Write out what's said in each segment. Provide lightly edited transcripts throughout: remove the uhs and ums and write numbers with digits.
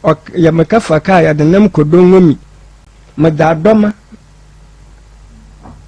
Yɛ meka fa kaa yɛde nam kɔ Dongomi. Meda adɔma.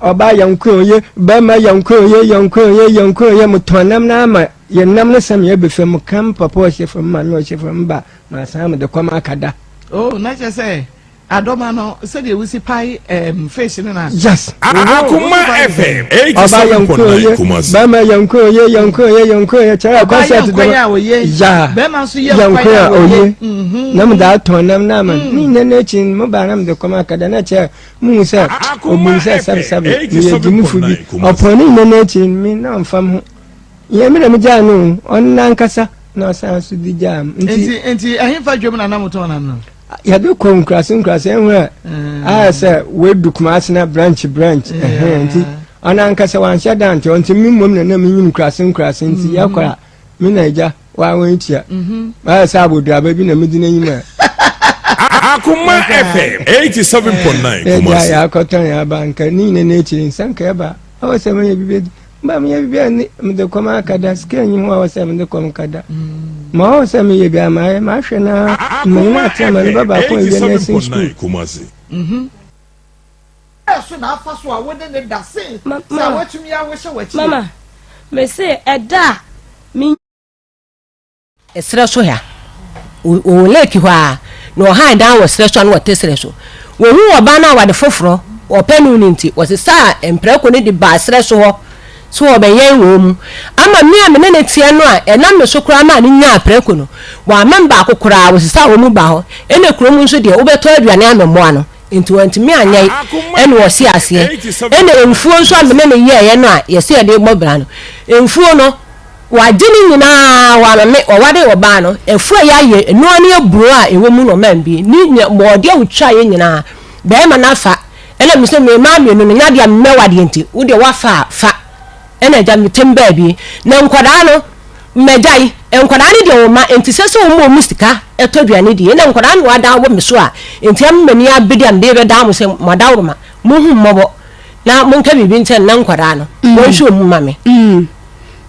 Ɔbaa yɛnko oye, bɛrima yɛnko oye, yɛnko oye, yɛnko oye, metɔn nam no ama yɛ nam no sɛm yɛbɛ fam, meka me papa ɔhyɛ fam, maame ɔhyɛ fam, ba masan mede kɔm akada. Oh, na kyerɛ sɛ adɔma no sɛdeɛ wosi pae um, fish no na. Yes. Akoma FM Ɔbaa yɛnko oye, 87.9 Kumasi. bɛrima yɛnko oye, yɛnko oye, yɛnko oye, kyerɛ Ɔbaa yɛ concert nkwan a oye. Ya. Bɛrima nso yɛ Yɛnko nkwan a a oye. oye. Mhm. Na mede atɔn nam no ama no. Ne nyinaa n'akyi no, mebaa na mede kɔm akada na kyerɛ muhu sɛ obum sɛ sɛbesɛbe meyɛ gyimifo bi. Ɔpɔn ne nyinaa n'akyi no, me na ɔmfa me ho. Yɛ me na megyaa no o, ɔno n'ankasa na ɔsan so de gyaa me. Nti Nti nti ɛhefa dwam na na motɔn nam no? Yɛde kɔ nkurase nkurase ehu a ayɛ sɛ wedu Kumase na branch branch ɛhɛn nti ɔno ankasa wanhyɛ da nti ɔnti me mmom na na menyim nkurase nkurase nti yɛkɔ a me na agya wa wɔn tua ayɛ sɛ aboduaba bi na medi n'enyim a. Akoma FM 87.9 Kumasi. Yɛgya yɛakɔtɔn yɛn aba nka ne nyina n'akyiri nsa nka ɛba ɔwɔ sɛ meyɛ bibi adi mba meyɛ bibi a ne mede kɔm akada sika nyi ho a ɔwɔ sɛ mede kɔm kada ma ɔwɔ sɛ meyɛ bi a mayɛ mahwɛ na mmanyin atena ma ne ba baako awie nursing school. Kumasi. So na afa so a wo ne ne da sen sɛ watumi awohyɛ w'akyi. Mama, mese ɛda a me. Serɛ so ha. Wɔwɔ lake hɔ ara, na wɔhan dan wɔ serɛ so a na wɔte serɛ so. Wɔhuu ɔbaa no a wɔde foforɔ wɔpɛ no no nti, wɔsesaa mprako no de baa serɛ so hɔ sɛ wɔrebɛyɛn wɔn mu. Ama me a me ne no teɛ no a ɛnam me so koraa maa no nyaa prako no, wɔamma me baako koraa, wɔsesaa wɔn mu baa hɔ. Ɛnna kurom nso deɛ, wobɛtɔ aduane ama mmoa no, enti wɔantumi anyɛn, ɛnna wɔsee aseɛ. Ɛnna mfuo nso a me ne no yɛeɛ no a yɛse yɛde rebɔ bra no, mfuo no, Wagye ne nyinaa, wama me, ɔwaree ɔbaa no, afuo a yɛayɛ, ɛno ara ne aburo a ɛwɔ mu na ɔmaa me bi, ne nya, bɔɔdeɛ a ɔtwaeɛ nyinaa, barima no afa, ɛna me sɛ me mmaa mmienu no, nyɛ adeɛ a memmɛ wadeɛ nti, wo deɛ woafa a, fa, ɛna agya me tɛm baabi, na nkwadaa no, magyae, nkwadaa no deɛ wɔn mma, nti sɛ sɛ wɔma wɔn sika tɔ aduane die, ɛna nkwadaa no adan wɔ me so a, nti ama m'ani abere a mede rebɛdan mo sɛ mo adaworoma, monhu mmɔbɔ, na monka biribi nkyerɛ no na nkwadaa no, wɔnhwɛ wɔn mu mma me.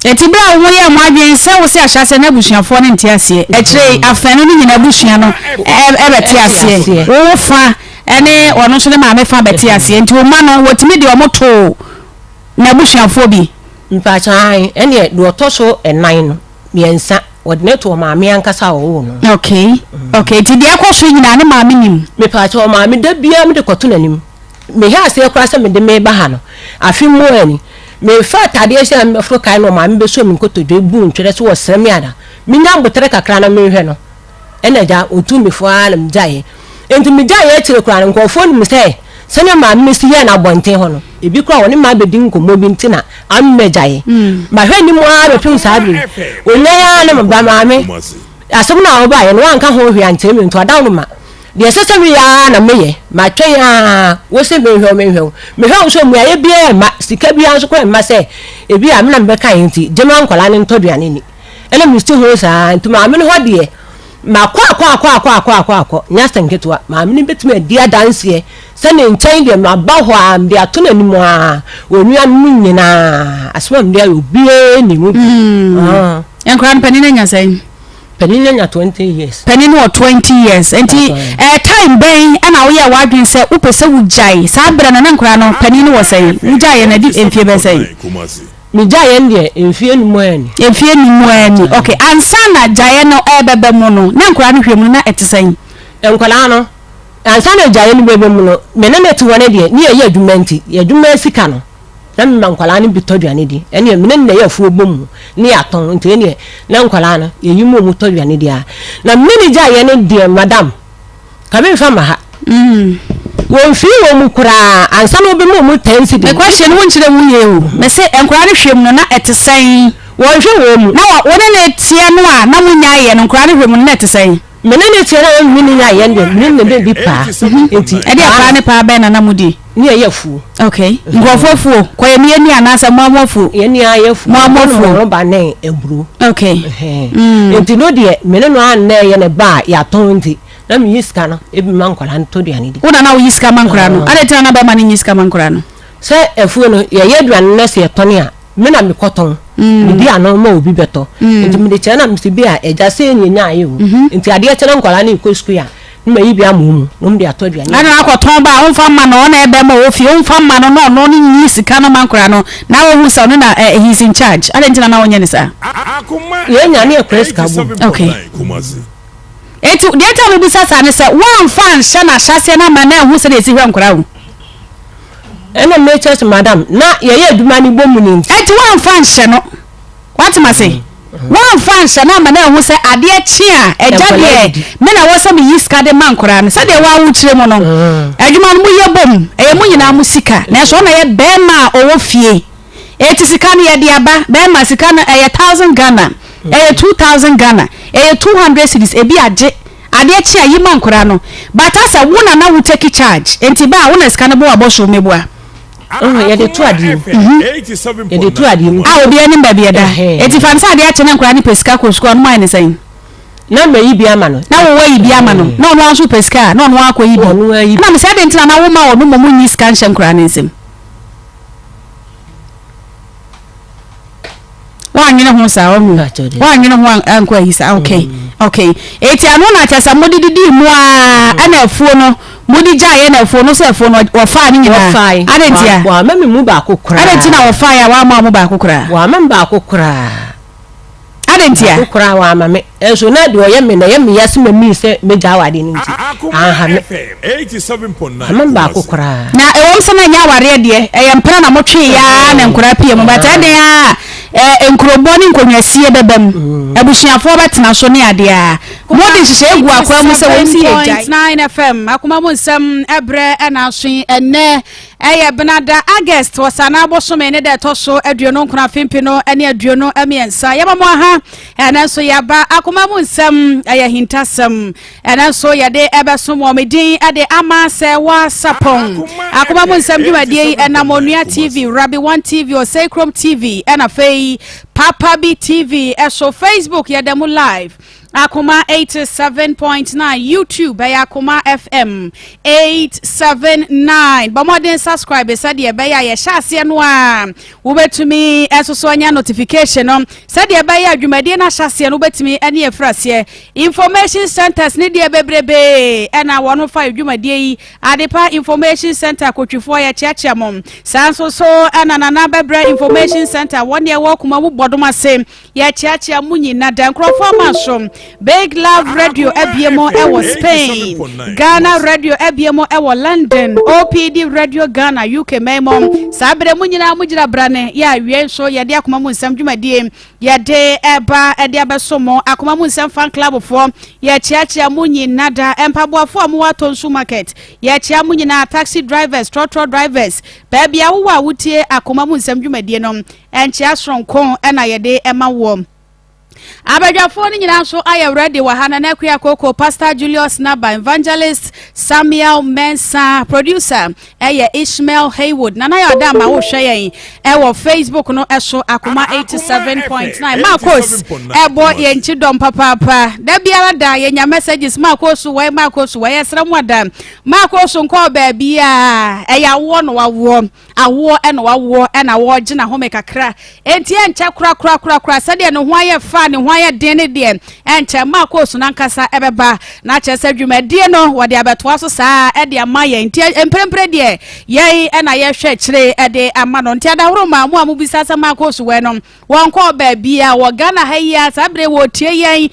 Enti bere a wo ho yɛɛ mo adwene sɛ wose ahyɛaseɛ no abusuafoɔ no nte aseɛ, akyire yi afanu no nyinaa abusua no bɛte aseɛ, wo wo fa ne ɔno nso ne maame fa bɛte aseɛ, nti wo mma no wɔtumi de wɔn too n'abusuafoɔ bi? Mpakyɛ aane, ɛneɛ deɛ ɔtɔ so nnan no, mmiɛnsa, wɔde no too ɔmaame ankasa a ɔwoo no. Okay, okay, nti deɛ ɛkɔ so nyinaa ne maame nim? Mepakyɛ ɔmaame, da biara mede kɔto n'anim. Mehwɛ aseɛ koraa sɛ mede mereba ha no, afe mu ara ni, merefa atadeɛ sɛ mɛforo kae na ɔmaame bɛsɔ me nkotodwe bu ntwerɛ sɛ ɔsrɛ me ada menya aboterɛ kakra na menhwɛ no. Ɛna agya ɔtuu me fo ara na megyaeɛ. Enti megyaeɛ akyire koraa no, nkurɔfoɔ nim sɛ sɛdeɛ maame no si yɛɛ no abɔnten hɔ no, ebi koraa wɔne me abɛdi nkɔmmɔ bi nti na ama magyaeɛ. Mahwɛ anim ara bɛpem saa berɛ yi. Ɔnyan ara na meba, maame, asɛm no a wobaeɛ no woanka ho hwee ankyerɛ me nti ɔdaworo ma. Deɛ ɛsɛ sɛ meyɛ ara na meyɛ. Matwɛn ara, wose menhwɛ wo, menhwɛ wo. Mehwɛ wo nso mmuaeɛ biara mma, sika biara nso koraa mma sɛ ebia me na mebɛkaeɛ nti, gye ma nkwadaa no ntɔ aduane nni. Ɛna mesi ho saa nti maame no hɔ deɛ, makɔ akɔ akɔ akɔ akɔ akɔ akɔ, nyɛ asɛm ketewa. Maame no bɛtumi adi adanseɛ sɛ ne nkyɛn deɛ maba hɔ ara, mede ato n'anim ara, onuanom nyinaa, asɛm a mede ayɛ obiara nni mu bi. Nkwadaa no panin anya sɛn? Panin no anya 20 years. Panin no wɔ 20 years. Nti ɛɛ eh, time bɛn ɛna woyɛ w'adwene sɛ wopɛ sɛ wogyae? Saa berɛ no na nkwadaa no panin no wɔ sɛn? Wogyaeɛ no adi mfie bɛn sɛn? Megyaeɛ no deɛ mfie num ara ni. Mfie num ara ni. Okay. Ansa na gyaeɛ no ɛrebɛba mu no, na nkwadaa no hwɛ mu no na ɛte sɛn? Nkwadaa no, ansa na gyaeɛ no bɛba mu no, me ne no te hɔ no deɛ, ne yɛyɛ adwuma nti, yɛ adwuma sika no, na mema nkwadaa no bi tɔ aduane di. Ɛnneɛ me ne no na ɛyɛ afuo bɔ mu ne yɛatɔn nti ɛnneɛ na nkwadaa no yɛyi mu ɔmu tɔ aduane di ara. Na me ne no gyaeɛ no deɛ madam, ka memfa mma ha. Wɔmfii wɔn mu koraa ansa na wɔbɛma wɔn ten cedi. Me question no wonkyerɛ mu yie o. Mese nkwadaa no hwɛ mu no na ɛte sɛn? Wɔnhwɛ wɔn mu. Na wo ne no teɛ no a na monyaeɛ no nkwadaa no hwɛ mu no na ɛte sɛn? Me ne no teɛ na me ne no nyaeɛ no deɛ me ne no na ɛdi paa. Nti Ɛdeɛ paa ne paa bɛn na na modi? Ne ɛyɛ afuo. Okay. Nkurɔfoɔ afuo? Kɔ yɛ ne yɛni anaasɛ mo ara mo afuo? Yɛn ni ara yɛ afuo. Mo ara mo afuo. Mo ba ne aburo. Okay. Nti no deɛ me ne no anna ɛyɛ ne ba a yɛatɔn nti na meyi sika no ebi ma nkwadaa no tɔ aduane di. Wo na na woyi sika ma nkwadaa no? Adɛn nti na na bɛrima no nyi sika ma nkwadaa no? Sɛ afuo no yɛyɛ aduane no na sɛ yɛtɔn a me na mekɔtɔn. Medi ano ma obi bɛtɔ. Nti mede kyerɛ na mese bi a agya sei na ɛnyaeɛ o. Nti adeɛ kye na nkwadaa no rekɔ sukuu a, na mayi bi ama wɔn na wɔde atɔ aduane Ɛna adi. wakɔtɔn ba a, womfa mma no, ɔno na ɛyɛ bɛrima a ɔwɔ fie, womfa mma no na ɔno no nyi sika no ma nkwadaa no, na wahu sɛ ɔno na eh, he is in charge. Adɛn nti na na wonyɛ no saa? Yɛnya ne yɛkora sika bom. Okay. Enti deɛ nti a mebisa saa ne sɛ, woamfa anhyɛ no ahyɛaseɛ no amma no anhu sɛdeɛ ɛsi hwɛ nkwadaa o. Ɛna mekyerɛ sɛ madam, na yɛyɛ adwuma no bɔ mu no nti. Enti woamfa anhyɛ no, woate m'ase? Woamfa anhyɛ no amma no anhu sɛ adeɛ kye a, agya deɛ me na ɛwɔ sɛ meyi sika de ma nkwadaa no. Sɛdeɛ wo ara wokyerɛ mu no, adwuma no moyɛ bom, ɛyɛ mo nyinaa mo sika, nanso ɔno na ɛyɛ barima a ɔwɔ fie. Eti sika no yɛde aba, bɛɛma sika no ɛyɛ thousand Ghana, ɛyɛ 2000 Ghana, ɛyɛ 200 cedis, ebi agye, adeɛ kye a yi ma nkoraa no, but asɛ wo na na wo take charge, enti ba a wo na sika no bɔ wabɔ so meboa. Ɔhɔ yɛde to adeɛ mu. Yɛde to adeɛ mu. A obiara nim baabi ɛda. Eti fa no sɛ adeɛ akye na nkoraa no pɛ sika kɔ sukuu a ɔno mo ayɛ ne sɛn? Na mayi bi ama no. Na wo wayi bi ama no, na ɔno ara nso pɛ sika a, na ɔno ara akɔyi bi. Ɔno ayi bi. Ɛna mesɛ adɛn nti na na wo ma ɔno mmom nyi sika nhyɛ nkoraa no nsam? woanwene ho saa ɔho woanwene ho ankɔ ayi saa okay mm. okay eti ano na kyerɛ sɛ mode didi mu aa mm. ɛna afuo no mode gyaeɛ na afuo no sɛ afuo no wɔfaa ne nyinaa ade nti a wɔama me mu baako koraa ade nti na wɔfaa yɛ a wɔama mo baako koraa wɔama me baako koraa Adɛn ntia? Baako koraa wamma me. Nso na deɛ ɔyɛ me no, ɛyɛ me ya sɛ mamii sɛ mɛgya awadeɛ no nti, anha me. Wamma me baako koraa. Na ɛwom sɛ na ɛnyɛ awareɛ deɛ, ɛyɛ mpena na motweeɛ ara na nkwadaa pie mu, but ɛdɛn ara a, nkurobɔ ne nkonnwasie bɛba mu, abusuafoɔ bɛtena so ne adeɛ a, mode nhyehyɛeɛ gu akwan mu sɛ wɔn si yɛgyae. 87.9 FM, akoma mu nsɛm ɛberɛ ɛna aso yi, ɛnnɛ Ɛyɛ Benada, August, Ɔsanaa bosome ne da ɛtɔ so 29 afe mpeno ne 23. Yɛma mo aha, ɛnɛ nso yɛaba akoma mu nsɛm, ɛyɛ ahintasɛm. Ɛnɛ nso yɛde ɛbɛsom wɔ me din de ama sɛ wɔasapɔn. Akoma mu nsɛm dwumadie yi ɛnam Onua TV, Rabi One TV, Osei Krom TV, ɛna afei Papa Bi TV ɛso. Facebook yɛda mu live. Akoma 87.9 YouTube ɛyɛ Akoma FM 879. Bɔ mmɔden subscribe sɛdeɛ ɛbɛyɛ a yɛhyɛ aseɛ no a wobɛtumi nso so anya notification no sɛdeɛ ɛbɛyɛ a dwumadie no ahyɛ aseɛ no wobɛtumi ne afiri aseɛ. Information centers ne deɛ bebrebe ɛna wɔn fa dwumadie yi Adepa Information Center kotwifoɔ yɛkyeakyea mo. Saa nso so ɛna Nana Bɛbrɛ Information Center wɔn deɛ wɔ Kumawu Bɔdom ase Yɛkyeakyea mo nyina da nkurɔfoɔ ama so. Big Love Radio abie mo ɛwɔ Spain. Ghana Radio abie mo ɛwɔ London. OPD Radio Ghana UK man mo. Saa berɛ mo nyinaa mo gyina brane yɛ awie nso yɛde akoma mu nsɛm dwumadie yɛde ɛba ɛde abɛso mo. Akoma mu nsɛm fan club foɔ yɛkyeakyea mo nyina da. Mpaboafoɔ a mo wɔ Atonsu market yɛkyea mo nyinaa. Taxi drivers, trɔtrɔ drivers, baabi a wowɔ a wotie akoma mu nsɛm dwumadie no Nkyea soronko na yɛde ma woɔ. Abadwafoɔ no nyinaa nso ayɛ ready wɔ ha. Nana Akua Koko, Pastor Julius Naba, Evangelist Samuel Mensah, producer ɛyɛ Ishmael Haywood. Nana yɛ ɔda ma wohwɛ yɛn ɛwɔ Facebook no ɛso Akoma 87.9. Marcos ɛbɔ yɛn nkyi dɔm papaapa. Da biara da yɛnya messages Marcos wɔ Marcos wɔ yɛsrɛ mo ada. Marcos nkɔɔ baabiara ɛyɛ awoɔ na wawoɔ. Awoɔ na wawoɔ na wɔregye n'ahome kakra. Enti ɛnkyɛ korakorakorakora sɛdeɛ ne ho ayɛ fa a ne ho ayɛ den no deɛ, ɛnkyɛ Marcos no ankasa bɛba. Na kyerɛ sɛ dwumadie no wɔde abɛtoa so saa ara de ama yɛn. Nti mprempren deɛ yɛn na yɛhwɛ akyire de ama no. Nti adahoroma mo a mobisa sɛ Marcos wɔ no, wɔnkɔɔ baabiara. Wɔ Ghana ha yi ara saa berɛ yi wɔretie yɛn.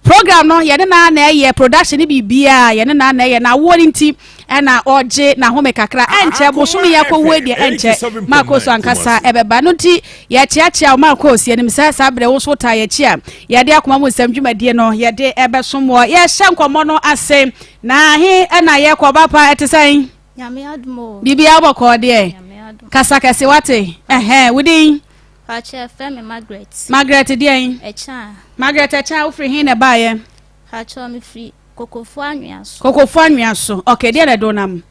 Program no yɛne no ara na ɛyɛ, production ne biribiara yɛne no ara na ɛyɛ, na awoɔ no nti ɛna ɔgye n'ahome kakra. Ɛnkyɛ bosome yi akɔwue deɛ ɛnkyɛ Marcos ankasa ɛbɛba. No nti yɛkyeakyea wo Marcos, yɛnim sɛ saa berɛ wo nso wotaa yɛkyi a yɛde akoma mu nsɛm dwumadie no yɛde ɛbɛsom wɔ. Yɛhyɛ nkɔmmɔ no ase na he ɛna yɛkɔ ba pa ɛte sɛn? Nyame adom o. Biribiara bɔkɔɔ deɛ? Nyame adom. Kasa kɛse wate? Ɛhɛn, wo din? Pakyɛ yɛfrɛ me Margaret. Margaret deɛn? Ɛkyaa. Margaret Ɛkyaa, wofiri he na ɛbaeɛ? Pakyɛ mefiri Kokofu Anwea so. Kokofu Anwea so, ok, deɛ na ɛde wo nam?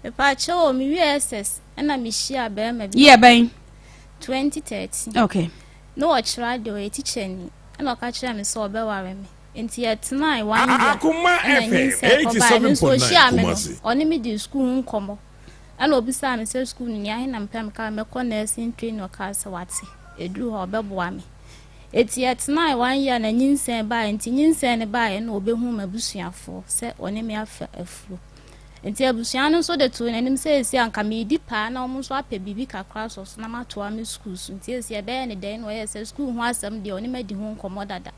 Mepakyɛ o, mewie SS ɛna mehyia bɛrima bi. Year bɛn? 2013. Ok. Na ɔkyerɛ adeɛ, ɔyɛ tikyani, ɛna ɔka kyerɛɛ me sɛ ɔbɛware me. Nti yɛtenae one year ɛna nyinsɛn kɔbaeɛ. Me nso ɔhyiaa me no, ɔne me dii sukuu ho nkɔmmɔ. Ɛna ɔbisaa me sɛ sukuu no nea he na mepɛ a mekaa mɛkɔ nursing training ɔkaa sɛ wate. Ɛduru hɔ a ɔbɛboa me. Enti yɛtenae one year na nyinsɛn baeɛ. Nti nyinsɛn no baeɛ na ɔbɛhuu m'abusuafoɔ sɛ ɔne me afa afuro. Nti abusua no nso de too n'anim sɛ ɛsi anka meredi paa na wɔn nso apɛ biribi kakra asɔ so na matoa me sukuu so. Nti ɛsi ɛbɛyɛ ne dɛn na ɔyɛɛ sɛ sukuu ho asɛm deɛ ɔne me adi ho nkɔmmɔ dada.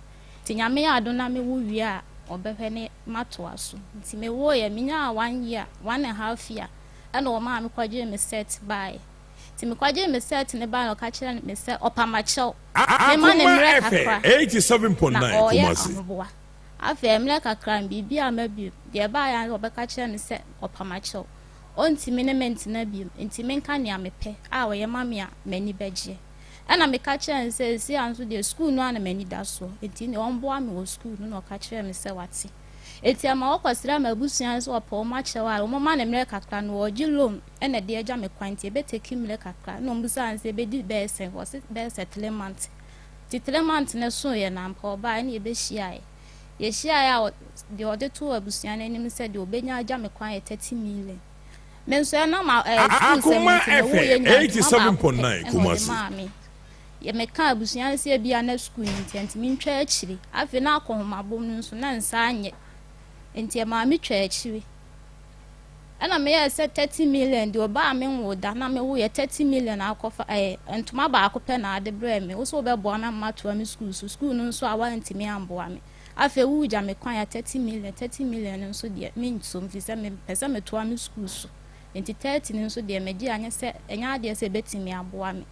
Nti Nyame yɛ adom na mewo wie a ɔbɛhwɛ ne matoa so. Nti mewoeɛ, menyaa one year, one and half year ɛna ɔmaa me kɔgyee me cert baeɛ. Nti mekɔgyee me cert no baeɛ na ɔka kyerɛɛ me sɛ ɔpamakyɛw, memma no Akoma mmerɛ FM kakra na 87.9 ɔreyɛ Kumasi. ahoboa. Afei mmerɛ kakra no biribi amma bio. Deɛ ɛbaeɛ ara ne sɛ ɔbɛka kyerɛɛ me sɛ ɔpamakyɛw, ɔntumi ne me ntena bio nti menka nea mepɛ a ɔyɛ ma me a m'ani bɛgyeɛ. Ɛna meka kyerɛɛ no sɛ seesei ara nso deɛ sukuu no ara na m'ani da soɔ, enti nea ɔmmoa me wɔ sukuu no na ɔka kyerɛɛ me sɛ wate. Enti ɛma wɔkɔsrɛɛ m'abusua no sɛ wɔpɛ wɔn akyɛw a wɔmma no mmerɛ kakra no wɔregye loan na ɛde agya me kwan nti ɛbɛteki mmerɛ kakra. Ɛna wɔbisaa no sɛ ɛbɛdi bɛyɛ sɛn, ɔse bɛyɛ sɛ three months. Nti three months no soeɛ no ampa ɔbaeɛ ɛna yɛbɛhyiaeɛ. Yɛhyiaeɛ a deɛ ɔde too abusua no anim sɛ deɛ ɔbɛnya agya me kwan yɛ 30 million. Me nso ɛnam a ɛɛ sukuusɛm Akoma nti mewoo yɛ FM nyaa ntoma baako pɛ 87.9 ɛna ɔde Kumasi. maa me. Yɛ mekaa abusua no sɛ ebia na sukuu no nti ɛnti mentwa akyire. Afei na akɔnhomabom no nso na nsa anyɛ nti ɛmaa me twaa akyire. Ɛna meyɛɛ sɛ 30 million deɛ ɔbaa me nwoo da na mewoeɛ 30 million akɔfa ɛɛ ntoma baako pɛ na ade brɛɛ me. Wo sɛ wobɛboa me ama matoa me sukuu so. Sukuu no nso a woantumi amboa me. Afei woregya me kwan a 30 million, 30 million no nso deɛ mensom firi sɛ mepɛ sɛ metoa me sukuu so. Nti 30 no nso deɛ megye anyɛ sɛ ɛnyɛ adeɛ sɛ ɛbɛtumi aboa me.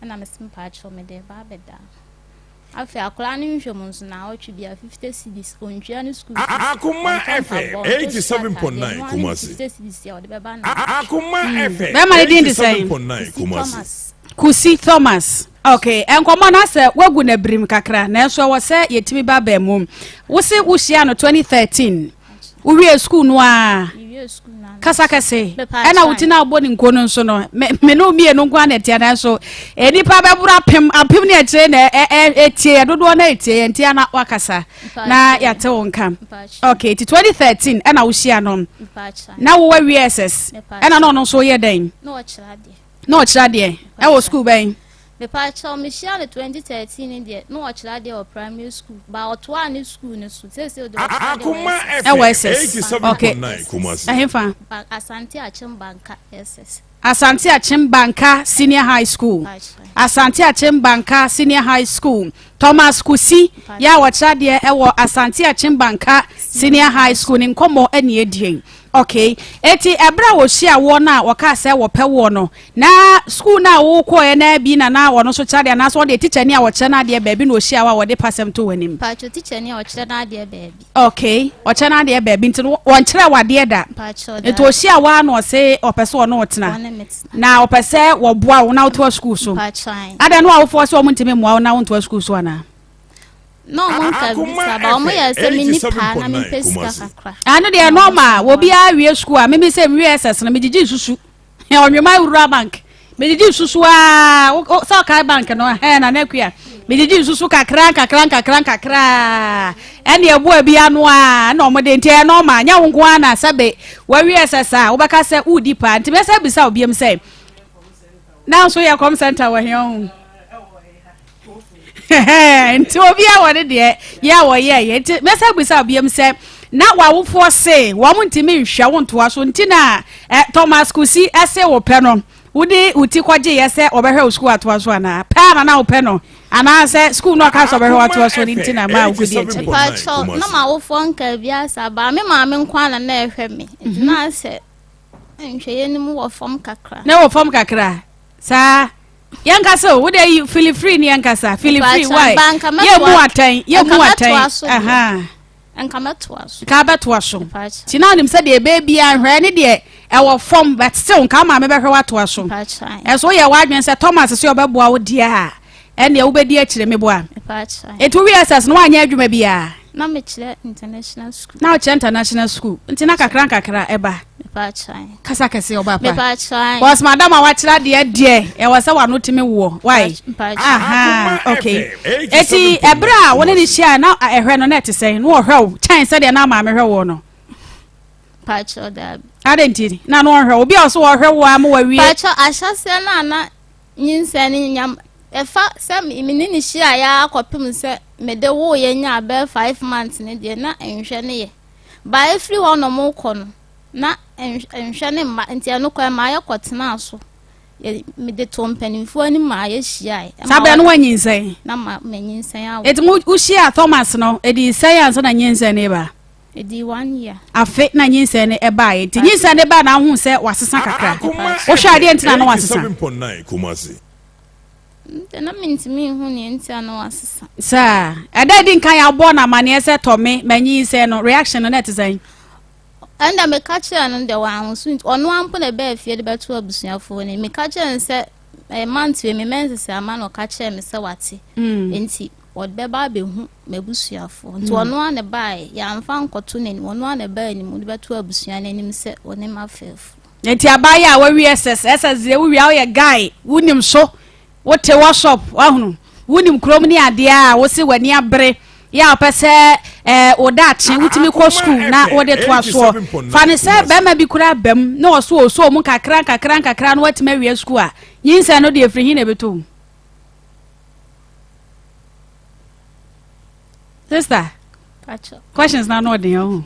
Ɛna mese mpaakyɛw mede reba abɛda. Afei akwadaa no nhwɛ mu nso naawɔtwe biara 50 cedis, ɔntua ne sukuu fees, Akoma ɔntɔ FM mpaboa, ɔntɔ sukuu ataadeɛ, 87.9 ɛno ara ne Kumasi. 50 cedis a ɔde bɛba naawɔtwe. Akoma FM Bɛrima no din de sɛn? 87.9 Kusi Kumasi. Thomas. Kusi Thomas. Ok, nkɔmmɔ no asɛ woagu no abirim kakra, nanso ɛwɔ sɛ yɛtumi ba bɛn mu. Wo se wohyia no 2013, wowie sukuu no a, kasa kɛse, ɛna wo ti no a wobɔ ne nko no nso no, me ne wo mmienu nko ara na ɛteɛ, nanso nnipa bɛboro apem, apem ne akyire na ɛtie yɛ, dodoɔ no ɛtie yɛ, nti ana wakasa na yɛate wo nka. Ok, ti 2013 ɛna wohyia no, na wowɔ WSS, ɛna na ɔno nso yɛ dɛn? Na ɔkyerɛ adeɛ ɛwɔ sukuu bɛn? Mepaakyɛw, mehyia no 2013 no deɛ, na ɔkyerɛ adeɛ wɔ primary school, but ɔtoaa ne school no so, seesei deɛ ɔkyerɛ adeɛ wɔ SS. Ɛwɔ SS, okay. Ɛhefa? Asante Akyem Banka SS. Asante Akyem Banka Senior High School. Asante Akyem Banka Senior High School. Thomas Kusi, yɛ a ɔkyerɛ adeɛ ɛwɔ Asante Akyem Banka Senior High School ne nkɔmmɔ ɛne adie. Okay. Eti ɛberɛ a wɔhyia woɔ no a wɔkaa sɛ wɔpɛ woɔ no, na sukuu no a wokɔɛ no bi na na ɔno nso kyerɛ adeɛ anaasɛ ɔdeɛ tikyani a ɔkyerɛ no adeɛ baabi na ɔhyia wo a wɔde pasɛm to w'anim? Mpakyɛw, tikyani a ɔkyerɛ no adeɛ baabi. Okay, ɔkyerɛ no adeɛ baabi nti no wɔnkyerɛ wo adeɛ da. Mpakyɛw, Nti daabi. ɔhyia wo ara na ɔse ɔpɛ sɛ ɔne wo tena. Ɔne me tena. Na ɔpɛ sɛ wɔboa wo na wotoa sukuu so. Mpakyɛw, ae. Adɛn na w'awofoɔ se wɔn ntumi mmoa wo na wontoa sukuu so anaa? Na ɔmo nka bi saa ba ɔmo yɛ sɛ me ni paa na me mpɛ sika kakra. Ano deɛ normal obiara wie sukuu a mimi sɛ mewie SS no megyegye nsusu ɔnwema rural bank megyegye nsusu aa sɛ ɔkae bank no ɛhɛn na n'akua megyegye nsusu kakra nkakra nkakra nkakra ɛne ɛboa bi ano a na ɔmo de nti ɛyɛ normal nyɛ wo nko ara na sɛbe wawie SS a wobɛka sɛ wodi paa nti mɛsɛ bisa obiam sɛ nanso yɛ kɔm center wɔ hɛn ho nti obi a wɔne deɛ yɛ a wɔyɛ yɛ nti mɛsɛ bisa obiam sɛ na w'awofoɔ se wɔn ntumi nhwɛ wo ntoa so nti na eh, Thomas Kusi ɛse wo pɛ no wode wo ti kɔgye yɛ sɛ wɔbɛhwɛ wo sukuu atoa so anaa pɛ ana na wopɛ no anaasɛ sukuu no ɔka sɛ ɔbɛhwɛ watoa so no nti na ma wokɔdi akyire. Mpakyɛw na m'awofoɔ nka bi asa baa me maame nko ara na ɛhwɛ me nti na asɛ nhwɛyɛ no mu wɔ fam kakra. Na wɔ fam kakra saa. Yɛnkasa o, wode yi feel free ne yɛnkasa. Feel free why? Yɛ mu atɛn, yɛ mu atɛn. Aha. Nka mɛtoa so. Nka bɛtoa so. Ti na onim sɛ deɛ ɛbɛyɛ biara nhwɛ ne deɛ ɛwɔ fam but still nka maame bɛhwɛ watoa so. Ɛso woyɛ w'adwene sɛ Thomas sɛ ɔbɛboa wo deɛ a ɛnneɛ wobɛdi akyire meboa. Ɛti wowie SS no woanyɛ adwuma biara. Na mekyerɛ international school. Na wokyerɛ international school. Nti na kakra nkakra ɛba. Kasa kɛse ɔba pa. Because madam a wakyerɛ adeɛ deɛ ɛwɔ sɛ wano tumi woɔ. Why? Aha, okay. Eti ɛberɛ a wo ne ne hyia na ɛhwɛ no na ɛte sɛn? Na ɔhwɛ wo kyɛn sɛdeɛ na maame hwɛ woɔ no. Pakyɛ daabi. Adɛn nti na na ɔhwɛ wo? Obi a ɔso ɔhwɛ wo a ma wawie. Pakyɛ ahyɛseɛ no a na nyinsɛn no nya. Ɛfa sɛ me ne no hyiaeɛ ara kɔpem sɛ mede woeɛ nyaa bɛyɛ 5 months no deɛ na nhwɛ no yɛ. Ba ɛfiri hɔ nom rekɔ no na nhwɛ no mma nti ɛno kɔ ɛmaa yɛkɔtenaa so. Mede too mpanimfoɔ anim maa yɛhyiaeɛ. Saa berɛ no woanyinsɛn? Na ma manyinsɛn awo. Enti mo wohyiaa Thomas no, ɛdii sɛn ansa na nyinsɛn no reba? Ɛdii one year. Afe na nyinsɛn no ɛbaeɛ. Nti nyinsɛn no bae na wohuu sɛ wasesa kakra. Wohwɛ a deɛ nti na na wasesa? Nti na mentumi nhu nea nti a na wasesa. Saa. Ɛda a ɛdi nkan a wobɔɔ no amanneɛ sɛ tɔ me, manyinsɛn no, reaction no na ɛte sɛn? Ɛnna meka kyerɛɛ no deɛ wanwoso nti ɔno ara mpo na ɛbaa fie de bɛto abusuafoɔ no anim. Meka kyerɛɛ no sɛ ɛyɛ month wei me menses ama na ɔka kyerɛɛ me sɛ wate nti ɔde bɛba abɛhu m'abusuafoɔ. Nti ɔno ara na ɛbaeɛ, yɛamfa ankɔto n'anim, ɔno ara na ɛbaa anim de bɛto abusua no anim sɛ ɔne m'afɛɛfo. Nti abaayewa a wawie SS, SS deɛ wowie a woyɛ guy, wonim so, wote workshop, wahunu, wonim kurom ne adeɛ a wose w'ani abere, yɛ a wopɛ sɛ eh, wo daakye wotumi kɔ sukuu na wode toa soɔ. Fa ne sɛ bɛrima bi koraa bam na ɔso ɔsɔ mu nkakra nkakra nkakra na watumi awie sukuu a, nyinsɛn no deɛ ɛfiri he na ɛbɛtɔ wo? Sister, questions na no ɔden ɔho.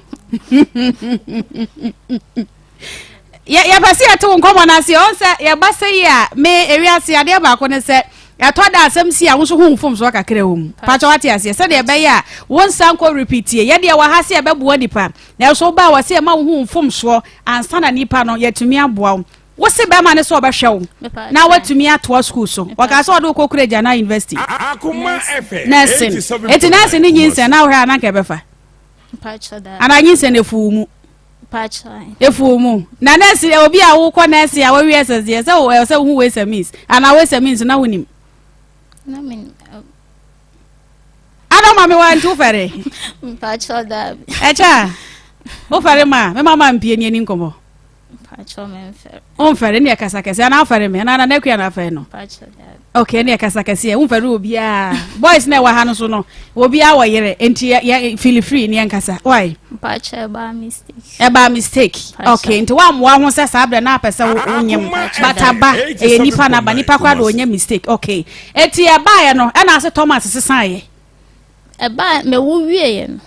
Yɛpɛ sɛ yɛte wo nkɔmmɔ no ase ɔn sɛ yɛba sɛ yi a me ewiase adeɛ baako ne sɛ ɛtɔ da asɛm si a wo nso ho mfomsoɔ kakra wɔ mu pakyɛ wate aseɛ sɛdeɛ ɛbɛyɛ a wo nsa nkɔ repeatie yɛdeɛ wɔ ha sɛ yɛbɛboa nipa nanso wobaa wɔ sɛ yɛma wo ho mfomsoɔ ansa na nipa no yɛatumi aboa wo Wo se bɛrima no sɛ ɔbɛhwɛ wo na watumi atoa sukuu so. Ɔkaa sɛ ɔde wo kɔ Kuregya anaa university? Nursing. Eti nursing ne nyinsɛn na wohwɛ a na nka ɛbɛfa? Anaa nyinsɛn no efu wo mu? Efu wo mu. Na nursing obi a wokɔ nursing a wawie SS deɛ sɛ ɛwɔ sɛ wohu ways and means anaa ways and means na wonim? Ada ma me wa nti wofɛre? Mpakyɛ daabi. Ɛkyɛ a wofɛre ma me mama mpie ni ani nkɔmmɔ. Mpakyɛw memfɛre. Womfɛre ne ɛkasa kɛseɛ anaa wofɛre me anaa Nana Akua na afɛre no? Mpakyɛw daabi. Okay ne ɛkasa kɛseɛ womfɛre obiara. Boys na ɛwɔ ha no so no obiara wɔ yere nti yɛ yɛ feel free ne ɛnkasa. Why? Mpakyɛw ɛbaa mistake. Ɛbaa mistake. Okay nti woammoa ho sɛ saa berɛ na apɛ sɛ wonyem but aba ɛyɛ nipa na aba nipa koraa de ɔnyɛ mistake. Okay eti ɛbaeɛ no ɛna ase Thomas sesaeɛ. Ɛbaa mewo wieɛ no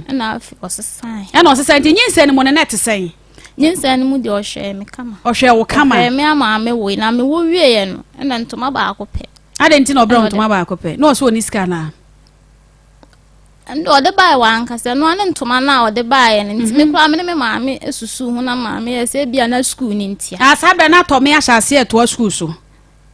ɛna afei ɔsesae. Ɛna ɔsesae nti nyinsɛn no mu no na ɛte sɛn? Nyinsɛn no mu deɛ ɔhwɛɛ me kama. Ɔhwɛɛ wo kama. Ɔhwɛɛ me ama me woe na mewo wieɛ no ɛna ntoma baako pɛ. Adɛn nti na ɔbrɛ wo ntoma baako pɛ? Na ɔsɛ ɔni sika anaa? Ɛnde ɔde baeɛ wɔ ankasa ɛno ara ne ntoma no a ɔde baeɛ no nti me koraa me ne me maame susu ho na maame yɛ sɛ ebia na sukuu no ntia. Ah saa berɛ na atɔ me ahyɛ aseɛ ɛtoa sukuu so.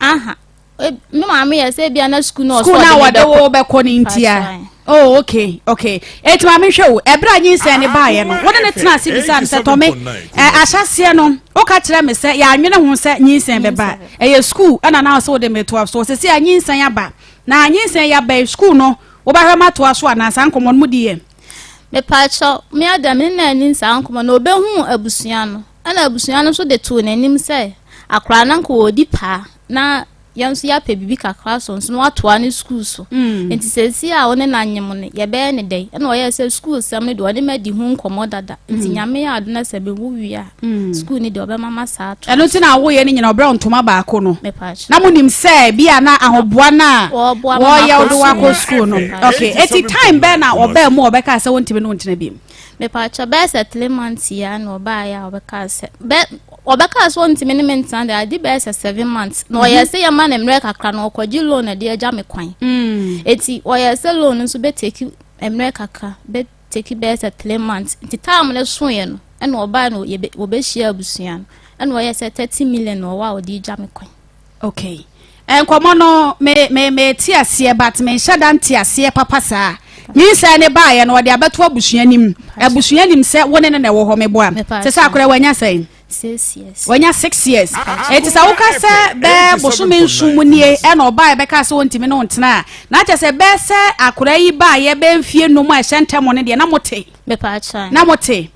Aha me maame yɛ sɛ ebia na sukuu na ɔsɛ ɔde me bɛkɔ bɛkɔ ne ntia oh okay okay eti maame hwɛ o ɛbrɛ a nyinsɛn ne baayɛ no wɔne ne tena ase bisa no sɛ tɔme ɛ ahyɛseɛ no woka kyerɛ me sɛ yɛanwene ho sɛ nyinsɛn bɛba ɛyɛ sukuu ɛna na ɔsɛ wode me toa so sɛsi a nyinsɛn aba na nyinsɛn yaba yi sukuu no wobɛhwɛ ma toa so anaa saa nkɔmmɔ no mu di yɛ. Mepaakyɛw, me ada me ne no anni saa nkɔmmɔ no, obehuu abusua no. Ɛna abusua no nso de too n'anim sɛ akwadaa no anka ɔredi paa na yɛn nso yɛapɛ biribi kakra so nso na watoa ne sukuu so. Mm. Nti seesei a wo ne no anyem no, yɛbɛyɛ ne dɛn? Ɛna ɔyɛɛ sɛ sukuu sɛm no deɛ ɔne ma di ho nkɔmmɔ dada. Nti mm. Nyame yɛ ado na sɛ mewo wie a, mm. sukuu no deɛ ɔbɛma ma saa ato. Ɛno nti na awoyɛ no nyina ɔbrɛ wo ntoma baako no. Na monim sɛ bi a na ahoboa no a wɔyɛ wode wakɔ sukuu no. Okay, eti time bɛn na ɔbaa mu a ɔbɛkaa sɛ wontumi ne wo ntena bi? Mepaakyɛw bɛyɛ sɛ 3 months yi ara na ɔbaeɛ a ɔbɛkaa sɛ bɛ ɔbɛkaa sɛ ɔntumi ne me ntena deɛ adi bɛyɛ sɛ 7 months na ɔyɛ sɛ yɛma no mmerɛ kakra na ɔkɔgye loan na ɛde agya me kwan eti ɔyɛ sɛ loan nso bɛteki mmerɛ kakra bɛteki bɛyɛ sɛ 3 months nti time no soeɛ no ɛna ɔbaeɛ na yɛbɛ wɔbɛhyia abusua no ɛna ɔyɛ sɛ 30 million na ɔwɔ a ɔde gya me kwan. Okay. Nkɔmɔ no me me me te aseɛ but me nhyɛ da nte aseɛ papa saa. Nyinsɛn ne baayɛ no ɔde abɛto abusua nim. Abusua nim sɛ wo ne no na ɛwɔ hɔ meboa. Sɛ sɛ akora wanya sɛn? 6 years. Wanya 6 years. Eti sɛ woka sɛ bɛɛ bosome 7 mu nie ɛna ɔbaayɛ bɛka sɛ ɔntumi ne wo ntena a na kyerɛ sɛ bɛɛ sɛ akora yi baayɛ bɛɛ mfie 5 a ɛhyɛ ntɛm no deɛ na mote. Na mote.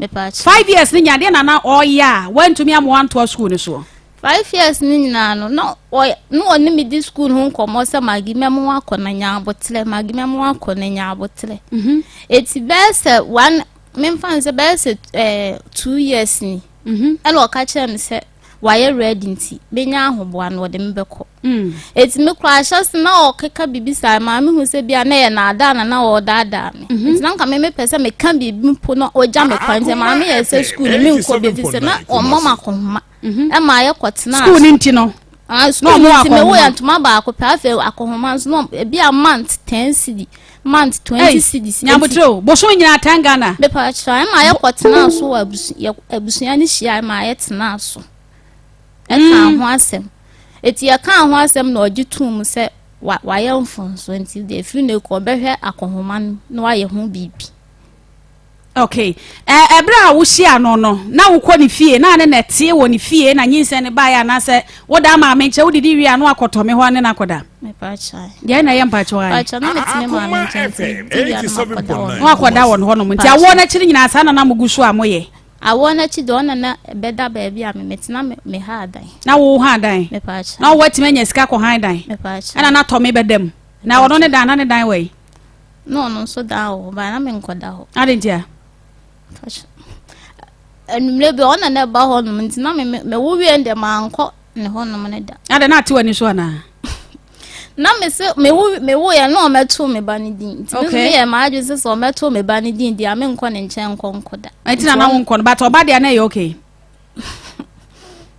5 years ne nya deɛ na na ɔyɛ a wantumi ama wantoa sukuu no soɔ. 5 years no nyinaa no na ɔyɛ na ɔne me di school ho nkɔmmɔ sɛ Maggie mɛmo akɔ na nya aboterɛ Maggie mɛmo akɔ na nya aboterɛ mhm. Eti bɛyɛ sɛ one memfa no sɛ bɛyɛ sɛ 2 years ni mhm. Ɛna ɔka kyerɛ me sɛ. wayɛ ready nti menya ahoboa no ɔde me bɛkɔ. Eti me koraa ahyɛse na ɔkeka biribi saa maa mehu sɛ bi a na ɛyɛ naadaa na na ɔredaadaa me. Nti na nka me mepɛ sɛ meka biribi mpo na ɔgya me kwan nti maame yɛ sɛ sukuu no menkɔ bi ɛfiri sɛ na ɔmmɔ me akɔnhoma ɛma yɛkɔtenaa Sukuu no nti no Ah, sukuu no nti mewo yɛ ntoma baako pɛ afei akɔnhoma nso na ebi a month ten cedi month 20 cedis. Nyabotrɛ o, bosom nyinaa 10 Ghana. Mepa kyerɛ, ɛma yɛkɔtenaa so wɔ abusua no hyia ma yɛtenaa so. Ɛkaa mm. ho asɛm. Eti yɛkaa ho asɛm na ɔgye too mu sɛ wayɛ mfomso nti deɛ efiri no kɔ ɔbɛhwɛ akɔnhoma no na wayɛ ho biribi. Okay. Ɛberɛ a wohyia no no, na wokɔ ne fie, na ne na ɛteɛ wɔ ne fie na nyinsɛn no baeɛ anaasɛ woda maame nkyɛn wodidi wie a na wakɔtɔ me hɔ ne no akɔda? Deɛ na ɛyɛ mpakyɛw ayɛ. Akoma FM 87.9 Na wakɔda wɔn hɔnom. Nti awoɔ no akyi no nyinaa saa na na mogu so a moyɛ? Awoɔ no akyi deɛ ɔna na ɛbɛda baabi a me metena me me ha adan. Na wo ha dan? Mepaakyɛw. Na woatumi anya sika kɔ han dan? Mepaakyɛw. Ɛna na tɔ me bɛda mu. Na ɔno ne dan na ne dan wɔ yi? Na ɔno nso dan wɔ hɔ baa na menkɔda hɔ. Ade nti a? Anwummerɛ bi ɔna na ɛba hɔ nom nti na me me wo wie deɛ mankɔ ne hɔ nom ne da. Ade na ate w'ani so anaa? Na me se me wo me wo yɛ na ɔmɛto me ba ne din nti me me yɛ maa adwene sɛ sɛ ɔmɛto me ba ne din deɛ me nkɔ ne nkyɛn nkɔ nkɔ da. Nti na na wo nkɔ no but ɔba deɛ na ɛyɛ okay.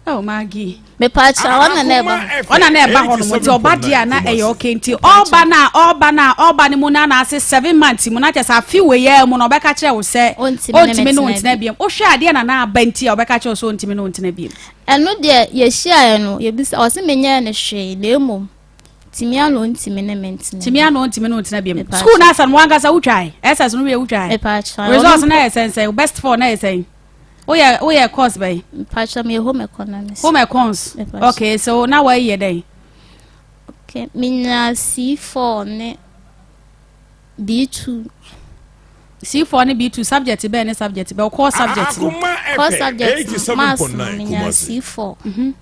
Oh Maggie. Mepaakyɛ ɔna na ɛba. Ɔna na ɛba hɔ nom nti ɔba deɛ na ɛyɛ okay nti ɔba na ɔba na ɔba ne mu na na ase seven months mu na kyɛ sɛ afi wei yɛ mu na ɔbɛka kyerɛ wo sɛ ɔntumi ne wo ntena biem wohwɛ adeɛ na na aba nti a ɔbɛka kyerɛ wo sɛ ɔntumi ne wo ntena biem. Ɛno deɛ yɛhyiaeɛ no yɛbisa ɔse menyɛɛ no hwee na mmom tumi a na ɔntumi ne me ntena tumi a na ɔntumi ne wo ntena biom school no asa no wankasa wotwae ss no wie wotwae results no yɛ sɛn sɛn best four na yɛ sɛn woyɛ woyɛ course bɛn mpakyɛ meyɛ home economics home econs okay so na wɔayi yɛ dɛn okay menya c4 ne B2. C4 ne B2 subject bɛn ne subject bɛn core subject no. Core subject no maths no menya C4. Mhm.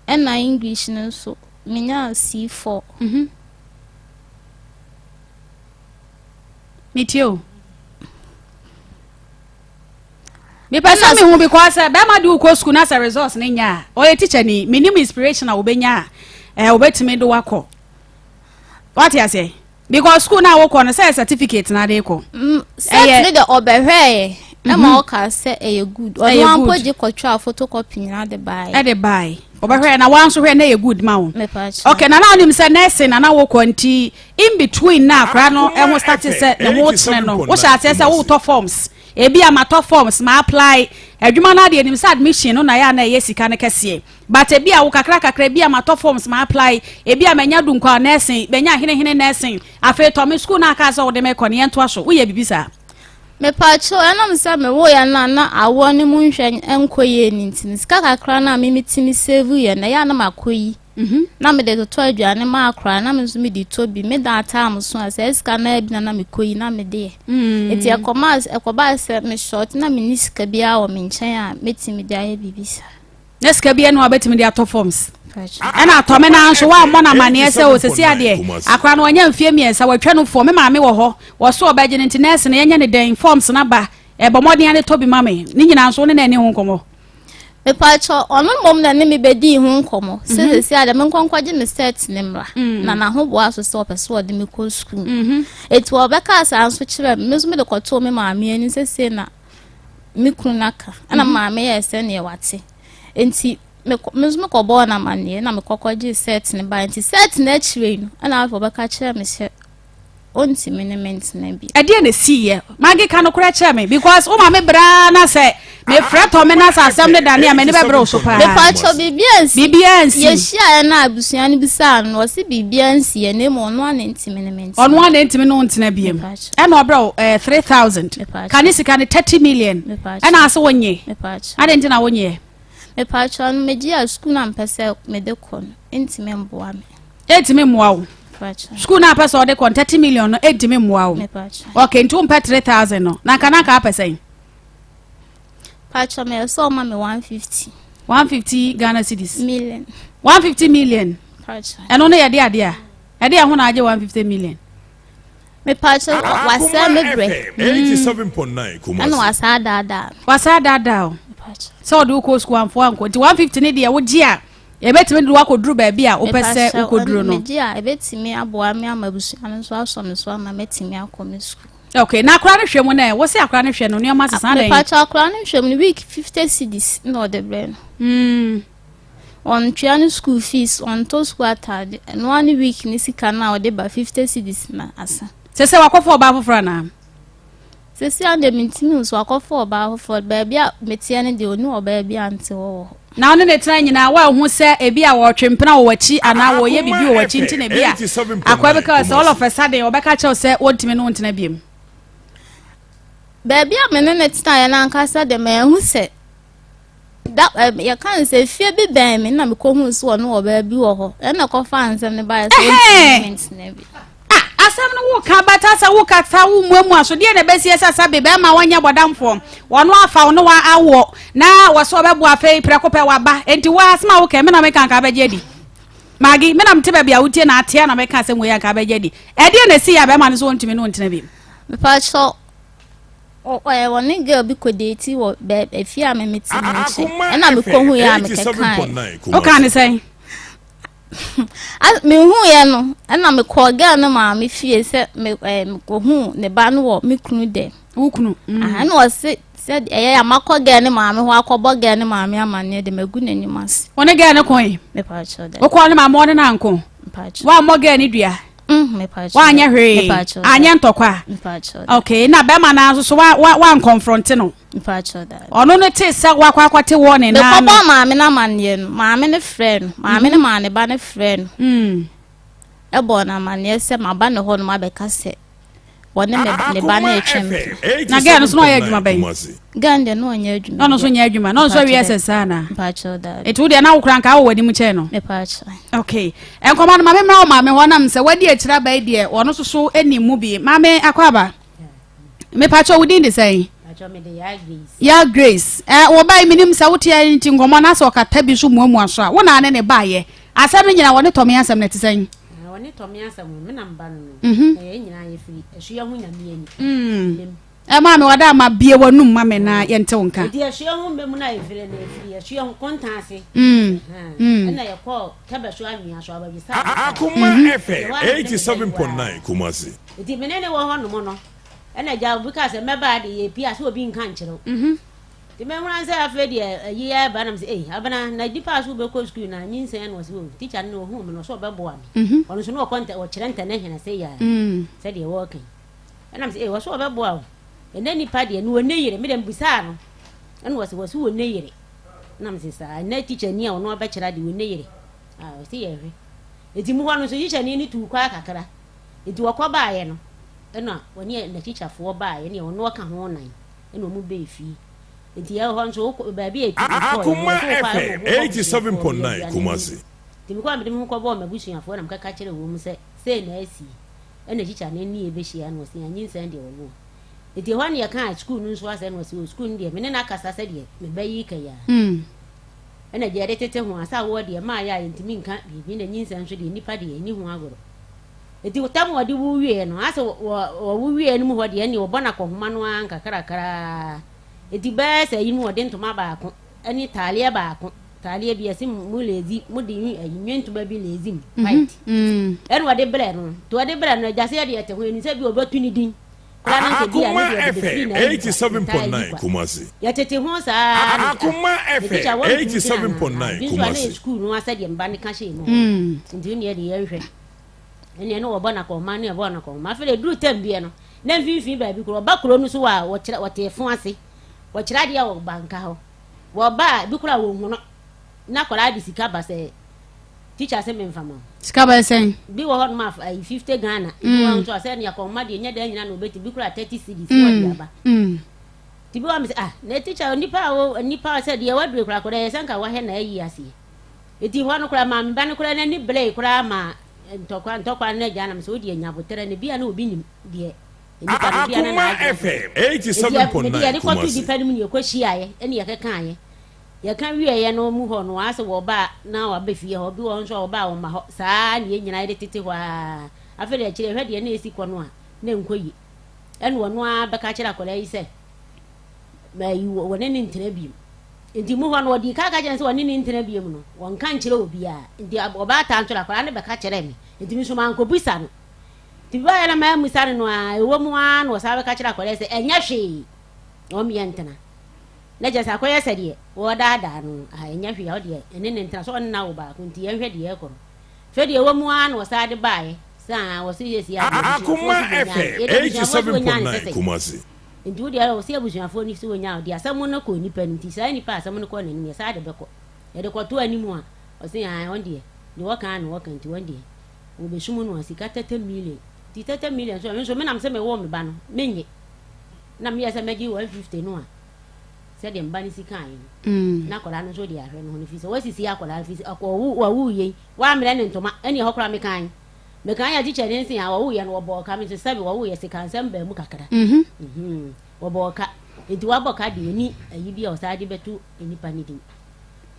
Ɛna English no nso menya C4. Mhm. Metie o. Mepɛ sɛ mehu because eh, bɛrima de wokɔ sukuu na sɛ results ne nya a ɔyɛ teacher ni menim inspiration a wobɛnya a eh, wobɛtumi de wakɔ. Wate aseɛ? Because school na wokɔ no sɛ certificate na de kɔ. Mm, cert ne de ɔbɛhwɛɛ ɛma mhm. ɔka sɛ ɛyɛ good. Ɔno ampo gye kɔtwa photocopy nyinaa de bae. Ɛde bae. Ɔbɛhwɛ na wɔn nso hwɛ na ɛyɛ good ma wo. Okay, na na onim sɛ nursing na na wokɔ nti in between na akora no ɛho start sɛ ne ho kyerɛ no. Wohyɛ aseɛ sɛ wotɔ forms. Ebi a matɔ forms ma apply adwuma no adeɛ nim sɛ admission no na yɛ a na ɛyɛ sika no kɛseɛ. But ebi a wo kakra kakra ebi a matɔ forms ma apply ebi a manya Dunkwa nursing manya henehene nursing afei tɔ me school no a kaa sɛ wode me kɔ no yɛntoa so woyɛ biribi saa. Mepaakyɛw ɛnam sɛ mewoeɛ no a na awoɔ no mu nhwɛ nkɔ yie no nti no sika kakra no a me metumi save yɛ no ɛyɛ a na makɔyi na mede totɔ aduane ma akora na me nso mede tɔ bi me dan ataa so a saa sika no bi na na mekɔyi na mede yɛ nti ɛkɔmaa ɛkɔbaa sɛ me short na menni sika biara wɔ me nkyɛn a mɛtumi de ayɛ biribi saa. Na sika bi ɛna wabɛtumi de atɔ forms ɛna atɔ me naa nso wammɔ no amanneɛ sɛ osesi adeɛ akora no wanya mfie mmiɛnsa watwa no foɔ me maame wɔ hɔ wɔso ɔbɛgye no nti nɛɛse no yɛnyɛ ne dɛn forms no aba ɛbɔ mmɔden ade tɔ bi ma me ne nyinaa nso wo ne na ani ho nkɔmmɔ. Mepakyɛ ɔno mmom na ne me bɛdii ho nkɔmmɔ sɛ mhm. sɛsi adeɛ menkɔ nkɔgye me set ne mmra mm. na n'ahoboa so sɛ ɔpɛ sɛ ɔde me kɔ sukuu mhm. ɛti ɔbɛkaa saa nso kyerɛ me nso mede kɔtoo me maame anim sɛ sei na me kunu no aka ɛna mhm. maame yɛɛ sɛ neɛ wate nti me nso mekɔbɔɔ no amanneɛ na mekɔkɔgyee set no bae nti set no akyire no ɛna afei ɔbɛka kyerɛ me sɛ ɔntumi ne me ntena bi. Ɛdeɛ na ɛsiiɛ Maggie ka nokorɛ kyerɛ me because wo maame braa na sɛ mefrɛ tɔ me na sɛ asɛm no dane a m'ani bɛbrɛ wo so paa. Mepatwɔ biribiara nsi. Biribiara nsi. Yɛhyiaeɛ no a abusua no bisaa no ɔse biribiara nsi yɛ na mmom ɔno a na ntumi ne me ntena. Ɔno a na ntumi ne wo ntena biem. Ɛna ɔbrɛ wo eh, 3000. Ka ne sika no 30 million. Ɛna ase wo nye. Adɛn nti na wo nyeɛ? Mepatwɔ no megye a sukuu no a mpɛ sɛ mede kɔ no ntumi mboa me. Ɛntumi mmoa wo. Sukuu no a pɛ sɛ ɔde kɔ no 30 million no ɛntumi mmoa wo. Okay, nti wompɛ 3000 no. Na nka na nka apɛ sɛn? Pacho me sɛ ɔma me 150. 150 Ghana cedis. Million. 150 million. Pacho. Ɛno no yɛde adeɛ a. Ɛde ɛho na agye 150 million. Me pacho wasɛ me brɛ. 87.9 Kumasi. Ɛna wasa adaadaa. Wasa adaadaa o. Sɛ ɔde wo kɔ sukuu amfo ankɔ nti 150 ne deɛ wogye a ɛbɛtumi de wakɔduru baabi a wopɛ sɛ wokɔduru no. Megye a ɛbɛtumi aboa me ama abusua no nso asɔ me so ama mɛtumi akɔ me sukuu. Okay, na akora no hwɛ mu nɛ wose akora no hwɛ no nneɛma sesa dɛn? Mepakyɛ akora no hwɛ mu no week 50 cedis na ɔde brɛ no. Mm. Ɔntua no school fees, ɔntɔ school ataade, ɛno ara ne week ne sika no a ɔde ba 50 cedis na asa. Sɛ sɛ wakɔfa ɔbaa foforɔ anaa? Seesei ara deɛ mentumi nso akɔfa ɔbaa foforɔ, baabi a meteɛ no deɛ ɔni ɔbaa bi a nte hɔ wɔ hɔ. Na wo ne no tena nyinaa woanhu sɛ ebi a wɔretwe mpena wɔ w'akyi anaa wɔreyɛ biribi wɔ w'akyi nti na ebi a akoa bi ka sɛ all of a sudden ɔbɛka kyerɛ wo sɛ wɔntumi ne wo ntena biom? Baabi a me ne no tenaeɛ no ankasa deɛ manhu sɛ da yɛka no sɛ fie bi bɛn me na mekɔhuu sɛ ɔne ɔbaa bi wɔ hɔ ɛna kɔfaa nsɛm no baeɛ sɛ ɔntumi ne me ntena bi. Ah, asɛm no woka bata sɛ wokasa wo muamua so deɛ na ɛbɛsi ɛsɛ sɛ be bɛrima wɔnyɛ bɔdamfoɔ wɔno afa wo ne wa awoɔ na wɔsɛ ɔbɛboa afei prɛko pɛ waba enti wo asɛm a wokɛ me na meka nka bɛgye adi Magi me na mete baabi a wotie na ateɛ na meka asɛm wei anka bɛgye adi ɛdeɛ na ɛsi yɛ a bɛrima no so wɔntumi ne wo ntena bi. Mepakyɛw wɔne girl bi kɔ date wɔ baabi efie a me mete mu nkyɛn ɛna mekɔhu yɛ a mekɛkae. Wokaa ne sɛn? Mehuiɛ no, ɛna mekɔɔ girl no maame fie sɛ me ɛɛ mekɔhuu ne ba no wɔ me kunu dɛm. Wo kunu? Mm. Aha, ɛna ɔse sɛ ɛyɛ a makɔ girl no maame hɔ akɔbɔ girl no maame amanneɛ de magu n'anim ase. Wo ne girl no koe? Mepakyɛw dɛ. Wokɔɔ ne maame hɔ ne no anko? Mepakyɛw. Woammɔ girl no dua? Mm, mepakyɛw. Woanyɛ hwee? Mepakyɛw. Anyɛ ntɔkwa? Mepakyɛw. Okay, na bɛrima no nso so wa wa wankɔnfrɔnte no? Mpakyɛw daabi. Ɔno no tee sɛ wakɔ akɔte wɔ ne nan no. Mekɔbɔɔ maame no amanneɛ no, maame no frɛɛ no. Maame no maa ne ba no frɛɛ no. Mm. Ɛbɔɔ no amanneɛ sɛ maba ne hɔ nom abɛka sɛ wɔne me ne ba no retwe mpena. Na girl no so na ɔyɛ adwuma bɛn? Girl no deɛ na ɔnyɛ adwuma. Na ɔno nso nyɛ adwuma. Na ɔno nso awie ɛsɛ saa na. Mpakyɛw daabi. Eti wo deɛ na wo kora nka wɔ w'anim kyɛn no. Mepakyɛw. Okay. Nkɔmɔ no maame mmra wo maame hɔ nam sɛ wadi akyire aba yi deɛ ɔno nso so nim mu bi. Maame akɔ aba. Mepakyɛ wo din de sɛn? Ya Grace. Eh, wo ba yi menim sɛ wote ayɛ nti nkɔmmɔ na sɛ ɔkata bi so muamua so a, wo na ne ne baayɛ. Asɛm no nyina wɔne tɔme asɛm no ɛte sɛn? Wɔne tɔme asɛm no, me na mba no no. Mhm. Na yɛn nyinaa yɛfiri asua ho nyame ani. Mm. Eh, maame wada ama bie w'anum ma me na yɛnte wo nka. Nti asua ho mmɛ mu no a yɛfiri no yɛfiri asua ho kontan ase. Mm. Mm. Ɛna yɛkɔɔ tɛbɛ so anwea so ababisa. Akoma FM 87.9 Kumasi. Nti me ne no wɔ hɔ nom no, ɛna agya obi kaa sɛ mɛba de yɛ pia sɛ obi nka nkyerɛ wo. Mhm. Nti mɛhuna sɛ afei deɛ ayi yɛ ba nam sɛ ei abena na nipa a so wobɛkɔ sukuu na nyinsɛn na ɔsɛ o tikya no na ɔhuu me no ɔsɛ ɔbɛboa me. Mhm. Ɔno nso na ɔkɔ ntɛ ɔkyerɛ ntɛnɛ hene sɛ yɛ mm. sɛdeɛ wɔreka yi. Ɛnam sɛ ei ɔsɛ ɔbɛboa wo. Ɛnɛ nipa deɛ no ɔnɛ yere me deɛ mbisaa no ɛna ɔsɛ wɔsɛ ɔnɛ yere. Nam sɛ saa ɛnɛ tikya ni a ɔno abɛkyerɛ adeɛ ɔnɛ yere. Ah ɔsɛ yɛhwɛ. Nti mu hɔ no nso tikyani no tuu kwaa kakra. Nti wɔkɔ baeɛ no, ɛna wɔne n'akyikyafoɔ baeɛ, ɛne ɔno ɔka ho nan, ɛna wɔn bɛɛ fie. Nti yɛwɔ hɔ nso, wokɔ baabi a ɛtu kɔɔ yɛ no, Akoma wɔsɛ wokɔ a FM ɛna wɔn abusuafoɔ 87.9 bi aduane Kumasi. Nti mekɔ a mede me ho kɔbɔɔ m'abusuafoɔ na mekaka kyerɛɛ wɔn sɛ sei na asi, ɛna kyikya no ne yɛbɛhyia na ɔse anyinsɛn deɛ ɔno a. Nti ɛhɔ ne yɛkaa sukuu no nso asɛm na ɔse o sukuu no deɛ me ne no akasa sɛdeɛ me ba yi reka yi ara. Ɛna deɛ yɛde tete ho a, sɛ awoɔ deɛ ɛmaayɛ a yɛntumi nka biribi na nyinsɛn nso deɛ nnipa deɛ ɛnni ho agorɔ. Enti tam a ɔde wo wieɛ no, asɛ wɔwo wieɛ no mu hɔ deɛ ɛnneɛ wɔbɔ no akɔhoma no ara nkakrakra. Enti bɛyɛ sɛ ayi mu wɔde ntoma baako ne taaleɛ baako, taaleɛ bi ɛse mo leezi, mo de ayi nwe ntoma bi leezi mu, white. Ɛna ɔde brɛ no. Nti ɔde brɛ no, agya sɛ yɛde yɛte ho, yɛnim sɛ bi ɔbɛtu ne din. Koraa na nka bi a ne Akoma deɛ ɔde bɛfiri FM na ayi kwa, ntaa ayi 87.9 kwa. Kumasi. Yɛtete ho saa na Akoma ah, ne tikya FM wɔntumi gyina anaa? Ah, 87.9 bi nso a na yɛ Kumasi. sukuu no asɛdeɛ mba no ka hyɛɛ mu hɔ. Nti wo deɛ deɛ yɛnhwɛ. Ɛnneɛ ne wɔbɔ no akɔnhoma ne ɛbɔ no akɔnhoma. Afei deɛ ɛduru tɛm biɛ no, na mfimfini baabi koro ɔba kuro no so wɔ a wɔkyerɛ wɔte fo ase. Wɔkyerɛ adeɛ wɔ banka hɔ. Wɔba a bi koraa wɔnhu no. Na akwadaa de sika ba sɛ tikya sɛ memfa ma wo. Sika bɛyɛ sɛn? Bi wɔ hɔ nom a ayi 50 Ghana. Bi wɔ hɔ nso a sɛ nea akɔnhoma deɛ nyɛ dan nyina na wɔbɛti bi koraa 30 cedis na wɔde aba. Nti bi wɔ hɔ a mesɛ ah na tikya nipa a wo nipa sɛ deɛ wadure koraa koraa ɛyɛ sɛ nka wahɛ na ayi aseɛ. Enti hɔ no koraa maa me ba no koraa n'ani beree koraa maa ntɔkwa ntɔkwa no agya nam sɛ wodi anya aboterɛ no bia na obi nim deɛ nnipa no bia na Akoma n'adwene FM Enti mede yɛde 87.9 kɔto Kumasi. nnipa no mu ne yɛkɔhyiaeɛ ɛne yɛkekaeɛ yɛka wieeɛ no mu hɔ no asɛ wɔba a na wɔaba fie hɔ bi wɔ hɔ nso a wɔba a wɔma hɔ saa ne yɛn nyinaa yɛde tete hɔ ara afei deɛ akyire hwɛ deɛ na ɛsi kɔ no a na ɛnkɔ yie ɛne ɔno ara bɛka kyerɛ akwadaa yi sɛ wɔne ne ntena bio. Nti mu hɔ no ɔdii kan ka kyerɛɛ no sɛ ɔne no ntena biom no, ɔnka nkyerɛ obiara. Nti ɔbaatan nso de akwadaa no bɛka kyerɛɛ me. Nti me nso mankɔbisa no. Nti mebaeɛ na mammisa no no ara, ɛwɔ mu ara na ɔsan bɛka kyerɛɛ akwadaa yi sɛ ɛnyɛ hwee, ɔmmeɛ ntena. Na kyerɛ sɛ akɔyɛ sɛ deɛ wɔredaadaa no, ah, ɛnyɛ hwee a ɔdeɛ ɛne no ntena, sɛ ɔne no awo baako nti yɛnhwɛ deɛ ɛrekɔ no. Afei deɛ ɛwɔ mu ara na ɔsan de baeɛ sɛ ah, wɔse seesei adeɛ abusuafoɔ Akoma se wɔnyaa no. FM Yɛde abusuafoɔ se wɔnyaa no sɛ 87.9 sɛn? Kumasi. Nti wo deɛ ɔse abusuafoɔ no sɛ wɔnya wo deɛ asɛm no kɔ nipa no nti saa nipa a asɛm no kɔ n'anim yɛsaa de bɛkɔ yɛde kɔto anim a ɔse ae wɔn deɛ deɛ wɔka ara na wɔka nti wɔn deɛ wɔbɛsum no a sika 30 million nti 30 million nso ɛno nso menam sɛ mewoo me ba no mennye na meyɛ sɛ mɛgye 150 no a sɛdeɛ mba no si kaeɛ no na akwadaa no nso de ahwɛ no ho no fi sɛ wasisi akwadaa no fi sɛ ɔwo wawo yei wammrɛ ne ntoma ɛne ɛhɔ koraa mekan Mekaa yɛ tikya ne nse a wɔwo yɛ no wɔbɔɔ ka me nso sɛbe wɔwo yɛ sikansɛm baa mu kakra mm wɔbɔɔ ka nti wabɔ ka deɛ ɔni ayi bi a ɔsaa de bɛto nipa ne din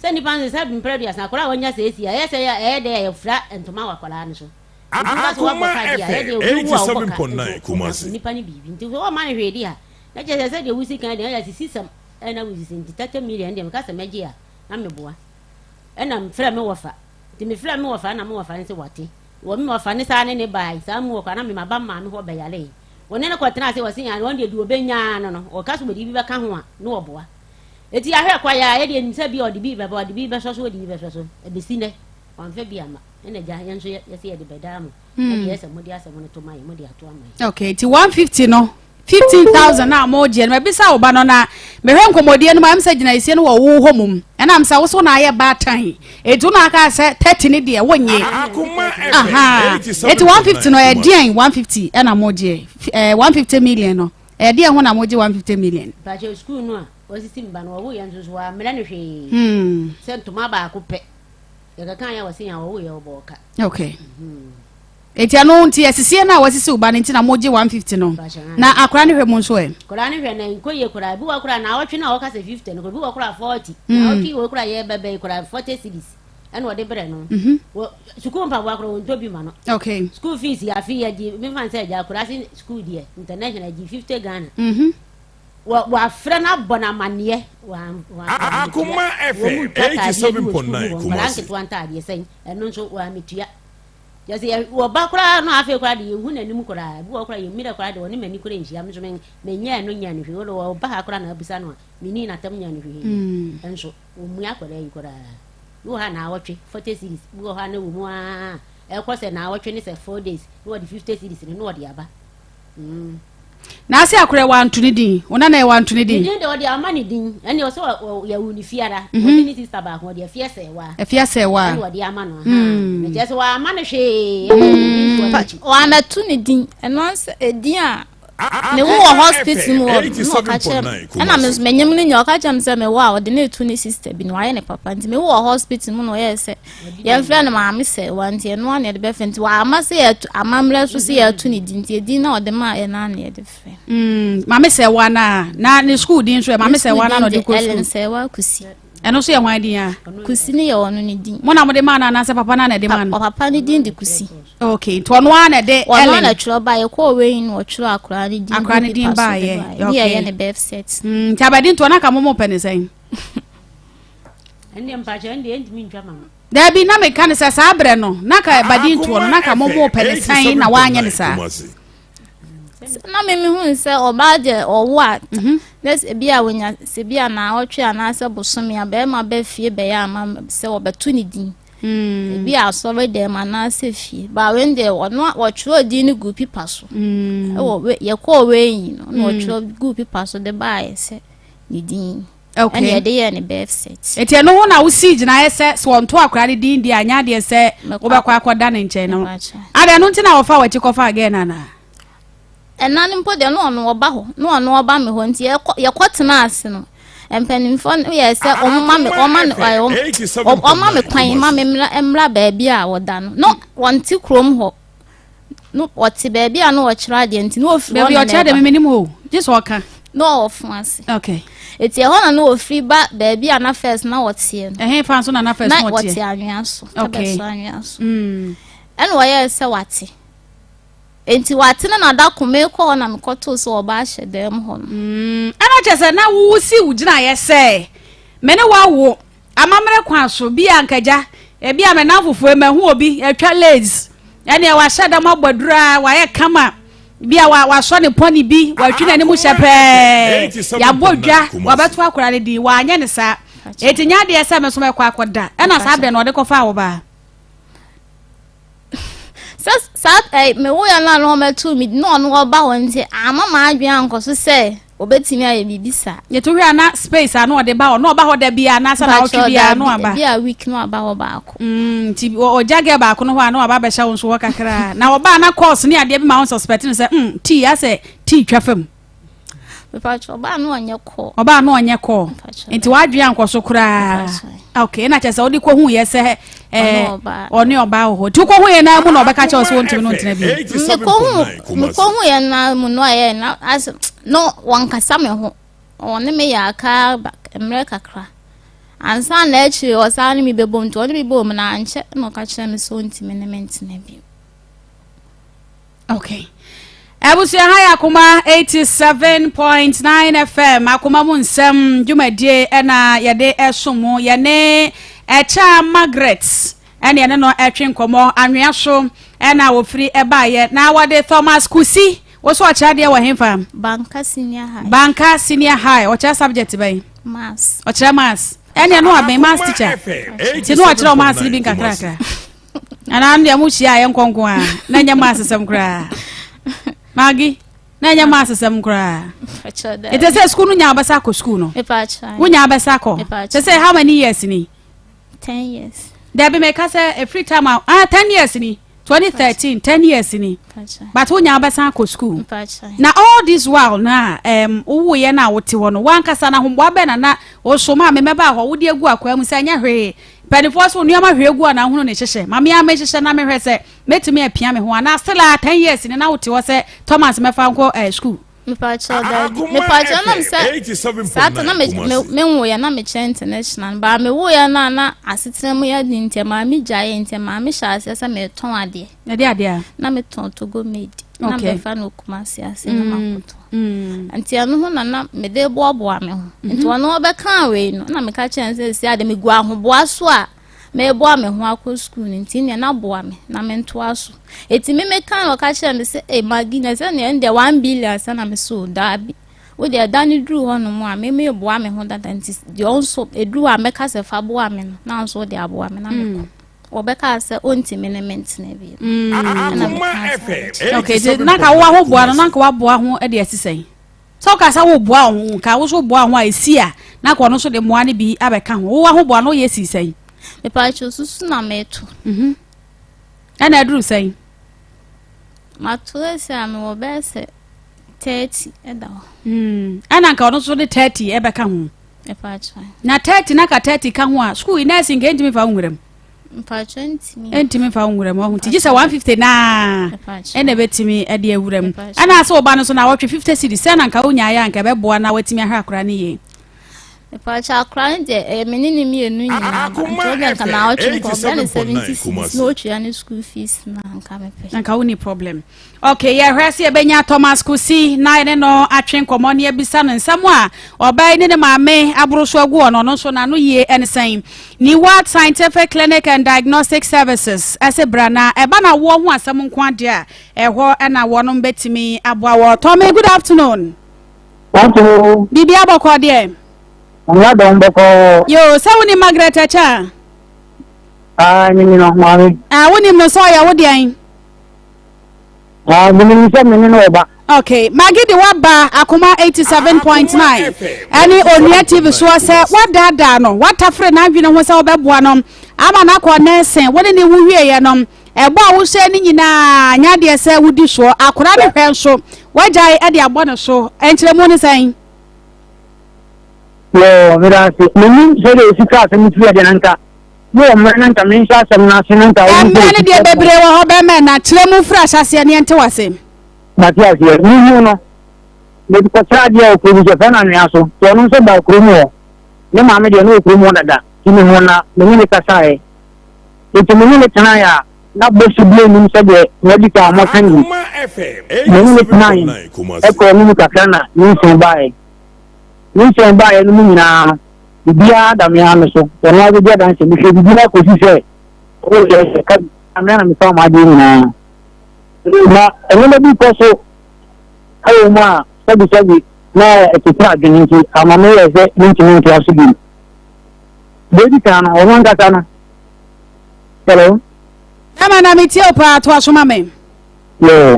sɛ nipa nso sɛbe mprɛ aduasa akwadaa a wanya sɛ esi a ɛyɛ sɛ ɛyɛ dɛ a yɛfira ntoma wɔ akwadaa no so nti woka sɛ wabɔ Akoma ka deɛ a ɛyɛ FM deɛ obi wu a wobɔ ka 87.9 nso Kumasi. nipa ne biribi nti sɛ wɔma no hwee deɛ a na kyerɛ sɛ sɛdeɛ wosi kan deɛ ɛyɛ sisi sɛm ɛna wosisi nti 30 million deɛ meka sɛ mɛgye a na meboa ɛna mfrɛ me wɔfa Nti mefrɛɛ me wɔfa na me wɔfa no se wate. Wɔ me wɔfa ne saa ne ne bae saa mu wɔ kɔ a na me maba me maame hɔ bɛyaree. Wɔne no kɔtenaa ase wɔse aa wɔn deɛ deɛ ɔbɛnya no no ɔka sɛ ɔde bi bɛka ho a ne ɔboa. Enti yɛahwɛ kwae a yɛdeɛ nim sɛ bia ɔde bi bɛba ɔde bi bɛsɔ so ɔde bi bɛsɔ so ɛbɛsi nnɛ wamfa bi amma ɛna agya yɛn nso yɛse yɛde bɛdaa mo na deɛ ɛsɛ mode asɛm no to ma yɛn mode ato ama yɛn. Okay, nti 150 no 15000 a mogyeɛ no mabisa wo ba no na mehwɛ nkɔmmɔdie no mu am sɛ gyinaesie no wɔ wo hɔ mom ɛnam sɛ wo so na ayɛ baatan ɛti wo na aka sɛ 30 no deɛ wonyɛ aha ɛti 150 no ɛdeɛn 150 ɛna mogyeɛ eh, 150 million no ɛdeɛn ho na mogye 150 million mpakyɛ sukuu no a wɔsisi mba no wɔwo yɛn nso so wɔammrɛ no hwee hmm. sɛ ntoma baako pɛ yɛkɛka yɛ wɔse yɛn a wɔwo yɛ wɔbɔɔ ka okay mm -hmm. Enti ɛno nti asisie no a wasisi wo ba no nti na mogye 150 no. Na akora no hwɛ mu nso ɛ? Akora no hwɛ na nkɔ yie koraa. Ebi wɔ koraa naawɔtwe no a wɔka sɛ 50 no, ebi wɔ koraa 40. Naawɔtwe wɔ koraa yɛ bɛbɛ yi koraa 40 cedis ɛna ɔde brɛ no. Mhm. Wɔ sukuu mpaboa koraa wɔntɔ bi ma no. Okay. School fees yɛ afe yɛ gye mefa sɛ agya akora se school deɛ international gye 50 Ghana. Mhm. Wɔ wɔafrɛ no abɔ no amanneɛ. Akoma FM 87.9 Kumasi. Nkwadaa nketewa ntaadeɛ sɛn ɛno nso wɔametua. Kyerɛ sɛ yɛ wɔba koraa no afei koraa de yɛnhu n'anim koraa ebi wɔ koraa yɛn mmerɛ koraa de ɔne m'ani koraa nhyia me nso me menyɛɛ no nyɛɛ no hwee wode ɔba ha koraa na abisa no a menii n'atam nyɛɛ no hwee mm. nso ɔmmua akwadaa yi koraa bi wɔ ha naawɔtwe 40 series bi wɔ hɔ a na wɔ mu aa ɛkɔ sɛ naawɔtwe ne sɛ 4 days na wɔde 50 series no na wɔde aba mm. Na ase akorɛ wanto ne din. Wo nana yɛ wanto ne din. Ne din de ɔde ama ne din. Ɛne ɔsɛ yɛwo ne fiara. Mhm. Ɔde ne sista baako ɔde afie sɛwa. Afie sɛwa. Ɛne ɔde ama no. Mm. Na kyerɛ sɛ wama no hwee. Mm. Wamɛto ne din. Ɛno ansɛ edin a me wo wɔ hospital mu hɔ no na ɔka kyerɛ me ɛna me nso menyim no nyɛ ɔka kyerɛ me sɛ mewɔ a ɔde ne etu ne sister bi na wayɛ ne papa nti me wo wɔ hospital mu na ɔyɛ sɛ Yɛmfrɛ no maame sɛ wa nti ɛno ara na yɛde bɛfrɛ nti wama sɛ yɛto amammerɛ so sɛ yɛto ne din nti edin na ɔde maa yɛ no ara na yɛde frɛ. Mm, maame sɛ wa na na ne sukuu din nso yɛ maame sɛ wa na na ɔde kɔ sukuu. Ellen sɛ wa kusi. Ɛno nso yɛ hwan din a? Kusi ne yɛ ɔno ne din. Mo na mo de maa no anaasɛ papa no na ɛde maa no? Papa ne din de Kusi. Okay, nti ɔno ara na ɛde Ellen. Ɔno ara na twerɛ baa yɛ kɔɔ wei na ɔtwerɛ akora ne din. Akora ne din baa yɛ. Okay. Ne yɛ yɛ ne birth cert. Mm, nti abɛdi nti ɔno aka mo mo pɛ ne sɛn? Ɛndeɛ mpakyɛ ɛndeɛ ɛntumi ntwa ma no. Daabi na meka ne sɛ saa berɛ no na ka ɛbadi ntoɔ no na ka momo pɛ ne sɛn na woanyɛ ne saa. Na me mehu sɛ ɔbaa deɛ ɔwo a mhm. na ebi a wɔnya sɛ bi a naawɔtwe anaasɛ bosome a bɛrima bɛ fie bɛyɛ ama sɛ wɔbɛto ne din hmm. ebi a asɔre dɛm anaasɛ fie baa wei deɛ ɔno wɔtwerɛ din no gu pipa so hmm. ɛwɔ yɛkɔɔ wei yi no na hmm. wɔtwerɛ gu pipa so de baayɛ sɛ ne din. Okay. Ɛna yɛde yɛɛ ne birth cert. Eti ɛno ho na wosii gyinaeɛ sɛ sɛ wɔnto akwadaa no din deɛ anyɛ adeɛ sɛ wobɛkɔ akɔda ne nkyɛn no. Ada ɛno nti na wɔfa w'akyi kɔfa gɛɛ no anaa? Ɛna no mpo deɛ na ɔno ɔba hɔ na ɔno ɔba me hɔ nti yɛkɔ yɛkɔ tena ase no mpanimfoɔ no yɛ sɛ wɔn ma me wɔn ma no wɔn ma me kwan ma me mmra mmra baabi a wɔda no na wɔnte kurom hɔ. No ɔte baabi a na ɔkyerɛ adeɛ nti na ɔfiri hɔ baabi na ɔkyerɛ deɛ memenim hɔ o gye sɛ ɔka na ɔwɔ fo ase okay eti ɛhɔ na na ɔfiri ba baabi a na first na ɔteɛ no ɛhe fa nso na na first na ɔteɛ na ɔte anwea so okay ɛbɛso anwea so mm. ɛna ɔyɛɛ sɛ wate nti wate no na da ko mekɔ hɔ na mekɔtoo sɛ ɔba ahyɛ dɛm hɔ no mm. ɛna kyerɛ sɛ na wosi wo gyinaeɛ sɛ. Me ne wo awo amammerɛ kwan so, bi a anka agya, ebi a me nnamfofoɔ yi, mahu obi, atwa lace, ɛneɛ wahyɛ dam abɔ aduro a, wayɛ kama, bi a wasɔ ne pɔne bi, watwi n'anim hyɛ pɛɛ, yɛabɔ dwa, wabɛto akwadaa no din, wanyɛ ne saa. Eti nyɛ adeɛ sɛ me nso mɛkɔ akɔda. Ɛna saa berɛ no ɔde kɔfaa wo baa. Sɛ saa ɛ mewoeɛ no a na wɔbɛtoo me din na ɔno ɔba hɔ nti amma m'adwene ankɔ so sɛ ɔbɛtumi ayɛ biribi saa. Yɛto hwɛ a na space a na ɔde ba hɔ na ɔba hɔ da biara anaasɛ naawɔtwe biara na waba. Bi a week na waba hɔ baako. Mm, nti ɔgya girl baako no hɔ a na waba abɛhyɛ wo nso hɔ kakra. Na ɔba a na course ne adeɛ bi ma wo suspect no sɛ mm tea asɛ tea twa fam. Mepatwa ɔbaa no ɔnyɛ kɔɔ. Ɔbaa no ɔnyɛ kɔɔ. Nti wadwene ankɔ so koraa. Okay, na kyerɛ sɛ wode kɔhu yɛ sɛ ɛɛ ɔne ɔbaa wɔ hɔ. Nti wokɔhu yɛ naa mu na ɔbɛka kyerɛ sɛ wɔntumi no ntena bi. Mekɔhu mekɔhu yɛ naa mu no ayɛ na as no wɔnkasa me ho. Ɔne me yɛ aka mmerɛ kakra. Ansa na akyire ɔsan ne me bɛbom nti ɔne me bom na ankyɛ na ɔka kyerɛ me sɛ ɔntumi ne me ntena bio. Okay. Abusua ha yɛ Akoma 87.9 FM Akoma mu nsɛm dwumadie ɛna yɛde ɛso mu yɛne ɛkyɛ Margaret ɛne ɛne no ɛtwe nkɔmɔ anwea so ɛna wɔfiri ɛbaayɛ na wɔde Thomas Kusi wɔso ɔkyerɛ adeɛ wɔ hefa Banka Senior High Banka Senior High ɔkyerɛ subject bɛn Maths ɔkyerɛ Maths ɛne ɛno abɛn Maths teacher ti no ɔkyerɛ Maths no bi nkakrakra anaa no deɛ mo hyia a yɛ nkɔnko a na ɛnyɛ maa asesɛm koraa magi na ɛnyɛ maa asesɛm koraa ɛtɛ sɛ sukuu no nya abɛsa akɔ sukuu no wonya abɛsa akɔ sɛ sɛ how many years ni ten years dabi mɛka sɛ every time a ah ten years ni 2013 10 years ni but wonya abɛsan akɔ sukuu na all this while na um, wowoyɛ no a wote hɔ no wankasa na ahoboa bɛn na na woso maa me mɛbaa hɔ wode agu akwaa mu sɛ ɛnyɛ hwee Mpaninfoɔ so nnoɔma hwie gu a na wohunu ne hyehyɛ? Ma me ara menhyehyɛ na menhwɛ sɛ mɛtumi apia me ho anaa still a 10 years ni na wote hɔ sɛ Thomas mɛfa nkɔ eh, school. Mepakyɛw daabi mepakyɛw nam sɛ saa ta na me me me nwoyɛ na mekyerɛ international no baa me woyɛ no a na asetena mu yɛ den nti ɛmaa me gyaeɛ nti ɛmaa me hyɛ aseɛ sɛ metɔn adeɛ. Ɛde adeɛ a? Na metɔn Togo made na Okay. mebɛfa no Kumasi ase na Mm, makɔtɔn. mm. Nti ɛno ho na na mede boaboa me ho. Nti ɔno ɔbɛkaa wei no na meka kyerɛ no sɛ si ade megu ahoboa so a meboa me ho akɔ sukuu no nti nea na boa me na mentoa so. Eti me meka na ɔka kyerɛ me sɛ ee Maggie na sɛ nea ɛndeɛ 1 billion sɛ na me so daabi. Wo deɛ ɛda no duru hɔ nom a me meboa me ho dada nti deɛ ɔnso ɛduru hɔ a mɛka sɛ fa boa me no na nso wode aboa me na mekɔ. Wɔbɛkaa sɛ ɔntumi ne me ntena bio. Ɛna Akoma mekaa sɛ FM adekyee. Okay, nti na nka wo ahoboa no na nka waboa ho de asi sɛn? Sɛ woka sɛ woboa wo ho nka wo so boa wo ho a ɛsi a na nka ɔno nso de mmoa no bi abɛka ho. Wo ahoboa no woyɛ si sɛn? Mepatwo susu na meto. Mhm. Ɛna aduru sɛn? Mato esi a mewɔ bɛyɛ sɛ 30 ɛda hɔ. Ɛna nka ɔno nso de 30 ɛbɛka ho. Mepatwo. Na 30 na ka 30 ka ho a sukuu yi nɛɛse nka ɛntumi fa wo nwura mu. Mpatwo ntumi. Ɛntumi fa wo nwura mu ɔho nti gye sɛ 150 naa ɛna ɛbɛtumi ɛde awura mu. Ɛna sɛ ɔba no so na wɔtwe 50 cedis sɛ na nka wonya ayɛ a nka ɛbɛboa na watumi ahwɛ akora no yie. Mepatwo akora no deɛ ɛyɛ me ne ne mmienu nyinaa ba nti ɔdeɛ nka na ɔtwe nka ɔbrɛ ne 70 cedis na ɔtua ne school fees na nka mepɛ. Nka wonni problem. Ok, yɛhwɛ sɛ yɛbɛnya Thomas Kusi na yɛne no atwe nkɔmmɔ na yɛabisa no nsɛm a ɔbaa yi ne ne maame aboro so agu hɔ no, ɔno nso n'ano yie ne sɛn. Neward Scientific Clinic and Diagnostic Services ɛse bra na ɛba na woɔ ho asɛm nko adeɛ a ɛhɔ na wɔnom bɛtumi aboa wɔ. Tommy, good afternoon. Afternoon. Biribi abɔkɔ deɛ? Nyame adom bɔkɔɔ. Yo, sɛ wonim Margaret Akyɛ a? Ah, menim no, maame. Ah, wonim no sɛ ɔyɛ wo deɛn? Ah, menim sɛ me ne no wɔ ba. Okay, Maggie de waba Akoma 87.9 ɛne Onua TV soɔ sɛ wadaadaa no, watafere n'adwene ho sɛ wobɛboa no ama no akɔ nɛɛsen, wo ne ne wo wieɛ no, ɛbɔ a wohyɛ ne nyinaa nyɛ adeɛ sɛ wodi soɔ, akora no hwɛ nso wagyae de abɔ ne so, nkyerɛmu ne sɛn? Yoo, meda ase. Menim sɛdeɛ ɛsi kaa asɛm no firi adeɛ na nka mewɔ mmerɛ na nka menhyɛ asɛm no ase na nka wohu Mmerɛ sɛ no deɛ bebree wɔ hɔ bɛmɛ na kyerɛ mu firi ahyɛaseɛ ne yɛnte w'ase. Mate aseɛ. Mehu no, mede kɔkyerɛ adeɛ wɔ kuro bi so, yɛfrɛ no Anwea so. Nti ɔno nso baa kurom hɔ. Ne maame deɛ na ɔwɔ kurom hɔ dada. Nti mehu na me ne no kasaeɛ. Nti me ne no tenaeɛ a, na bɔhyɛ biara nnim sɛdeɛ wɔadi kan wɔaka no yi. Me ne no tenaeɛ, ɛkɔɔ no mu kakra na nyinsɛn baeɛ. Nyinsɛn baeɛ no mu nyinaa no, Biribiara da me ara me so. Ɔno ara bɛdi adanseɛ. Mehwɛ biribiara kɔsi sɛ ɔyɛ sɛ ka me ara na mefa m'adeɛ nyinaa. Na nneɛma bi kɔ so wɔ mu a sɛbisɛbi na ɛtete adwene nti ama meyɛ sɛ mentumi ntoa so bio. Deɛ ɛdi kan no, ɔno ankasa no. Hello? Bɛma na metie wo paa, toa so ma me. Yoo.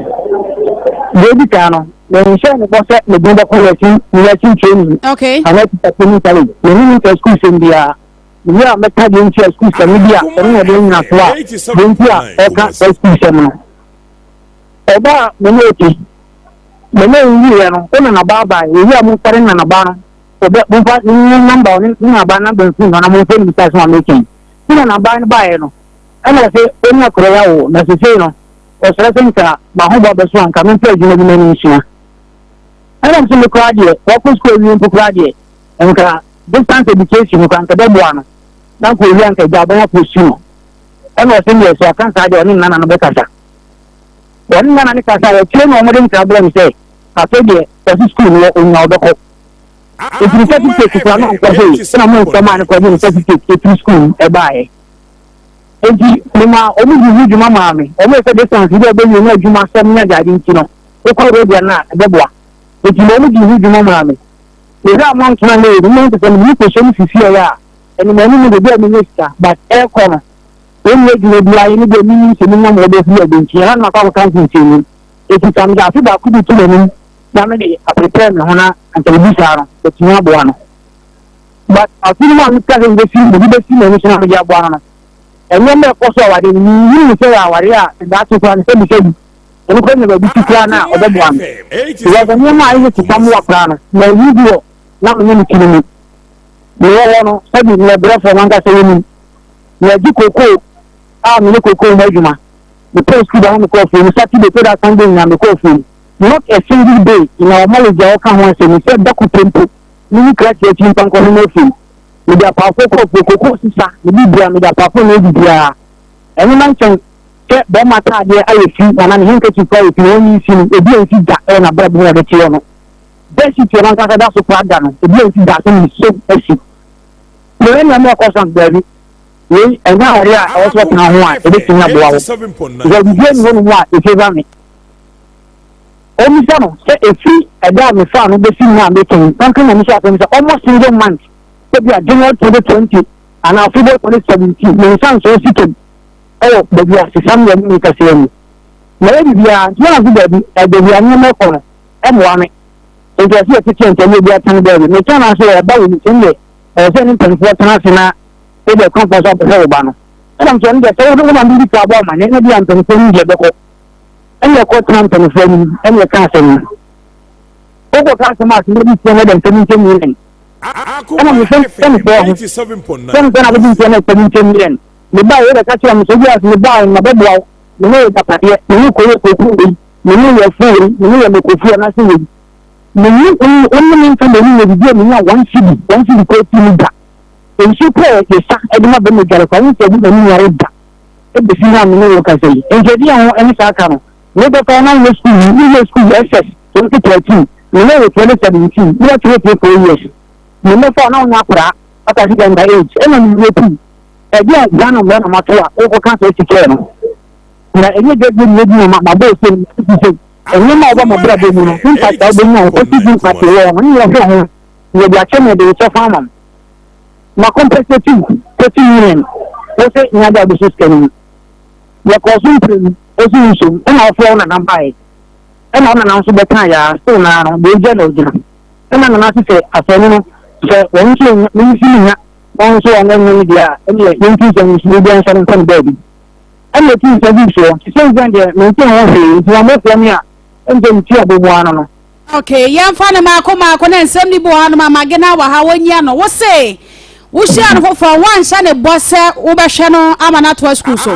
Deɛ ɛdi kan no, menhyɛɛ no bɔ sɛ mede no bɛkɔ nursing nursing training. Okay. Anaa teacher training college. Me ne no nka sukuu sɛm biara. Mewie a mɛka deɛ nti a sukuu sɛm no bi a ɔno na ɔde anyina so a deɛ nti a ɔka saa sukuu sɛm no. Ɔbaa a me ne ɔte, me ne nwieɛ no, wo nanabaa bae. Wɔwie a momfa ne nanabaa no, ɔbɛ momfa ne namba ɔne ne nanabaa namba mfiri hɔ na momfa ne bisa so a meka yi. Ne nanabaa no baeɛ no, ɛna ɔse ɔni akora yi awo na sesei no ɔsrɛ sɛ nka m'ahoboa bɛso a nka mempɛ adwuma bi ma no nsua. Ɛna mese me koraa deɛ wakɔ sukuu awie mpo koraa deɛ nka distance education no koraa nka bɛboa no na nka owie a nka agya aban akɔsu no. Ɛna ɔse deɛ sɛ ɔka saa deɛ ɔne nana no bɛkasa. Ɔne nana no kasa a akyire na wɔde nkra brɛ no sɛ afei deɛ ɔse sukuu no ɔnya ɔbɛkɔ. Nti ne certificate koraa na ɔnkɔ hwee ɛna mo nsɛm a ne kɔgye ne certificate ɛfiri sukuu mu ɛbaeɛ. Enti memaa wɔn dii ho dwuma maa me. Wɔyɛ sɛ distance bi a wobɛwie na adwuma asɛm ne adeade nti no, wokɔ Arabia no a, ɛbɛboa. Enti ma wɔn dii ho dwuma maa me. Mehwɛ a moantena nnɛ yi, mema nte sɛ mede me kɔhyɛ mu sisiɛi a, ɛnam anim de, bi a menya sika, but ɛrekɔ no, wɔnni adwuma biara yɛ ne deɛ mennim sɛ menya ma wɔbɛhuru ade nti, ɛha na makɔ akɔka nsensɛnmu. Enti sɛ mede afe baako bi to m'anim na mede aprepare me ho na anka biribi saa no, matumi aboa no. But afe no mu a meka sɛ mebɛsi mede bɛsi m'ani so na mede aboa no no, nneɛma a ɛkɔ so aware no, menhunu no sɛ ɛyɛ aware a daakye koraa no sɛbisɛbi ɔno koraa nya baabi si koraa no a ɔbɛboa me. Because nneɛma a ɛyɛ sika mmoa koraa no, manhu bi wɔ na menyɛ me tiri mu. Mewɔ hɔ no, sɛbi meyɛ brɛfoɔ m'ankasa yɛnim. Magye kokoo a meyɛ kokoo ho adwuma. Mekɔɔ sukuu da na mekɔɔ afuom. Saturday kɔda Sunday nyinaa mekɔɔ afuom. Not a single day in our marriage a wɔka ho asɛm yi sɛ da ko pɛ mpo Menni krakye akyi mfa nkɔhome afuom. Mede apaafoɔ kɔ afuo, kokoo sesa, me biribiara, mede apaafoɔ na ɛyɛ biribiara. Ɛno na nkyɛn sɛ bɛrima ataadeɛ ayɛ fi anaa ne handkerchief koraa ayɛ fi na ɔnyi nsi no, ebi ansi da wɔ n'abrabɔ mu a ɔde te hɔ no. Bedsheet a ɔno ankasa da so koraa da no, ebi ansi da sɛ mesom asi. Mehwɛ nneɛma a ɛkɔ so a, daabi, wei ɛnyɛ awareɛ a ɛwɔ sɛ ɔtena ho a ɛbɛtumi aboa wo. Because biribiara nni hɔnom a ɛfavour me. Ɔmmisa no sɛ ɛfiri ɛda a mefaa no bɛsi nnɛ a meka yi, ɔnka Nyame so asɛm sɛ ɔmmɔ single month, ebia January 2020 anaa February 2017, me nsa nsɔɔ sika mu wɔ baabi a sesam yɛ ne me kɛseɛ mu. Mayɛ biribiara, nti na mese daabi, baabi a nneɛma rekɔ no, ɛmmoa me. Nti ɛsɛ yɛtete ntɛm na obiara tena ne baabi. Metena no ase wɔ ɔba wɔ mu, nti ɛndeɛ ɛwɔ sɛ ne mpanimfoɔ tena ase na ebia kwan fa so abɛhwɛ wo ba no. Ɛna mesɛ ɔno deɛ sɛ wo na mede ka abɔ amanneɛ na ebia mpanimfoɔ no deɛ bɛkɔ. Ɛnna ɛkɔtenaa mpanimfoɔ anim ɛnna ɛka asɛm no. Wokɔka asɛm a asɛm bi tia no dɛm 70 million. Ɛnna me sɛ sɛmfɔɔ ho sɛmfɔɔ na bɛdi ntia no 70 million. Mebaa yɛ bɛka kyerɛ me sɛ obi ase mebaa na bɛboa wo. Me ne yɛ dapadeɛ, me ne kɔyɛ koko wei, me ne yɛ afuo wei, me ne yɛ mɛkofuo anaasɛ wei. Me ne wo ne me nka m'ani nyɛ biribi a menya one cedi, one cedi kɔ ti mu da. Nsuo kɔ yɛ sa ɛde ma bɛma dware kwa, wo nsɛ bi m'ani nyare da. Ebesi nnɛ a me ne wo rekasa yi, enti ɛdeɛn ho ne saa ka no? Me papa na nyɛ sukuu yi, me yɛ sukuu SS 2013, me ne wo 2017, me yɛ 3 3 4 years. Me mmɛfa na wonyɛ akwadaa, ɔka sɛ under age, ɛna me wie pii. Ɛdeɛn Ghana mmara na mato a wokɔka saa sika no? Na ɛnyɛ dwadie na yɛdi na mabɔ ose no, masi sɛ nneɛma a wɔba m'abrabɔ mu no, impact a wobɛnya wo positive impact wɔ ho, ne yɛhwɛ ho, na yɛde akyɛ me, yɛde wo kyɛfa ama me. Ma compensate wo 30 million wo se nya de abɛhyɛ sika no mu. Yɛkɔɔ so mprenu wo se nsom ɛna wofrɛ wo nana baeɛ ɛna wo nana nso bɛkaa yaa still naa no deɛ ogya na ogyina ɛna nana se sɛ afɛne no sɛ wɔn nso nya me nso menya na wɔn nso wɔn anyɛ me deɛ a ɛneɛ yɛnti nsɛm nso obiara nsa no nkɔ ne baabi ɛna ɛti nsa gu soɔ nti sɛ nsa deɛ mente ho hwee nti wɔn bɛfrɛ me a ɛnsɛ meti abɔ mu ano no. Ok, yɛmfa no maako maako na nsɛm no bi wɔ hanom a Magena wɔ ha wɔnyia no. Wo se wohyia no foforɔ woanhyɛ ne bɔ sɛ wobɛhwɛ no ama no atoa sukuu so?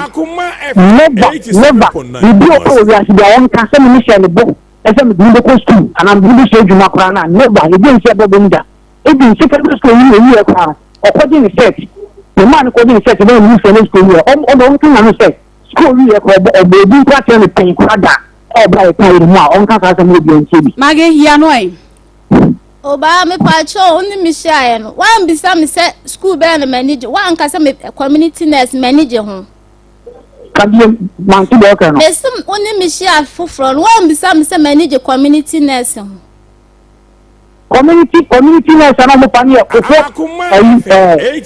Never, never, biribi a ɔpɛ wɔ wiase biara ɔnka sɛ me mehyɛɛ no bɔ sɛ mede no bɛkɔ sukuu anaa mede no bɛsua adwuma koraa no a, never, ebi ansi abrabɔ mu da. Even secondary school yi ɔwieɛ koraa no, ɔkɔgye ne cert, memaa no kɔgye ne cert bɛyɛ ne secondary school wieɛ, ɔno ɔnka n'ano sɛ sukuu ɔwieɛ koraa ɔbɔ ɔbɔ odin koraa kyerɛ me pɛn koraa da. Ɔbra yɛ kan yɛ mu a ɔnka saa asɛm no obiara ntie bi. Maggie, yi ano ɛ. Obaa mepaakyɛw wo ne me hyiaeɛ no woambisa me sɛ school bɛn na m'ani gye woanka sɛ me community nurse m'ani gye ho. Ka bio mante deɛ ɔka no. Mese wo ne me hyia foforɔ no woambisa me sɛ m'ani gye community nurse ho. Community community nurse na ɔmo fa no yɛ kofo ayi ɛɛ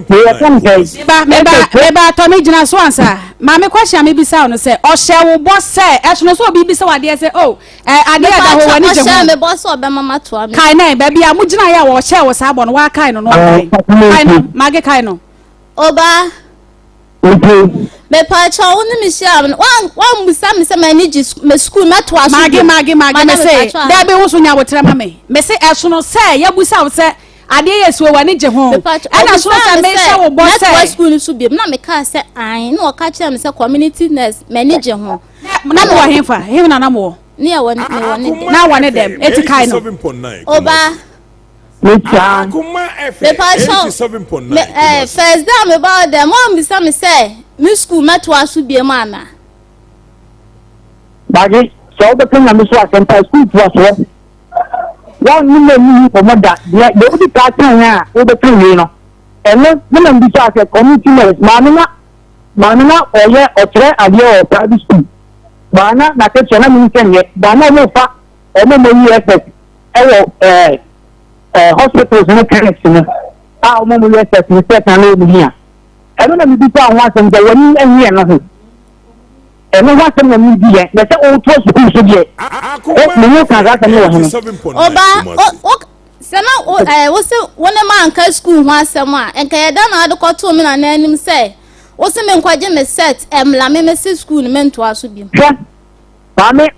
meyɛ fɛn sɛn. Meba meba meba atɔ me gyina so ansa. Maame question a mebisa wo no sɛ ɔhyɛ wo bɔ sɛ ɛsono sɛ obi bisa wo adeɛ sɛ oh ɛ adeɛ ɛda hɔ w'ani gye ho. Ɔhyɛ me bɔ sɛ ɔbɛma matoa me. Kae nɛ baabi a mo gyina yɛ a wɔhyɛ wo saa bɔ no wakae no no wakae. Kae no mage kae no. Obaa. Mepaakyɛw wo ne me hyia no woammusa me sɛ m'ani gye me sukuu mɛtoa so Mage mage mage me se daabi wo so nya wotrɛ ma me me se ɛsono sɛ yɛbusa wo sɛ adeɛ yɛ suo w'ani gye ho ɛna sono sɛ mehyɛ wo bɔ sɛ mɛtoa sukuu no so biom na mekaa sɛ ae na ɔka kyerɛ me sɛ community nurse m'ani gye ho. Na mowɔ hefa he na na mowɔ? Ne yɛ wɔ ne wɔ ne dɛm. Na wɔ ne dɛm eti kae no. Obaa. Mekyia. Mepakyɛw, me eh, first day a meba hɔ dɛ, moammisa me sɛ me sukuu mɛtoa so biom ana? Bagye, sɛ wobɛka Nyame so asɛm pa, sukuu toasoɔ. Wɔnne me anni nkɔmmɔ da. Deɛ deɛ wodi ka kan a wobɛka wie no, ɛno me na mbisaa sɛ community nurse, maame na maame na ɔyɛ ɔkyerɛ adeɛ wɔ private school. Baa na n'akatua na menim sɛ nyɛ, baa na wɔfa wɔn a wɔyi SS ɛwɔ ɛɛ ɛɛ hospitals ne clinics no a wɔn a wɔyɛ test no sɛ kan na wɔn hia ɛno na mebisa ho asɛm sɛ wɔn ani ɛnyɛ no ho ɛno ho asɛm na medi yɛ na sɛ ɔretɔ sukuu so deɛ o me ho kan saa asɛm no wɔ hene. ɔba o o sɛ na o ɛɛ wo se wo ne ma nka sukuu ho asɛm a nka yɛ da na ade kɔtoo me nana anim sɛ wo se me nkɔgye me set ɛmla me me se sukuu no me ntoa so bi. Hwɛ maame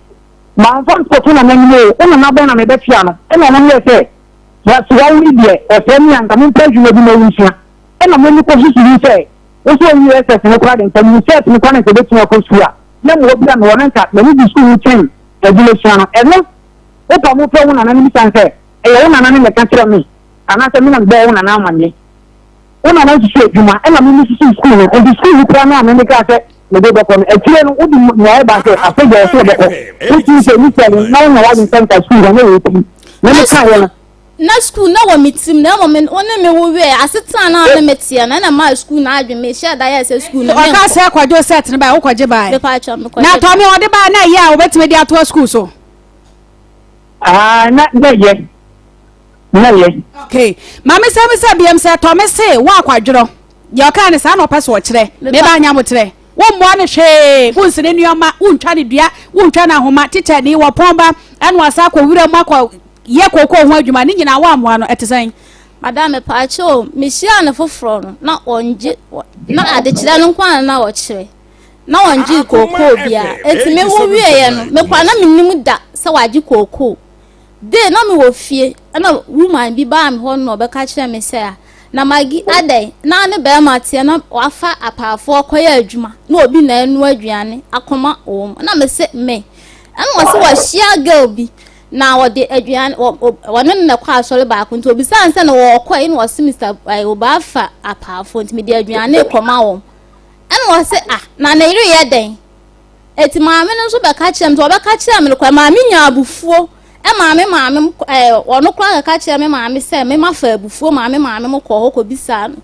Mamfa ankɔto Nana anim oo, wo Nana bɛn na mebɛkyea no? Ɛna ɔno yɛɛ sɛ, Sɛ wawo yi deɛ, ɔsɛe me a, nka mempɛ adwuma bi na ɔnsua. Ɛna me mekɔsusuwii sɛ, wo sɛ ɔwie SS no koraa de, nka menim sɛ ɛtene koraa na nka ɔbɛtumi akɔ sukuu a, na mmoa bi a mewɔ no nka m'ani gye sukuu ho kyɛn adwumasua no. Ɛno, wopa mo frɛ wo Nana no bisa no sɛ, ɛyɛ wo Nana no na ɛka kyerɛɛ me, anaasɛ me na mebɔɔ wo Nana amanneɛ? Wo nana nsusu adwuma ɛna me mesusu sukuu no nti sukuu no koraa no a me mekaa sɛ mede bɛkɔ no akyire no wode mmuaeɛ baa sɛ afei deɛ ɔsɛ ɔbɛkɔ wotumi sɛ nisɛ no na wonya w'adwene sɛ nka sukuu hɔ na ɛwɔ ti na mekaeɛ no na sukuu na wɔ me tirim na mmom wo ne me wo wieɛ asetena na ne me teɛ no ɛna maa sukuu no adwene mehyɛɛ da yɛɛ sɛ sukuu no ɔka sɛ kɔgye set no bae wokɔgye bae mepatwa mekɔgye na tɔme ɔde bae na ɛyɛ a wobɛtumi de atoa sukuu so ah na na ɛyɛ na yɛ. Okay. Maame sɛ me sɛ biam sɛ tɔ me se wo akwadworɔ. Deɛ ɔkaa ne saa na ɔpɛ so ɔkyerɛ. Me ba anya mokyerɛ. Wo mmoa no hwee, wo nsi ne nneɛma, wo ntwa ne dua, wo ntwa no ahoma, teacher ni wɔ pɔn ba, ɛna wasa akɔ wura mu akɔ yɛ kookoo ho adwuma, ne nyinaa wo ammoa no, ɛte sɛn? Madam mepaakyɛ o, mehyia no foforɔ no na ɔngye, na adekyerɛ no nko ara na ɔkyerɛ. Na ɔngyee kookoo biara. Enti me wo wieɛ no, mekɔ na mennim da sɛ wagye kookoo. Day na mewɔ fie ɛna woman bi baa me hɔ na ɔbɛka kyerɛ me sɛ a na Maggie adɛn na ne bɛrima teɛ na wafa apaafoɔ kɔyɛ adwuma na obi na ɛnoa aduane akɔma wɔn na me se me ɛna ɔse wahyia girl bi na ɔde aduane wɔne no na ɛkɔ asɔre baako nti obisaa sɛ na wɔkɔ yi na ɔse Mr. Obaa fa apaafoɔ nti mede aduane kɔma wɔn ɛna ɔse ah na ne yere yɛ dɛn Eti maame no nso bɛka kyerɛɛ me sɛ ɔbɛka kyerɛɛ me no koraa maame nyaa abufuo ɛmaa me maame mo ɛɛ ɔno koraa kɛka kyerɛɛ me maame sɛ me ma fa abufuo maa me maame mo kɔɔ hɔ kɔbisaa no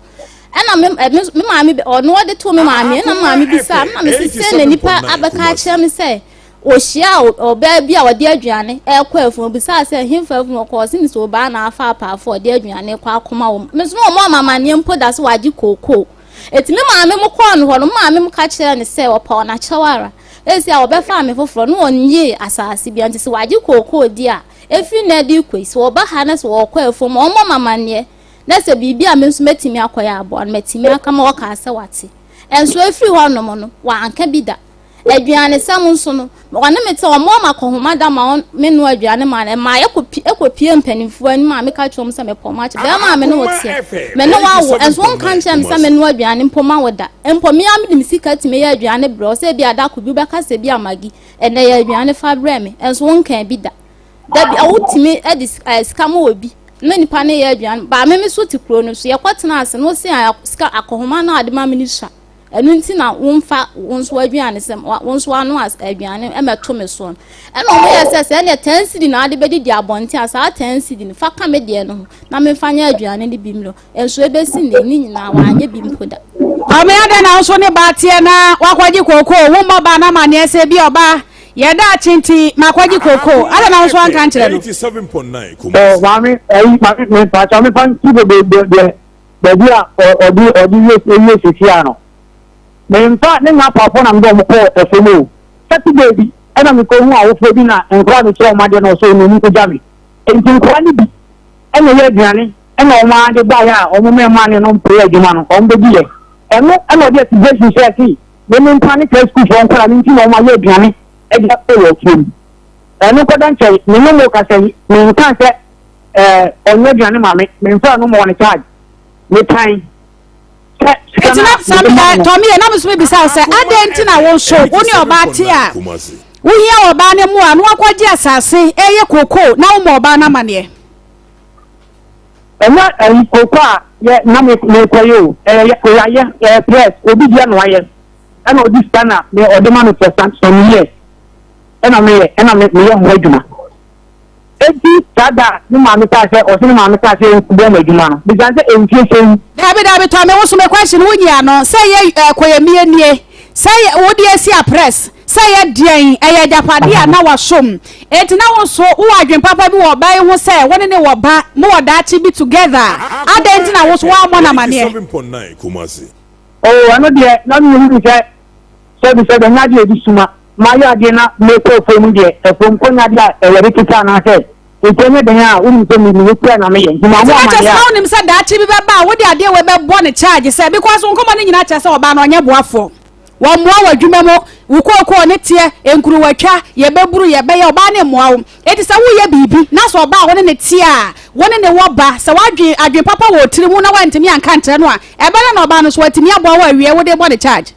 ɛna me ɛ me maame ɔno ɔde too me maame ɛna me maame bisaa me na me sese na nipa abɛka akyerɛ me sɛ ɔhyia ɔbaa bi a ɔde aduane ɛkɔ afuo obisaa sɛ hemfa afuo ɔkɔ ɔse me sɛ ɔbaa na afa apaafo ɔde aduane kɔ akɔma wɔn me nso na wɔn amamanneɛ mpo da so wagye kookoo. Enti me maame mo kɔɔ no hɔ no, me maame mo ka kyerɛɛ no sɛ ɔpaw no akyɛw ara. Esi a wɔbɛfaa me foforɔ no wɔnnyee asaase biara, nti sɛ wɔagye kookoo di a, ɛfiri nnɛ de rekɔ yi, sɛ wɔba ha na sɛ wɔrekɔ afuom a, wɔmmɔ me amanneɛ, na sɛ biribi a me nso mɛtumi akɔyɛ aboa no, matumi aka ma wɔkaa sɛ wɔate. Nso ɛfiri hɔnom no, wɔanka bi da. Aduanesɛm nso no, ɔne me te, ɔmmoa me akɔnhoma da ma menoa aduane ma no. Ɛmaa yɛkɔpie mpanimfoɔ anim a meka kyerɛ wɔn sɛ mepɔ mo akyɛ. Bɛrima a me ne wo teɛ, me ne wo awo, nso wonka nkyerɛ me sɛ menoa aduane mpo ma wo da. Mpo me ara mede me sika tumi yɛ aduane brɛ wo, sɛ ebia da koro bi wobɛka sɛ bi a Maggie, ɛnnɛ yɛ aduane fa brɛ me, nso wonkaa bi da. Da bi wotumi de sika ma obi na nipa no yɛ aduane, baa me me so te kuro no so, yɛkɔtena ase na ɔse sika akɔnhoma no a ɔde ma me no sua. Ɛno nti na womfa wo nso w'aduane sɛ wo nso w'ano aduane mmɛto me soɔ no. Ɛna wɔn yɛ sɛ sɛ ɛneɛ ten cedi na ade bɛdidi abɔnten a saa ten cedi no fa ka me deɛ no ho na memfa nyɛ aduane no bi mmerɛ nso ɛbɛsi nnɛ ne nyinaa wanyɛ bi mpo da. Maame adɛn na wo nso ne ba teɛ na wakɔgye kookoo wo mmɔ ba no amaneɛ sɛ bi ɔba yɛ daakye nti makɔgye kookoo adɛn na wo nso wanka nkyerɛ no. Oh, maame, ɛyi, maame, mepa, mepa nti bebree deɛ baabi a ɔde ɔde wie wie sisi ano. Memfa ne n'apafo na mede wɔn kɔɔ afuom o. Saturday bi ɛna mekɔhu awofoɔ bi na nkwadaa no kyerɛ wɔn adeɛ na ɔsɛ ɔno ɔmu kɔgya me. Enti nkwadaa no bi ɛna ɛyɛ aduane ɛna wɔn ara de baeɛ a wɔn mmarima ne no mpɛyɛ adwuma no wɔn bɛdiiɛ. Ɛno ɛna ɔde accusation hyɛɛ se me mempa ne kyerɛ sukuufoɔ nkwadaa no nti na wɔn ayɛ aduane de akɔ wɔ afuom. Ɛno kɔda nkyɛn me ne mo kasa yi menka sɛ ɛɛ ɔnyɛ aduane ma me memfa no mɔ ne charge metan sɛ sika na na mede ma no. Tɔmi yɛ na me nso mebisa wo sɛ adɛn nti na wo nso wo ne ɔbaa te a wohia ɔbaa no mmoa na wakɔgye asase ɛyɛ koko na woma ɔbaa no amaneɛ. Ɛnyɛ ɛyi koko a yɛ na me mekɔyɛ o ɛyɛ yɛayɛ ɛyɛ press obi deɛ na wayɛ ɛna ɔde sika na me ɔde ma me for some years ɛna meyɛ ɛna meyɛ ho adwuma. Enti saa da a ne maame kaa sɛ ɔse ne maame kaa sɛ yɛnkɔbɔ mu adwuma no, bisa no sɛ mfie sɛn? Daabi daabi tɔ me wo so me question wo nyi ano sɛ yɛ eh, kɔyɛmie nie sɛ yɛ wo deɛ si apress sɛ yɛ deɛn ɛyɛ agyapadeɛ a na wasom enti na wo so wowɔ adwen papa bi wɔ ɔbaa yi ho sɛ wo ne ne wɔ ba mo wɔ daakye bi together a adɛn nti na wo so woammɔ no amaneɛ. Oh ɛno deɛ na mehu sɛ sɛbi sɛbi ɛnyɛ adeɛ a ɛdi suma. Mayɛ adeɛ na mekɔ afuom deɛ, afuom kɔ nyɛ adeɛ a ɛyɛ de tete anaasɛ nti ɛnyɛ den a wonim sɛ me meyɛ kura na meyɛ nti mammɔ Nti na kyerɛ amaneɛ sɛ a. na wonim sɛ daakye bi bɛba a wode adeɛ wei bɛbɔ no charge sɛ because wo nkɔmmɔ no nyinaa kyerɛ sɛ ɔbaa no ɔnyɛ boafoɔ. Wɔmmoa wo adwuma mu, wo kookoo ne teɛ, nkuruwatwa, yɛbɛburu, yɛbɛyɛ, ɔbaa no mmoa wo. Enti sɛ woreyɛ biribi na sɛ ɔbaa a wo ne no teɛ a wo ne no wɔ ba, sɛ w'adwen adwen papa wɔ wo tiri mu na woantumi anka ankyerɛ no a, ɛbɛyɛ dɛn na ɔbaa no nso watumi aboa wo awie wode rebɔ no charge?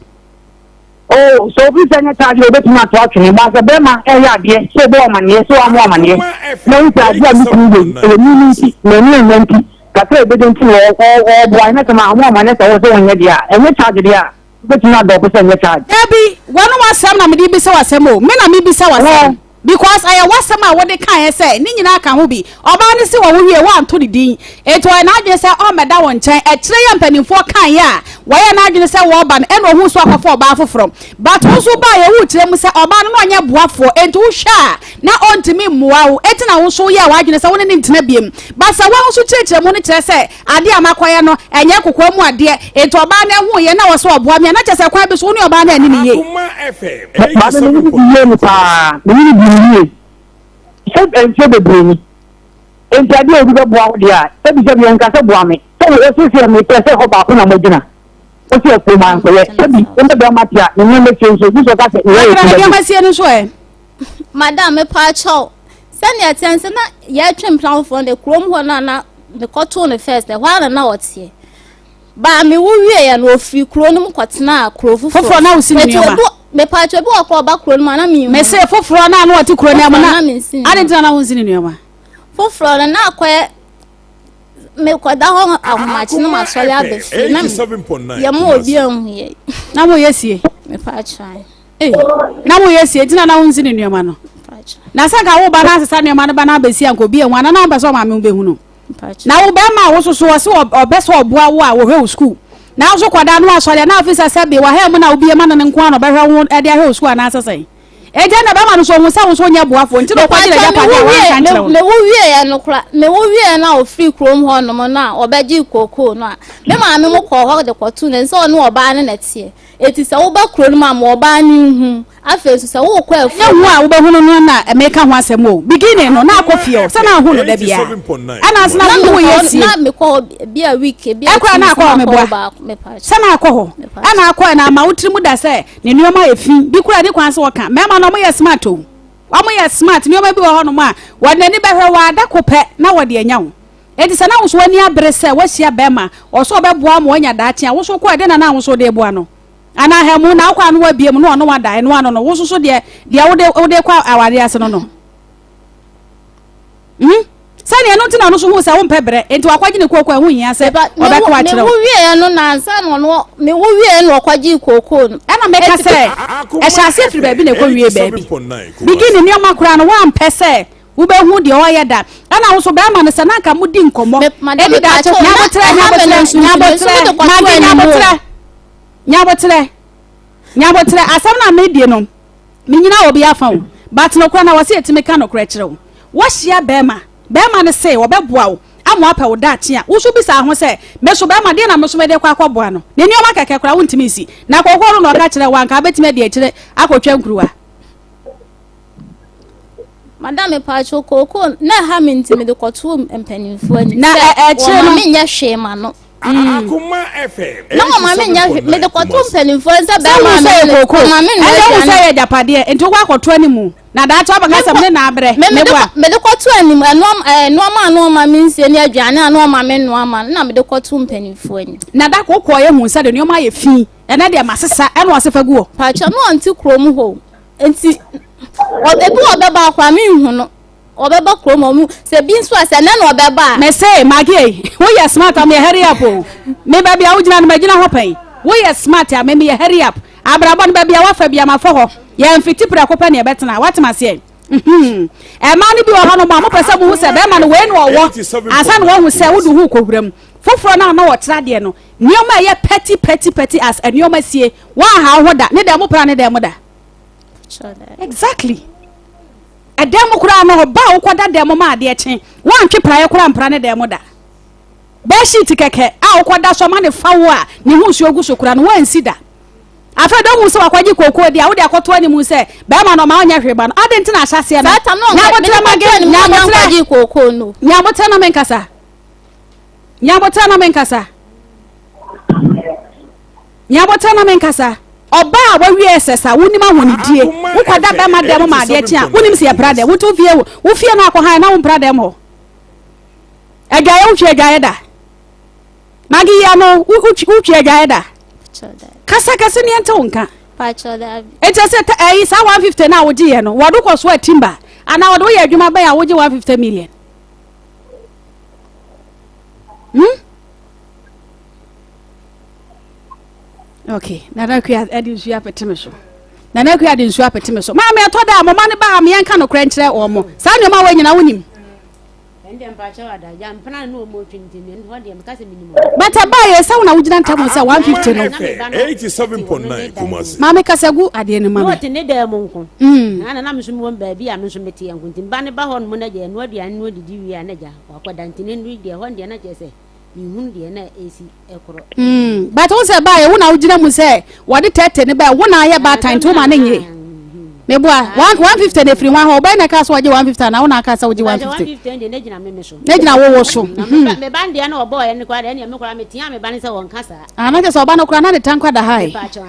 Oh, sɛ obi sɛ nyɛ charge a obetumi ato atwene, but sɛ bɛrima ɛyɛ adeɛ sɛ ɔbɔ amaneɛ sɛ wammɔ amaneɛ na wohu sɛ adeɛ a me kunu yɛ yi ɛyɛ me nti m'ani annya nti kakra a ɛbɛdi nti na ɔboa na sɛ mammɔ amaneɛ sɛ wo sɛ wonyɛ deɛ a ɛnyɛ charge deɛ a wobɛtumi adɔpo sɛ ɛnyɛ charge. Dabi, w'ano asɛm na mede bisa wo asɛm o, me na mebisa wo asɛm. Because ɛyɛ w'asɛm a wode kaeɛ sɛ ne nyinaa ka ho bi. Ɔbaa no se wɔwo wie woanto ne din. Enti ɔyɛ n'adwene sɛ ɔmmɛda wo nkyɛn. Akyire yi a mpanimfoɔ kaeɛ a wɔyɛɛ n'adwene sɛ wɔreba no ɛna ɔhuu sɛ wakɔfa ɔbaa foforɔ. But wo nso wobaeɛ worekyerɛ mu sɛ ɔbaa no na ɔnyɛ boafoɔ enti wohwɛ a na ɔntumi mmoa wo enti na wo nso woyɛɛ w'adwene sɛ wo ne no ntena biom. But sɛ woa nso kyerɛkyerɛ mu no kyerɛ sɛ Adeɛ a makɔyɛ no, ɛnyɛ kokoa mu adeɛ, enti ɔbaa no huiɛ na ɔsɛ ɔboa me a, na kyerɛ sɛ kwan bi so wo ne ɔbaa no anni no yie. Maame, me ne no di yie no paa, me ne no di no yie sɛ mfeɛ bebree ni. Enti adeɛ a obi bɛboa wo deɛ a, sɛbisɛbi ɛnka sɛ boa me. Sɛ wo seesei mepɛ sɛ hɔ baako na moagyina, wo se afuom ankɔyɛ. Sɛbi wo ne bɛrima te a, ne nneɛma sie nso, gye sɛ ɔka sɛ meyɛ Akra, ne yɛ nneɛma sie no nso ɛ? Madam, mepaakyɛw, sɛnea ɛteɛ ne sɛ na yɛretwe mpena foforɔ no deɛ kurom hɔ no a na mekɔtoo no first ɛhɔ ara na na ɔteɛ. Baa mewo wieɛ no ɔfiri kuro no mu kɔtenaa kuro foforɔ. Foforɔ na wosi ne Eti nneɛma. obi mepaakyɛw obi wɔ kɔ ɔba kuro no mu a na menhu. Mese foforɔ na na ɔte kuro no mu Foforɔ na na mensi ne ade nti nneɛma. na na wonsi ne nneɛma. Foforɔ no na akɔyɛ mekɔda hɔ ahomakye na masɔre aba fie na yɛma obi anhu yɛ. Na moyɛ sie. Mepaakyɛw. Ei, na moyɛ sie nti na na wonsi ne nneɛma no. Na sɛ nka wo ba no asesa nneɛma no ba no abɛsi a nka obi anhu ana na wompɛ sɛ ɔmaame wo bɛhu no. Na wo bɛrima a wososo ɔse ɔbɛ sɛ ɔboa wo a wɔhwɛ wo sukuu. Na wo so kɔda no asɔre a na afei sɛ sɛbe waha mu na wobie ma no no nko a na ɔbɛhwɛ wo de ahwɛ wo sukuu anaasɛ sɛn. Enti ɛna bɛrima no so ɔhu sɛ wo nso wonyɛ boafoɔ nti na ɔkɔgye n'agyapadeɛ a wanka nkyerɛ wo. Mewo wieɛ no kora mewo wieɛ no a ɔfiri kurom hɔ nom no a ɔbɛgye kookoo no a me maame mo kɔɔ hɔ de kɔtoo no sɛ ɔne ɔbaa no na ɛteɛ. Enti sɛ woba kuro no mu a, ma ɔbaa no nhu. Afei nso, sɛ worekɔ afuom Ɛnyɛ hu a. a wobɛhunu no na meka ho asɛm o. Beginning no, na akɔ fie hɔ. Sɛ na ahu no da biara. Ɛna ase na Na wohu mekɔ yɛ hɔ, sie. na mekɔ hɔ bi a week, ebi a Ɛkora two na weeks akɔ hɔ na makɔ meboa. hɔ baako. Mepa Sɛ na akɔ hɔ. Mepa Ɛna akɔ ɛna ama wo tiri mu da sɛ ne nneɛma yɛ fi. Bi koraa ni kwan sɛ wɔka. Mmarima no wɔyɛ smart o. Wɔyɛ smart. Nneɛma bi wɔ hɔnom a, wɔde n'ani bɛhwɛ wo ara da ko pɛ na wɔde anya wo. Enti sɛ na wo nso w'ani abere sɛ woahyia barima a ɔsɛ ɔbɛboa wo ma woanya daakye a, wo nso wokɔ a, ɛdeɛn na na wo nso wode reboa no? Anaa ahamu na wokɔ a na woabue mu na ɔne wo ada, ɛno ano no, wo nso so deɛ, deɛ wode, wode kɔ awareɛ ase no no? Hmm? Sɛnea ɛno nti na ɔno nso huu sɛ wompɛ brɛ, enti wakɔgye ne kooko a ɛho nhia sɛ ɔbɛka akyerɛ wo. Mewo wieɛ no na ansa na ɔno mewo wieɛ na ɔkɔgyee kooko no. Ɛna meka sɛ, ɛhyɛ aseɛ firi baabi na ɛkɔwie baabi. Beginning nneɛma koraa no woampɛ sɛ wobɛhu deɛ ɔyɛ da. Ɛna wo nso bɛrima no sɛ na anka modi nkɔmmɔ ɛdi daakye. Nyabotrɛ, nyabotrɛ, nyabotrɛ, Maggie nyabotrɛ, nyabotrɛ, nyabotrɛ. Asɛm no a medie no. Mennyina obi afa o, but nokorɛ no wɔse yɛtumi ka nokorɛ kyerɛ wo. Woahyia bɛɛma, bɛɛma no se ɔbɛboa wo ama wapɛ wo daakye a, wo nso bisa ho sɛ, me so bɛɛma deɛn na me nso mede kɔ akɔboa no? Ne nneɛma kɛkɛ koraa wontumi nsi. Na kookoo no na ɔka kyerɛɛ wo a, anka wobɛtumi adi akyire akɔtwa nkuruwa. Madam mepaakyɛw kookoo na ɛha me nti mede kɔtoo mpanimfoɔ anim Na sɛ ɛ- ɛkyerɛ wɔma no- menyɛ hwee ma no. Akoma FM. Na wɔma menyɛ hwee mede kɔtoo mpanimfoɔ anim sɛ Sɛ bɛrima wohu a sɛ me yɛ ne kookoo, wɔma me ɛnna nnoa wohu sɛ aduane. yɛ agyapadeɛ, nti wokɔ akɔto anim. Na daakye wabɛka sɛ mene na abrɛ, Me mede meboa. kɔ mede kɔtoo anim ɛnoɔma ɛɛ nnoɔma a na wɔma me nsie ne aduane a na wɔma me nnoa ma no na mede kɔtoo mpanimfoɔ anim. Na da koro wokɔeɛ huu sɛ de nnoɔma ayɛ fi, ɛnɛ deɛ masesa, ɛna ɔse fa gu hɔ. Pakyɛ na ɔnte kurom hɔ o. Nti ebi wɔ ɔbɛba koraa menhu no ɔbɛba kurom ɔmu sɛ bi nso a sɛ nɛ na ɔbɛba a. Mese Maggie ei woyɛ smart a meyɛ hurry up o me baabi a wogyina no magyina hɔ pɛn woyɛ smart a me meyɛ hurry up abrabɔ no baabi a wafa bia mafa hɔ yɛmfiti prɛko pɛ ne ɛbɛtena watem aseɛ mhm ɛmaa no bi wɔ hɔ nom a mopɛ sɛ mohu sɛ bɛrima no wei na ɔwɔ ansa na wahu sɛ wode ho kɔwura mu foforɔ no a na wɔtra deɛ no nneɛma ɛyɛ pɛti pɛti pɛti as nneɛma sie wɔaha wo ho da ne dɛn mo pra ne dɛn mo da Exactly. Ɛdan mu koraa no ɔba a wokɔda dan mu ma adeɛ kye woantwe praeɛ koraa mpra ne dan mu da. Bedsheet kɛkɛ a wokɔda so ma ne fa wo a ne ho nsuo gu so koraa no woansi da. Afei de wohu sɛ wakɔgye kookoo di a wode akɔto anim sɛ bɛrima no ɔma ɔnyɛ hwee ba no ade nti na ahyɛseɛ no. Nyabotrɛ mage nyabotrɛ nyabotrɛ na menkasa. Nyabotrɛ na menkasa. Nyabotrɛ na menkasa. Ɔbaa a wawie SS a wonim ahonidie, wokɔda bɛma dɛm ma adeɛ kye a, wonim sɛ yɛpra dɛm. Wote wo fie, wo fie no akɔhan na wompra dɛm hɔ. Adwaeɛ wotwi adwaeɛ da. Mage yi ano wotwi adwaeɛ da. Kasa kɛse ne yɛnte wo nka. Enti sɛ ɛyi saa 150 no a wogye yɛ no, wɔde kɔ so a timba anaa wɔde woyɛ adwuma bɛn a wogye 150 million. Hmm? Okay, Nana Akua ɛde nsuo apete me so. Nana Akua de nsuo apete me so. Maame ɛtɔ da a mo ma ne ba ha me yɛnka nokorɛ nkyerɛ wɔn mo. Saa nneɛma wɔ nyina wonim. But ɛbaa yɛ sɛ wo na wogyina ntam sɛ 150 no. Maame kasa gu adeɛ no ma me. Wɔte ne dan mu nko. Mm. Na na me nso mewɔ baabi a me nso mete nko nti mba ne ba hɔ nom na gya ɛno aduane no odidi wie a na gya wakɔda nti ne deɛ hɔ deɛ na kyerɛ sɛ menhunu deɛ na ɛsi ɛkorɔ. Mm, but wo sɛ baayɛ wo na wogyina mu sɛ wɔde tɛtɛ ne bɛɛ wo na ayɛ baatan nti wo ma ne nye. Meboa 150 na efiri hwan hɔ ɔbɛn na ɛka sɛ wɔgye 150 na wo na aka sɛ wogye 150. 150 deɛ na gyina me me so. Na gyina wo wo so. Me ba deɛ na ɔbɔɔ yɛ ne koraa deɛ ɛne me koraa metea me ba ne sɛ wɔnka saa. Ah na kyerɛ sɛ ɔba no koraa na ne tankwa da ha yi. Mepa kyɛw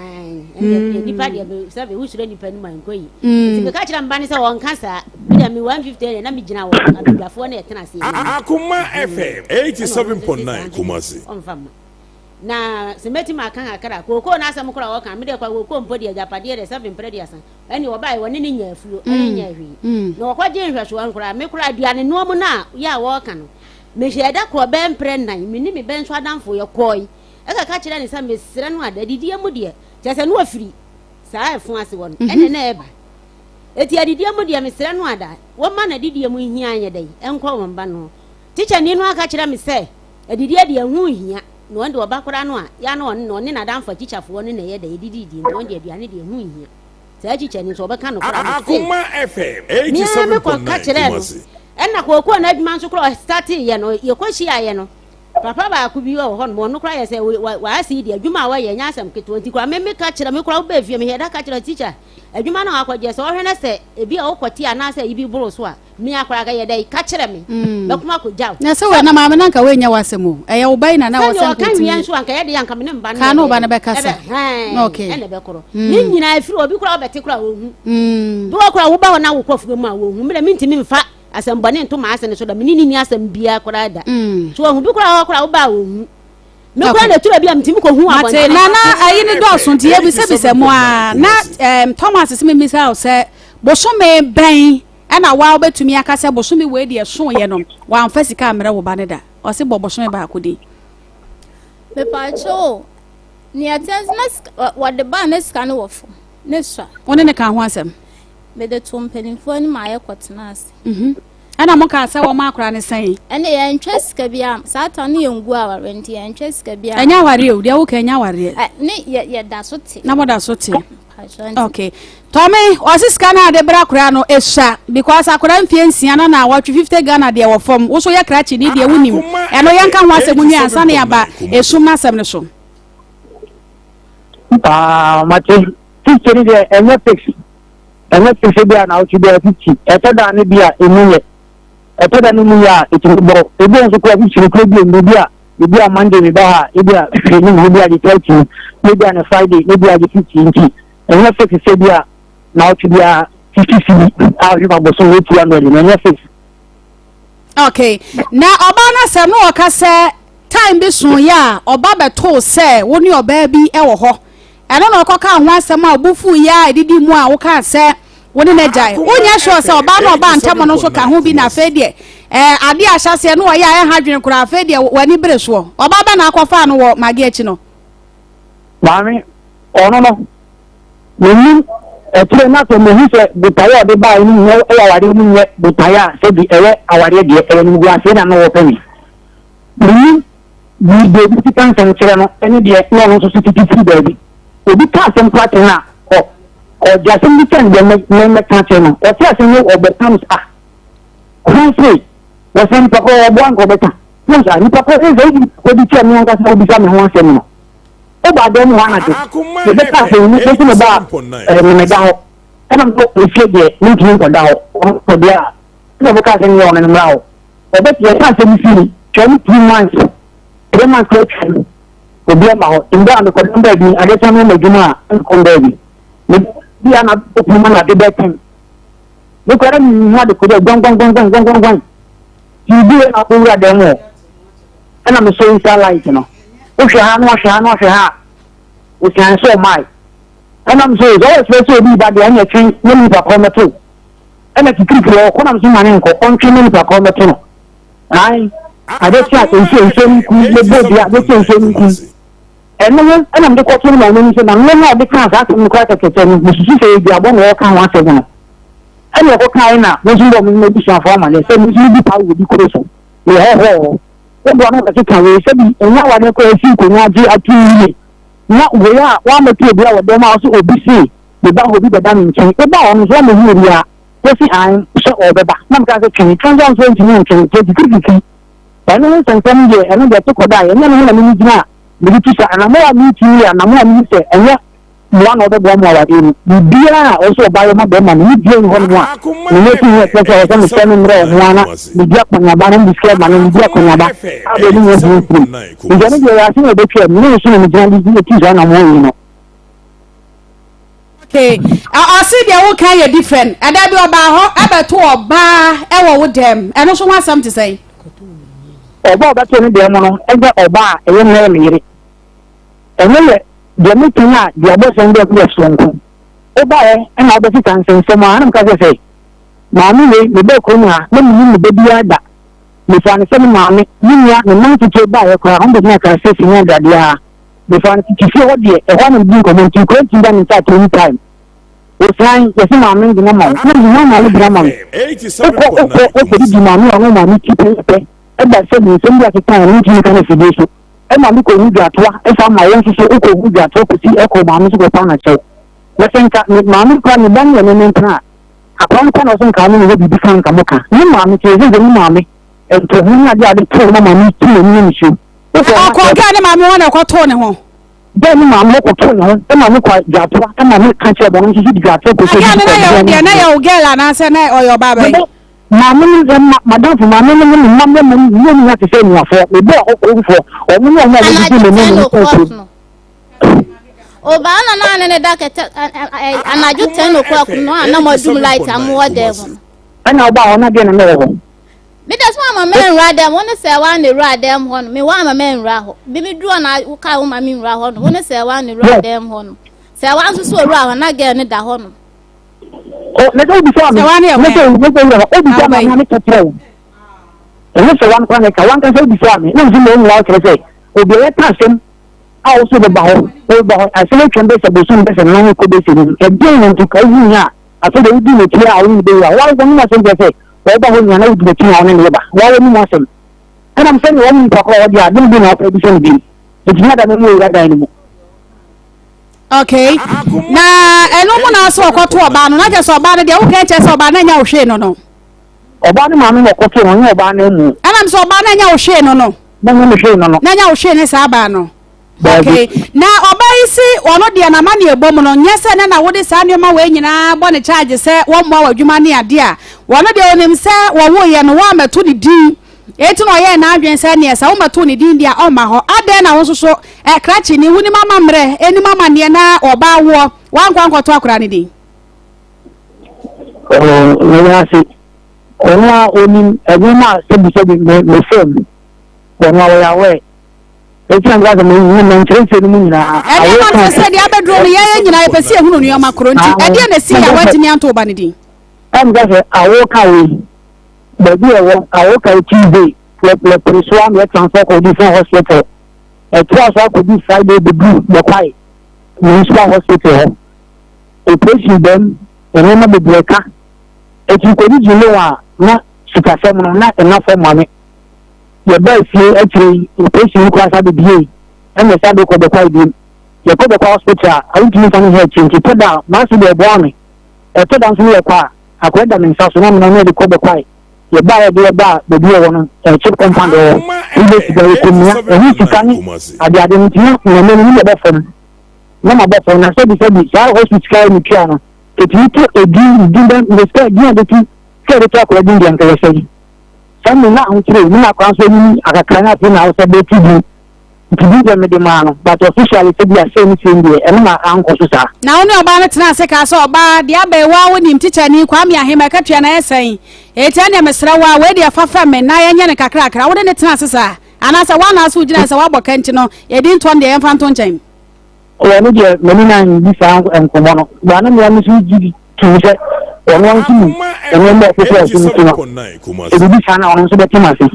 ɛn nipa deɛ sɛ wosuro nipa no ma nkɔ yi. Nti meka kyerɛ me ba ne sɛ wɔnka saa. Me deɛ me 150 deɛ na me gyina wɔ abadwafoɔ na yɛtena ase. Akoma FM 87.9 Kumasi. Ɔmfa mma. Na sɛ mɛtumi aka kakra kookoo no asɛm koraa wɔka me deɛ kwa kookoo mpo deɛ agyapadeɛ deɛ sɛ mprɛ aduasa ɛne wɔbaeɛ wɔne ne nya afuo ɛne nya hwee na wɔkɔgye nhwɛsoɔ no koraa me koraa aduane noa mu no a yɛ a wɔka no mehwɛ ɛda korɔ bɛɛ mprɛ nnan me ne me bɛ nso adamfo yɛkɔe ɛkaka kyerɛ ne sɛ mesrɛ no ada adidie mu deɛ kyerɛ sɛ ne wɔfiri saa ɛfo ase hɔ no ɛne na ɛba Enti adidie mu deɛ mesrɛ no ada, wɔmma no adidie mu nhia nyɛ dɛn nkɔ wɔn ba no ho. Tikyani no aka kyerɛ me sɛ adidie deɛ ɛho nhia, na wɔn deɛ ɔba koraa no a, yɛ a na ɔne ɔne n'adamfo atikyafoɔ no na ɛyɛ dɛn ɛdididie nti wɔn deɛ aduane deɛ ɛho nhia. Saa tikyani nso ɔbɛka nokorɛ a mese Akoma FM me ara mekɔ ka 87.9 kyerɛɛ no. Kumasi. Ɛna kookoo no adwuma nso koraa ɔstarteeɛ no yɛkɔhyiaeɛ no papa baako bi wɔ hɔ nom ɔno koraa yɛ sɛ w'ase yi deɛ adwuma a wɔyɛ nyɛ asɛm ketewa nti koraa me meka kyerɛ me koraa wobɛɛ fie mehwɛ da ka kyerɛ tikya Adwuma no a wakɔgyeɛ, sɛ ɔhwɛ na sɛ ebi a wokɔte anaasɛ ayi bi boro so a, me ara koraa ka yɛ dɛn? Ka kyerɛ me. Mɛko akɔgya wo. Na sɛ wɔ na maame na nka woanya w'asɛm o. Ɛyɛ wo ba yi na na Sɛdeɛ wɔsɛ nka ɔka ɔtumi wie yɛ. nso anka yɛ deɛ anka me ne mba no Kaa yɛ ne wo ba dɛn? no bɛkasa. Ɛbɛ hɛn Na okay. ɛna ɛbɛkorɔ. Ne nyinaa ɛfiri obi koraa wobɛte koraa ɔnhu. Bi wɔ koraa woba hɔ na wokɔ afuo mu a wɔnhu. Me deɛ mentumi mfa asɛm bɔne nto m'ase no so da. Me ne no nni asɛm biara koraa da. So wɔhu bi koraa wɔ hɔ koraa woba a wɔnhu. Me kura na tura bi a metumi kɔ hu abɔnten. Mate na na ayi ne dɔɔso nti yɛbisabisa mu a na um, Thomas sɛ memisa wo sɛ bosome bɛn ɛna wo ara wobɛtumi aka sɛ bosome wei deɛ ɛsoeɛ no wamfa sika ammrɛ wo ba no da? Ɔse bɔ bosome baako din. Mepaakyɛw o, nea ɛteɛ nso na sika wɔde ba a na sika no wɔ fam, ne sua. Wo ne no kaa ho asɛm? Mede too mpanimfoɔ anim a yɛkɔtenaa ase. Mhm. Ɛna mo kaa sɛ wɔma akora no sɛn? Ɛne yɛntwa sika biara, saa ta no yɛngu awareɛ nti yɛntwa sika biara. Ɛnyɛ awareɛ o, deɛ woka ɛnyɛ awareɛ. Ɛ, ne yɛ yɛda so te. Na moda so te. Mpakyɛw nti. Okay. Tɔme, ɔse sika no a de brɛ akora no esua because akora mfie nsia na naawɔtwe 50 Ghana deɛ wɔ fam, wo so yɛ krakye ni deɛ wonim. Ɛno yɛnka ho asɛm nwie ansa na yɛaba esum no asɛm no so. Ah, mate. 50 ni deɛ ɛnyɛ fix. Ɛnyɛ fix bi a naawɔtwe biara 50. Ɛtɔ da ne bi a emu yɛ. Ɛtɔ da ne mu yɛ a ɛtumi bɔ. Ebi nso kura 50 no kura bi emu bi a ebi a Monday me ba ha ebi a hwee ne mu ebi a gye 30 ebi a ne Friday ebi a gye 50 nti. Ɛnyɛ fix sɛ bi a naawɔtwe biara 50 cedi a ɔhwɛ ma bosom yɛ 200 no ɛnyɛ fix. Okay. Na ɔbaa no asɛm no ɔka sɛ time bi so yɛ a ɔba bɛtoo sɛ wo ne ɔbaa bi wɔ hɔ. Ɛno na ɔkɔkaa ho asɛm a ɔbo fuu yɛ a ɛdidi mu a wokaa sɛ wo ne no agyae. Wonyɛ sure sɛ ɔbaa no ɔbaa ntɛm no nso ka ho bi na afei deɛ ɛɛ adeɛ a ahyɛseɛ no ɔyɛ a ɛha adwene koraa afei deɛ w'ani bere soɔ. Ɔbaa bɛ na akɔfaa no wɔ mage akyi no. Maame, ɔno no, mennim akyire na sɛ mehu sɛ botaeɛ a ɔde baeɛ no nyɛ ɛyɛ awareɛ no nyɛ botaeɛ a sɛbi ɛyɛ awareɛ deɛ ɛyɛ animguaseɛ na na wɔpɛ me. Mennim deɛ obi sika nsɛm kyerɛ no ɛne deɛ na ɔno nso so tete firi baabi. Obi ka asɛm koraa kyerɛ no a, ɔ ɔgye asɛm bi kyɛn deɛ mɛ mɛka kyerɛ no. Ɔte asɛm no ɔbɛka no sɛ ah, hwan sei? Wɔsɛ nipa korɔ ɔboa nka ɔbɛka. Wohu saa nipa korɔ sɛ sɛ wodi nipa korɔ bi kyerɛ me ankasa wobisa me ho asɛm no. Wobaa dan mu hɔ anadwo, mebɛka asɛm yi, mesi meba a, ɛɛ memeda hɔ. Ɛna mekɔ efie deɛ, mentumi nkɔda hɔ. Ɔno deɛ a, ɛna ɔbɛka asɛm yi ɔno no mmra hɔ. Ɔbɛte yɛka asɛm yi firi twɛm 2 months, 3 months kora twɛm. Obi ama hɔ. Mbɛ a mekɔda baabi, adeɛ kyɛ me ma adwuma a, mekɔ baabi. Me bi a na ɔpunu ma na ade bɛtɛn. Mekɔ na mehu ade kɔ dɛ gwan gwan gwan gwan gwan gwan gwan. Biribi wei na akɔwura dan mu hɔ. Ɛna mesɔ inside light no. Wohwɛ ha na wahwɛ ha na wahwɛ ha a, osian sɛ ɔmae. Ɛna mesɛ sɛ ɔyɛ sɛ sɛ obi ba deɛ ɛna ɛtwɛn na nipa korɔ mɛto. Ɛna kikirikiri ɔkɔ na mesɛ ma ne nkɔ ɔntwɛn na nipa korɔ mɛto no. Ae, ade kye a nsuo nsuo no nkum mebɔ dua ade kye nsuo no nkum. Ɛno ho ɛna mede kɔto no maame anim sɛ na me na ɔde kaa saa asɛm no koraa kɛkɛkyɛ no mesusu sɛ yɛ duabɔ na ɔreka ho asɛm no. Ɛna ɔkɔkae na me nso mebɔɔ me m'abusuafoɔ amanneɛ sɛ me nso medi paa wɔ obi kuro so. Meyɛ hɔhoɔ wɔ hɔ. Woboa no bɛkeka wei sɛ bi ɛnyɛ awadeɛ koraa ɛsi nkonnwa agye ato yie na wei a woammɛto obi a wɔ dɛm a ɔsɛ obi se meba hɔ obi bɛda me nkyɛn woba hɔ no nso woammɛhu obiara wosi an sɛ ɔbɛba na meka sɛ twɛn twɛn sɛ nso ntumi ntwɛn nti kikirikiki ɛno ho nsɛnsɛm deɛ ɛno deɛ to kɔda ɛnyɛ no ho na mene gyina a mede tu sa anammɔ a metu yɛ anammɔ a mehu sɛ ɛnyɛ mmoa na ɔbɛboa mo awadeɛ mu. Biribiara a ɔwɔ sɛ ɔbaa yɛ ma bɛrima no, ne bia nni hɔnom a ne yɛ fi ho ɛkyerɛ sɛ ɔwɔ sɛ mesɛ me mmerɛ ɔho ara na medi akɔneaba na mede sika ma no, medi akɔneaba a deɛ ne nyɛ ho mfirim. Nti ɛno deɛ ɛyɛ asɛm a ɛbɛtwam, me ne no so na megyina de tu saa anammɔn wei no. Okay, ɔse deɛ woka yɛ different. Ɛda bi ɔbaa hɔ ɛbɛto ɔbaa ɛwɔ wo dɛm, ɛno nso ho asɛm te sɛn? Ɔbaa a ɔbɛto ne dɛm no ɛnyɛ ɔbaa a ɛyɛ mɛyɛ me yere. Ɛno yɛ deɛ meka yi a deɛ abɔsɛm dɛ yɛ soronko. Wobaeɛ na wobɛkeka nsɛnsɛm a, na meka kyerɛ sɛ, Maame wei, mebaa kurom ha, na mennim ne ba biara da. Mefaa no sɛ me maame, me nua, me mma nketewa baeɛ koraa, wɔbɛtumi aka sɛ sini agradeɛ ara. Mefaa no tete fie hɔ deɛ, ɛhɔ ara na medi nkɔmmɔ nti nkwadaa ntumi da me nsa at any time. Wɔsan, yɛse maame no gyina ma wo. Na mese, hwan maame gyina ma me? Wokɔ, wokɔ, wokɔdidi maame a ɔno maame ti pɛpɛ, ɛba sɛ me nsɛm bi akeka a mentumi nka no afidie so. Ɛma me kɔhu dwatoa ɛsan ma wo nso so wokɔ hu dwatoa kɔsi ɛkɔ maame so kɔpa no kyɛw. Na sɛ nka me maame koraa me ba no yɛ me me mpena a, akwadaa no koraa na ɔsɛ nka ɔne me hɔ biribi ka nka mo ka. Ne maame kyerɛ sɛ sɛ ne maame ntoho ne adeɛ a ade too ma maame tu n'ani ne nisuo. Wokɔ hɔ Ɔkɔɔ gɛɛ ne maame hɔ na ɛkɔtoo ne ho. Gɛɛ ne maame hɔ kɔtoo ne ho ɛma me kɔ dwatoa ɛma me ka kyerɛ bɔno nso so di dwatoa kɔsi Na gɛɛ no na yɛ wo deɛ na yɛ wo gɛɛl anaasɛ na ɔyɛ ɔbaa bɛn? Maame no yɛ mma, m'adamfo maame no ne me mma mmarima no nyinaa nyinaa te sɛ anuafoɔ. Mebɔɔ hɔ kuromfoɔ, wɔn ne wɔn a wɔdidi Anadwo me ne 10 me o'clock kurom. no. Obaa na na ne ne da kɛtɛ ɛ- ɛ- ɛ- anadwo 10 o'clock no a na moadum light a mowɔ dan mu no. Ɛna ɔbaa hɔ na deɛ na mewɔ hɔ. Me de so ama manwura dɛm wo ne sɛ wa na ewura dɛm hɔ no me wa ama manwura hɔ bi me duro na wo ka wo ma me nwura hɔ no wo ne sɛ wa na ewura Yes. dɛm hɔ no sɛ wa nso so owura hɔ na girl ne da hɔ no. Na sɛ wobisa me, Sɛ wa ne na sɛ ɛwɛn. na sɛ wura wobisa me Awɛn. na meka kyerɛ wo. Ɛnyɛ sɛ wan koraa na ɛka, wankasa wobisa me na nso ma ɔnyina kyerɛ sɛ obi a yɛka asɛm a wo so bɛba hɔ, wobɛba hɔ, asɛm atwam bɛsɛ bosom bɛsɛ nan kɔ bɛsɛ mu. Ɛdeɛn na nti ka wohu a afei deɛ wodi n'akyi a wo ne bɛwura. Wa wɔn asɛm kyerɛ sɛ wɔba hɔ nyina na wodi n'akyi na wo ne ne ba. Wa wɔn asɛm. Ɛnam sɛ ne wɔn nipa korɔ ɔde a, de bi na ɔpɛ bisa no bi. Nti na da no mu wura dan no mu. Okay. Na ɛno mu na asɛ ɔkɔto ɔbaa no na kyerɛ sɛ ɔbaa no deɛ woka kyerɛ sɛ ɔbaa no anya wo hwee no no. Ɔbaa no maame na ɔkɔto no, ɔnyɛ ɔbaa no amu. Ɛnam sɛ ɔbaa no anya wo hwee no no. Na anya me hwee no no. Na anya wo hwee ne saa baa no. Okay. Na ɔbaa yi si ɔno deɛ n'amanneɛ bɔ mu no nyɛ sɛ ne na wode saa nneɛma wei nyinaa bɔ ne charge sɛ wɔmmoa w'adwuma ne adeɛ a wɔno deɛ onim sɛ wɔwoeɛ no woammɛto ne din enti na ɔyɛɛ n'adwene sɛ neɛ sɛ wommɛto ne din deɛ a ɔmma hɔ. Adɛn na wo nso so eh, krakye ni wonim amammerɛ ɛnim amanneɛ na ɔbaa woɔ woankɔ ankɔto akwadaa no din? Meda ase. Ɔno a onim nneɛma a sɛbisɛbi me me fam ɔno a ɔyɛ aware. Eti na meka sɛ me me nkyerɛkyerɛ no mu nyinaa. Ɛdeɛ ma no sɛ deɛ abɛduro no yɛyɛ nyinaa yɛpɛ sɛ yɛhunu nneɛma korɔ nti ɛdeɛ na ɛsi yɛ a woantumi anto wo ba no din. Ɛna meka sɛ awo ka wei baabi a ɛwɔ awo ka Tuesday yɛpere so a na yɛ transfer kɔ different hospital ɛtoa so akɔdu Friday bɛdu Bɛkwae municipal hospital hɔ operation bɛm nneɛma bebree ka eti kɔdu July a na sikasɛm no na ɛna fam ma me. Yɛbaa fie akyire yi, operation no koraa san bɛbiei, ɛna ɛsan de kɔ Bɛkwae biom. Yɛkɔ Bɛkwae hospital a, wontumi mfa no nhwɛ akyire nti ɛtɔ da a, m'ase deɛ ɛboa me. Ɛtɔ da nso no yɛkɔ a, akwadaa da me nsa so na mena ne yɛde kɔ Bɛkwae. Yɛbaa yɛde yɛbaa baabi a ɛwɔ no, ɛɛ chip compound wɔ hɔ. Wobɛ sika yɛkɔmia, ɛho sika ne adeade no nti na mena no yɛbɔ fam. Na mabɔ fam na sɛbi sɛbi saa hospital sika a metua no, ɛtumi to edin, din bɛ, sika din a bɛtu sɛ yɛde to akwadaa din deɛ nka yɛsɛe. Sɛ me na ahokyere me na kwan so anyini akakra na afei na awosɛ bɛtu din nti din deɛ mede maa no but officially sɛ bi a sei ne sei deɛ ɛno na ankɔ so saa. Na wo ne ɔbaa no tenaa ase kaa sɛ, Ɔbaa, deɛ aba yi, wo ara wonim, tikyani, Kwame Ahema, akatua no ayɛ sɛn? Enti ɛnneɛ mesrɛ wo ara, wei deɛ fa fɛm me na yɛnyɛ no nkakrakra. Wo ne no tenaa ase saa? Anaasɛ woana ara sɛ wogyinae sɛ woabɔ ka nti no, yɛdi ntoɔ no deɛ yɛmfa nto nkyɛn? Oh, ɛno deɛ m'ani na nni saa nkɔmmɔ no. But na mea me nso gye di tom sɛ ɔno nso nim nneɛma a ɛkokɔ so nti no, sɛ biribi saa na ɔno nso bɛte m'ase.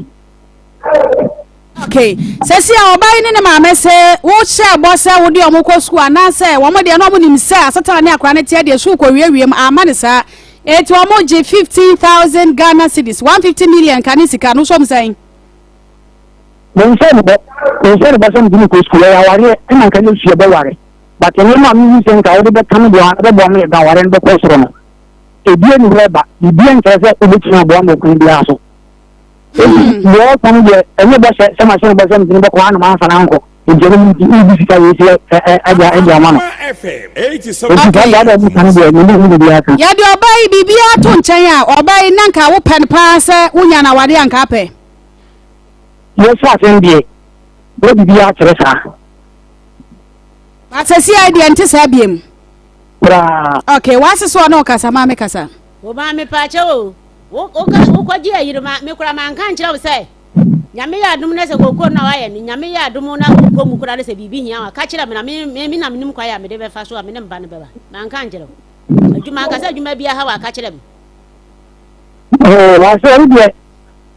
Okay, sɛsi a ɔbaa yi ne ne maame se wohyɛ bɔ sɛ wode ɔmo kɔ sukuu anaasɛ wɔn deɛ na ɔmo nim sɛ asetena ne akora ne teɛ deɛ sukuu kɔ wiewie mu ama ne saa eti ɔmo gye 15,000 Ghana cedis 150 million ka ne sika no som sɛn. Menhyɛ no bɔ, menhyɛ no bɔ sɛ mede no kɔ sukuu. Ɛyɛ awareɛ ɛna nka ne sua bɛware. But nneɛma a mehu sɛ nka wode bɛka me deɛ ɛbɛboa me yɛ awareɛ no bɛkɔ soro no, ebia ni hɔ ɛba. Biribiara nkyerɛ sɛ wobɛtumi aboa me ɔkwan biara so. Enti deɛ ɔka no deɛ ɛnyɛ bɔhyɛ sɛ mahyɛ no bɔ sɛ mede no bɛkɔ ha na mamfa no ankɔ. Nti ɛno nti wodi sika wei sɛ ɛde ama no. Enti saa deɛ ada mu ka no deɛ mene hu biribiara ka. Yɛde ɔbaa yi biribiara to nkyɛn a, ɔbaa yi na nka wopɛ no paa sɛ wonya no awadeɛ a nka apɛ. Yɛsɛ asɛm deɛ, na biribiara kyerɛ saa. But sɛsi ayɛ deɛ nte saa biem. Koraa. Okay, w'ase so ɔne wo kasa, maame kasa. Wo maame paakyɛw o, wo wo ka wo kɔgye ayiri ma me koraa manka nkyerɛ wo sɛ Nyame yɛ adom na sɛ kooko na wayɛ no Nyame yɛ adom na wokɔ mu koraa na sɛ biribi hia wo a ka kyerɛ me na me me me na menim kwan a mede bɛfa so a me ne mba no bɛba manka nkyerɛ wo adwuma anka sɛ adwuma bi aha wo a ka kyerɛ me. Oh, w'ase ɛno deɛ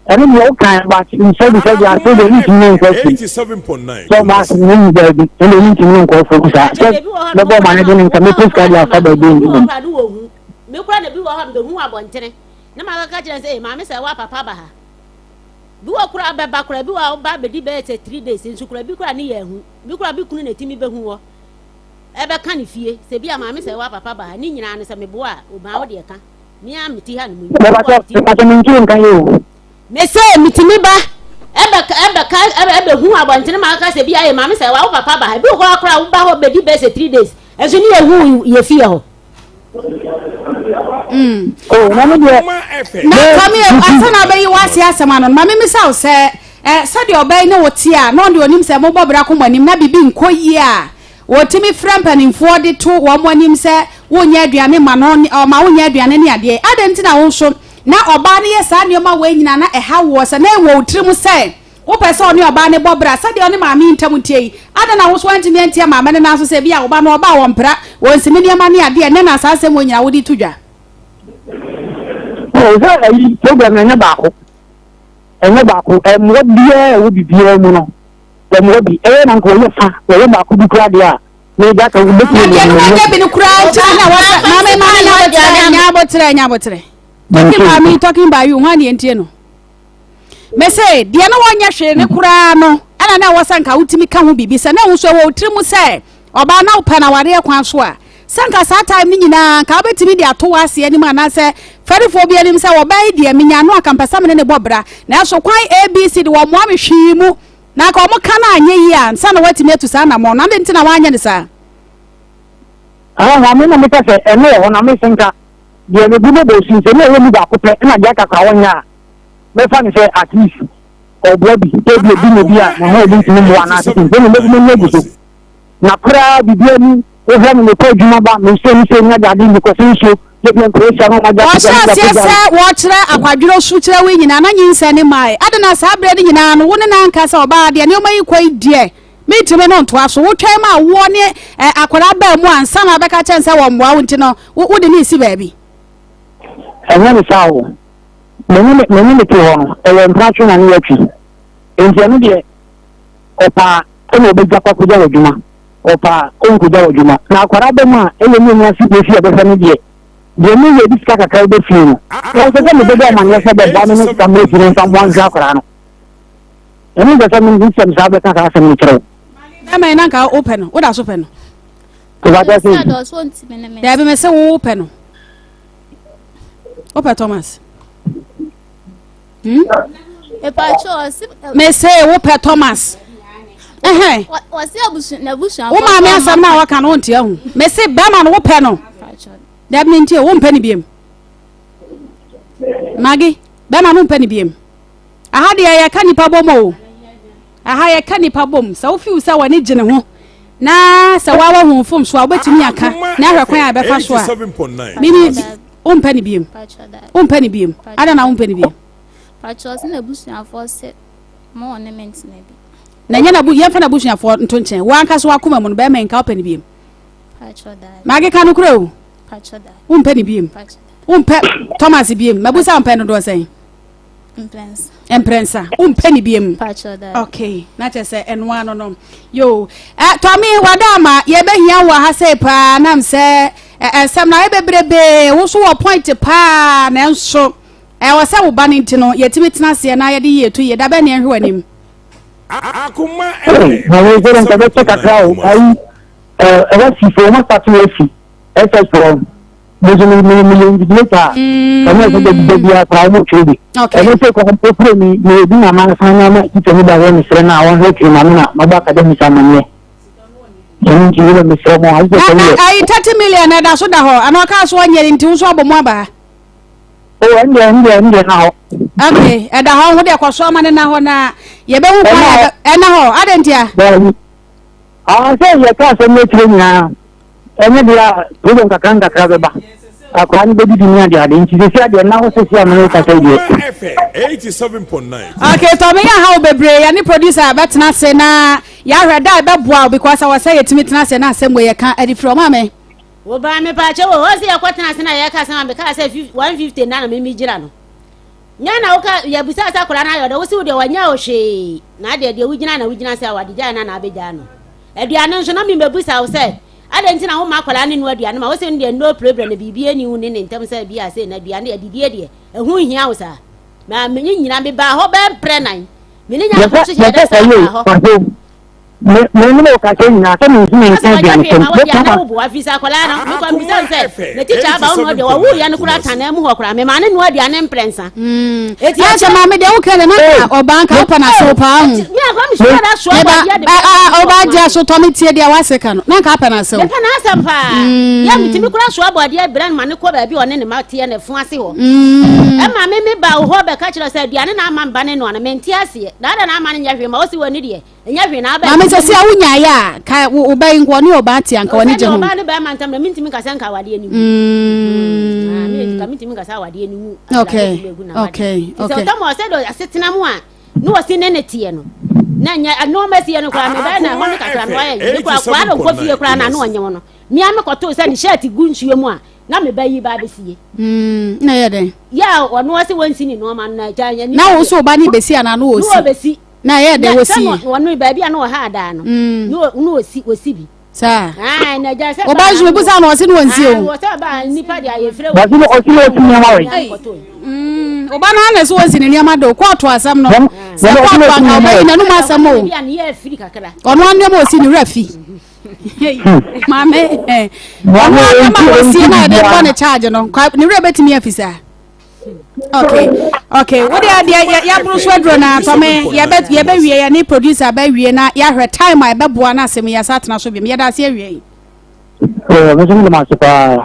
ɛno deɛ wokan but nsɛbi sɛbi ase deɛ mentumi ne nkɔ fam sɛ ɔba ase ne mu baabi ɛna mentumi ne nkɔ fam saa sɛ bɛbɔ ɔma ne de ne nka mɛpɛ sika de afa baabi nti mmom. Me kora na bi wɔ hɔ mebɛhu abɔntene na makaka kyerɛ sɛ maame sɛ wa papa ba ha bi wɔ kora bɛba kora bi wɔ a woba bɛdi bɛyɛ sɛ 3 days nso kora bi kora ne yɛ ahu bi kora bi kunu na ɛtumi bɛhu wɔ ɛbɛka ne fie sɛ bi a maame sɛ wa papa ba ha ne nyinaa no sɛ meboa a ɔmaa wo deɛ ka Me ara mete ha nom yi. Mepatɔ, mepatɔ me ntumi nka yɛ o. Me se metumi ba ɛbɛka ɛbɛka ɛbɛhu abɔntene ma aka sɛ bi ayɛ maame sɛ wa wo papa ba ha ebi wɔ hɔ akora wo ba hɔ bɛdi bɛyɛ sɛ 3 days ɛnso ne yɛhu yɛ fie hɔ. Mm. Oh, na me deɛ. Na Kwame, ansa na abɛyi w'ase asɛm ano no, ma memisa wo sɛ, eh, sɛdeɛ ɔbaa yi ne wo te a, na ɔno deɛ ɔnim sɛ mobɔ bra kɔ mo anim na biribi nkɔ yie a, Wɔtumi frɛ mpanimfoɔ de to wɔn anim sɛ wonyɛ aduane mma no, ɔma wonyɛ aduane ne adeɛ. Adɛn nti na wo nso na ɔbaa no yɛ saa nneɛma wei nyinaa na ɛha woɔ? Sɛ na ɛwɔ wo tirim sɛ wopɛ sɛ ɔne ɔbaa no bɔ bra sɛdeɛ ɔne maame yi ntam teɛ yi, adɛn na wo nso woantumi antia maame no nan so sɛ ebia wo ba no ɔba a ɔmpra, ɔnsimi nneɛma ne adeɛ? Ɛnnɛ na saa asɛm wei nyinaa wode to dwa. Oh, sɛ ayi program no ɛnyɛ baako. Ɛnyɛ baako. Mmoa biara ɛwɔ biribiara mu no. Mmoa bi. Ɛyɛ na nka wɔyɛ fa, wɔyɛ baako bi koraa deɛ a, na ɛgya ka wobɛtumi Na deɛ no wɔnyɛ bi no koraa nti na wɔsɛ maame maame nya abotrɛ nya abotrɛ nya abotrɛ. Talking about me talking about you hwan deɛ ntie no. Mese deɛ na wɔnyɛ hwee ne koraa no ɛna na ɛwɔ sɛ nka wotumi ka ho biribi sɛ na ɛho so ɛwɔ wo tiri mu sɛ ɔbaa na wopɛ no awareɛ kwan so a sɛ nka saa time no nyinaa nka wobɛtumi de ato w'ase anim anaasɛ fɛrifoɔ bi anim sɛ ɔbaa yi deɛ menya no anka mpɛ sɛ mene ne bɔ bra nanso kwan ABC de wɔmmoa me hwee mu na anka wɔn ka no anyɛ yie a nsa na woatumi atu saa anammɔn no adɛn nti na woanyɛ no saa? Ɛhɔ me na meka sɛ ɛno wɔ hɔ na mese nka deɛ mebu bɔbɔ su sɛ ne ɛyɛ mu baako pɛ na deɛ aka koraa wɔnyɛ a mɛfa no sɛ at least ɔboa bi ebi ebi na bi a ne ho ebi ntumi mmoa anaasɛ sɛ mpɛn mɛbu m'ani agu so na koraa biribi ani wohwɛ me mekɔ adwuma ba mesɛ ne sɛ nya dade mekɔsɛ nsuo ebi nkɔyɛ hyia no ɔmagya Wɔhyɛ aseɛ sɛ wɔkyerɛ akwadworɔ su kyerɛ wo yi nyinaa na nyinsɛn ne mmae. Adɛn na saa berɛ no nyinaa no wo ne no anka sɛ ɔbaa deɛ nneɛma yi kɔ yi deɛ mentumi no ntoa so. Wotwɛn ma woɔ ne akwadaa baa mu ansa na wabɛka kyerɛ no sɛ wɔmmoa wo nti no wode no resi baabi. Ɛnyɛ ne saa o. Me ne me ne me te hɔ no, ɛyɛ mpratwe na ne yɛtwe. Enti ɛno deɛ, ɔpɛ a ɛna ɔbɛgya kɔ akɔgya w'adwuma, ɔpɛ a ɔnkɔgya w'adwuma. Na akwadaa ba mu a, ɛyɛ ne ɔnya fi fi ɛbɛhwɛ no deɛ, deɛ meyɛ de sika kakra bɛba fie no, ɛnsɛ sɛ mebɛbɔ amanneɛ sɛ bɛboa me ne sika mmerɛ fie no mfa mmoa nhwɛ akwadaa no. Ɛno nsɛ sɛ me nsɛm saa bɛka saa asɛm no kyerɛ wo. Bɛma yi na nka wopɛ no, woda so pɛ no. Daabi mese wo wopɛ no. Wopɛ Thomas? Hmm? Mese wopɛ Thomas. Wo maame asɛm no a wɔka no wonte ahu. Mese bɛrima no wopɛ no. Daabi mentie wompɛ ne biem. Magi, bɛrima no wompɛ ne biem. Aha deɛ yɛka nipa bom o. Aha yɛka nipa bom. Sɛ wo feel sɛ w'ani gye ne ho na sɛ woa wahu mfomso a wobɛtumi aka na ahwɛ kwan a ɛbɛfa so a mimi wompɛ ne biem. Wompɛ ne biem. Ada na wompɛ ne biem. Patrɔ sɛ n'abusuafoɔ sɛ mo ɔne me ntena bi. Na nyɛ n'abu yɛmfa n'abusuafoɔ nto nkyɛn. Wo ankasa w'akoma mu no bɛrima nka wopɛ ne biem. Maakeka no korɛ o. Wompɛ ne biem. Wompɛ Thomas biem. Mabusa wompɛ no doɔ sɛn? Mprɛnsa. Wompɛ ne biem. Okay. Na kyerɛ sɛ ɛnoa no no. Yo. Eh, Tɔmi wada ama yɛbɛhia wɔ ha sɛ paa nam sɛ ɛsɛm na ayɛ bebrebe wo so wɔ point paa nanso ɛwɔ sɛ wo ba no nti no yɛtumi tena aseɛ na yɛde yie to yie da bɛn ne ɛnhwɛ w'anim. Akoma ɛwɔ sɛ nka bɛkyɛ kakra o ayi ɛwɔ si fo wɔn asate wɔ si ss fo mo nso mi mi mi yɛ invigilator a ɛno ɛsɛ dɛ dɛ bi akora wɔn twere bi ɛno sɛ kɔkɔ okuro mi mi ebi na ma san na ma titɛ mi ba wɔ mi srɛ na wɔn hwɛ twere ma mi na ma bɔ academics amaneɛ ɛno nti wura mi srɛ mo ayɛ sɛ yɛ. Ayi 30 million ɛda so da hɔ ana ɔka so ɔnyɛ nti nso abɔ mu abaa. O ɛndeɛ ɛndeɛ ɛndeɛ na hɔ. Okay ɛda hɔ ho deɛ kɔ so ama ne na hɔ na yɛbɛhu kwan ɛna hɔ adɛn ntia. Ah, sɛ yɛka asɛm no akyire nyinaa ɛnyɛ deɛ a problem kakra nkakra bɛba akwadaa no bɛdidi ne ade ade nti sɛsi adeɛ nna hɔ sɛsi a mene kasa yi deɛ. Okay, tɔ me yɛ ha wo bebree yɛne producer bɛtena ase na yɛahwɛ da a ɛbɛboa wo because ɛwɔ sɛ yɛtumi tena ase na asɛm wei yɛka ade firi ɔma me. Wo baa me paakyɛ wɔ hɔ sɛ yɛkɔtena ase na yɛka asɛm a mekaa sɛ 150 na na meme gyina no. Nya na woka yɛbisaa sɛ akwadaa no ayɛ ɔdɛ wose wo deɛ wanyɛ o hwee na adeɛ deɛ wogyina na wogyina sɛ awade gyae na na abɛgyaa no aduane nso na memɛbusa wo sɛ adɛn nti na woma akwadaa no nua aduane ma wose no deɛ no problem na biribi ani wo ne ne ntam sɛ bi a sei na aduane adidie deɛ ɛho nhia wo saa na menye nyina mebaa hɔ bɛɛ mprɛ nan mene nya nso hyɛ dɛ saa baa hɔ Me me ne wo kasa nyinaa sɛ me nso me nka aduane sɛm. Ma wɔde ana wo boa fisa akwadaa no me kɔ mbisa sɛ ne tikya aba wo no deɛ wɔwo yɛ no koraa tan mu hɔ koraa me ma ne noa aduane mprɛnsa. Eti ɛsɛ maame deɛ wo kɛlɛ na ka ɔbaa nka wopɛ na so paa ho. Me akɔ me sua da soa bɔ deɛ de. Ɔbaa gye aso tɔ me tie deɛ wase ka no na nka apɛ na so. Mepɛ na asɛm paa. Yɛ me timi koraa soa bɔ adeɛ brɛ no ma ne kɔ baabi ɔne ne ma teɛ ne fo ase hɔ. Ɛma me me ba wo hɔ bɛka kyerɛ sɛ aduane na ama mba ne noa no mente aseɛ. Na ada na ama no nyɛ hwee ma ɔsi wɔ ni deɛ. Ɛnyɛ hwee na abɛn. Maame sɛ sɛ wo nyaeɛ a ka wo ba yi nka ɔne ɔbaa te anka w'ani gye ho. Ɔbaa ne bɛrima ntam na mentumi nka sɛ nka awadeɛ no wu. Ka mentumi nka sɛ awadeɛ no wu. Okay okay okay. Sɛ ɔtɔ ma ɔsɛ dɛ asetena mu a ne wɔsi ne ne teɛ no na nyɛ nneɛma sie no koraa mebɛyɛ na ɛhɔ no kakra no wayɛ ne koraa koraa na nkɔ fie koraa na ano ɔnye wo no mmea mekɔtoo sɛ ne shirt gu nsuo mu a. na me ba yi ba abɛsie. Mm, na ɛyɛ dɛn? Yɛ a ɔno ɔse wɔnsi ne nneɛma no na agya nyɛ Na wo so wo ba ne bɛsi anaa na wɔsi? Na wɔbɛsi. Na ɛyɛ dɛn wɔsi? Na ɔno baabi a na ɔha adaa no. Mm. Na ɔsi wɔsi bi. Saa. Ae na agya sɛ. Ɔba nso mebusa na ɔse na wɔnsi o. Wɔsɛ ba nipa de ayɛ frɛ. Wɔsi na ɔsi na ɔsi nneɛma wɔ yi. Mm, ɔba no ana sɛ wɔnsi ne nneɛma de o kɔɔto asɛm no. Sɛ kɔɔto anka ɔbɛyi n'anum asɛm o. Ɔno anneɛma ɔsi ne wura fi. Maame ɔno anneɛma ɔsi na yɛde bɔ ne charge no ne wura bɛtumi afi saa. Okay, okay. Wo deɛ deɛ yɛaboro so aduro na tɔme yɛbɛ yɛbɛwie yɛ ne producer bɛwie na yɛahwɛ time a ɛbɛboa na asɛm yɛasa atena so biom. Yɛda ase awie yi. Ɛɛ, me nso mede mo ase paa.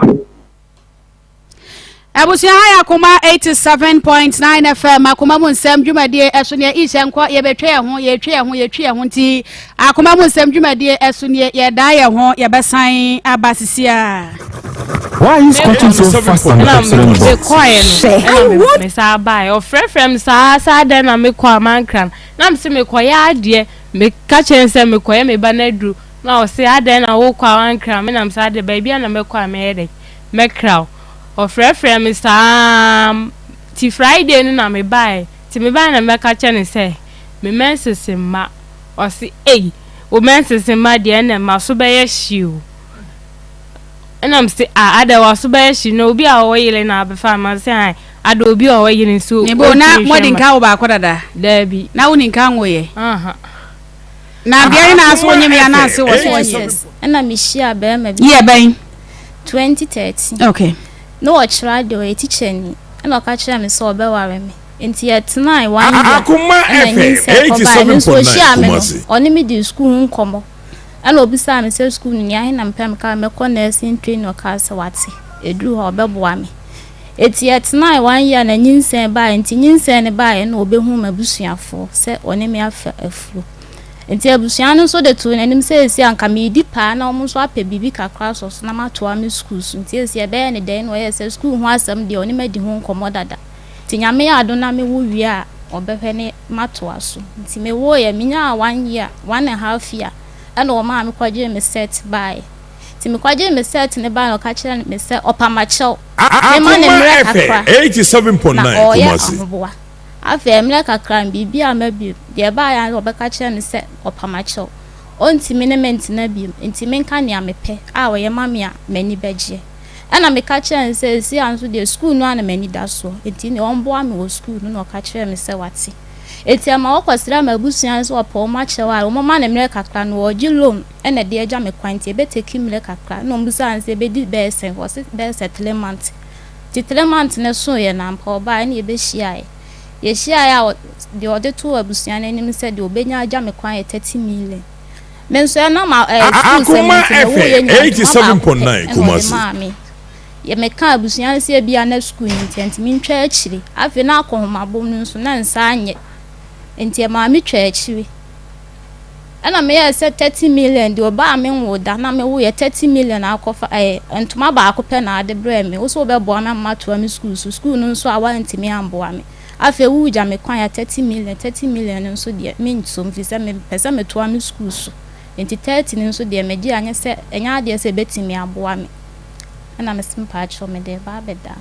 Abusua ha yɛ Akoma 87.9 FM Akoma mu nsɛm dwumadie ɛso neɛ ihyɛ nkɔ yɛbɛtwa yɛn ho yɛtwa yɛn ho yɛtwi yɛn ho nti Akoma mu nsɛm dwumadie ɛso nie yɛdan yɛn ho yɛbɛsan aba sisi a. Why are you squatting so fast on the excellent box? Mekɔɛ no ɛna me saa baeɛ ɔfrɛfrɛ me saa saa dɛn na mekɔ a mankra no na mese mekɔyɛ adeɛ meka kyerɛ no sɛ mekɔyɛ me ba no aduru na ɔse adɛn na wokɔ a wankra me na mese adeɛ baabi a na mɛkɔ a mɛyɛ dɛn mɛkra wo ɔfrɛfrɛ me saa ti Friday no na mebaeɛ nti mebaeɛ na mɛka kyerɛ no sɛ me menses mma ɔse ei wo menses mma deɛ ɛnɛ maso bɛyɛ hye o Ɛna me se ah adɛ waso bɛyɛ hye na obi a ɔwɔ yere na abɛfa ama sɛ an adɛ obi a ɔwɔ yere nso Mebo na moadi nka wo baako dada? Daabi. Na woni nka nwoeɛ? Aha. Na deɛ na ase wonyem ya na ase wɔ so ɔnyɛ? Yes, ɛna mehyia bɛrima bi. Year bɛn? 2013. Okay. Na ɔkyerɛ adeɛ, ɔyɛ tikyani. Ɛna ɔka kyerɛɛ me sɛ ɔbɛware me. Nti yɛtenae one year. Ɛna nyinsɛn kɔbaeɛ. Me nso ɔhyiaa me no, ɔne me dii sukuu ho nkɔmmɔ. Ɛna obisaa me sɛ sukuu no nea ahe na mepɛ a mekaa mɛkɔ nursing training ɔkaa sɛ wate ɛduru hɔ a ɔbɛboa me. Eti yɛtenae one year na nyinsɛn baeɛ nti nyinsɛn no baeɛ na ɔbɛhuu m'abusuafoɔ sɛ ɔne me afa afuro. Nti abusua no nso de too n'anim sɛ esi anka meredi paa na wɔn nso apɛ biribi kakra asɔ so na matoa me sukuu so nti esi ɛbɛyɛ ne dɛn na ɔyɛɛ sɛ sukuu ho asɛm deɛ ɔne me adi ho nkɔmmɔ dada. Nti Nyame yɛ adom na mewo wie a ɔbɛhwɛ ne matoa so. Nti mewoeɛ, menyaa one year, one and half year ɛna ɔmaa me kɔgyee me cert baeɛ. Nti mekɔgyee me cert no baeɛ na ɔka kyerɛɛ me sɛ ɔpamakyɛw, memma no mmerɛ kakra na ɔreyɛ ahoboa. Afei mmerɛ kakra no biribi amma bio, deɛ ɛbaeɛ ara ne sɛ ɔbɛka kyerɛɛ me sɛ ɔpamakyɛw, ɔntumi ne me ntena bio, nti menka nea mepɛ a ɔyɛ ma me a m'ani bɛgyeɛ. Ɛnna meka kyerɛɛ no sɛ, Seesei ara nso deɛ, sukuu no ara na m'ani da soɔ, enti neɛ ɔmmoa me wɔ sukuu no. Na ɔka kyerɛɛ me sɛ wate. Enti ɛma wɔkɔsraa m'abusua no sɛ wɔpɛ wɔn akyɛw a, wɔma no mmerɛ kakra no, wɔregye loan na ɛde agya me kwan, nti ɛbɛteki mmerɛ kakra. Ɛnna wɔbisaa no sɛ ɛbɛdi bɛyɛ sɛn? Ɔse bɛyɛ sɛ three months. Nti three months no soeɛ no, ampa ɔbaeɛ ɛnna yɛbɛhyiaeɛ. Yɛhyiaeɛ a, deɛ ɔde too abusua no anim sɛ deɛ ɔbɛnya agya me kwan yɛ 30 million. Me nso ɛnam a ɛɛ sukuu sɛm Akoma nti me wo yɛ FM nya ntoma baako pɛ 87.9 ɛna ɔde Kumasi. maa me. Yɛ me ka abusua no sɛ ebia na sukuu no nti ɛntumi ntwa akyire. Afei na akɔnhomabom no nso na nsa anyɛ nti ɛmaa me twaa akyire. Ɛna me yɛɛ sɛ 30 million deɛ ɔbaa me nwoo da na me wo yɛ 30 million akɔfa ɛɛ ntoma baako pɛ na ade brɛɛ me. Wo sɛ wobɛboa me ama matoa me sukuu so. Sukuu no nso a woantumi amboa me. Afei woregya me kwan a 30 million, 30 million no nso deɛ mensom firi sɛ mepɛ sɛ metoa me sukuu so. Nti 30 no nso deɛ megye a nyɛ sɛ ɛnyɛ adeɛ sɛ ɛbɛtumi aboa me. Ɛna mese mpaakyɛw mede reba abɛda.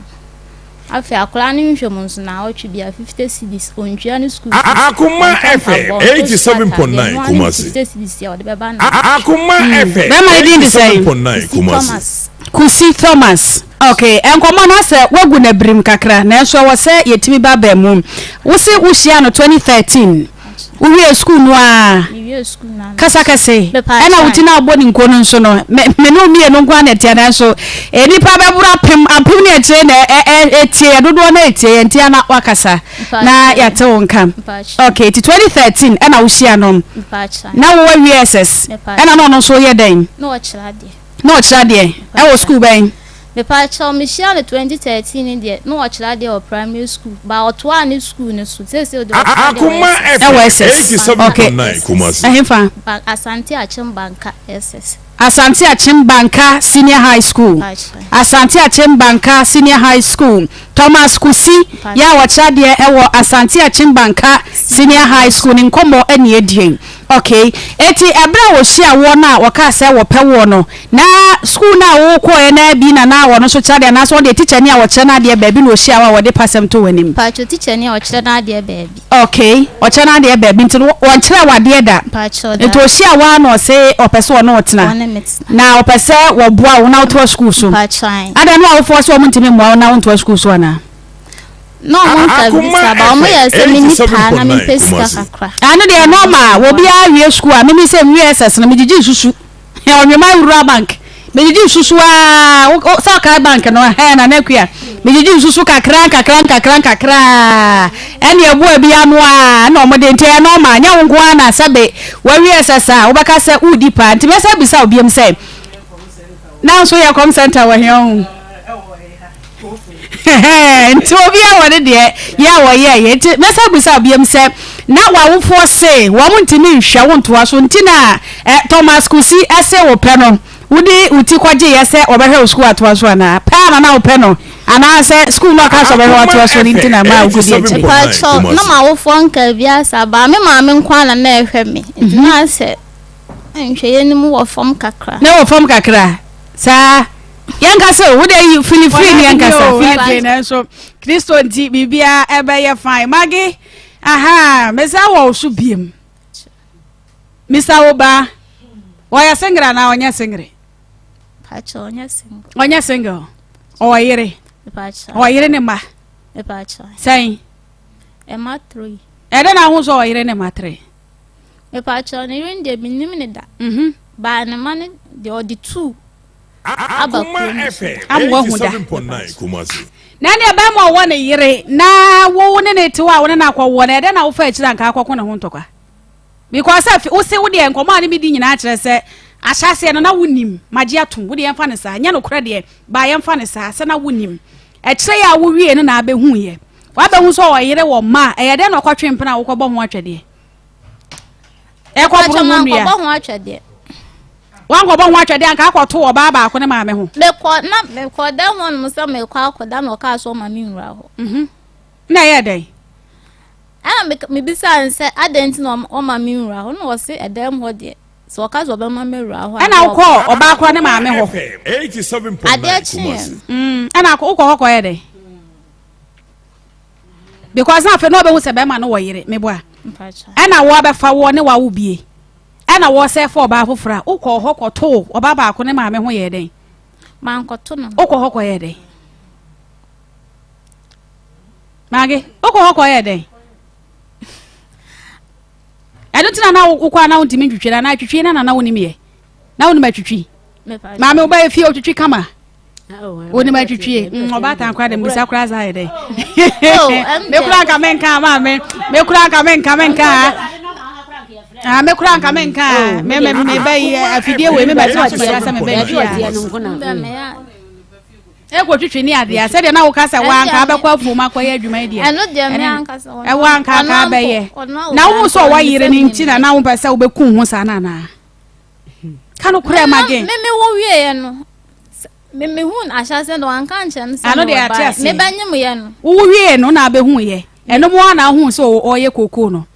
Afei akwadaa no nhwɛ mu nso naawɔtwe biara 50 cedis, ɔntua ne sukuu fees, Akoma ɔntɔ FM mpaboa, ɔntɔ sukuu ataadeɛ, 87.9 ɛno ara ne Kumasi. 50 cedis a ɔde bɛba naawɔtwe. Akoma FM Bɛrima no din de sɛn? 87.9 Kusi Kumasi. Thomas. Kusi Thomas. Ok, nkɔmmɔ no asɛ woagu no abirim kakra nanso ɛwɔ sɛ yɛtumi ba baa mu. Wo se wohyiaa no 2013, wowiee sukuu no ara, kasa kɛse, ɛna wo ti no a wobɔ ne nkuo no nso no, me me ne wo mmienu nko ara na ɛteɛ nanso nnipa bɛboro apem, apem ne akyire na ɛtie yɛ, dodoɔ no ɛtie yɛ nti ana wakasa na yɛate wo nka. Ok, ti 2013 ɛna wohyia no, na wowɔ awie SS, ɛna na ɔno nso yɛ dɛn? Na ɔkyerɛ adeɛ. Na ɔkyerɛ adeɛ ɛwɔ sukuu bɛn? Mepakyɛw, mehyiaa no 2013 no deɛ, na ɔkyerɛ adeɛ wɔ primary school, but ɔtoaa ne school no so, seesei deɛ ɔkyerɛ adeɛ wɔ Akoma SS. Ɛwɔ FM SS, okay. 87.9 Kumasi. Ɛhefa? Ba Asante Akyem Banka SS. Asante Akyem Banka Senior High School. Mepakyɛw. Asante Akyem Banka Senior High School. Thomas Kusi yɛ a ɔkyerɛ adeɛ ɛwɔ Asante Akyem Banka Senior High School ne nkɔmmɔ ɛne adie. Okay, eti ɛberɛ a wɔhyia woɔ no a wɔkaa sɛ wɔpɛ woɔ no, na sukuu no a wokɔeɛ no ara bi na na ɔno nso kyerɛ adeɛ anaasɛ ɔno deɛ tikyani a ɔkyerɛ no adeɛ baabi na ɔhyia wo a wɔde pasɛm to w'anim? Mpakyɛw, tikyani a ɔkyerɛ no adeɛ baabi. Okay, ɔkyerɛ no adeɛ baabi nti no wɔnkyerɛɛ wo adeɛ da? Mpakyɛw, daabi. Nti ɔhyia wo ara na ɔse ɔpɛ sɛ ɔne wo tena? Ɔne me tena. Na ɔpɛ sɛ wɔboa wo na wotoa sukuu so? Mpakyɛw, ae. Adɛn, na w'awofoɔ se wɔntumi mmoa wo na wontoa sukuu so anaa? Na ɔmo nka bi saa ba ɔmo yɛ sɛ menni paa na mempɛ sika kakra. Ɛno deɛ normal obiara wie sukuu a meme sɛ mewie SS no megyegye nsusu Ɔnwema rural bank megyegye nsusu aa sɛ ɔkae bank no ɛhɛn Nana Akua megyegye nsusu kakra nkakra nkakra nkakra ɛne ɛboa bi ano a na ɔmo de nti ɛyɛ normal nyɛ wo nko ara na sɛbe wawie SS a wobɛka sɛ wodi paa nti mɛsa bisa wo biom sɛ nanso yɛ kɔm center wɔ he ɔho Nti obiara wɔ ne deɛ yɛ a wɔyɛeɛ. Nti mɛsan bisa wo biom sɛ, na w'awofoɔ se wɔn ntumi nhwɛ wo ntoa so nti na eh, Thomas Kusi se wo pɛ no, wode wo ti kɔgyeeɛ sɛ wɔbɛhwɛ wo sukuu atoa so anaa? Pɛ a na na wopɛ no anaasɛ sukuu no a ɔkaa sɛ ɔbɛhwɛ wo atoa so no nti na ɛmaa wokɔdi akyire? Mpakyɛw, na m'awofoɔ nkaa biara saa, but me maame nko ara na na ɛhwɛ me, nti na asɛ nhwɛeɛ no mu wɔ fam kakra. Na ɛwɔ fam kakra? Saa. Yɛnkasa o, wode yi fili free ne yɛnkasa. Fili free nanso Kristo nti biribiara ɛbɛyɛ fine. Magi, aha, mesa wɔ wo so biem. Misa wo ba, ɔyɛ single anaa ɔnyɛ single? Ɔnyɛ single. Ɔnyɛ single. Ɔwɔ yere. Ɔwɔ yere ne mma. Sɛn? Ɛma three. Ɛdɛ na aho sɛ ɔwɔ yere ne mma three? Mepakyɛw ne yere no deɛ mennim no da. Mhm. Baa ne mma no deɛ ɔde tuu aba Akoma kurom so. FM Ama wahu da. 87.9 Kumasi. Na ɛnneɛ bɛrima a ɔwɔ ne yere na wo ne ne te hɔ a wo ne no akɔwoɔ no, ɛdɛn na wofa akyiri anka akɔko ne ho ntɔkwa? Because sɛ wo se wo deɛ nkɔmmɔ a ne medi nyinaa kyerɛ sɛ ahyɛaseɛ no na wonim, magye atom, wo deɛ yɛmfa no saa, nyɛ nokorɛ deɛ, baa yɛmfa no saa, sɛ na wonim. Ɛkyerɛ yɛ a wowie no na abɛhuiɛ. Wabɛhu sɛ ɔwɔ yere wɔ mma a, ɛyɛ dɛn na ɔkɔtwe mpena a wokɔbɔ ho atwɛdeɛ? Ɛkɔboro ho nnua. Wankɔbɔ ho atwɛdeɛ. Wankɔbɔ ho atwɛdeɛ anka akɔto ɔbaa baako ne maame ho. Mekɔ na mekɔ dan hɔ nom sɛ mekɔ akɔda na ɔkaa sɛ ɔma me nwura hɔ. Mhm. Na ɛyɛ dɛn? Ɛna mebisaa no sɛ adɛn nti na ɔma me nwura hɔ na ɔse ɛdan mu hɔ deɛ sɛ ɔka sɛ ɔbɛma me awura hɔ a. Ɛna wokɔɔ ɔbaa korɔ ne maame hɔ. Adeɛ kyeeɛ no. Mm, ɛna wokɔ hɔ kɔyɛ dɛn? Because na afei na ɔbɛhu sɛ bɛrima no wɔ yere meboa. Ɛna wo abɛfa woɔ ne wawo bie. Ɛna wɔ sɛ fa ɔbaa foforɔ a wokɔɔ hɔ kɔtoo ɔbaa baako ne maame ho yɛɛ dɛn? Mankɔto no. Wokɔ hɔ kɔyɛɛ dɛn? Maage, wokɔ hɔ kɔyɛɛ dɛn? Ɛno nti na na wokɔ a na wontumi ntwitwi na na atwitwi na na na wonim yɛ. Na wonim atwitwi. Maame wobɛyɛ fie otwitwi kama. Wonim atwitwie. Mm, ɔbaatan koraa de mbisa koraa saa yɛ dɛ. Me koraa nka menka maame. Me koraa nka menka menka. Ah, me koraa nka menka. Me me me bɛ yi afidie wei me bɛ tena so ma sɛ me bɛ fie a. Ɛkɔ twitwi ne adeɛ a sɛdeɛ na woka sɛ wanka abɛkɔ afuom akɔyɛ adwuma yi deɛ ɛwɔ anka aka abɛyɛ na wohu sɛ ɔwɔ yere no nti na na wompɛ sɛ wobɛku ho saa no anaa ka no korɛ ma gen meme wo wieɛ no meme hu ahyɛse no wanka nkyerɛ me sɛ ano deɛ ate aseɛ mebɛnyem yɛ no wowo wie no na abɛhu yɛ ɛno mu a na wohu sɛ ɔyɛ kookoo no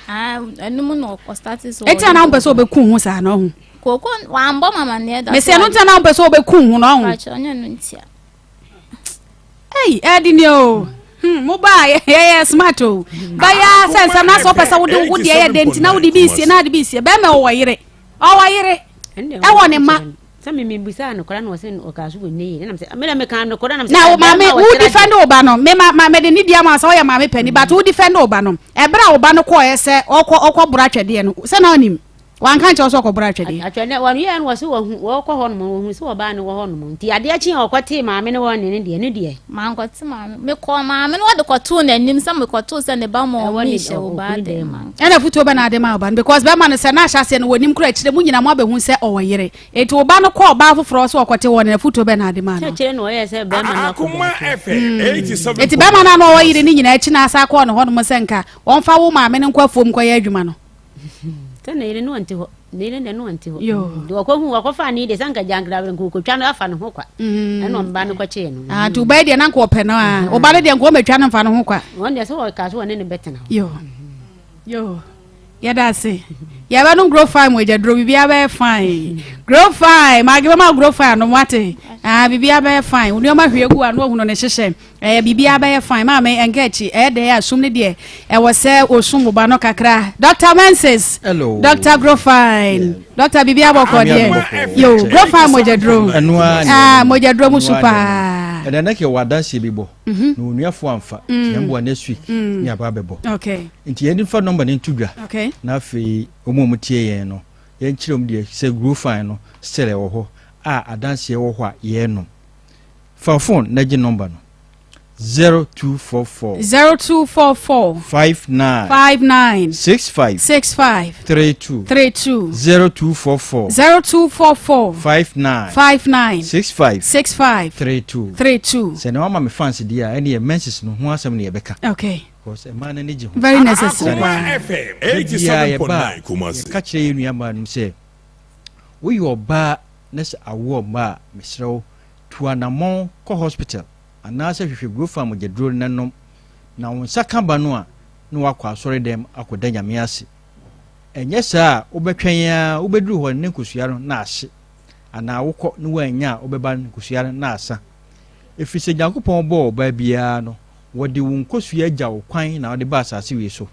ɛno mu na ɔstate sɛ ɛti na wompɛ sɛ wobɛku ho saa no ɔho kooko wambɔ me amaneɛ da mese ɛno nti na wompɛ sɛ wobɛku ho no ɔho ɔnyɛ no ntia Ei, ɛde ni o. Hmm, mo ba yɛyɛ smart o. Bɛyɛ sɛ nsɛm na sɛ wopɛ sɛ wode wo deɛ yɛ dɛ nti na wode bi sie na wode bi sie. Bɛrima ɔwɔ yere. Ɔwɔ yere. Ɛwɔ ne ma. Sɛ me me bisa no kora na ɔsɛ ɔka so wɔ ne yere na sɛ me na me kan no kora na na wo maame wo defend wo ba no me ma ma me de ne di ama sɛ ɔyɛ maame pani but wo defend wo ba no ɛberɛ a wo ba no kɔɛ sɛ ɔkɔ ɔkɔ boro atwɛdeɛ no sɛ na ɔnim Wanka ankyerɛ wo sɛ ɔkɔboro atwɛdeɛ? Atwɛdeɛ, wɔyɛɛ no wɔ se wɔhu, wɔkɔ hɔ nom, wɔhu sɛ ɔbaa no wɔ hɔ nom. Nti adeɛ kye a ɔkɔtee maame no hɔ ne no deɛ, ne deɛ. Mankɔte maame, mekɔɔ maame no hɔ de kɔtoo n'anim sɛ mekɔtoo sɛ ne ba ma Ɛwɔ ne, ɔmi hyɛ ɔ, ɔbaa okunu dɛm dan mu. manka. Ɛna afutuo bɛ na ade ma ɔba no because bɛrima no sɛ na ahyɛ aseɛ no wɔnim kora akyire mu nyina mo abɛhu sɛ ɔwɔ yere eti ɔba no kɔ ɔbaa foforɔ sɛ ɔkɔte hɔ no afutuo bɛ na ade ma no. Sɛ akyire na ɔyɛɛ sɛ bɛrima no akɔ Akoma baabi. FM Eti bɛrima no a na ɔwɔ yere no nyina akyi na asa akɔɔ ne hɔ nom sɛ nka ɔmfa wo maame no nkɔ afuom nkɔyɛ adwuma no. Sɛ ne yere no ɔnte hɔ ne yere deɛ no ɔnte hɔ deɛ ɔkɔhu ɔkɔfa ne deɛ sɛ nka gyankrabere nka ɔkɔtwa no afa ne ho kwa mm. ɛna ɔmba no kɔkyee no ah, nti wobɛyɛ deɛ na nka ɔpɛ no a mm. ɔba no deɛ nka ɔmɛtwa no mfa no ho kwa wɔn deɛ sɛ ɔka so wɔne ne bɛtena yo yo. Yɛda ase. Yɛbɛnom grow fine mu agyaduro biribiara bɛyɛ fine. Grow fine maage bɛma grow fine anom wate. Ah biribiara bɛyɛ fine. Wo nneɛma hwie gu a na wahunu ne hyehyɛ. Ɛyɛ biribiara bɛyɛ fine. Maame ɛnka akyi ɛyɛ dɛ a sum ne deɛ ɛwɔ sɛ osum wo ba no kakra. Dr. Menses. Hello. Dr. Grow fine. Dr. biribiara bɔkɔ deɛ. Yo grow fine mogyaduro. Ah mogyaduro mu su paa. Ɛnɛ na kɛ wɔ adanseɛ bi bɔ. Mhm. Na onuafoɔ amfa. Mm. Yɛn boa next week. Mm. Ne aba abɛbɔ. Okay. Nti yɛn fa nɔmba no nto dwa. Okay. Na afei wɔn a wɔtie yɛn no, yɛnkyerɛ wɔn deɛ sɛ grow fine no still ɛwɔ hɔ a adanseɛ wɔ hɔ a yɛrenom. Fa phone na gye nɔmba no. 0244 0244 59 59 65 65 32 32 0244 0244 59 59 65 65 32 32. Sɛ na wama me fans deɛ a ɛne yɛ menses no ho asɛm na yɛbɛka. Okay. Because mmaa no ani gye ho. Very necessary. Akoma FM Da biara yɛba a, 87.9 Kumasi. yɛka kyerɛ yɛn nua mmaa nom sɛ woyɛ ɔbaa na sɛ awoɔ mma a mesrɛ wo tu anammɔn kɔ hospital anaasɛ hwehwɛ Grow Farm mogyaduro no na nom na wo nsa ka ba no a na woakɔ asɔre dɛm akɔda Nyame ase. Ɛnyɛ saa a wobɛtwɛn ara wobɛduru hɔ no ne nkosua no na ahye anaa wokɔ na woannya a wobɛba no nkosua no na asa. Ɛfiri sɛ Nyankopɔn bɔɔ ɔbaa biara no wɔde wo nkosua gya wo kwan na wode ba asase wei so.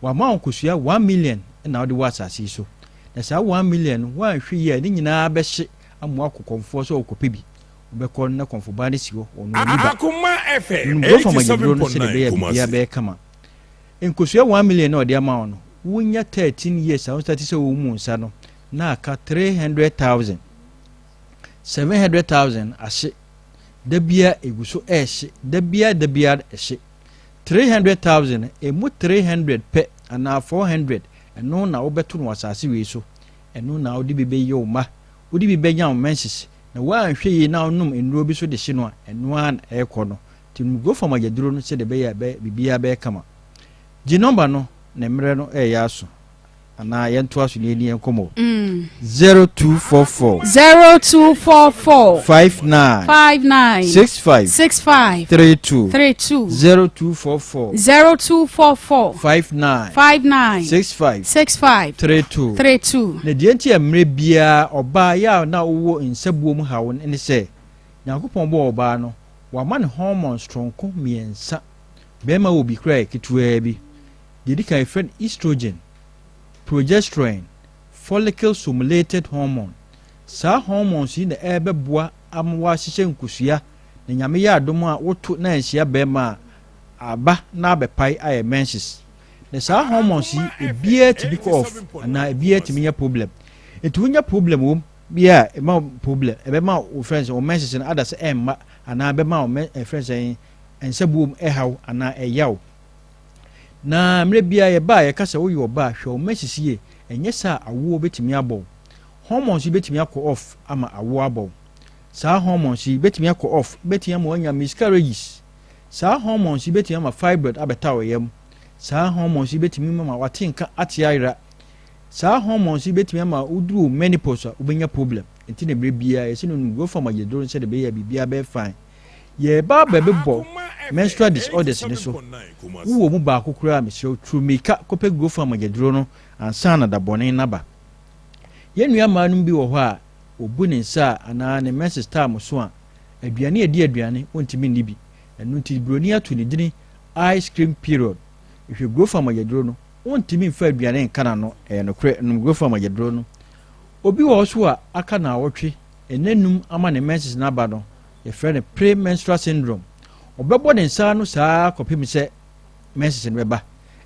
Wama wo nkosua 1,000,000 na wode wɔ asase yi so. Na saa 1,000,000 no woanhwɛ yie a ne nyinaa bɛhye ama woakɔ kɔmfoɔ sɛ wokɔpɛ bi. Wobɛkɔ no na kɔmfobaa no si hɔ, ɔno ɔnni ba. Akoma FM Nom Grofa mogyaduro no sɛdeɛ 87.9 ɛbɛyɛ a biribiara Kumasi. bɛyɛ kama. Nkosua 1,000,000 no a ɔde ama wo no, wonya 13 years a wo starte sɛ womu nsa no, na aka 300,000. 700,000 ahye. Da biara ɛgu so ɛrehye. Da biara da biara ɛhye. 300,000 no, ɛmu 300 pɛ anaa 400, ɛno na wobɛto no wɔ asase wei so. Ɛno na wode bi bɛyɛ wo mma. Wode bi bɛnya wo menses. Na woanhwɛ yie na wonom nnuro bi so de hye no a, ɛno ara na ɛrekɔ no. Nti nom Grow Farm agyaduro no sɛdeɛ ɛbɛyɛ a ɛbɛyɛ biribiara bɛyɛ kama. Gye nɔmba no na mmerɛ no reyɛ aso. Anaa yɛntoa so na yɛnni yɛn nkɔmmɔ. 0244. 0244. 59. 59. 65. 65. 32. 32. 0244. 0244. 59. 59. 65. 65. 32. 32. Na deɛ nti a mmerɛ biara ɔbaa yɛ a na wowɔ nsabuo mu haw ne sɛ, Nyankopɔn bɔɔ ɔbaa no, wama no hormones soronko mmiɛnsa. Barima wɔ bi koraa yɛ ketewaa bi. Deɛ ɛdi kan yɛfrɛ no estrogen, progesterone, follicle stimulated hormone. Saa hormones yi na ɛrebɛboa ama woahyehyɛ nkosua na Nyame yɛ adom a woto na anhyia barima a aba na abɛpae ayɛ menses. Na saa hormones yi ebiara tumi kɔ off anaa ebiara tumi nya problem. Nti wonya problem wɔ mu bi a ɛma wo problem ɛbɛma wo frɛ sɛ wo menses no ada sɛ ɛmma anaa ɛbɛma wo ɛfrɛ sɛ nsabuom ɛhaw anaa ɛyaw. Na mmerɛ biara yɛba a yɛka sɛ woyɛ ɔbaa a hwɛ wo menses yie ɛnyɛ saa a awoɔ bɛtumi abɔ wo. Hormones yi bɛtumi akɔ off ama awoɔ abɔ wo. Saa hormones yi bɛtumi akɔ off bɛtumi ama woanya miscarriages. Saa hormones yi bɛtumi ama fibroid abɛta wo yam. Saa hormones yi bɛtumi ama wate nka ate ayera. Saa hormones yi bɛtumi ama woduru menopause a wobɛnya problem. Nti na mmerɛ biara yɛsɛ no nom growth hormone aduro no sɛdeɛ ɛbɛyɛ a biribiara bɛyɛ fine. Yɛreba abɛbobɔ menstrual disorders no so. Wowɔ mu baako koraa a, mesrɛ wo, turu mmirika kɔpɛ Growth mogyaduro no ansa na da bɔne no aba. Yɛn nua mmaa nom bi wɔ hɔ a, wɔbu ne nsa a anaa ne menses time so a, aduane a ɛdi aduane, wɔntumi nni bi. Ɛno nti, buroni ato ne dini ice cream period. Hwɛ Growth mogyaduro no, wontumi mfa aduane nka n'ano, ɛyɛ nokorɛ, nom Growth mogyaduro no. Obi wɔ hɔ nso a, aka naawɔtwe, nnanum ama ne menses no aba no, Yɛfrɛ no pre-menstrual syndrome. Ɔbɛbɔ ne nsa ano saa ara kɔpem sɛ menses no bɛba.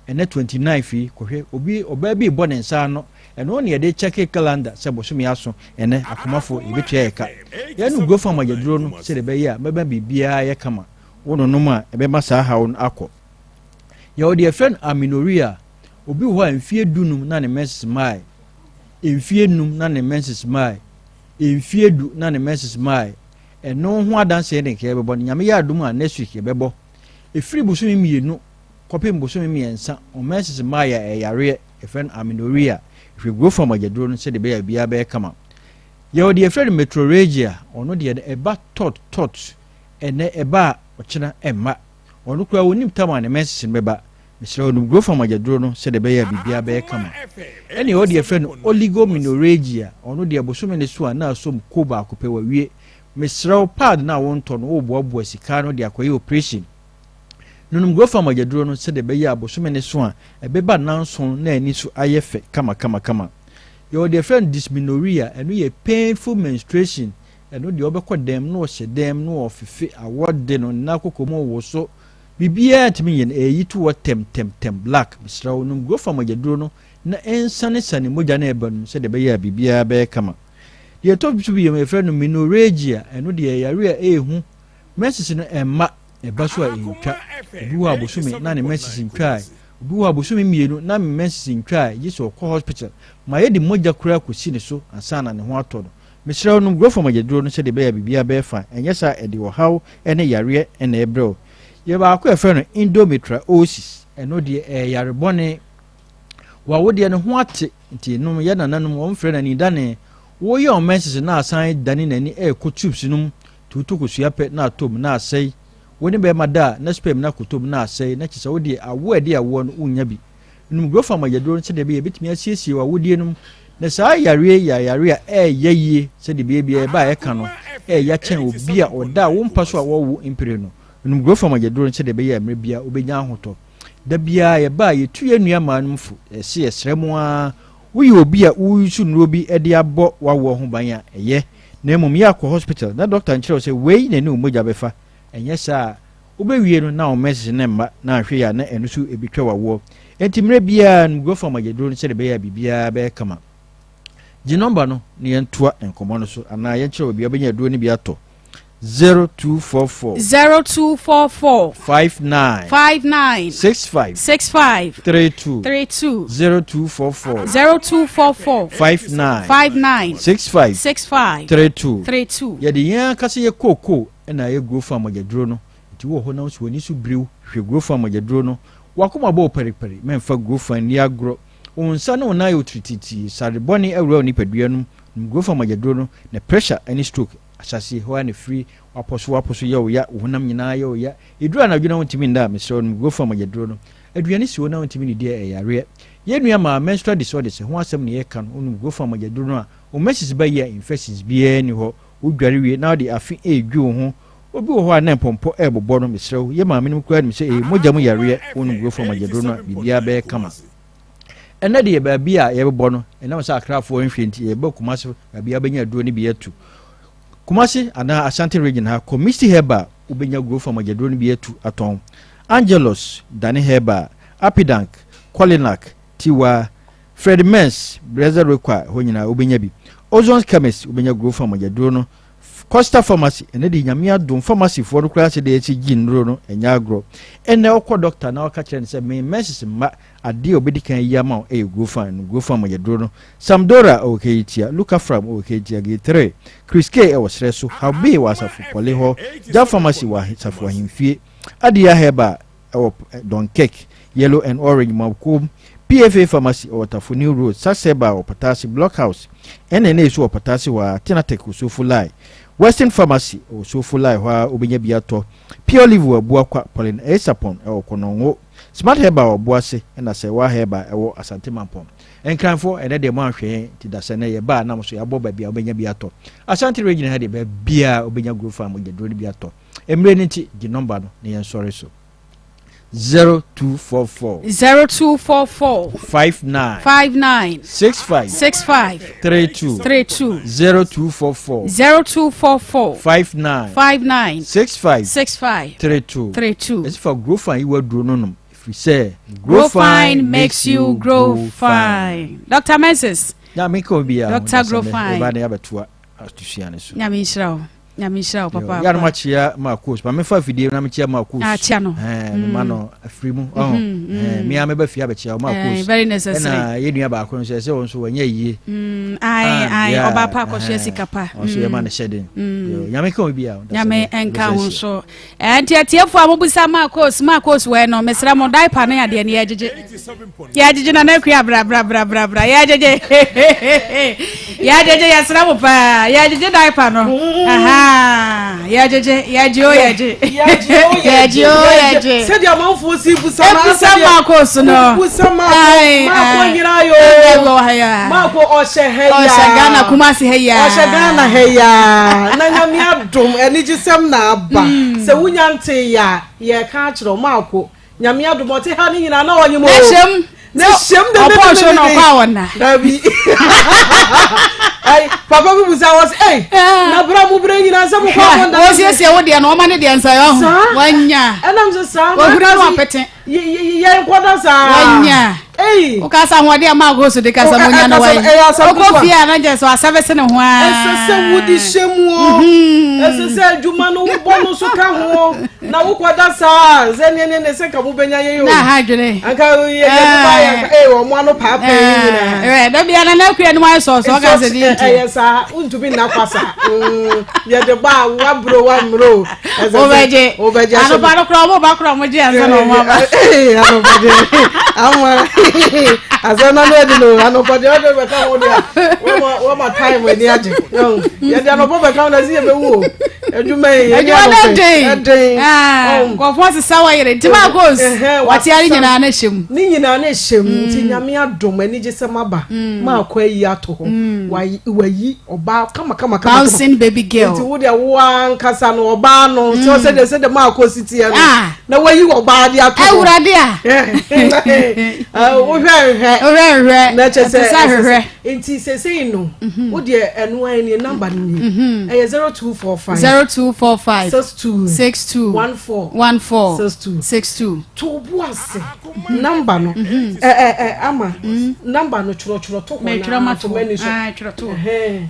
Ɛnɛ 29 fi kɔhwɛ obi ɔbaa bi rebɔ ne nsa ano. Ɛno na yɛde kyɛke calendar sɛ bosome aso. Ɛnɛ akomafo yɛbɛtua yɛ ka. Yɛnom Grofam agyaduro no sɛdeɛ ɛbɛyɛ a bɛma biribiara ayɛ kama. Wononom a ɛbɛma saa haw no akɔ. Yɛwɔ deɛ yɛfrɛ no amenorrhea. Obi wɔ hɔ a mfeɛ dunum na ne menses mmae. Mfeɛ num na ne menses mmae. Mfie du na ne menses mae. Ɛno ho adanseɛ ne nka yɛbɛbɔ no. Nyame yɛ adom a next week yɛbɛbɔ. Ɛfiri bosome mmienu kɔpem bosome mmiɛnsa wo menses mmaeɛ a ɛyɛ yareɛ yɛfrɛ no amenorrhea. Hwɛ growth form agyaduro no sɛdeɛ ɛbɛyɛ a biribiara bɛyɛ kama. Yɛwɔ deɛ yɛfrɛ no metrorrhagia ɔno deɛ no ɛba tɔt tɔt ɛnɛ ɛba a ɔkyena ɛmma. Ɔno koraa ɔnnim tam a ne menses no bɛba. Mesrɛ wo nom Grofa mogyaduro no sɛdeɛ ɛbɛyɛ a biribiara bɛyɛ kama. Ɛne ɛwɔ deɛ yɛfrɛ no oligomenorrhagia, ɔno deɛ bosome no so a na asɔ mu ko baako pɛ wawie. Mesrɛ wo pad no a wontɔ no woreboaboa sika ano de akɔyɛ operation. Nonom Grofa mogyaduro no sɛdeɛ ɛbɛyɛ a bosome no so a ɛbɛba nnanson na ani so ayɛ fɛ kamakamakama. Yɛwɔ deɛ yɛfrɛ no dysmenorrhea, ɛno yɛ painful menstruation, ɛno deɛ wobɛkɔ dɛm na ɔhyɛ dɛm na ɔfefe awɔ de no, ne nan koko mu woso, Biribiara ntumi nyɛ no, ɛyi to hɔ tɛm tɛm tɛm, black, mesrɛ wo nom Grofa mogyaduro no na ɛnsanesane mogya no a ɛba no mu sɛdeɛ ɛbɛyɛ a biribiara bɛyɛ kama. Deɛ ɛtɔ so bio yɛfrɛ no menorrhagia, ɛno deɛ ɛyɛ yareɛ a ɛyɛ hu, menses no ɛmma, ɛba so a ɛntwa. Obi wɔ hɔ a bosome na ne menses ntwae, obi wɔ hɔ a bosome mmienu na ne menses ntwae, gye sɛ ɔkɔ hospital ma yɛde mogya koraa kɔsi ne so ansa na ne ho atɔ no. Mesrɛ wo, nom Grofom agyaduro no sɛdeɛ ɛbɛyɛ a biribiara bɛyɛ fine, ɛnyɛ saa a ɛde ɔhaw ne yareɛ na ɛbrɛ wo. Yɛ baako a yɛfrɛ no endometriosis, ɛno deɛ ɛyɛ yare bɔne. W'awodeɛ no ho ate, nti nom yɛ nananom wɔn frɛ no anidane. Woyɛ wo menses na asan dane n'ani ɛrekɔ tubes no mu, nti woto kosua pɛ na atɔ mu na asɛe. Wo ne bɛrima da a na sperm no akɔtɔ mu na asɛe, na kyerɛ sɛ wo deɛ awoɔ a ɛde awoɔ no wonnya bi. Nom Grofa mogyaduro no sɛdeɛ ɛbɛyɛ ɛbɛtumi asiesie w'awodeɛ no mu. Na saa yareɛ yi yɛ yareɛ a ɛɛya yie sɛdeɛ ɛbɛyɛ biara ɛba a ɛka no ɛɛya kyɛn obi a ɔda wo mpa so a wɔrewo mpire no. Nom Grofa mogyaduro no sɛdeɛ ɛbɛyɛ a mmerɛ biara wobɛnya ahotɔ. Da biara yɛba a yɛtu yɛn nua mmaa nom fo, yɛse yɛsrɛ mo ara, woyɛ obi a wo use nnuro bi de abɔ w'awoɔ ho ban a ɛyɛ, na mmom yɛ akɔ hospital na doctor nkyerɛ wo sɛ wei na ɛne wo mogya bɛfa, ɛnyɛ saa a Wobɛwie no na wo menses no mma na anhwɛ yie a na ɛno nso ɛbɛtwa w'awoɔ. Enti mmerɛ biara no go fam agyaduro no sɛdeɛ ɛbɛyɛ a biribiara bɛyɛ kama. Gye nɔmba no na yɛntoa nkɔmmɔ no so anaa yɛnkyerɛ wo baabi a wobɛnya aduro no bi atɔ. 0244. 0244. 59. 59. 65. 65. 32. 32. 0244. 0244. 59. 59. 65. 65. 32. 32. Yɛde yɛn ankasa yɛ kookoo na ayɛ Grofan mogyaduro no, nti wowɔ hɔ na wo nso w'ani so biriw, hwɛ Grofan mogyaduro no. W'akoma bɔ wo paripari, mɛmfa Grofan nni agorɔ. Wo nsa ne wo nan ayɛ wo tirititii, sare bɔne awura wo nipadua no mu, nom Grofan mogyaduro no na pressure ne stroke ahyɛaseɛ, hɔ ara na ɛfiri, w'apɔ so w'apɔ so yɛ wo ya, wo honam nyinaa yɛ wo ya, ɛduru anadwo na wontumi nna a, mesrɛ wo nom Grofan mogyaduro no. Aduane si hɔ na wontumi nnidi a, ɛyɛ yareɛ. Yɛn nua maa menstrual disorders ho asɛm na yɛreka no, wonom Grofan mogyaduro no a, wo menses ba yie a infections biara nni hɔ. Wodware wie na wode afe redwi wo ho. Obi wɔ hɔ a na mpɔmpɔ rebobɔ no, mesrɛ wo, yɛn maamenom koraa nim sɛ ɛyɛ mogya mu yareɛ, wonom Grofa mogyaduro no a, biribiara bɛyɛ kama. Ɛnnɛ deɛ baabi a yɛbɛbɔ no, ɛnam sɛ Akrafoɔ nhwɛ nti, yɛbɔ Kumasi baabi a wobɛnya aduro no bi atu. Kumasi anaa Ashanti region ha, kɔ Misty Herbal, wobɛnya Grofa mogyaduro no bi atu atɔn. Angelus, Dane Herbal, Apidank, Kolinak, Tiwa, Fred Mens, Brɛdze rekɔ a, hɔ nyinaa wobenya bi. Ozon's Chemist, wobenya Growfa mogyaduro no. Costa Pharmacy, ɛnɛ de Nyame adom, pharmacy foɔ no koraa sɛdeɛ yɛsi gye nnuro no, ɛnyɛ agorɔ. Ɛnɛ wokɔ doctor na woka kyerɛ no sɛ me menses mma, adeɛ a obedi kan ayi ama wo ɛyɛ Growfa, no Growfa mogyaduro no. Samdora ɛwɔ Kejetia, Lucafram ɛwɔ Kejetia Gate 3, Chris K ɛwɔ serɛ so, Habee wɔ Asafo Pɔle hɔ, Jab Pharmacy wɔ Asafo Ahemfie, Adia Herbal, ɛwɔ Dunkirk, Yellow and Orange Mawkom, PFA Pharmacy ɛwɔ Tafo New Road, Saseba wɔ Patase, Block House, NNA nso wɔ Patase hɔ ara, Tenatek wɔ Sofo Lai, Western Pharmacy ɛwɔ Sofo Lai hɔ ara wobɛnya bi atɔ, Pure Live wɔ Abuakwa, Pauline Aesapon ɛwɔ Konongo, Smart Herbal wɔ Boase ɛna Sɛwa Herbal ɛwɔ Asante Mampong. Nkranfoɔ ɛnɛ deɛ mo anhwɛ yɛn nti dasɛ nɛ yɛba a na mo so yɛabɔ baabi a wobɛnya bi atɔ. Ashanti Region ha deɛ baabiara wobɛnya Growth Farm mogyaduro no bi atɔ. Mmerɛ no nti, gye nɔmba no na yɛnsɔre so. 0244. 0244. 59. 59. 65. 65. 32. 32. 0244. 0244. 59. 59. 65. 65. 32. 32. Ɛsi fa grow fine yi waduro no nom ɛfiri sɛ. Grow fine makes you grow fine. Dr. Mrs. Nyame nka obiara. Dr. Grow fine. Ɛba ne abɛtoa atusua no so. Nyame nhyira wo. Nyame nhyira wo papa. Yɛ anoma kyia ma coach. Ma mefa afidie na mekyia ma coach. Ah, kyia no. Eh, me ma no afiri mu. Oh. Eh, me a meba fie abɛkyia ma coach. Very necessary. Ɛna yɛ nua baako nso ɛsɛ wɔn nso wɔnyɛ yie. Mm, ai ai ɔba pa akɔhwɛ sika pa. Wɔn nso yɛ ma no hyɛ den. Nyame ka obi a. Nyame nka ho nso. Eh, nti atiefo a mobisa ma coach, ma coach wɔ no, mesrɛ mo diaper ne adeɛ ne yɛgyegye. Yɛgyegye na na akua bra bra bra bra bra yɛgyegye yɛgyegye yɛsrɛ mo paa yɛgyegye diaper no aha. Ah, yɛgyegye yɛgye o yɛgye. Yɛgye o yɛgye o yɛgye. Sɛdeɛ amanfoɔ si busa ma Ebusa maako so no. Busa maako maako nyina yo. Maako ɔhyɛ ha ya. Ɔhyɛ Ghana Kumasi ha ya. Ɔhyɛ Ghana ha ya. Na nyame adom anigyesɛm na aba. Mm. Sɛ wonya nte ya yɛka akyerɛ maako. Nyame adom ɔte ha ne nyinaa na ɔnyem o. N'ahyɛm. N'ahyɛm de de de de de. Ɔkɔ a ɔna. Dabi. Ayi papa bi busa wɔ sɛ ɛy eh, na bra mu bere nyinaa sɛ mo kɔ akɔ nda. Wɔsiesie wo deɛ no ɔma ne deɛ nsa yɛ ɔho. Wanya. Ɛnam sɛ saa. Wɔhuri no apete. Yɛn kɔda saa. Wanya. Ei. Wokasa ahoɔden a maa gosu de kasa mu nya no wai. Wokɔ fie a na kyerɛ sɛ wasɛvese ne ho ara. Ɛsɛ sɛ wode hyɛ mu o. Mhm. Ɛsɛ sɛ adwuma no wobɔ no so ka ho na wokɔda saa sɛ ne ne ne sɛ nka mobɛnya yɛn o. Na ha adwene. Anka yɛ yɛ ba yɛ ee wɔn ano paapaa yi nyinaa. Ɛɛ da bia na na akua no ayɛ sɔɔsɔ ɔka sɛ di nti. Ɛyɛ saa wontumi nna kwa saa. Mm, yɛde ba a waburo wammuro. Wobɛgye. Wobɛgye ahyɛ. Anopa no koraa ɔmo ba koraa ɔmo gye ansa na ɔmo aba. Anopa deɛ ama asɛm na no adi no anopa deɛ ɔde bɛka ho deɛ wɔma wɔma time ani agye. Yɛde anɔpa bɛka ho na ɛsɛ yɛbɛwu o. Adwuma yi yɛde anɔpa yi ɛden. Nkɔfoɔ sesa wɔ yere nti maa goes wɔte ade nyinaa na ɛhyɛ mu. Ne nyinaa na ɛhyɛ mu nti nyame adom anigye sɛ maba maakɔ ayi ato hɔ wayi ɔbaa kama kama kama bouncing baby girl nti wo deɛ wo ankasa no ɔbaa no sɛ sɛ deɛ sɛ deɛ maa kɔ si teɛ no ah. na wayi ɔbaa de ato hɔ awurade a wohwɛ nhwɛ wohwɛ nhwɛ na kyɛ sɛ ɛsɛ nti sɛsɛyi no mhm. wo deɛ ɛno ayɛ nie namba no nie mhm. ɛyɛ 0245 0245 62 62 14 14 62 62 to bo ase namba no mhm. ɛ ɛ ɛ ama namba no twerɛtwerɛ to hɔ na mato m'ani so ah, twerɛ to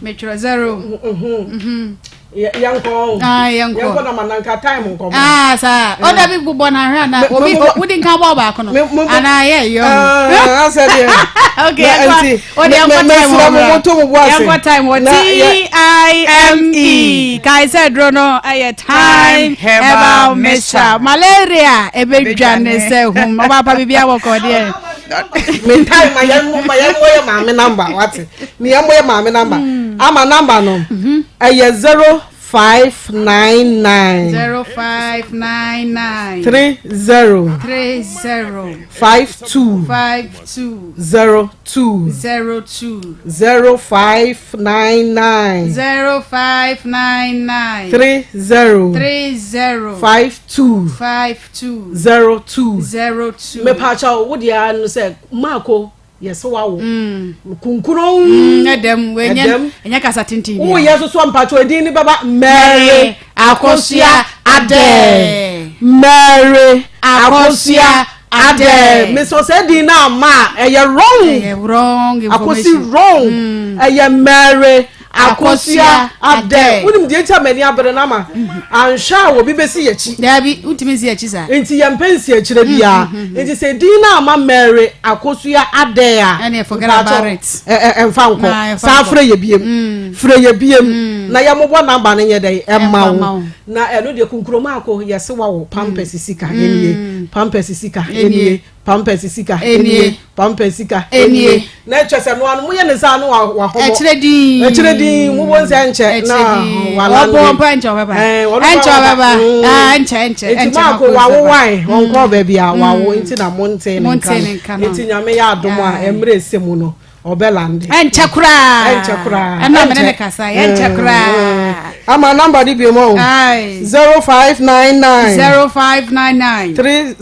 metwerɛ zero mhm. yɛnkɔ ah, yɛnkɔ yɛnkɔ na ma nanka time nkɔmɔ ah saa ɔda bi bobɔ na ahwɛ ana obi wodi nka bɔ ɔbaako no ana yɛ yɔ asɛ deɛ ok yɛnkɔ o de yɛnkɔ time wɔ bra yɛnkɔ time wɔ t i m e kae sɛ duro no ɛyɛ time herbal mixture malaria ebedwa ne sɛ hum ɔba pa bibi awɔ kɔ deɛ. me time ma yɛn ma yɛn mo yɛ maame namba wate ne yɛn mo yɛ maame namba hmm. ama namba no mhm. ɛyɛ 0599. 0599. 30. 30. 52. 52. 02. 02. 0599. 0599. 30. 30. 52. 52. 02. 02. Mepacha wo deɛ ano sɛ maako yɛsɛ wawo. Mm. Kunkuron. Mm, ɛdɛm ɛnyɛ ɛnyɛ kasa tenten. Wo yɛ soso mpacho edin ni bɛba Mary Akosua Adɛ. Mary Akosua Adɛ. Mesɔ sɛ edin na ama a ɛyɛ wrong. Ɛyɛ wrong Akosi information. wrong. Mm. Ɛyɛ Mary Akosua Adɛ. Wonim deɛ nti a m'ani abere no ama anhwɛ a obi bɛsi yɛkyi. Daabi, wontumi nsi akyi saa. Nti yɛmpɛ nsi akyire biara. Mm, Nti sɛ din no ama Mary Akosua Adɛ a, Ɛneɛ forget about it. ɛmfa nkɔ. Saa frɛ yɛ biem. Mm. Frɛ yɛ biem. Na yɛmmobɔ namba no nyɛ dɛn ɛma wo. wo. Na ɛno deɛ kunkuromaako yɛse wawo pampers sika ɛnie, pampers sika ɛnie, pampers sika ɛnie, pampers sika ɛnie. Na ɛkyɛ sɛ noa no moyɛ ne saa no wahɔmɔ. Ɛkyerɛ din. Ɛkyerɛ din mo bɔ nsɛ nkyɛ na walande. Ɔbɔ mpa nkyɛ ɔbɛba. Ɛnkyɛ ɔbɛba. Ɛnkyɛ ɛnkyɛ Nti maako wawo wae ɔnkɔɔ baabi a wawo nti na monte ne nka no. Nti nyame yɛ adom a ɛmmerɛ ɛsɛ mu no ɔbɛlande. Ɛnkyɛ koraa. Ɛnkyɛ koraa. Ɛna mene ne kasa ɛnkyɛ koraa. Ama number di bi mu. 0599. 0599. 30.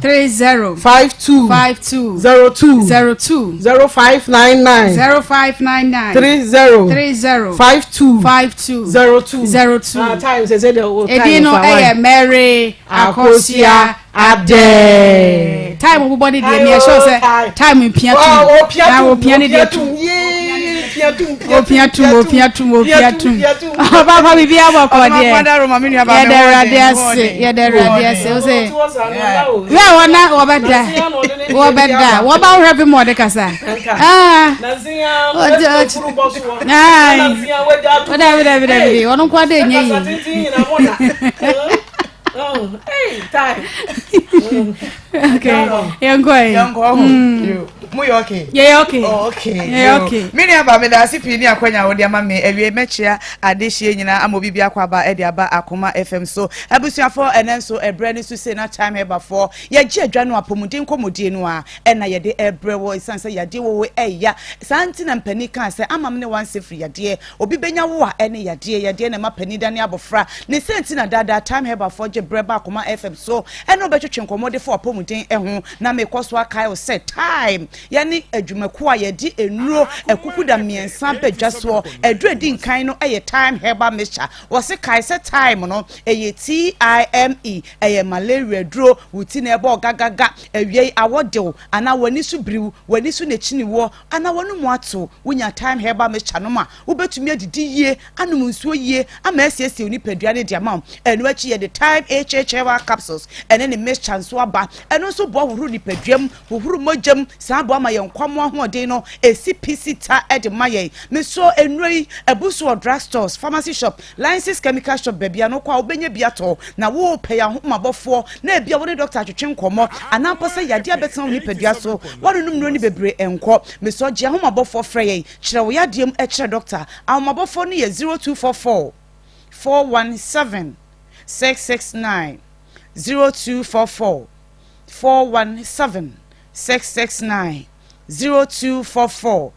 30. 52. 52. 02. 02. 0599. 0599. 30. 30. 52. 52. 02. 02. Ah, time sɛ sɛ de o time. Edin no ɛyɛ Mary Akosua Adɛ. Time bobɔ ne deɛ mi ɛhyɛ sɛ time mpia tum. Na opia ne deɛ tum. Opia tum opia tum opia tum. Ɔba pa bibi abɔ kɔ deɛ. Yɛda Awurade ase yɛda Awurade ase o sɛ. Wia wɔn na wɔbɛda wɔbɛda wɔba wohwɛ bi mu ɔde kasa. Ah. Dabi dabi dabi ɔno nko ade nyɛ yie. Okay, yɛnkɔ yi. Yɛnkɔ. Mo yɛ okay? Yɛyɛ okay. Oh, okay. Yɛyɛ okay. Me nua ba meda ase pii ne akwanya a wode ama me awie mɛkyea adehyeɛ nyinaa ama obi biako aba de aba Akoma FM so. Abusuafoɔ ɛnɛ nso ɛberɛ no so sei na time ɛbafoɔ yɛgye adwa no apɔmuden nkɔmmɔdie no a ɛna yɛde ɛbrɛ wɔ ɛsiane sɛ yadeɛ wɔ hɔ ɛya saa nti na mpanin kaa sɛ amam ne wanse firi yadeɛ obi bɛnya wo a ɛne yadeɛ yadeɛ na ɛma panin dane abɔfra ne sɛ nti na daadaa time herbalfoɔ gye berɛ ba Akoma FM so ɛne wobɛtwetwe nkɔmmɔ de fa w'apɔmuden ho na mekɔ so akae wo sɛ time yɛne adwumakuo a yɛde nnuro akukuda mmiɛnsa ba dwa soɔ aduro edi nkan no yɛ time herbal mixture wɔse kae sɛ time no ɛyɛ TIME ɛyɛ malaria duro wo ti na ɛbɔ gagaga awiei awɔ dew anaa w'ani so biriw w'ani so na ɛkyini woɔ anaa w'anomu ato wonya time herbal mixture nom a wobɛtumi adidi yie anom nsuo yie ama asiesie wo nipadua no de ama wo. Ɛno akyi yɛde Thyme HH Herbal Capsules ɛne ne mixture nso aba. Ɛno nso boa hohoro nipadua mu, hohoro mogya mu, san boa ma yɛn nkwammoa ahoɔden no ɛsi pi si ta de ma yɛn. Mesɔ nnuro yi abu so wɔ drug stores, pharmacy shop, License chemical shop baabi a no kɔ a wobɛnya bi atɔ. Na worepɛ yɛn ahomabɔfoɔ na ebia wo ne dɔkta atwetwe nkɔmmɔ anaa mpo sɛ yadeɛ abɛtena wo nipadua so, woanonom nnuro no bebree nkɔ. Mesɔ gye ahomabɔfoɔ frɛ yɛn Kyerɛ wo yadeɛ mu kyerɛ dɔkta. Ahomabɔfoɔ no yɛ 0244 417 669, 0244 417 669, 0244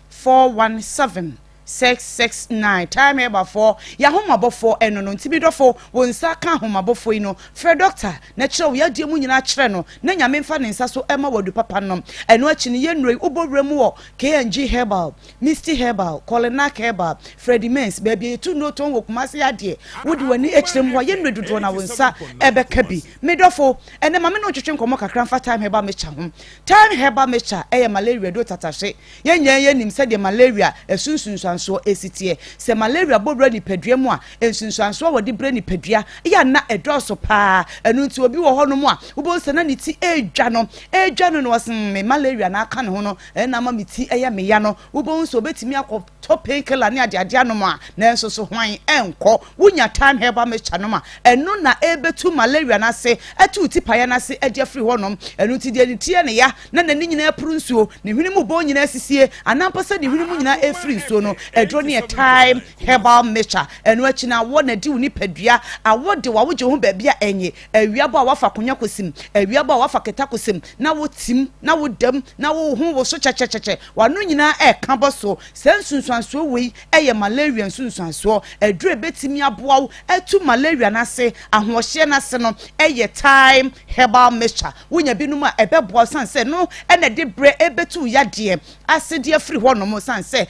417 669. Time Herbalfoɔ yɛ ahomabɔfoɔ ɛno no. Nti me dɔfo, wo nsa ka ahomabɔfoɔ yi no, frɛ dɔkta na kyerɛ wo yadeɛ mu nyinaa kyerɛ no na Nyame mfa ne nsa so mma wo adu papa nom. Ɛno akyi no, yɛ nnuro yi, wobɔ wura mu wɔ KNG Herbal, Misty Herbal, Kolinak Herbal, Freddie Mains, baabi a yɛtu nnuro tɔn wɔ Kumasi ha deɛ, wode w'ani kyerɛ mu hɔ a, yɛ nnuro dodoɔ na wo nsa bɛka bi. Me dɔfo, ɛnnɛ ma me ne wo ntwetwe nkɔmmɔ kakra mfa Thyme Herbal Mixture ho. Thyme Herbal Mixture yɛ malaria duro tatahwe. Yɛn nyinaa yɛnim sɛdeɛ malaria ɛso nsunsuansoɔ si teɛ. Sɛ malaria bɔ wura nipadua mu a, nsunsuansoɔ a wɔde brɛ nipadua yɛ a na ɛdɔɔso paa. Ɛno nti obi wɔ hɔnom a, wobɛhu sɛ na ne ti redwa no, redwa no na ɔse, me malaria na aka ne ho no, Ɛna ama me ti yɛ me ya no, wobɛhu sɛ obɛtumi akɔtɔ pain killer ne adeade anom a, nanso so hwan ɛnkɔ. Wonya Thyme herbal mixture nom a, ɛno na ɛbɛtu malaria no ase, atu wo tipaeɛ no ase de afiri hɔ nom. Ɛno nti deɛ ne ti yɛ ne ya na n'ani nyinaa puru nsuo, ne hwene mu bɔn nyinaa asisie, anaa mpo sɛ ne hwene mu nyinaa ɛrefiri nsuo no, aduro no yɛ Thyme herbal mixture. Ɛno akyi no, awɔ na ɛdi wo nipadua, awɔ de wo a wogye wo ho baabi a ɛnye, awia bɔ a woafa akonnwa kɔsim, awia bɔ a woafa keta kɔsim, na wotim, na wodam, na wo ho woso kyɛkyɛkyɛkyɛ, w'ano nyinaa reka bɔ so. Saa nsunsuansoɔ wei yɛ malaria nsunsuansoɔ. Aduro a ɛbɛtumi aboa wo atu malaria no ase, ahoɔhyeɛ no ase no yɛ thyme herbal mixture. Wonya bi nom a, ɛbɛboa wo sane sɛ ɛno na ɛde berɛ ɛbɛtu wo yadeɛ ase de afiri hɔ nom sane sɛ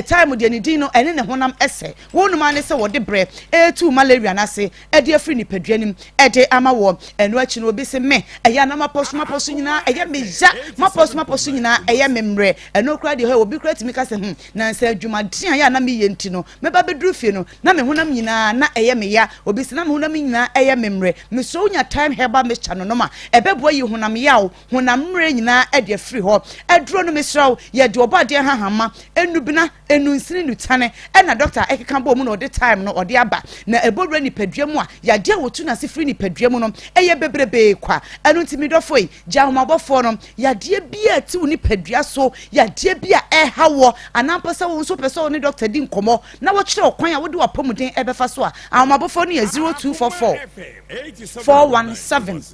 thyme deɛ ne din no ɛne ne honam sɛ. Wonom ara ne sɛ wɔde berɛ ɛretu malaria no ase de afiri nipadua no mu de ama woɔ. Ɛno akyi no obi se me, ɛyɛ a na mapɔ so mapɔ so nyinaa ɛyɛ me ya, mapɔ so mapɔ so nyinaa ɛyɛ me mmerɛ. Ɛno koraa deɛ hɔ obi koraa tumi ka sɛ hmm, nansa adwumaden a ɛyɛ a na meyɛ nti no, mɛba bɛduru fie no na me honam nyinaa na ɛyɛ me ya. Obi se na me honam nyinaa ɛyɛ me mmerɛ. Mesrɛ wo nya Thyme Herbal Mixture no nom a, ɛbɛboa yi honam yaw, honam mmerɛ nyinaa de afiri hɔ. Aduro no mesrɛ wo, yɛde ɔbɔadeɛ nhahamma, nnubena, Enunsini nutane ɛna dɔkta ɛkeka bɔɔ mu na ɔde time no ɔde aba na ɛbɔ wura nipadua mu a yadeɛ a wɔtu no ase firi nipadua mu no ɛyɛ bebrebee kwa ɛno nti medɔfoɔ yi gye ahomabɔfoɔ no yadeɛ bi a ɛte wo nipadua so yadeɛ bi a ɛha wɔ anaa mpo sɛ wo nso pɛ sɛ wo ne dɔkta di nkɔmmɔ na wɔkyerɛ ɔkwan a wode w'apɔmuden ɛbɛfa so a ahomabɔfoɔ no yɛ 0244 417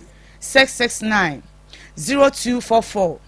669 0244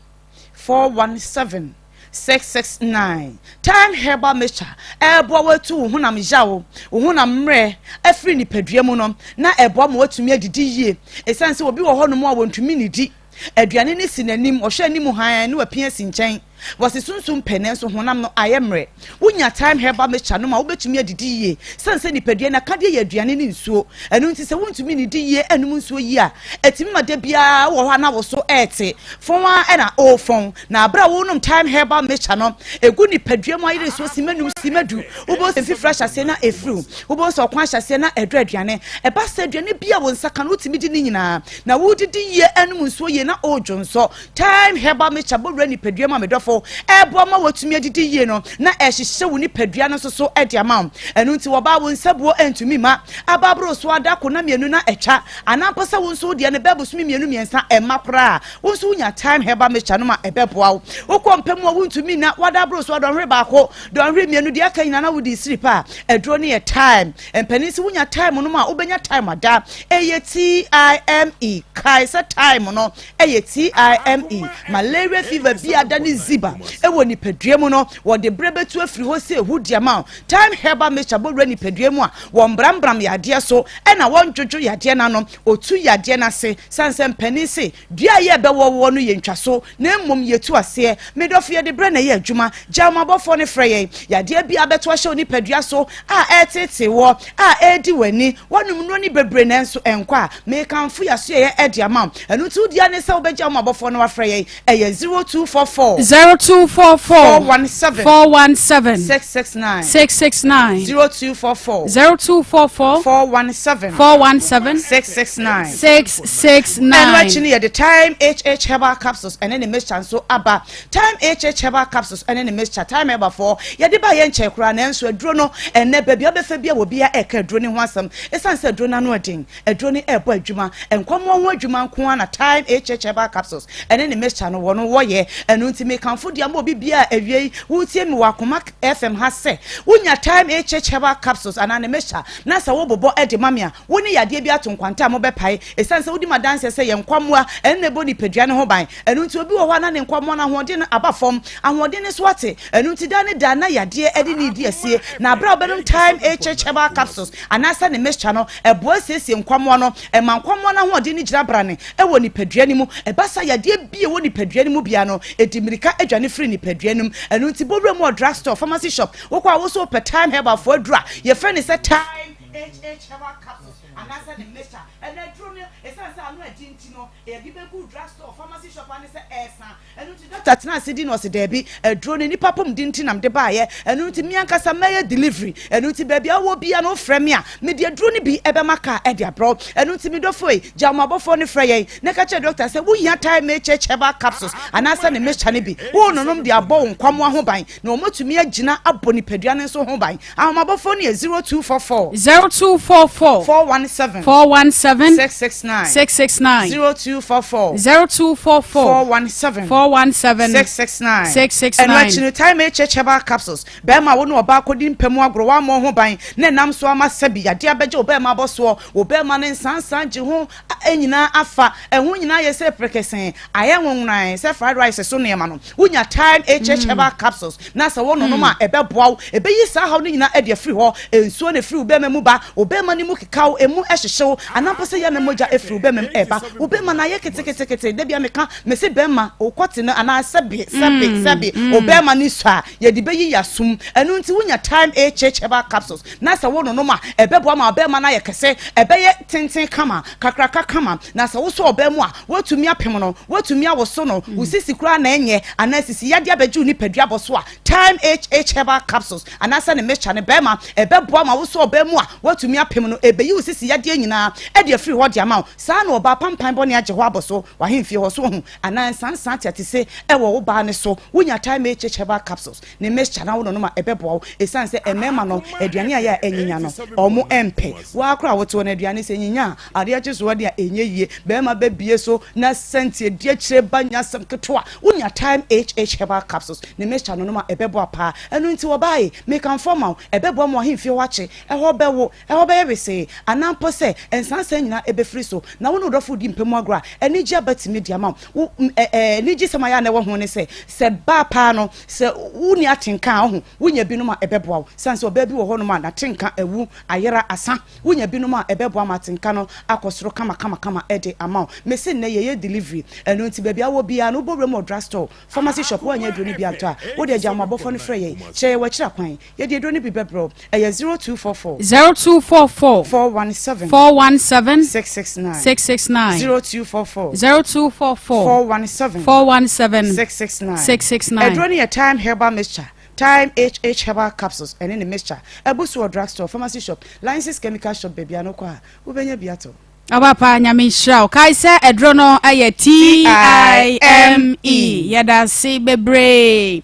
417 669 Thyme Herbal Mixture ɛreboa wo atu wo honam yaw, wo honam mmerɛ afiri nipadua mu no na ɛboa ma woatumi adidi yie. Ɛsiane sɛ obi wɔ hɔnom a wɔntumi nnidi, aduane no si n'anim, ɔhwɛ anim hann na wapia asi nkyɛn. Wɔse sunsum pɛ nanso honam no ayɛ mmerɛ. Wonya Thyme Herbal Mixture nom a wobɛtumi adidi yie. Sane sɛ nipadua no akadeɛ yɛ aduane ne nsuo, ɛno nti sɛ wontumi nnidi yie annom nsuo yie a, ɛtumi ma da biara wowɔ hɔ a na wo so rete. Fɔn ara na worefɔn. Na berɛ a worenom Thyme Herbal Mixture no, ɛgu nipadua mu ayere so simma num, simma du. Wobɛhu sɛ mfifire ahyɛ aseɛ na ɛfiri wo. Wobɛhu sɛ ɔkɔn ahyɛ aseɛ na ɛdɔ aduane. Ɛba sɛ aduane bi a wo nsa ka no wotumi di ne nyinaa. Na woredidi yie anom nsuo yie na woredwonsɔ. Thyme Herbal Mixture bɔ wura nipadua mu a medɔfo. wodɔfo. Ɛreboa ma woatumi adidi yie no, na ɛrehyehyɛ wo nipadua no nso so de ama wo. Ɛno nti, wɔbaa wo nsabuo ntumi mma aba aboro so ada ko na mmienu na atwa, anaa mpo sɛ wo nso wo deɛ no bɛɛ bosome mmienu mmiɛnsa ɛmma koraa. Wo nso wonya Thyme Herbal Mixture no ma ɛbɛboa wo. Wokɔ mpa mu a wontumi nna, woada aboro so a dɔnhwere baako, dɔnhwere mmienu, deɛ aka nyinaa na wode resiri pa a, aduro no yɛ Thyme. Mpanin se wonya Thyme nom a, wobɛnya Thyme ada. Ɛyɛ T-I-M-E. Kae sɛ Thyme no yɛ TIME, malaria fever bi a ada ne ziba wɔ nipadua mu no, wɔde berɛ bɛtu afiri hɔ sɛ ɛhu de ama wo. Thyme herbal mixture bɔ wura nipadua mu a, wɔmbrambram yadeɛ so ɛna wɔndwodwo yadeɛ no ano, ɔtu yadeɛ no ase. Sane sɛ mpanin se, dua a yɛbɛwɔ woɔ no yɛ ntwaso na mmom yɛtu aseɛ. Me dɔfo yɛde berɛ na ɛyɛ adwuma. Gyae wo mabɔfoɔ no frɛ yɛn. Yadeɛ bi a abɛto ahyɛ wo nipadua so a ɛreteetee woɔ, a ɛredi w'ani, woanom nnuro no bebree nanso ɛnkɔ a, mekamfo yɛasoɛeɛ de ama wo. Ɛno nti wo dea ne sɛ wobɛgya wo mabɔfoɔ no afrɛ yɛn. Ɛyɛ 0244. 0244. 417. 417. 669. 669. 0244. 0244. 417. 417. 669. 669. Ɛno akyi no yɛde Time HH Herbal Capsules ɛne ne mixture nso aba. Time HH Herbal Capsules ɛne ne mixture Time Herbal foɔ yɛde ba yɛ nkyɛn koraa nanso aduro no ɛnɛ baabi a wobɛfa bi a obiara ɛka aduro no ho asɛm ɛsiane sɛ aduro no ano ɛden aduro no ɛrebɔ adwuma nkwamoa ho adwuma nko ara na Time HH Herbal Capsules ɛne ne mixture no wɔn wɔyɛ ɛno nti mekamfo de ama obi biara awiei wotie me wɔ Akoma FM ha sɛ wonya Time HH Herbal Capsules anaa ne mixture na sɛ wobobɔ ɛde ma me a wo ne yadeɛ bi ato nkwanta a mobɛpae ɛsiane sɛ wodi m'adanseɛ sɛ yɛn nkwammoa ɛno na ɛbɔ nipadua no ho ban Ɛno nti obi wɔ hɔ a na ne nkwammoa no ahoɔden no aba fam, ahoɔden no so ate. Ɛno nti daa ne daa na yadeɛ de no redi asie. Na berɛ a wobɛnom Thyme HH Herbal Capsules anaasɛ ne mixture no, ɛboa siesie nkwammoa no, ɛma nkwammoa no ahoɔden no gyina brane wɔ nipadua no mu. Ɛba saa a, yadeɛ bi a ɛwɔ nipadua no mu biara no, ɛdi mmirika dwane firi nipadua no mu. Ɛno nti bɔ wura mu wɔ drug store, pharmacy shop, wokɔ a wo nso wopɛ Thyme Herbal foɔ aduro a yɛfrɛ no sɛ Thyme HH Herbal Capsules anaasɛ ne mixture. Ɛno aduro no, ɛsiane sɛ ano ɛden nti no, Yɛde bɛgu drug store, pharmacy shop ane sɛ ɛɛsa. Ɛno nti doctor tenaa ase di na ɔse daabi, aduro no nnipa apɔmuden nti na mede baeɛ, ɛno nti me ankasa mɛyɛ delivery. Ɛno nti baabi a wowɔ biara no wofrɛ me a, mede aduro no bi bɛma car de abrɛ wo. Ɛno nti me dɔfoɔ ei, gya wo mabɔfoɔ no frɛ yɛn na ka kyerɛ doctor sɛ wohia Thyme HH herbal capsules anaasɛ ne mixture no bi. Wononom de abɔ wo nkwammoa ho ban na wɔatumi agyina abɔ nipadua no nso ho ban. Ahomabɔfoɔ no yɛ 0244. 0244. 417. 417. 669. 669. 0244. 0244. 417. 417. 669. 669. Ɛno akyi no Time HH Herbal Capsules bɛrima a wo ne ɔbaa kɔdi mpa mu agorɔ woammɔ ho ban na ɛnam so ama sɛbi yadeɛ abɛgye wo bɛrima abɔsoɔ wo bɛrima no nsansan gye ho nyinaa afa ɛho nyinaa yɛ sɛ prekesee ayɛ nwonwonan sɛ fried rice so nneɛma no Wonya Thyme HH Herbal Capsules na sɛ wononom a, ɛbɛboa wo. Ɛbɛyi saa haw no nyinaa adi afiri hɔ. Nsuo na ɛfiri wo bɛrima mu ba, wo bɛrima no mu keka wo, ɛmu hyehye wo, anaa mpo sɛ yɛ na mogya firi wo bɛrima mu reba. Wo bɛrima no ayɛ ketekete. Da biara meka, mese bɛrima, wo kɔte no anaa sɛbe, sɛbe, sɛbe, wo bɛrima no sua a, yɛde bɛyi yɛasom. Ɛno nti wonya Thyme HH Herbal Capsules na sɛ wononom a, ɛbɛboa ma wo bɛrima no ayɛ kɛse, ɛbɛyɛ tenten kama, kakraka kama. Na sɛ wosɔ ɔbaa mu a, woatumi apem no, woatumi awoso no, wo sisi koraa na ɛnyɛ, anaa sisi yadeɛ abɛgye wo nipadua bɔ so a, Thyme HH Herbal Capsules anaasɛ ne mixture no, barima, ɛbɛboa ma wosɔ ɔbaa mu a, woatumi apem no, ɛbɛyi wo sisi yadeɛ nyinaa de afiri hɔ de ama wo. Saa na ɔbaa pampan bɔne agye hɔ abɔ so, w'ahemfie hɔ. So woahu? Anaa nsansaa ateatese wɔ wo baa no so, wonya Thyme HH Herbal Capsules ne mixture na wononom a, ɛbɛboa wo. Ɛsiane sɛ mmarima no, aduane a ɛyɛ a ɛnyinya no, wɔn mpɛ. Wo ara koraa a wote hɔ no, aduane sɛ ɛnyinya a, Adeɛ kye soɔ deɛ ɛnyɛ yie. Bɛɛma bɛ bie so na sɛnti ɛdi akyire ba nyɛ asɛm ketewa. Wo nya Thyme HH Herbal Capsules ne mixture no nom a ɛbɛboa paa. Ɛno nti ɔbaa ei, mekamfo ama wo, ɛbɛboa ma w'ahemfie hɔ akye, ɛhɔ bɛwo, ɛhɔ bɛyɛ wesee, anaa mpo sɛ nsansan nyinaa ɛbɛfiri so na wo ne wo dɔfo redi mpɛ mu agorɔ a, anigye aba tumi de ama wo. Wo ɛ ɛ anigyesɛm a ɛyɛ a na ɛwɔ ho ne sɛ, sɛ baa paa no, sɛ wonni atenka a, ɔho, wonya binom a ɛbɛboa wo. Sane sɛ ɔbaa bi wɔ hɔnom a n'atenka awu, ayera, asa. Wonya binom a ɛbɛboa ma atenka no akɔ soro kamakamakama de ama wo. Mese nnɛ yɛyɛ delivery, ɛno nti baabi a wowɔ biara no wobɔ wuram wɔ drug store, pharmacy shop woannya aduro no bi antɔ a, wode agya ahomaborɔfoɔ no frɛ yɛn, kyerɛ yɛn w'akyiri akwan, yɛde aduro no bi bɛbrɛ wo. Ɛyɛ 0244. 0244. 417. 417. 669. 669. 0244. 0244. 417. 417. 669. 669. Aduro no yɛ Thyme Herbal Mixture. Thyme HH Herbal Capsules ɛne ne mixture abu so wɔ drug store, pharmacy shop, License Chemical Shop baabiara no wokɔ a wobɛnya bi atɔ. Ɔba pa, Nyame nhyira wo. Kae sɛ aduro no yɛ TIME. Yɛda ase bebree.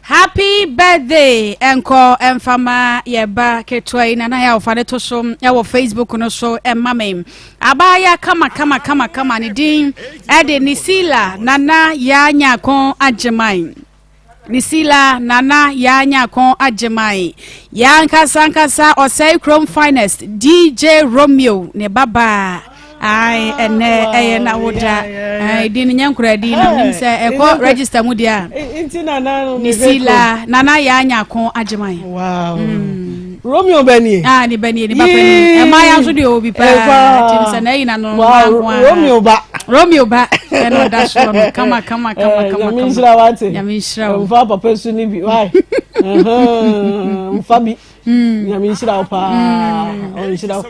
Happy birthday ɛnkɔ ɛmfama yɛba ketewa yi, Nana yɛ a wɔfa ne to so ɛwɔ Facebook no so ɛma me. Abaaya kama kama kama kama, ne din ɛde Nisila Nana Yaa Nyako Agyeman. Nisila Nana Yaa Nyako Agyeman. Yaa nkasa nkasa Ɔsɛe Kurom finest DJ Romeo ne babaa. Ai, ɛnɛ ɛyɛ na woda. Ai, din no nyɛ nkora din na menim sɛ ɛkɔ register mu deɛ a. Nti Nana no. Nisila Nana Yaa Nyako Agyeman. Wow. Romeo bɛnie. Ah, ne bɛnie, ne ba panin. Ɛmaa ya nso deɛ ɔwɔ bi paa. Tim sɛ na ɛyi na no. Wow, Romeo ba. Romeo ba. Ɛna ɔda soɔ no kama kama kama kama. Nyame nhyira wate. Nyame nhyira wo. Mfa papa su ni bi. Why? Mfa bi. Nyame nhyira wo paa. Ɔnhyira wo.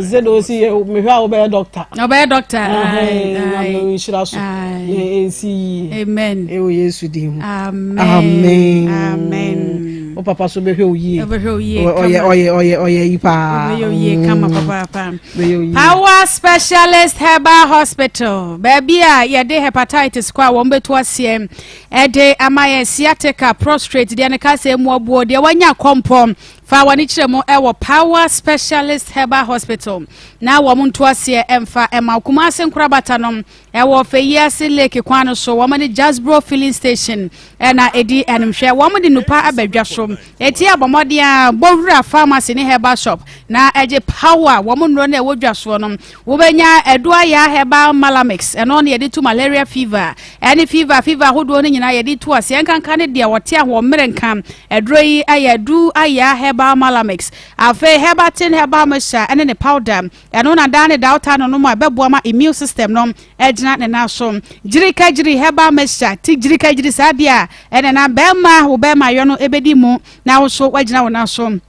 Sɛ de osi yɛ mehwɛ a wobɛyɛ doctor. Ɔbɛyɛ doctor. Nyame nhyira so. Ɛnsi yie. Amen. Ɛwɔ Yesu din mu. Amen. Amen. Amen. Wo papa so bɛhwɛ wo yie. Ɔbɛhwɛ wo yie. Ɔyɛ ɔyɛ ɔyɛ ɔyɛ yi paa. Ɔbɛyɛ wo yie kama papaapa. Bɛyɛ wo yie. Power Specialist Herbal Hospital, baabi a yɛde hepatitis kɔ a wɔn bɛtu aseɛ ɛde ama yɛn, sciatica, prostrate deɛ ne kasa emu abuo, deɛ wanya kɔmpɔ, fa wɔn kyerɛ mu ɛwɔ Power Specialist Herbal Hospital na wɔn nto aseɛ ɛmfa ɛma. Kumase nkorabata no ɛwɔ Feyiase Lake kwan no so, wɔn ne Jasbro Filling Station ɛna ɛdi ɛnumhwɛ. Wɔn de nupa abadwa so eti abɔmɔden a bɔwura pharmacy ne herbal shop na ɛgye Power wɔn nnuro no ɛwɔ dwa soɔ no. Wobɛnya Ɛdo Herbal Malamix, ɛno no yɛde tu malaria fever ɛne fever fever ahodoɔ no nyinaa yɛde tu aseɛ, nkanka ne deɛ wɔte ahoɔmmerɛ nka. Ɛduro yi ɛyɛ Ɛdu Aya Herbal Malamix. Afei Herbatin Herbal Mixture ɛne ne powder, ɛno na daa ne dawta no nom a ɛbɛboa ma immune system no ɛgyina ne nan so. Gyirika gyiri Herbal Mixture ti gyirika gyiri saa deɛ a ɛne na bɛrima wo bɛrima yɔ no ɛbɛdi mu na wo so wagyina wo nan so.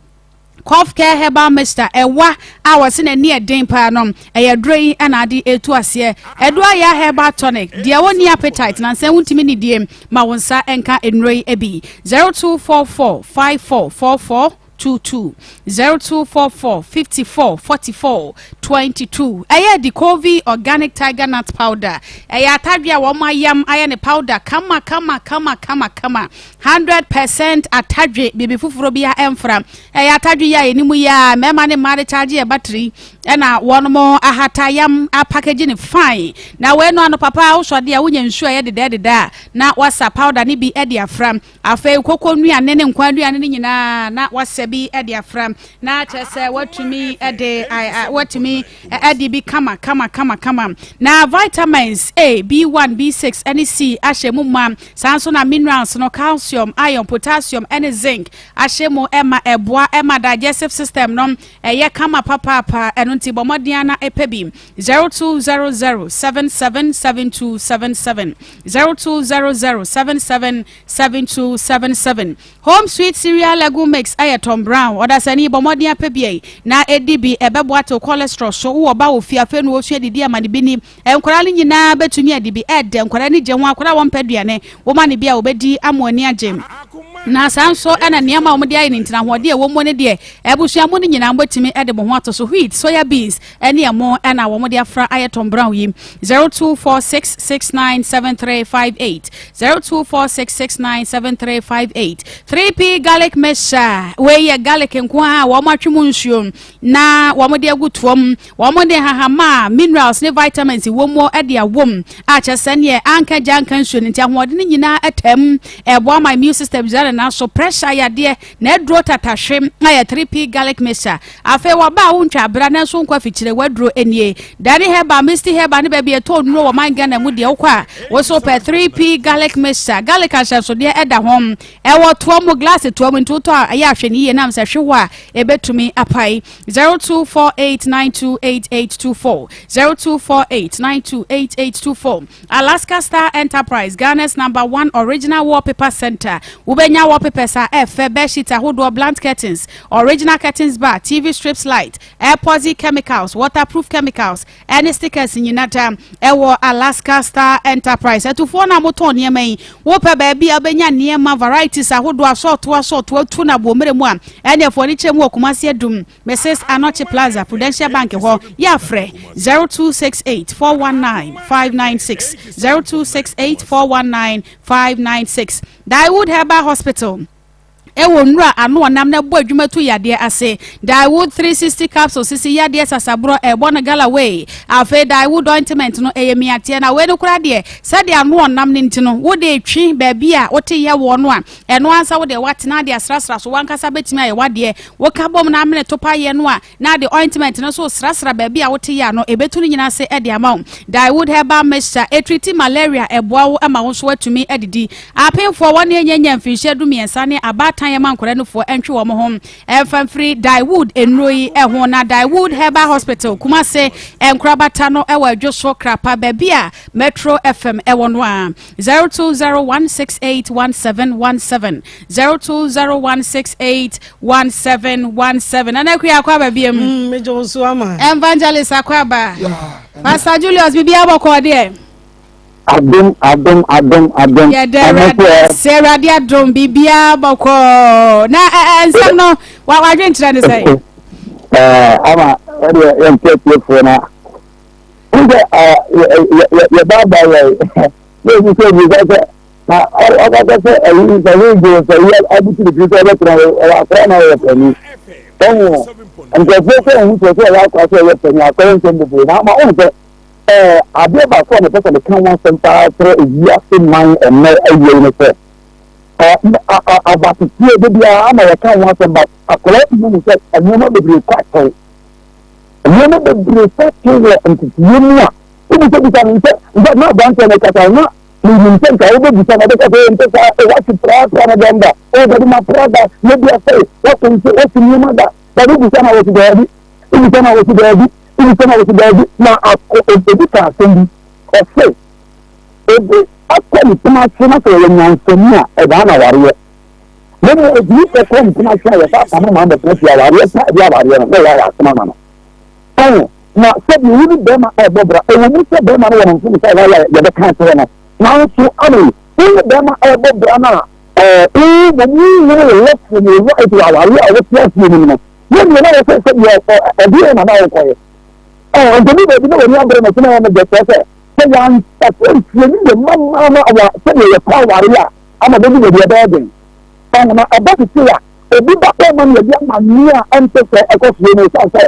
Cough Care Herbal Mixture, ɛwa a wɔsi n'ani ɛden paa no, ɛyɛ duro yi ɛna ade etu aseɛ. Ɛdo Ayɛ Herbal Tonic deɛ, wɔn ni appetite na nsɛn wuntumi ni die ma wɔn nsa nka nnuro yi bi. 0244544422, 0244 54 44 22. Ɛyɛ Dikovi Organic Tiger Nut Powder, ɛyɛ atadwe a wɔn ayam ayɛ ne powder kama kama kama kama kama, 100% atadwe, biribi foforɔ bi a ɛmfra. Ɛyɛ atadwe yi a yɛnim yi a mmarima ne mmaa de charge yɛ battery, ɛna wɔn ahata yam apackage ne fine. Na wei no ano papa wosɔde a wonya nsuo a ɛyɛ dedɛɛdedɛ a na wasa powder ne bi de afra. Afei koko nnuane ne nkwa nnuane no nyinaa na wasa bi de afra na kyerɛ sɛ watumi de watumi de bi kama kama kama kama. Na vitamins A, B1, B6 ne C ahyɛ mu ma. Saa nso na minerals no, calcium, iron, potassium ne zinc ahyɛ mu ɛma ɛboa ɛma digestive system no ɛyɛ kama papaapa. Ɛno nti bɔ mmɔden na ɛpɛ bi. 0200 777277, 0200 777277. Home Sweet Cereal Legume Mix ɛyɛ Tom Brown. Ɔdasani, bɔ mmɔden apɛ bi na ɛdi bi, ɛbɛboa te cholesterol so. Wowɔ ba wɔ fie afei na wɔsua didi ama ne bi ni. Nkwadaa no nyinaa bɛtumi adi bi, ɛɛdɛ, nkwadaa no gye ho. Akwadaa wɔn mpɛ aduane, wɔma ne bi a wɔbɛdi ama ani agye. Na saa nso ɛna nneɛma a wɔde ayɛ ne ntina ahoɔden a ɛwɔ mu no deɛ, abusua mu no nyinaa wɔbɛtumi de mo ho ato so. Wheat, soya beans ɛne ɛmo ɛna wɔn de afra ayɛ Tom Brown yi. 0246697358, 0246697358. 3P Garlic Mixture, wei yɛ garlic nko a wɔn atwe mu nsuo na wɔn de agu toam. Wɔn de hahama a minerals ne vitamins wɔ mu de awom a kyerɛ sɛ neɛ anka gya anka nsuo no nti ahoɔden no nyinaa ɛtɛm, ɛboa ma immune system gyina ne nan so. Pressure yadeɛ na aduro tatahwe ayɛ 3P Garlic Mixture. Afei wɔba a wontwa abra na nso nkɔ afikyire, waduro nie. Dani Herbal, Misty Herbal ne baabi ɛtɔ nnuro wɔ man Ghana mu deɛ, wokɔ a woso pɛ 3P Garlic Mixture. Garlic ahyɛnsodeɛ ɛda ho, ɛwɔ toa mu, glass toa mu, nti wotɔ a ɛyɛ ahwɛ ne yie nam sɛ hwe hɔ a ɛbɛtumi apae. 0248928824, 0248928824. Alaska Star Enterprise, Ghana's number one original wallpaper center. Wobɛnya Wobɛnya wallpapers a ɛfɛ, bedsheet ahodoɔ, blunt curtains, original curtains bar, TV strips light, epoxy chemicals, waterproof chemicals, ɛne stickers nyina da ɛwɔ Alaska Star Enterprise. Atufoɔ no a motɔn nneɛma yi, wopɛ baabi a wobɛnya nneɛma varieties ahodoɔ asɔɔto asɔɔto atu no aboɔmmerɛ mu a, ɛne ɛfoɔ ani kyerɛ mu wɔ Kumasi Adum, Mrs Anokye Plaza, Prudential Bank hɔ. Yɛ afrɛ 0268 419 596, 0268 419 596. Daewood Herbal Hospital wɔ nnuru a ano ɔnam na ɛbɔ adwuma tu yadeɛ ase. Daewood 360 capsule sisi yadeɛ sasaborɔ ɛbɔ no galaway. Afei Daewood ointment no ɛyɛ miateɛ na wei no koraa deɛ sɛdeɛ ano ɔnam no nti no wode retwe baabi a wote yɛ woɔ no a ɛno ansa wode watena de asrasra so wankasa bɛtumi ayɛ wadeɛ. Woka bom na amene topa yɛ no a na de ointment no nso resrasra baabi a wote yɛ ano, ɛbɛtu ne nyinaa ase de ama wo. Daewood Herbal Mixture, ɛtriti malaria, ɛboa wo ma wo nso woatumi adidi. Apemfoɔ, wɔn a ɛnyanya mfinhyia dumiɛnsa ne abaatan ɛma nkwadaa nufoɔ ntwe wɔn ho mfa mfiri Daewood nnuro yi ho. Na Daewood Herbal Hospital, Kumase, nkorabata no wɔ Adwo so Krapa, baabi a Metro FM wɔ no a, 0201681717, 020168 1717. Nana Akua akɔ aba biam. Mm, megye wo so ama. Evangelist akɔ aba. Pastor Julius biribi abɔkɔ deɛ. Adom adom adom adom. Yɛda Awurade sɛ Awurade adom biribiara bɔkɔɔ. Na nsɛm no wadwenkyerɛ ne sɛ. Ama ɛdeɛ yɛnte atiefoɔ na wosɛ yɛbaaba yɛ yɛ sɛ bisa sɛ Na ɔkasa sɛ ayi sɛ wogye sɛ yi abutu ne tiri sɛ ɔbɛtena hɔ ɔwɔ akora na ɔyɛ panin. Ɔhu nkurɔfoɔ kɔ ɔhu sɛ sɛ ɔyɛ akora sɛ ɔyɛ panin akɔyɛ nsɛm bebree na ama ɔhu sɛ ɛɛ adeɛ baako a mepɛ sɛ meka ho asɛm paa kyerɛ ewiase man ɛnnɛ awia yi ne sɛ ɛɛ abateteɛ de biara ama yɛka ho asɛm ba akwadaa bi mu sɛ nneɛma bebree kɔ akyɛw nneɛma bebree kɔ akyɛw wɔ nteteeɛ mu a wobisabisa no sɛ nsa na aberanteɛ no kasa na Menim sɛ nka wobɛbisa na wobɛka sɛ ɛnte saa, o woate prapra no dɛn da, o dabi mapra da, na bi asɛe, woate nso woate nneɛma da, dabi wobisa na wɔsi daabi, wobisa na wɔsi daabi, wobisa na wɔsi daabi, na akɔ obi ka asɛm bi, ɔse obi akɔ ne poma ase na sɛ ɔyɛ nyansani a ɛdaa na wareɛ, na mmom otumi kɔkɔ mpena ase a yɛfa apam ma abɛtena fie awareɛ pa de awareɛ no na ɛyɛ ayɛ asɛm ama no. Ɛho, na sɛdeɛ wo ne barima rebɔ bra, ɛwɔ mu sɛ barima no wɔ ne mfomso a wayɛ a yɛbɛka akyerɛ no, nanso amei, wo ne barima rebɔ bra no a, ɛɛ, wo mmom wonhunu wo left from your right wɔ awareɛ a wote aseɛ no mu no, wo deɛ na wɔ sɛ sɛdeɛ ɛdeɛn na na wokɔyɛ. Ɛɛ, nti bi baabi na w'ani abere no so na ɛyɛ no dɛ kyerɛ sɛ, sɛ yɛansase antie ne yɛ mma mmaa no awa sɛdeɛ yɛkɔ awareɛ a, ama bɛdu baabi ɛbɛyɛ den. Ɛho, na ɛba sisi a, obi ba pɛ ma no yɛde amanneɛ a ɛnte sɛ ɛkɔ soɔ no ɛsiane sɛ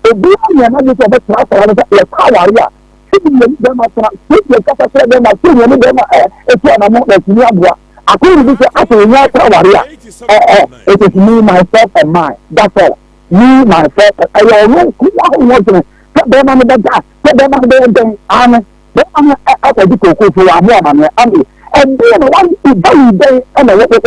Obiara nyɛ n'adwene sɛ ɔbɛtra akwadaa no sɛ yɛkɔ aware a, sɛbi yɛne bɛrima tena, sɛbi yɛkasa kyerɛ bɛrima, sɛbi yɛne bɛrima ɛ etu anamo na atumi aboa. Akɔyɛ biribi sɛ asɛ yɛnya akɔ aware a, ɛ ɛ it is me, myself and mine, that's all. Me, myself, ɛyɛ ɔno nko ara ho ɔdwene sɛ bɛrima no bɛda, sɛ bɛrima no bɛyɛ dɛn, aane, bɛrima no akɔgye kookoo so, wammoa amaneɛ, ame, ɛdeɛn na wayɛ, value bɛn ɛna wɔpie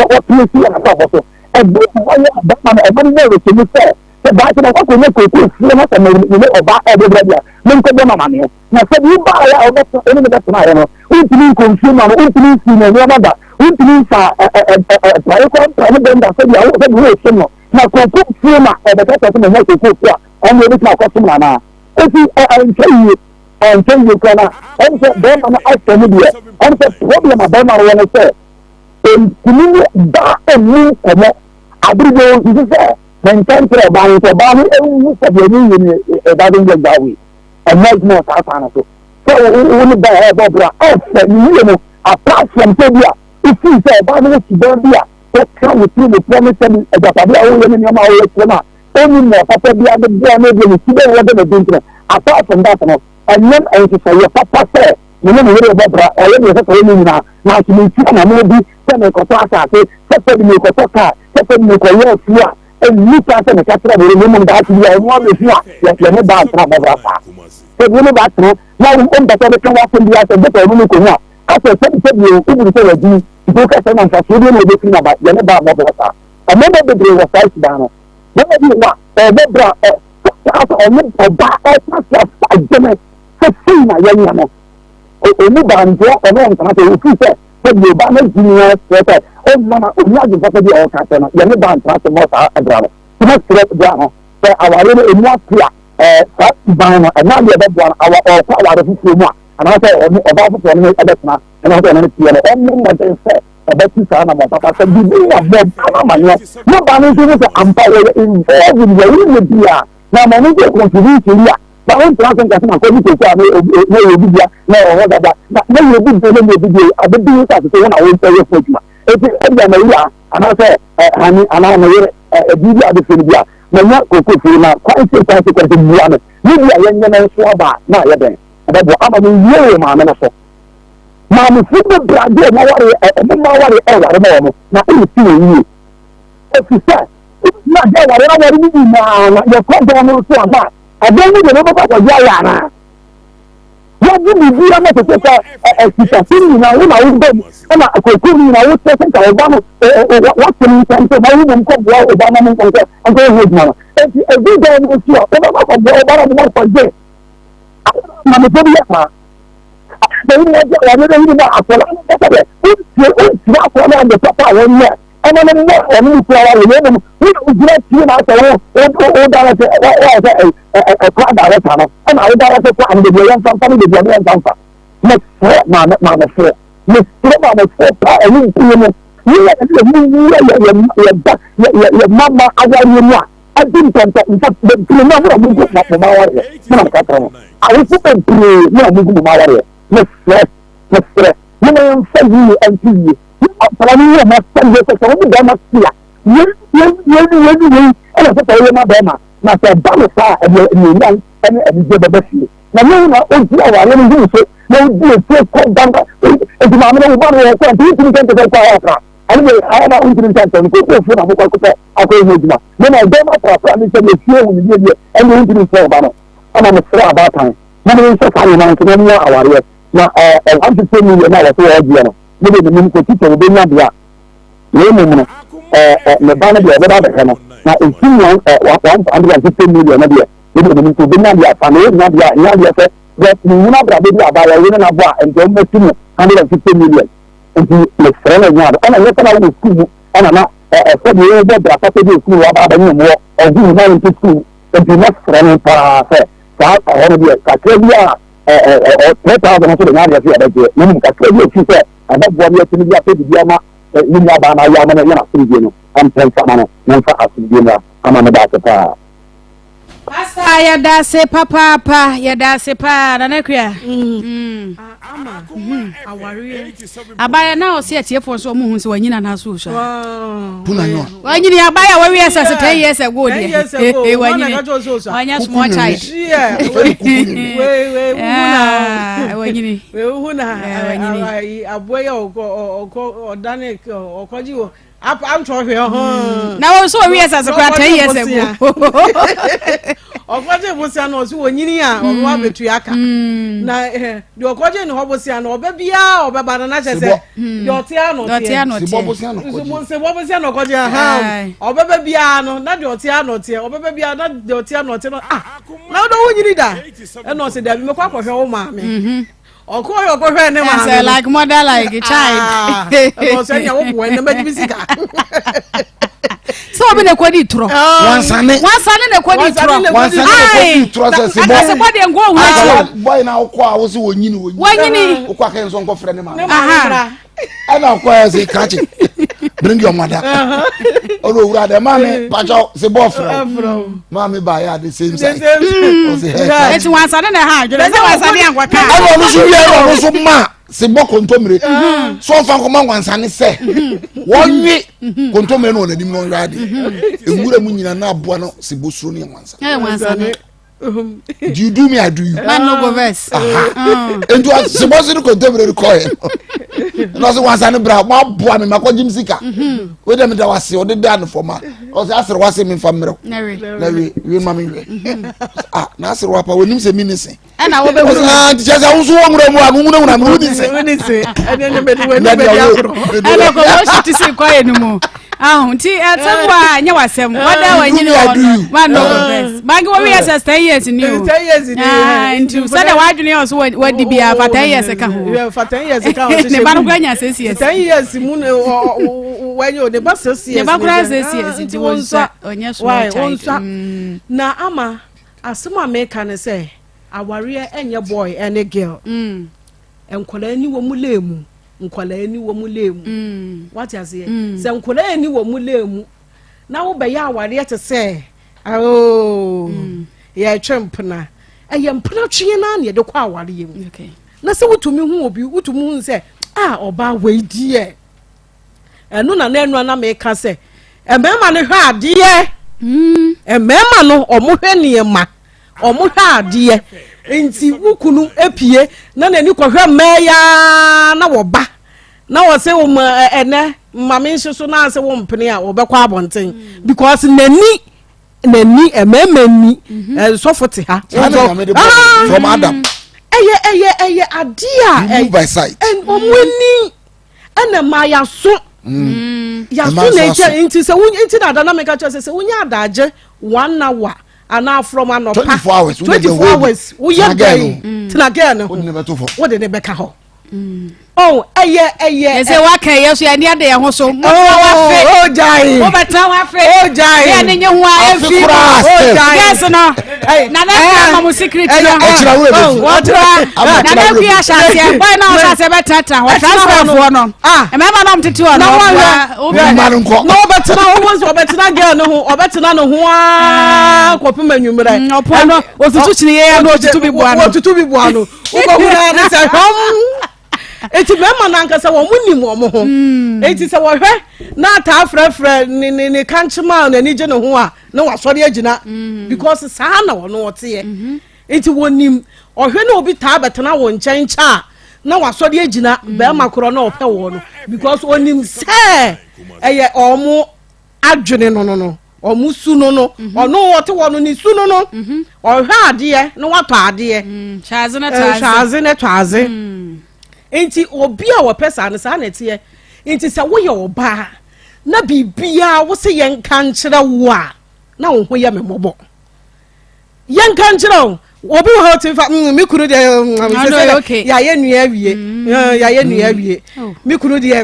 si wɔ n'abrabɔ so, ɛdeɛn na wayɛ a bɛrima no, ɛma no nya awerɛhyɛmu sɛ Sɛ daakye mɛkɔ akɔnya kookoo fuo na sɛ me ne ɔbaa rebɔ bra bi a, menkɔbɔ no amaneɛ. Na sɛ deɛ wobaeɛ a wobɛtena, wo ne no bɛtenaeɛ no, wontumi nkɔ nsuo mu ano, wontumi nsii no nneɛma da, wontumi mfaa praeɛ koraa mpra ne dɛm da sɛdeɛ wo sɛdeɛ woresom no. Na kookoo fuo ma ɔbɛka kyerɛ sɛ manya kookoo fuo a, ɛnneɛ wobɛtumi akɔsom no anaa? Enti ɛnkyɛ yie, ɛnkyɛ yie koraa na ɛm sɛ bɛrima no asɛ mu deɛ, ɛm sɛ problem a bɛrima no wɔ ne sɛ, ɔntumi ne baa mmu nkɔmmɔ abere bi ɔnsusu sɛ Menka nkyerɛ ɔbaa no nti ɔbaa no nhu sɛ deɛ meyɛ ni it doesn't work that way. Ɛnyɛ adwuma wɔ saa kwan no so. Sɛ wo ne baa ɛrebɔ bra ɛfɛ ne yie no apart from sɛ bi a wofii sɛ ɔbaa no wɔ suban bi a wɔka wo tiri mu pɔ ne sɛ agyapadeɛ a woyɛ ne nneɛma a woyɛ kyerɛ no a ɔnni mmoa papa bi ade boa no deɛ ne suban wɔde no di nti no apart from that no ɛnyɛ nhyehyɛeɛ papa sɛ me ne me yere rebɔ bra ɔyɛ deɛ ɛsɛ sɛ ɔyɛ ne nyinaa nanso mentua anamɔ bi sɛ merekɔtɔ asase sɛ sɛ merekɔtɔ kaa sɛ sɛ mekɔyɛ afuo a, ɛnni kwan sɛ meka kyerɛ me yere, na mmom daakye bi a ɔno ara bɛhu a, yɛne ba ntena bɛbra saa. Sɛ wo ne ba tena na wompɛ sɛ wobɛka w'asɛm biara sɛ gye sɛ ɔno ne kɔhu a, asɛ sɛbisɛbi o, wobunu sɛ wagyimi, nti woka sɛ na mfasoɔ bi na ɛbɛfiri mu aba, yɛne ba mmɔbra saa. Mmarima bebree wɔ saa suban no. Barima bi wɔ hɔ a, ɔrebɔ bra, saa sɛ ɔne ɔbaa ɛtena ase afa adwene sɛ sei na yɛnyɛ no. Ɔmu baa nti ɔne ɔntena sɛ ɔfiri sɛ. Sɛdeɛ ɔbaa no adi no kyerɛ sɛ ɔmma na ɔnni adwene papa bi a ɔreka akyerɛ no, yɛne baa ntena ase mmɔ saa bra no. Nti mɛsrɛ bra no sɛ awareɛ no ɛmu ate a, ɛɛ saa suban no ɛnyɛ adeɛ ɛbɛboa no awa ɔrekɔ aware foforɔ mu a anaasɛ ɔne ɔbaa foforɔ no ɛbɛtena anaasɛ ɔne no teɛ no, ɔmmɔ mmɔden sɛ ɔbɛtu saa anammɔn papa sɛ biribi na bɔ baa no amaneɛ na baa no nso hu sɛ ampa wɔyɛ involved in deɛ woyɛ biara na ama ɔno nso yɛ contribution bi a na wontena ase nka sɛ makɔgye koko a na ɛyɛ obi dea na ɛwɔ hɔ dada na na yɛ obi dea na ɛyɛ obi dea abɛdi wo sase so wo na woyɛ ho adwuma eti ebia na wura anaasɛ hani anaa ne yere biribi a abɛfie no bi a manya koko fie na kwan se kwan se kwan se bua me ne bi a yɛnyɛ no nso aba a na ayɛ dɛn ɛbɛboa ama me wie wɔ maame no so maamefo bebree ade ɔmo aware ɔmo mma aware ɛware ma wɔn na ɛnsi wɔn yie efisɛ na ade aware aware no nyinaa na yɛkɔ dan no nso ama Ɛdɛn mu deɛ na wobɛkɔ akɔgye ayɛ anaa? Woagye biribiara ma sɛ sɛ asikasɛm nyinaa wo na woba mu ɛna kooko no nyinaa wokyerɛ sɛ nka wo ba no woate ne nsɛm sɛ na wo mmom kɔboa wo ba ma mo nkɔnkɔ nkɔyɛ ho adwuma no. Enti ɛdu dan no nso a wobɛkɔ akɔboa wo ba no ma akɔgye mamefoɔ bi yɛ saa. Sɛ wo nyinaa gye awadeɛ no ayi no akwadaa no nkasa deɛ wontie wontie akwadaa no ade papa a wɔnyɛ ɛma no mmɔ ɔno ne kura ware na mmom wo na wogyina tie na asɛ wo wo direct wɔyɛ sɛ ɛkora director no ɛna wo direct kora no baabi a yɛmfa mfa no baabi a yɛmfa mfa mesrɛ maame maamefoɔ mesrɛ maamefoɔ paa ɛne mpie mu ne yɛ yɛ mu wura yɛ yɛ yɛ ba yɛ yɛ yɛ mama awareɛ mu a adi ntɛntɛ nfa bebree na mo na mo gu mo ma awareɛ mo na mo ka kyerɛ mo awofo bebree mo na mo gu mo ma awareɛ mesrɛ mesrɛ mo na yɛmfa yie ɛnto yie Akwadaa no yɛ n'asɛdeɛ sɛ sɛ wɔde bɛrima si a, wei wei wei ne wei ne wei ɛna ɛsɛ sɛ wɔyɛ ma bɛrima. Na sɛ ɛba no saa a, ɛde anuonyam ne anigyeɛ bɛba fie. Na nyɛ wo na ɔdi awareɛ no hunu so na wodi akyire kɔ danda. Enti maame no wo ba no wɔ hɔ kɔ nti wontumi nka nkyɛ sɛ wokɔ ayɛ akra. Ɛno deɛ ayɛ na wontumi nka nkyɛ no kɔkɔɔfuo na mokɔ akɔpɛ akɔyɛ ho adwuma. Na ma ɛbɛrima aprapra ne sɛdeɛ fie hu ne yie deɛ ɛnde wontumi mfrɛ wo ba no. Ɛna mesrɛ abaatan na monhwɛ saa nneɛma no nso na monya awareɛ. Na ɛɛ 150 million a wɔsɛ wɔregyeɛ no, me deɛ menim sɛ tikya wɔbɛnya deɛ a, na mmom no ɛɛ me ba no deɛ ɔbɛba abɛhwɛ no. Na ɛsi nea ɛɛ 150 million no deɛ, me deɛ menim sɛ ɔbɛnya deɛ afa na ɔnnya deɛ a, ɛnyɛ adeɛ sɛ deɛ menhunu abrabɔ bi a abaayewa yi ne no abɔ a nti ɔmmɛsi no 150 million. Nti mesrɛ no ɛnyɛ ade. Ɛna nyɛ sɛ na wowɔ sukuu mu ɛna na ɛɛ sɛdeɛ wobɔ bra papa bi wɔ sukuu mu waba abɛnyem wɔ ɔhunu na wonte sukuu mu. Nti mɛsrɛ no paa sɛ saa ɛhɔ no deɛ kakra bi a 3000 nso de nyɛ adeɛ sɛ yɛbɛgyeɛ na mmom kakra bi a ɛfiri sɛ ɛbɛboa no yɛatumi de apɛ biribi ama ne nuabaa no ayɛ ama no ɛyɛ n'asomdwie no ɔmpɛ mfa ma no na mfa asomdwie mmra ama meda ase paa. Pastor yɛda ase papaapa yɛda ase paa Nana Akua. Mm. Ama awareɛ. Abayɛ na ɔsi atiefoɔ nso ɔmo hu sɛ wanyini anaasɛ osua. Punanyo. Wanyini abayɛ a wawi ɛsɛ sɛ ten years ago deɛ. Wanyini wanya small child. Wanyini. Wehu na aboa yi a ɔkɔ ɔkɔ ɔdane ɔkɔgye wɔ antɔ hwɛ ɔhɔn. Na wɔn nso wɔwi ɛsɛ kora ten years ago. Ɔkɔgye bosia no ɔsi wɔnyini a ɔno abetua aka. Na deɛ ɔkɔgye ne hɔ bosia no ɔbɛ biara ɔbɛba no n'akyɛ sɛ deɛ ɔte ano teɛ. Sebɔ bosia na ɔkɔgye. Sebɔ bosia na ɔkɔgye ahan ɔbɛbɛ biara no na deɛ ɔte ano teɛ ɔbɛbɛ biara na deɛ ɔte ano teɛ no ah na ɔdɔ wo nyini da ɛna ɔsi dabi mɛkɔ akɔhwɛ wo maame. Ɔkɔ yɛ ɔkɔhwɛ ne maame no. Like mother like child. Ah, ɛna ɔsɛ nea wo boɛ na mɛgye mi sika. Sɛ obi na ekɔ di torɔ. Wansane. Wansane na ekɔ di torɔ. Wansane na ekɔ di torɔ sɛ sebɔ. Ɛna sebɔ deɛ nko ohun akyi o. Bɔyi na akɔ a wosi wɔ nyini wɔ nyini. Wɔ nyini. Wokɔ akɛyɛ nso nkɔ frɛ ne maame. Ne maame ɛna ɔkɔ yɛ sɛ krakye bring your mother ɔna owura dɛ maame pakyɛw se bɔɔ frɛ wo maame ba yɛ ade same size ɔse hɛ krakye eti wansane na ɛha adwene sɛ wansane ankɔka ɛna ɔno so wie ɛna ɔno so ma se bɔ kontomire so ɔfa nkɔma wansane sɛ wɔnwe kontomire no wɔ n'anim na ɔnwe ade nwura mu nyina na aboa no se bɔ suro ne wansane do you do me i do you. man no go vex. nti sebɔsi ni kontomire ni kɔɛ no na ɔsɛ wansa ne bra mo aboa mi ma kɔ gyim sika o de mi da wase ɔde da ne fɔm a ɔsɛ asere wase mi nfa mmerɛw na we we ma mi wɛ ah na asere wa pa onim sɛ mi ni se. ɛna wo bɛ wuro. ɔsɛ nti kyɛ sɛ ahosuo wɔ nwura mu a nwura nwura mi wo ni se. wo ni se ɛni ɛni bɛ di wɔ ɛni bɛ di agorɔ. ɛna kò wọ́n si ti si kọ́ yẹn mu. Ahu nti asɛm wa nyɛ wasɛm wada wanyini wɔ no ma no best. Banki wɔ wi yɛ 10 years ni o. 10 years ni. Ah nti sɛ de wadwene yɛ ɔso wadi bia fa 10 years ka ho. Fa 10 years ka ho. Ne ba no kura nya 6 years. 10 years mu ne wɔnyɛ o ne ba 6 years. Ne ba kura 6 years nti wɔn nsa ɔnyɛ small child. Na ama asɛm a meka ne sɛ awareɛ ɛnyɛ boy ɛne girl. Nkwadaa ni wɔ mu lɛ mu. Nkwadaa ni wɔ mu lɛ mu. Mm. Wate aseɛ? Mm. Sɛ nkwadaa ni wɔ mu lɛ mu na wobɛyɛ awareɛ te sɛ oo mm. yɛtwe mpena ɛyɛ mpena tweɛ naa na yɛde kɔ awareɛ mu. Okay. Na sɛ wotumi hu obi wotumi hu sɛ a ɔbaa wei deɛ ɛno na na ɛno na meka sɛ mmarima no hwɛ adeɛ mm. mmarima no ɔmo hwɛ nneɛma. Wɔhwɛ adeɛ nti wo kunu pie na n'ani kɔhwɛ mmaa yi ara na wɔba na wɔsɛ wɔn ɛnɛ maame nso so na asɛ wɔn mpene a wɔbɛkɔ abɔnten mm. because n'ani n'ani mmarima ni mhm. nsɔfo te ha. Ah! From Adam. Ɛyɛ ɛyɛ ɛyɛ adeɛ a wɔn ani. ɛna ma yaso mm. yaso na nkyɛn nti sɛ wo nti na adana meka kyerɛ sɛ sɛ wonya adagye one hour anaa from anɔpa 24 hours 24 hours woyɛ dɛn tena gɛɛ ne ho wode ne bɛka hɔ oh ɛyɛ ɛyɛ. ɛsɛ waka ɛyɛ so yɛn ade yɛn ho so. mo tena wa fe. o gyae. mo bɛ tena wa fe. o gyae. yɛn ni nye ho a efi. o gyae. Gɛs no. Nana fi ama mo secret no. Ɔkyerɛ wo ebi. Wɔtra. Nana fi ahyɛ aseɛ. Bɔyɛ na ɔhyɛ aseɛ bɛ tenatena hɔ. Transfer foɔ no. Mmarima na ɔmo tete hɔ no. Ɔboa. No nkɔ. Na ɔbɛtena ɔmo nso ɔbɛtena girl no ho ɔbɛtena ne ho aa kɔpem anwummerɛ. Ɔpoa no otutu kyini yɛ na otutu bi boa no. Otutu bi boa no. Wobɛhu na ne sɛ hwɛm. Eti mmarima no ankasa wɔn nim wɔn ho. Eti sɛ wɔhwɛ na ataa frɛfrɛ ne ne ne kankyema a n'ani gye ne ho a na wasɔre agyina mm. because saa na ɔno ɔteɛ mm-hmm. nti wɔnim ɔhwɛ na obi taa bɛtena wɔn nkyɛn kyɛ a na wasɔre agyina mm. bɛrima korɔ na ɔpɛ wɔ no because onim sɛ ɛyɛ ɔmo adwene no no no ɔmo su no no mhm. ɔno ɔte hɔ no ne su no no mhm. ɔhwɛ adeɛ na watɔ adeɛ mm, hwɛ ne tɔ adze mm. nti obi a wɔpɛ saa no saa na ɛteɛ nti sɛ woyɛ ɔbaa na biribiara wo se yɛnka nkyerɛ wo a na wo ho yɛ me mmɔbɔ yɛnka nkyerɛ wo obi wɔ hɔ ɔte fa mm, me kunu deɛ mm, sɛ sɛ yɛayɛ nua awie mm. eh, yɛayɛ nua awie oh. me kunu deɛ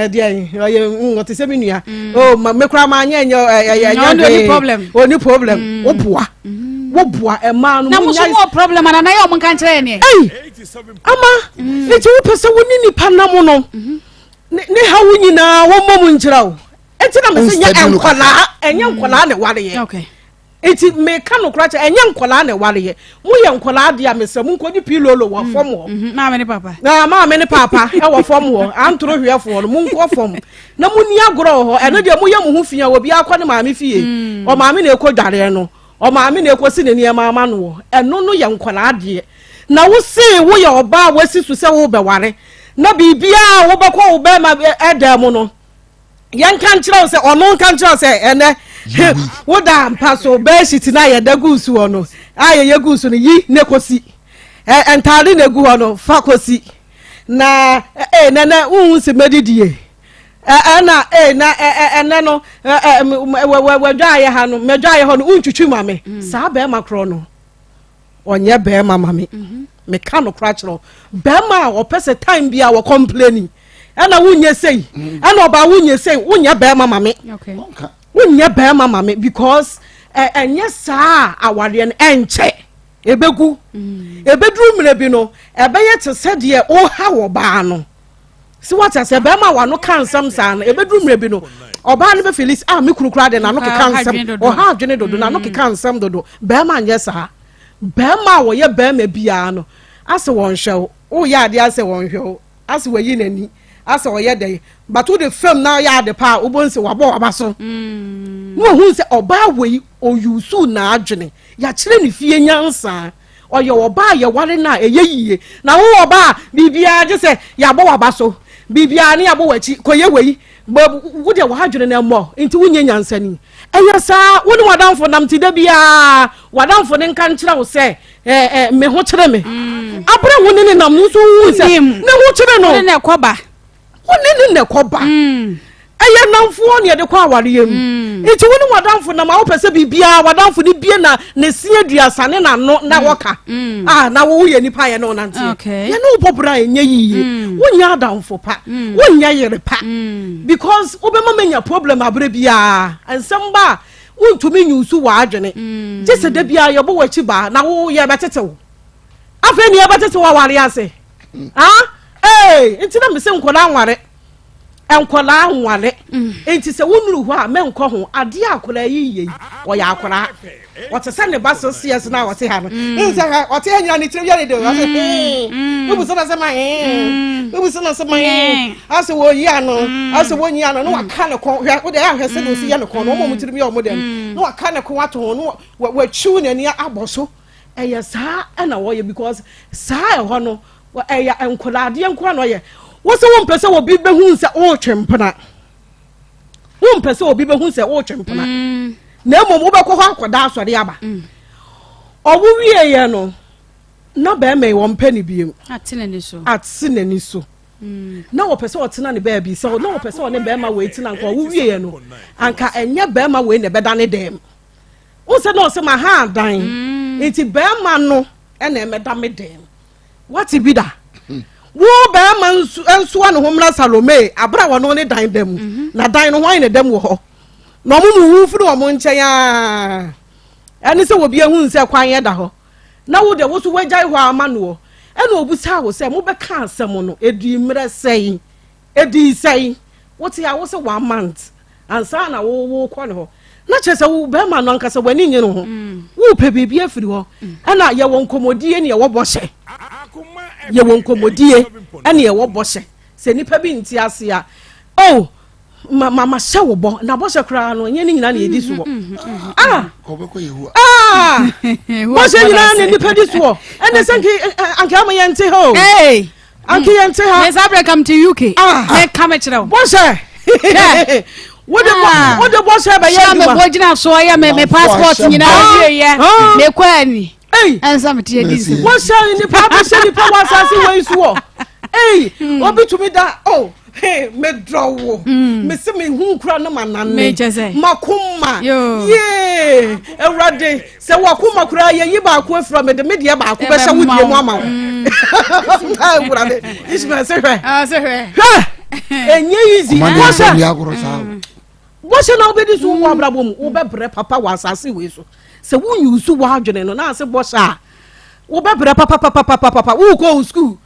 deɛ ɔyɛ ɔte sɛ me nua oh me kora ma anyɛ ɛnyɛ ɛyɛ ɛnyɛ hwee ɔni problem woboa woboa ɛmaa no na mo so mo problem ana na yɛ ɔmo nka nkyerɛ yɛ neɛ ɛyi ama nti wopɛ sɛ wo ne nipa nam no mhm. Ne ne haw nyinaa wɔmmɔ mu nkyerɛ wo. Enti na mese nyɛ nkwadaa, ɛnyɛ mm. nkwadaa na ɛwareyɛ. Enti meka nokora kyɛ ɛnyɛ nkwadaa na ɛwareyɛ. Moyɛ nkwadaa deɛ a mesrɛ mo nkɔdi pilolo wɔ mm. fam hɔ. Mm-hmm. Maame ne papa. Na maame ne papa ɛwɔ fam hɔ. Antoro hwɛfoɔ no monkɔ fam. Na monni agorɔ wɔ hɔ. Ɛno deɛ moyɛ mo ho fi a obiara kɔ ne maame fie. Mm. Ɔmaame na ɛkɔ dwareɛ no. Ɔmaame na ɛkɔsi ne nneɛma ama no wɔ. Ɛno no yɛ nkwadaa deɛ. Na wo se woyɛ ɔbaa a woasi so sɛ worebɛware, na biribiara a wobɛkɔ wo bɛrima dan mu no, yɛnka nkyerɛ wo sɛ ɔno nka nkyerɛ wo sɛ ɛnɛ woda mpa so bɛɛhyit no a yɛda gu soɔ no a yɛyɛ gu so no yi ne kɔsi ntaade na egu hɔ no fa kɔsi na ee nɛnɛ wohu sɛ mɛdidie ɛna ee na ɛnɛ no wɔdwaayɛ ha no mɛdwaayɛ hɔ no wontwitwi ma me mm. saa bɛrima korɔ no ɔnyɛ bɛrima ma me mhm. meka nokora kyerɛ bɛrima a ɔpɛ sɛ time bi a wɔkɔmpleni ɛna wonyɛ sei mm. ɛna ɔbaa wonyɛ sei wonyɛ bɛrima ma me wonyɛ bɛrima ma me because ɛnyɛ saa awareɛ no ɛnkyɛ ɛbɛgu mm. ɛbɛduru mmerɛ bi no ɛbɛyɛ te sɛ deɛ woha wɔ baa no si wate aseɛ bɛrima a wano ka nsɛm saa no ɛbɛduru mmerɛ bi no ɔbaa no bɛfili a ah, me kunu koraa de n'ano keka nsɛm ɔha adwene dodo n'ano mm. keka nsɛm dodo bɛrima nyɛ saa bɛrima a wɔyɛ bɛrima biara no asɛ wɔnhwɛ wo woyɛ adeɛ asɛ wɔnhwɛ wo asɛ wɔyi n'ani asɛ ɔyɛ dɛn but wode fam na ɔyɛ ade pa a wobɛhu sɛ wabɔ waba so mm. na wahu sɛ ɔbaa wei ɔyusu n'adwene yɛakyerɛ ne fie nyansaa Ɔyɛ ɔbaa a yɛware no a ɛyɛ yie. Na wo ɔbaa a biribiara gye sɛ yɛabɔ w'aba so, biribiara ne yɛabɔ w'akyi, kɔyɛ wei, wo deɛ w'adwene no mmɔ nti wonyɛ nyansani. Ɛyɛ saa, wo ne w'adamfo nam nti da biara w'adamfo no nka nkyerɛ wo sɛ eh, me ho kyere me. Mm. Abere wo ne ne nam no nso wohu sɛ ne ho kyere no. Wo ne ne kɔba. Wo ne ne na ɛkɔba. Mm. Ɛyɛ nnamfoɔ na yɛde kɔ awareɛ mu. Mm. Nti wo ne w'adamfo nam a wopɛ sɛ biribiara w'adamfo no bie na ne se aduasa ne n'ano na mm. wɔka. Mm. Ah, na wo woyɛ nipa yɛ ne wo nanteɛ. Yɛ ne wo bɔ bra ɛnyɛ yie. Wonyɛ adamfo pa. Wonyɛ yere pa. Because wobɛma manya problem aberɛ biara. Nsɛm ba a wontumi nyusu w'adwene. Gye sɛ da biara yɛbɔ w'akyi baa na wo yɛbɛtete wo. Afei ne yɛbɛtete wo aware ase. Ah, ee, nti na mese nkɔla nware. Nkwadaa nware. Nti sɛ wonuru hɔ a menkɔ ho. Adeɛ a akwadaa yi yɛ yi, ɔyɛ akwadaa. Ɔte sɛ ne ba so seɛ so na ɔte ha no. Mm. Sɛ hwɛ, ɔte ha nyina ne tirim yɛ ne de. Ɔsɛ mm. hee. Mm. Wobu sɛ na sɛ ma hee. Wobu sɛ na sɛ ma hee. Asɛ wɔyi ano. Asɛ wɔnyi ano. Na waka ne kɔn. Hwɛ, wode ahwɛ sɛ de osi yɛ ne kɔn no. Wɔn a wɔn tirim yɛ wɔn dɛ no. Na waka ne kɔn ato ho. Na watwiw n'ani abɔ so. Ɛyɛ saa ɛna wɔyɛ because saa ɛhɔ no ɛyɛ nkwadaa adeɛ nko na ɔyɛ. Wo sɛ wompɛ sɛ obi bɛhu sɛ woretwe mpena. Wompɛ sɛ obi bɛhu sɛ woretwe mpena. Mm. Na mmom wobɛkɔ hɔ akɔda asɔre aba. Mm. Ɔwo wieɛ no na bɛrima yi wɔmpɛ ne biem. Ate n'ani so. Ate n'ani so. Mm. Na wɔpɛ sɛ ɔtena ne baabi sɛ na wɔpɛ sɛ ɔne bɛrima wei tena nka ɔwo wieɛ no anka ɛnyɛ bɛrima wei na ɛbɛda ne dɛm. Wo sɛ na ɔsɛ ma ha adan. Mm. Nti bɛrima no ɛna ɛmɛda me dɛm. Wate bi da? Wo bɛrima nsoa ne ho mmra Salome abere a wɔne ne dan da mu. Mhm. Na dan no hwan na ɛda mu wɔ hɔ? Na ɔmo mu wu firi wɔn nkyɛn aa. Ɛne sɛ obi ehu sɛ kwan yɛ da hɔ. Na wo deɛ wo so wagyae hɔ ama noɔ. Ɛna obusaa wo sɛ mobɛka asɛm no ɛdii mmerɛ sɛn? Edii sɛn? Wote a wose one month ansa na wo wokɔ ne hɔ. Na kyerɛ sɛ wo bɛrima no ankasa w'ani nye no ho. Mm. Wopɛ biribi afiri hɔ. Mm. Ɛna yɛwɔ nkɔmmɔdie ne yɛwɔ bɔhyɛ. Yɛwɔ nkɔmmɔdie ɛne yɛwɔ bɔhyɛ. Sɛ nipa bi nte ase a, oh, ma ma ma hyɛ wo bɔ na bɔhyɛ koraa no ɛnyɛ ne nyinaa na yɛdi soɔ. Mm, mm, ah! Ah! Bɔhyɛ nyinaa na nipa di soɔ. Ɛnde sɛ nka ama yɛnte hɔ o. Anke yɛn te ha. Mesa brɛ kam te UK. Ah. Me ka me kyerɛ wo. Bɔhyɛ. Wode bɔ ah. wode bɔhyɛ bɛyɛ adwuma. Hyɛ me bɔ gyina so yɛ me me passport nyinaa wie yɛ. Me kɔ ani. Ei. Ɛnsa me te adi nsɛm. Bɔhyɛ nipa bɛhyɛ nipa wɔ asase wɔ yi so wɔ. Ei. Hmm. Obi tumi da oh. Hey, me dɔ wo. Hmm. Me se me hu kura no ma nane. Makoma. Yee. Awurade. Sɛ wakoma koraa yɛyi baako afiri a mede me deɛ baako bɛhyɛ wo deɛ mu ama wo mm. Awurade Ismael sɛ hwɛ ah, hwɛ ɛnyɛ easy bɔhyɛ bɔhyɛ na wobɛdi so wɔ abrabɔ mu wobɛbrɛ papa wɔ asase wei so sɛ wonyusu w'adwene no na ase bɔhyɛ a wobɛbrɛ papapapapapa wokɔ wo sukuu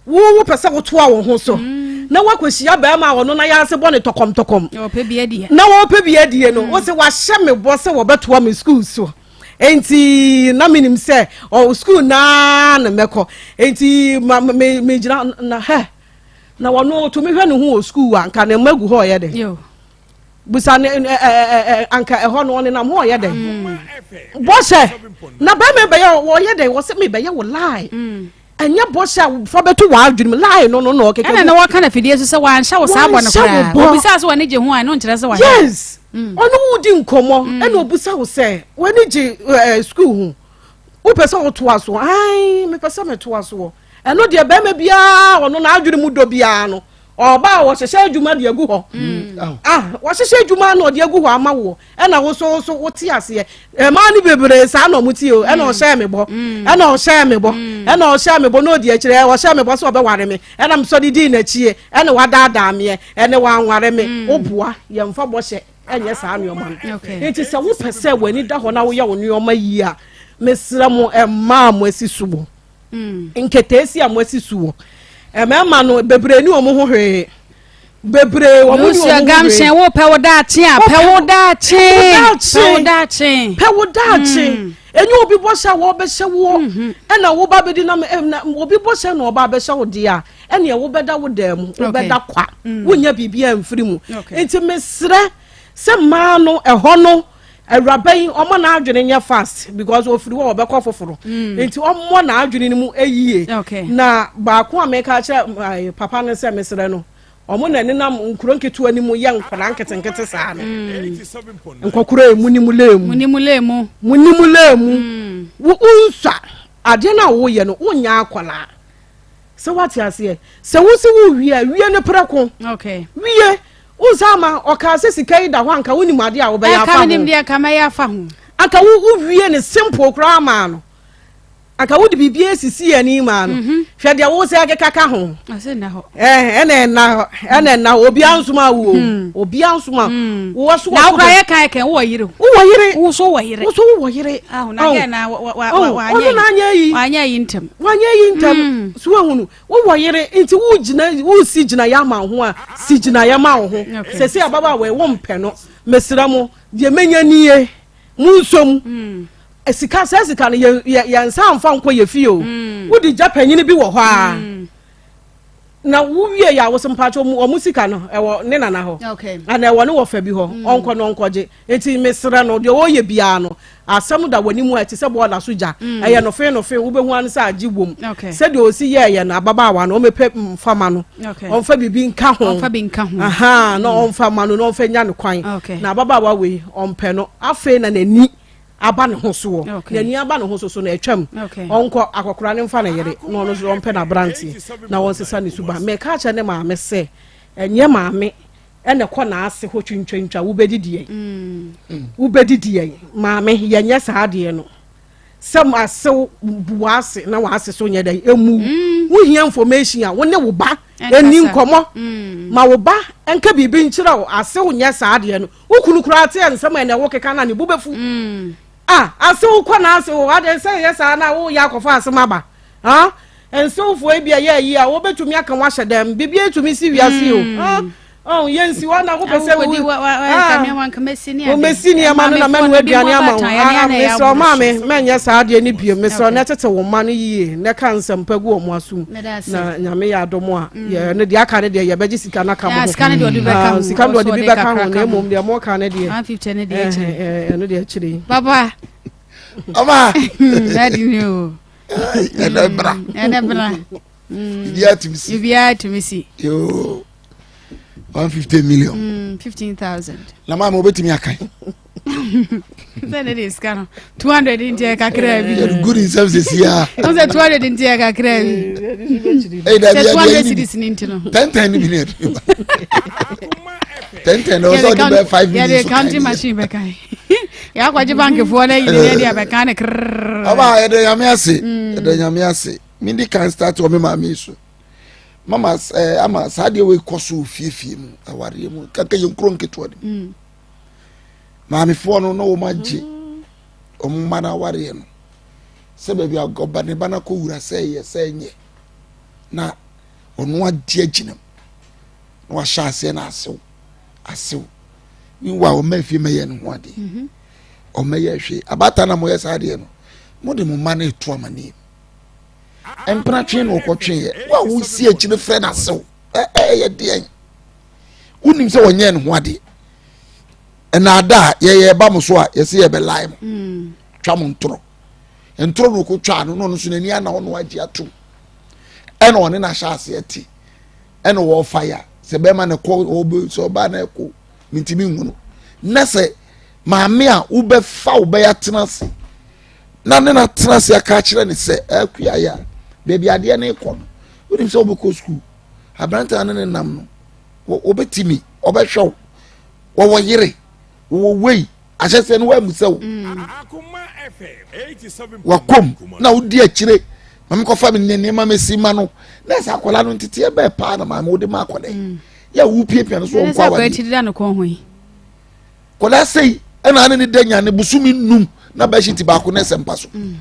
Wo wopɛ sɛ wotoa wo ho so mm. na woakɔhyia bɛrima a ɔno na yɛ ase bɔ ne tɔkɔmtɔkɔm na wɔpɛ bi adie no mm. wo sɛ wahyɛ me bɔ sɛ wɔbɛtoa me sukuu so nti na menim sɛ ɔ sukuu naa na mɛkɔ nti ma me megyina na hɛ na wɔno tumi hwɛ ne ho wɔ sukuu a nka ne mma gu hɔ ɔyɛ dɛ busa ne ɛ ɛ ɛ anka ɛhɔ no ɔnenam hɔ ɔyɛ dɛn mm. bɔhyɛ na bɛrima bɛyɛ ɔyɛ dɛn wɔsɛ mebɛyɛ wo lie mm. Ɛnyɛ bɔhyɛ a fa bɛto w'adwene mu lie no no na ɔkeka Ɛna na wɔka no afidie so sɛ wanhyɛ wo saa bɔ no koraa. Obisaa sɛ w'ani gye ho a, ɛno nkyerɛ sɛ wayɛ. Yes. Mm. Ɔne wo di nkɔmmɔ mm. ɛna obusa wo sɛ w'ani gye ɛɛ eh, sukuu ho. Wopɛ sɛ wotoa so? Ae, mepɛ sɛ metoa soɔ. Ɛno deɛ bɛrima biara ɔno n'adwene mu dɔ biara no ɔba a wɔhyehyɛ adwuma de agu hɔ mm. ah wɔhyehyɛ adwuma na ɔde agu hɔ ama woɔ ɛna woso woso wote aseɛ mmaa no bebree saa na ɔmo tie o ɛna mm. ɔhyɛ me bɔ mm. ɛna ɔhyɛ me bɔ ɛna ɔhyɛ me bɔ na ɔdi akyire ɔhyɛ me bɔ sɛ ɔbɛware me ɛna mesɔ de dii n'akyie ɛna wadaadaa meɛ ɛna wanware me mm. woboa yɛmfa bɔhyɛ ɛnyɛ saa nneɛma no nti sɛ wopɛ sɛ w'ani da hɔ na woyɛ wo nneɛma yie a mesrɛ mo mmaa mo asi so wɔ nketeesi a moasi so wɔ mmarima no bebree ne wɔn ho hwee bebree wɔn ne wɔn ho hwee. Gamhyɛn wo pɛ wo daakye a pɛ wo daakye pɛ wo daakye pɛ wo daakye mm. enye obi bɔhyɛ a wɔbɛhyɛ woɔ mhm. ɛna wo ba bɛdi nam ɛna obi bɔhyɛ na ɔba abɛhyɛ wo deɛ a ɛnea wobɛda wo dan mu wobɛda kwa mm. wonya biribi a mfiri mu nti mesrɛ sɛ mmaa no ɛhɔ no. Awuraba yi ɔmɔ n'adwene nyɛ fast because ofiri hɔ ɔbɛkɔ foforo mm. nti ɔmɔ n'adwene no mu yie na baako a meka kyerɛ papa no sɛ mesrɛ no ɔmo na nenam nkuro nketewa no mu yɛ nkwadaa nketenkete saa no mm. nkɔkora emu ni mu leemu mu ni mu leemu mu ni mu leemu mm. wo nsua adeɛ no a woyɛ no wonyɛ akwadaa sɛ wate aseɛ sɛ wosi wo wie a wie no prɛko wie. Wo nsa ama ɔkaa sɛ sika yi da hɔ anka wonim adeɛ a wobɛyɛ afa ho. Ɛka menim deɛ nka mɛyɛ afa ho. Anka wo wowie ne simple koraa maa no. Anka wode biribi asisi ani maa no. Mhm. Hwɛ deɛ wo sɛ ɛkeka ka ho. Ɛna ɛna hɔ ɛna ɛna hɔ obiara nsoma wo o. Hmm. Obiara nsoma hmm. wo so. Na wokura yɛ kan kɛn wowɔ yere. Wowɔ yere. Wo so wɔ yere. Wo so wowɔ yere. Na gɛ na wa wa wa anyɛ. Ɔno na anyɛ yi. Wanyɛ yi ntɛm. Wanyɛ yi ntɛm. Hmm. So ehunu Wowɔ yere nti wogyina wosi gyinaeɛ ama wo ho a si gyinaeɛ ma wo ho. Sɛsɛ ababaawa yi wompɛ no mesrɛ mo deɛ menya nie monsom hmm. sika saa sika no yɛn yɛn nsa nfa nkɔ yɛ fie o hmm. wode gya panyini bi wɔ hɔ a hmm. na wowie yɛ a wosɛ mpakyɛ ɔmo sika no ɛwɔ ne nana hɔ ana ɛwɔ ne wɔfa bi hɔ ɔnkɔ no ɔnkɔgye Enti mesrɛ no, deɛ ɔreyɛ biara no, asɛm da w'anim a ɛte sɛ bɔɔla so gya. Mm. Ɛyɛ nofe nofe, wobɛhu ano sɛ agye wom. Sɛdeɛ ɔsi yɛɛyɛ no, ababaawa no, ɔmɛpɛ mfa ma no. Ɔmfa biribi nka ho. Ɔmfa bi nka ho. Aha, na mm. ɔmfa ma no, na ɔmfa nya no kwan. Na ababaawa wei, ɔmpɛ no. Afei na n'ani aba ne ho soɔ. N'ani aba ne ho so so na atwam. Ɔnkɔ akɔkora ne mfa ne yere, na ɔno nso ɔmpɛ n'aberanteɛ, na ɔnsesa ne suban. Mɛka akyerɛ ne maame sɛ, ɛnyɛ maame ɛna ɛkɔ n'ase hɔ twintwantwa wobɛdidi yɛn mm. wobɛdidi yɛn maame yɛnyɛ saa adeɛ no sɛ asew bu w'ase na w'ase so nyɛ dɛ emu mm. wohia information a wo ne wo ba ɛni nkɔmɔ mm. ma wo ba nka biribi nkyerɛ wo asew nyɛ saa adeɛ no wo kunu koraa te nsɛm a ɛna ɛwɔ keka na ne bo bɛfu ah asew kɔ n'ase wɔ adeɛ sɛ yɛ saa na woyɛ akɔfa asɛm aba ah Nsewfoɔ ebi a yɛ ayi a wɔbɛtumi aka wɔn ahyɛ dɛm biribi atumi si wiase o mm. oh, yɛnsi hɔ na wopɛ sɛ womɛsi nneɛma no na mɛnoa aduane ama wo ah, mesrɛ wo maame mɛnyɛ saa adeɛ no bio mesrɛ wo na ɛtete wo mma no yie na ɛka nsɛmpa gu wɔn asom na nyame yɛ adom a mm. no deɛ aka no deɛ yɛbɛgye sika no aka mo ho sika no deɛ ɔde bi bɛka ho na mmom deɛ moka no deɛ ɛno deɛ akyire papa ɔma ɛnɛ bra ɛnɛ bra biribiara tumi si biribiara tumi si yoo 150 million 15000 na maama wobɛtumi akan sɛ ne de sika no 200 nti yɛ kakraa bi yɛde good nsɛm sɛsi a wo sɛ 200 nti yɛ kakraa bi sɛ 200 cities ne nti no tɛntɛn ne bi ne yɛde ba tɛntɛn na ɔsɛ ɔde bɛ 5 million yɛde counting machine bɛkan yɛakɔgye bankefoɔ no ayi ne deɛ bɛka ne krrr ɔba yɛde nyame ase mm. yɛde nyame ase medi kan start wɔ me maame yi so mama eh, ama saa deɛ wei kɔ so fiefie mu awareɛ mu kaka yɛ nkuro nketewa no mm. maamefoɔ no na wɔn agye wɔn mma no awareɛ no sɛ baabi a ɔba ne ba no akɔ wura sɛ ɛyɛ sɛ ɛnyɛ na ɔno agye agyina mu na wahyɛ aseɛ na asew asew meanwhile ɔma efie mɛyɛ ne ho adeɛ mhm. ɔmɛyɛ hwee abaatan na moyɛ saa adeɛ no mo de mo mma no etu amaneɛ mu mpena twe na ɔkɔtwe yɛ wo a wosi akyire frɛ no asew ɛyɛ deɛn wonim sɛ wɔnyɛ ne ho adeɛ ɛnaada a yɛyɛ ba mo so a yɛsɛ yɛbɛlae mo mm. twa mo ntorɔ ntorɔ na ɔkɔtwaa no na ɔno nso n'ani ana ɔno agye atom ɛna ɔne no ahyɛ aseɛ te ɛna wɔfa ya sɛ bɛrima na ɛkɔ ɔbɛ sɛ ɔbaa na ɛkɔ mintimi nhu no na sɛ maame a wobɛfa wobɛyɛ atena ase na ne na atena ase aka akyerɛ ne sɛ akua yɛ a baabi adeɛ no rekɔ no wonim sɛ wobɛkɔ sukuu aberante a ne ne nam no wɔbɛtumi ɔbɛhwɛ wo wɔwɔ yere wɔwɔ wei ahyɛsɛ no woamu sɛ wo mm. wakom na wodi akyire maame kɔfa me nneɛma mɛsi ma no na ɛsɛ akwadaa no nteteɛ bɛɛ paa na maame wode ma akwadaa yi mm. yɛ a wopiapia no so wɔnkɔ awadeɛ kɔdaa sɛi ɛna ane ne da nya ne bosome num na bɛhyɛ ti baako na ɛsɛ mpa so mm.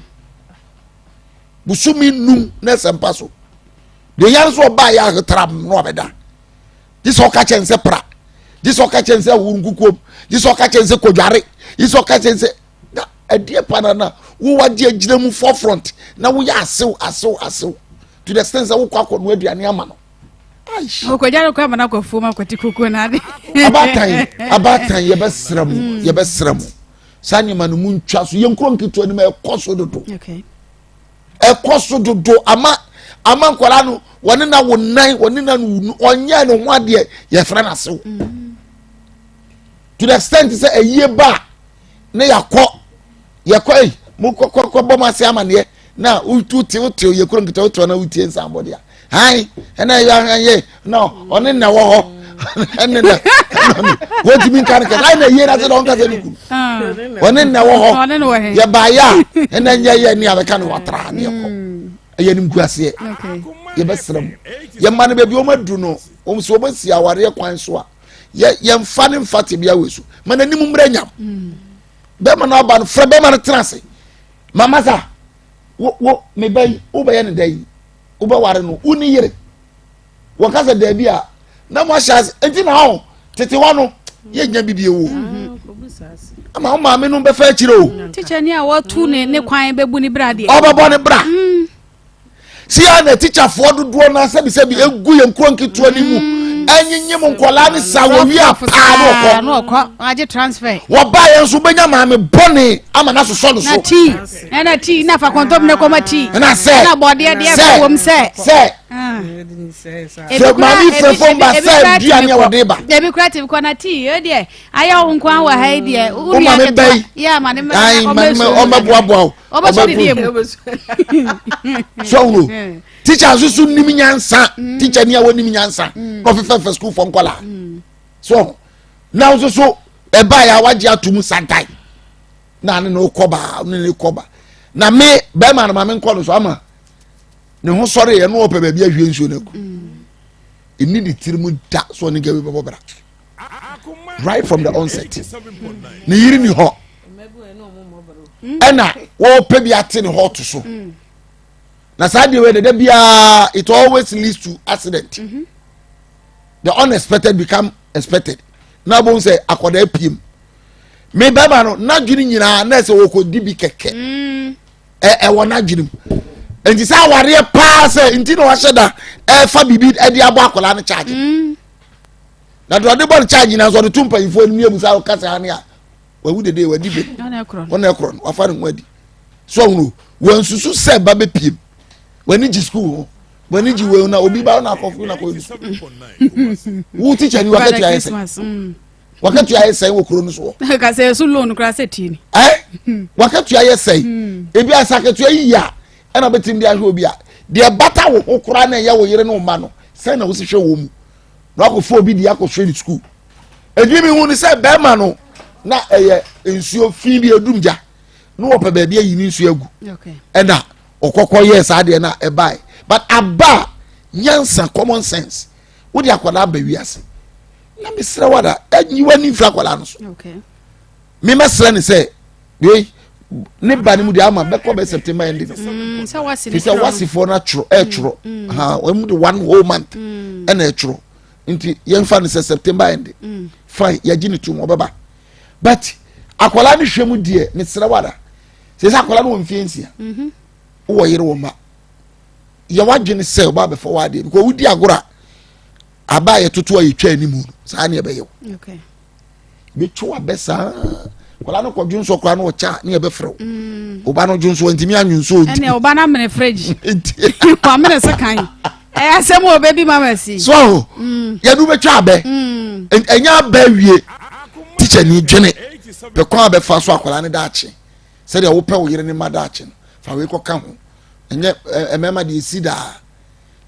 bosome num na ɛsɛ mpa so deɛ yɛn nso ɔbaa yɛ ahetram na ɔbɛda gye sɛ ɔka kyɛn sɛ pra gye sɛ ɔka kyɛn sɛ awuru nkukuom gye sɛ ɔka kyɛn sɛ kodware gye sɛ ɔka kyɛn sɛ na ɛdeɛ pa na na wowagye agyina mu forefront na woyɛ asew asew asew to the extent sɛ wokɔ akɔnoa aduane ama no okɔgya no kɔ ama no akɔ afuom akɔte kukuo no ade abaatan abaatan yɛbɛsrɛ mo mm. yɛbɛsrɛ mo saa nneɛma no mu ntwa so yɛn nkuro nketewa no mu ɛkɔ so dodo ɛkɔ so dodo ama ama nkwadaa no wɔne na wo nan wɔne na no ɔnyɛ ne ho adeɛ yɛfrɛ no asew mm. to the extent sɛ ɛyie ba a ne yɛakɔ yɛkɔ yi mo kɔ kɔ bɔ mo ase amaneɛ na wotu tew tew yɛ kuro nkita wotew na wotie nsa abɔde a han ɛna ɛyɛ ahwɛn yɛ na ɔne na wɔ hɔ. Ɛne na wɔntumi nka no kɛse ayɛ na yie na sɛ na ɔnka sɛ ne kunu ɔne na ɛwɔ hɔ yɛbaayɛ a ɛna nyɛ yɛ ne abɛka no watra ne yɛkɔ ɛyɛ no nkuaseɛ yɛbɛsrɛ mu yɛma no baabi wɔn adu no wɔn so wɔn asi awareɛ kwan so a yɛ yɛmfa ne mfa tebea wɔ so ma n'anim mmerɛ nyam bɛrima no aba no frɛ bɛrima no tena ase mama sa wo wo me ba yi wobɛyɛ ne da yi wobɛware no wo ne yere wɔka sɛ daabi a na mo ahyɛ ase nti na ɔn tete hɔ no yɛnya bibie wo ama wo maame no bɛfa akyire o tikya ni a wɔtu ne ne kwan bɛbu ne bra deɛ ɔbɛbɔ ne bra mm. si a na tikyafoɔ dodoɔ no asɛbisɛbi egu yɛn nkuro nketewa no mu mm. ɛnyenyem nkɔlaa ne sa wɔ wi a paa no ɔkɔ agye transfer wɔbaa yɛn nso bɛnya maame bɔne ama no asosɔ no so na tii ɛna tii na fa kɔntɔm ne kɔma tii ɛna sɛ ɛna bɔdeɛ deɛ fɛ wɔm sɛ sɛ sɛ maame fɛ fɔm ba sɛ dua ne a wɔde ba ebi kura ti kɔ na tii yɛ deɛ ayɛ wo nko wɔ ha yi deɛ wo maame bɛyi yɛ ama ne mɛ ɔmɛboaboa wo ɔbɛsɔ ne deɛ mu so awuro tikya nso so nim nyansa mm. tikya ni a wɔnim nyansa mm. na ɔfefɛfɛ sukuu fɔ nkɔla mm. so na nso so ɛbaa yɛ a wagye ato mu santan na ne na ɔkɔ ba ne ne kɔ ba na me bɛrima no ma me nkɔ no so ama ne ho sɔre yɛ no ɔpɛ baabi ahwie nsuo no agu ɛni ne tiri mu da so ɔne gabi bɛbɔ bra right from the onset ne yiri ni hɔ ɛna wɔpɛ bi ate ne hɔ to so na saa deɛ wei dada biara it always leads to accident mm -hmm. the unexpected become expected na abom sɛ akwadaa piem me bɛrima no n'adwene nyinaa na ɛsɛ wɔkɔdi bi kɛkɛ mm. ɛwɔ n'adwene mu nti sɛ awareɛ paa sɛ nti na wahyɛ da ɛfa biribi ɛde abɔ akwadaa no charge mm. na deɛ ɔde bɔ no charge nyinaa nso ɔde to mpanyinfoɔ anim yɛ mu sɛ ɔkasa ne a wawu dede wadi bɛ ɔna ɛkorɔ no wafa ne ho adi so ɔhunu wɔnsusu sɛ ba bɛ piem wɔn gye sukuu ho wɔn gye wɔn na obi ba ɔna akɔfo na akɔyɛ sukuu wo tikya ni wakatua ayɛ sɛ wakatua ayɛ sɛn wɔ kuro no soɔ. kasa esu loan kura sɛ tie ni. ɛ wakatua ayɛ sɛn hmm. ebi asa akatua yi yia ɛna bɛtumi de ahwɛ obi a deɛ bata wo ho koraa na ɛyɛ wo yere ne wo ma no sɛn na wosi hwɛ wɔn mu na wakɔfo obi de akɔhwɛ ne sukuu ebi mi hu ne sɛ bɛrima no na ɛyɛ nsuo fi bi edum gya na wɔpɛ baabi ayi ne nsuo agu ɛna ɔkɔkɔ yɛɛ saa deɛ na ɛbae but aba nyansa common sense wode akwadaa aba wiase na mesrɛ wada anyi w'ani mfiri akwadaa no so memɛsrɛ ne sɛ wei ne ba no mu deɛ ama bɛkɔ bɛ september ending no mm, fi sɛ wasifoɔ no atwerɛ ɛtwerɛ mm, mm. ha wɔn mu de one whole month ɛna ɛtwerɛ nti yɛnfa no sɛ september ending fine yɛgye ne tum ɔbɛba but akwadaa no hwɛ mu deɛ mesrɛ wada sɛ sɛ akwadaa no wɔ mfie nsia mhm. wowɔ yere wɔ mma yɛ wadwene sɛ ɔba abɛfa w'adeɛ because wodi agorɔ a aba a yɛtoto a yɛtwa anim no saa ne ɛbɛyɛ wo bɛtwa wabɛ saa akwadaa no kɔ dwonsɔ koraa no ɔkyɛ a ne yɛbɛfrɛ wo mm. ɔba no dwonsɔ ntumi anwonsɔ ntumi ɛnna ɔba no amene fridge wamene sekan ɛyɛ asɛm wɔ baabi mama si so aho mm. yɛde wobɛtwa abɛ mm. ɛnyɛ abɛ wie tikya ni dwene pɛ kwan a bɛfa so akwadaa no daakye sɛdeɛ wopɛ wo yere ne ma daakye no fa wei kɔka ho ɛnyɛ mmarima deɛ ɛsi daa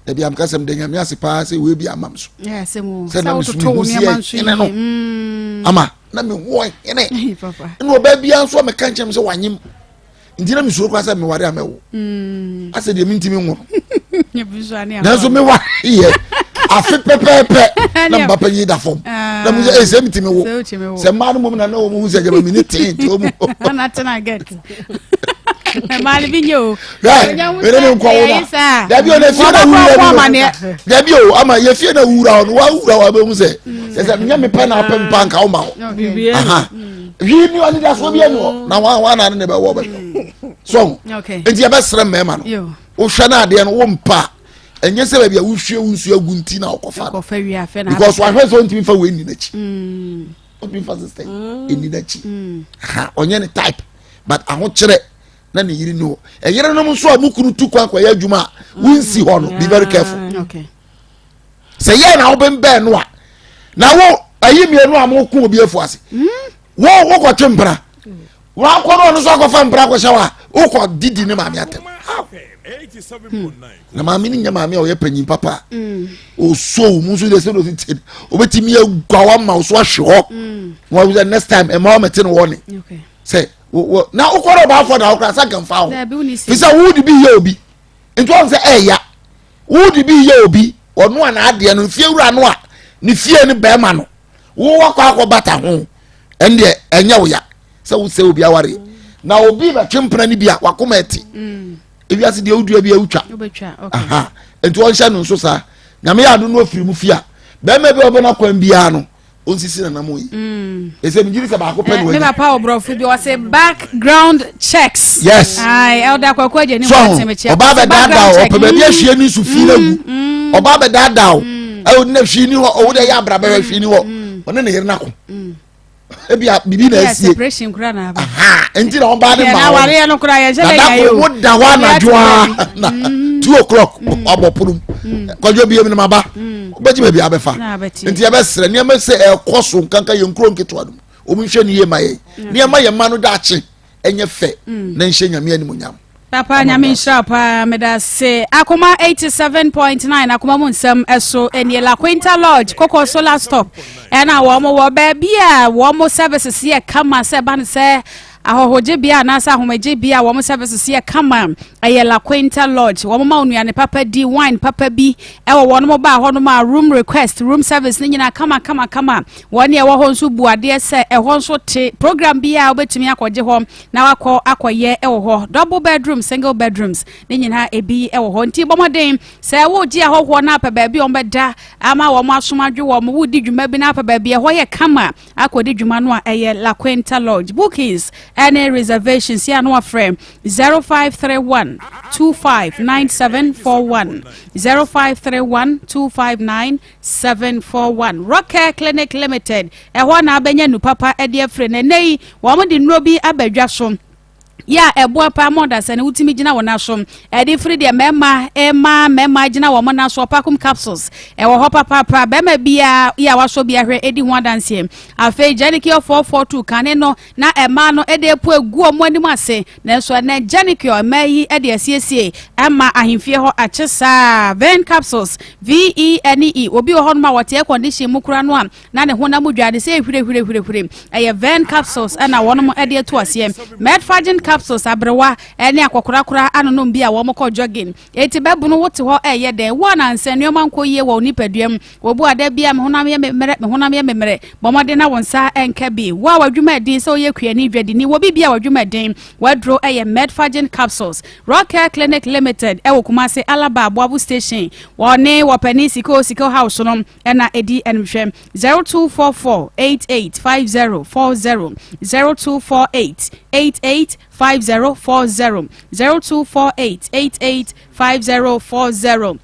dabi amka sɛm da nyame ase paa sɛ wei bi amam so sɛ na mesu mehu si ɛhene no mm. ama na mehu ɔhene ɛna ɔbaa biara nso a meka nkyɛn sɛ wanyem nti na mesuro koraa sɛ meware a mɛwo mm. asɛ deɛ mentimi nwo no nanso meware yɛ afe pɛpɛɛpɛ na mba panyin da fam na mo sɛ ee sɛ metumi wo sɛ mmaa no mom na na wɔn ho sɛ gyama mi ne tee nti wɔn mu. mmaa no bi nye o. mene ne nkɔ wo da dabi o na efie na wura bi dabi o ama yɛ fie na wura hɔ no wa wura hɔ abɛhu sɛ sɛ sɛ nyɛ mepɛ na apɛ mpa nka wo ma hɔ aha hwii ni anidasoɔ bi ani hɔ na wɔn wɔn na ne bɛ wɔ bɛhwɛ so nti yɛbɛsrɛ mmarima no wohwɛ no adeɛ no wo mpa ɛnyɛ sɛ baabi a wohwie wo nsuo agu nti na wokɔfa no because wahwɛ sɛ ɔntumi fa wei nni n'akyi ɔntumi fa sister ɛnni n'akyi ha ɔnyɛ ne type but ahokyerɛ na ne yere ni hɔ ɛyerenom nso a mo kunu tu kwan kɔyɛ adwuma a wonsi hɔ no be very careful sɛ yɛ na wobɛnbɛn no a na wo ayi mmienu a moko obi afu ase hmm? wo wokɔtwe mpena wakɔ no ɔno nso akɔfa mpena akɔhyɛ wo a wokɔ didi ne maame atɛm. Na maame no nyɛ maame a ɔyɛ panyin papa. Ɔsɔ wo mu nso deɛ sɛ ɔsi te ɔbɛtumi agua wa ma wo so ahwe hɔ. Na wɔn sɛ next time ɛma wɔn mɛte no wɔ ne. Sɛ wɔ na wokɔrɔ ɔbaafo na wokora sɛ nfa ho. Fi sɛ wo de bi yɛ obi. Nti wɔn sɛ ɛɛya. Wo de bi yɛ obi ɔno a n'adeɛ no nfie wura no a ne fie no bɛrima no. Wo wakɔ akɔ bata ho. Ɛndeɛ ɛnyɛ wo ya sɛ wo sɛ obi aware. Na obi bɛtwe mpena no bi a wakoma ɛte. Ewiase deɛ wodua bi a wotwa. Nti ɔnhyɛ no nso saa. Nyame yɛ ado no ofiri mu fie a bɛrima bi a ɔbɛn akwan biara no onsisi nanam yi. Ɛsɛ mi gyiri sɛ baako pɛ na wɔnyɛ. Ne papa ɔbrɔfo bi ɔsɛ background checks. Yes. Ayi elder Kwaku Agye ne ho asɛm kyɛ. Ɔbaa bɛ daadaa o ɔpɛ baabi ahwie ne nsu fi na gu. Ɔbaa bɛ daadaa o ɛwɔ ne hwie ni hɔ ɔwɔ de ɛyɛ abira bɛhwɛ hwie ni hɔ ɔne ne yere n'ako. Ebi a bibi na esie. Separation kura na aba. Nti na ɔbaa ne ma hɔ. No kura yɛn hyɛ dɛ yɛ o. Mo da hɔ anadwo a na 2 o'clock abɔ pono mu. Kwadwo bie mi na ma ba. Wobɛgye baabi abɛfa. Nti yɛbɛsrɛ nneɛma sɛ ɛkɔ so nkanka yɛn nkuro nketewa no mu. Wɔn nhwɛ ne yie ma yɛn. Nneɛma yɛn mma no daakye ɛnyɛ fɛ na nhyɛ Nyame animuonyam. Papa Nyame nhyira paa meda se. Akoma 87.9 akoma mu nsɛm ɛso ɛnie La Quinta Lodge Koko Solar Stop ɛna wɔn wɔ baabi a wɔn services yɛ kama sɛ ɛba no sɛ ahɔhogyebea anaasɛ ahomegyebea a wɔn services yɛ kama ɛyɛ La Quinta Lodge. Wɔn ma onuane papa di wine papa bi ɛwɔ wɔn mo baa hɔnom a room request, room service ne nyinaa kama kama kama. Wɔn ne ɛwɔ hɔ nso bu adeɛ sɛ ɛhɔ nso te program bi a wobɛtumi akɔgye hɔ na wakɔ akɔyɛ ɛwɔ hɔ, double bedroom, single bedrooms ne nyinaa ebi ɛwɔ hɔ. Nti bɔ mmɔden sɛ wogye ahɔhoɔ no apɛ baabi a wɔbɛda ama wɔn asom adwe wɔn, wodi dwuma bi no apɛ baabi ɛhɔ yɛ kama akɔdi dwuma no a, ɛyɛ La Quinta Lodge. Bookings ɛne reservations yɛ ano afrɛ 0531 259741, 0531 259 741. Rockcare Clinic Limited, ɛhɔ na abɛnya nu papa ɛde afiri na ɛnɛ yi wɔn de nnuro bi abadwa so yɛ a ɛboa paa ma ɔdasani wotumi gyina wɔn aso ɛde firi deɛ mmarima ɛma mmarima gyina wɔn nan so. Ɔpakum capsules ɛwɔ hɔ papaapa, bɛrima biara yɛ a wasɔ bi ahwɛ edi ho adanseɛ. Afei Genicure 442 kane no na ɛmaa no ɛde epu egu wɔn anim ase, nanso ɛnɛ Genicure mmaa yi ɛde asiesie ɛma ahemfie hɔ akye saa. Ven capsules, vene, obi wɔ hɔnom a wɔte air condition mu kura no a na ne honam dwa de sɛ ehwirehwirehwirehwire, ɛyɛ Ven capsules ɛna wɔnom ɛde ato aseɛ. Medfagin capsules, aberewa ɛne akɔkorakora anonom bi a wɔn kɔ jogging eti bɛbono wote hɔ ɛyɛ dɛn wo anansa nneɛma nkɔ yie wɔ nipadua mu. Wɔbu ada bi a me honam yɛ mmerɛ, me honam yɛ mmerɛ, bɔ mmɔden na wɔn nsa ɛnka bi. Wo a w'adwuma ɛden sɛ woyɛ kuani, dwadini, wɔ bi bi a w'adwuma ɛden, waduro ɛyɛ Medfagin capsules. Rockcare Clinic Limited ɛwɔ Kumase Alaba Aboabo Station, wɔne wɔpɛni Sika Sika House no ɛna ɛdi ɛnhwɛ 0244 885040, 0248 885040, 0248 885040.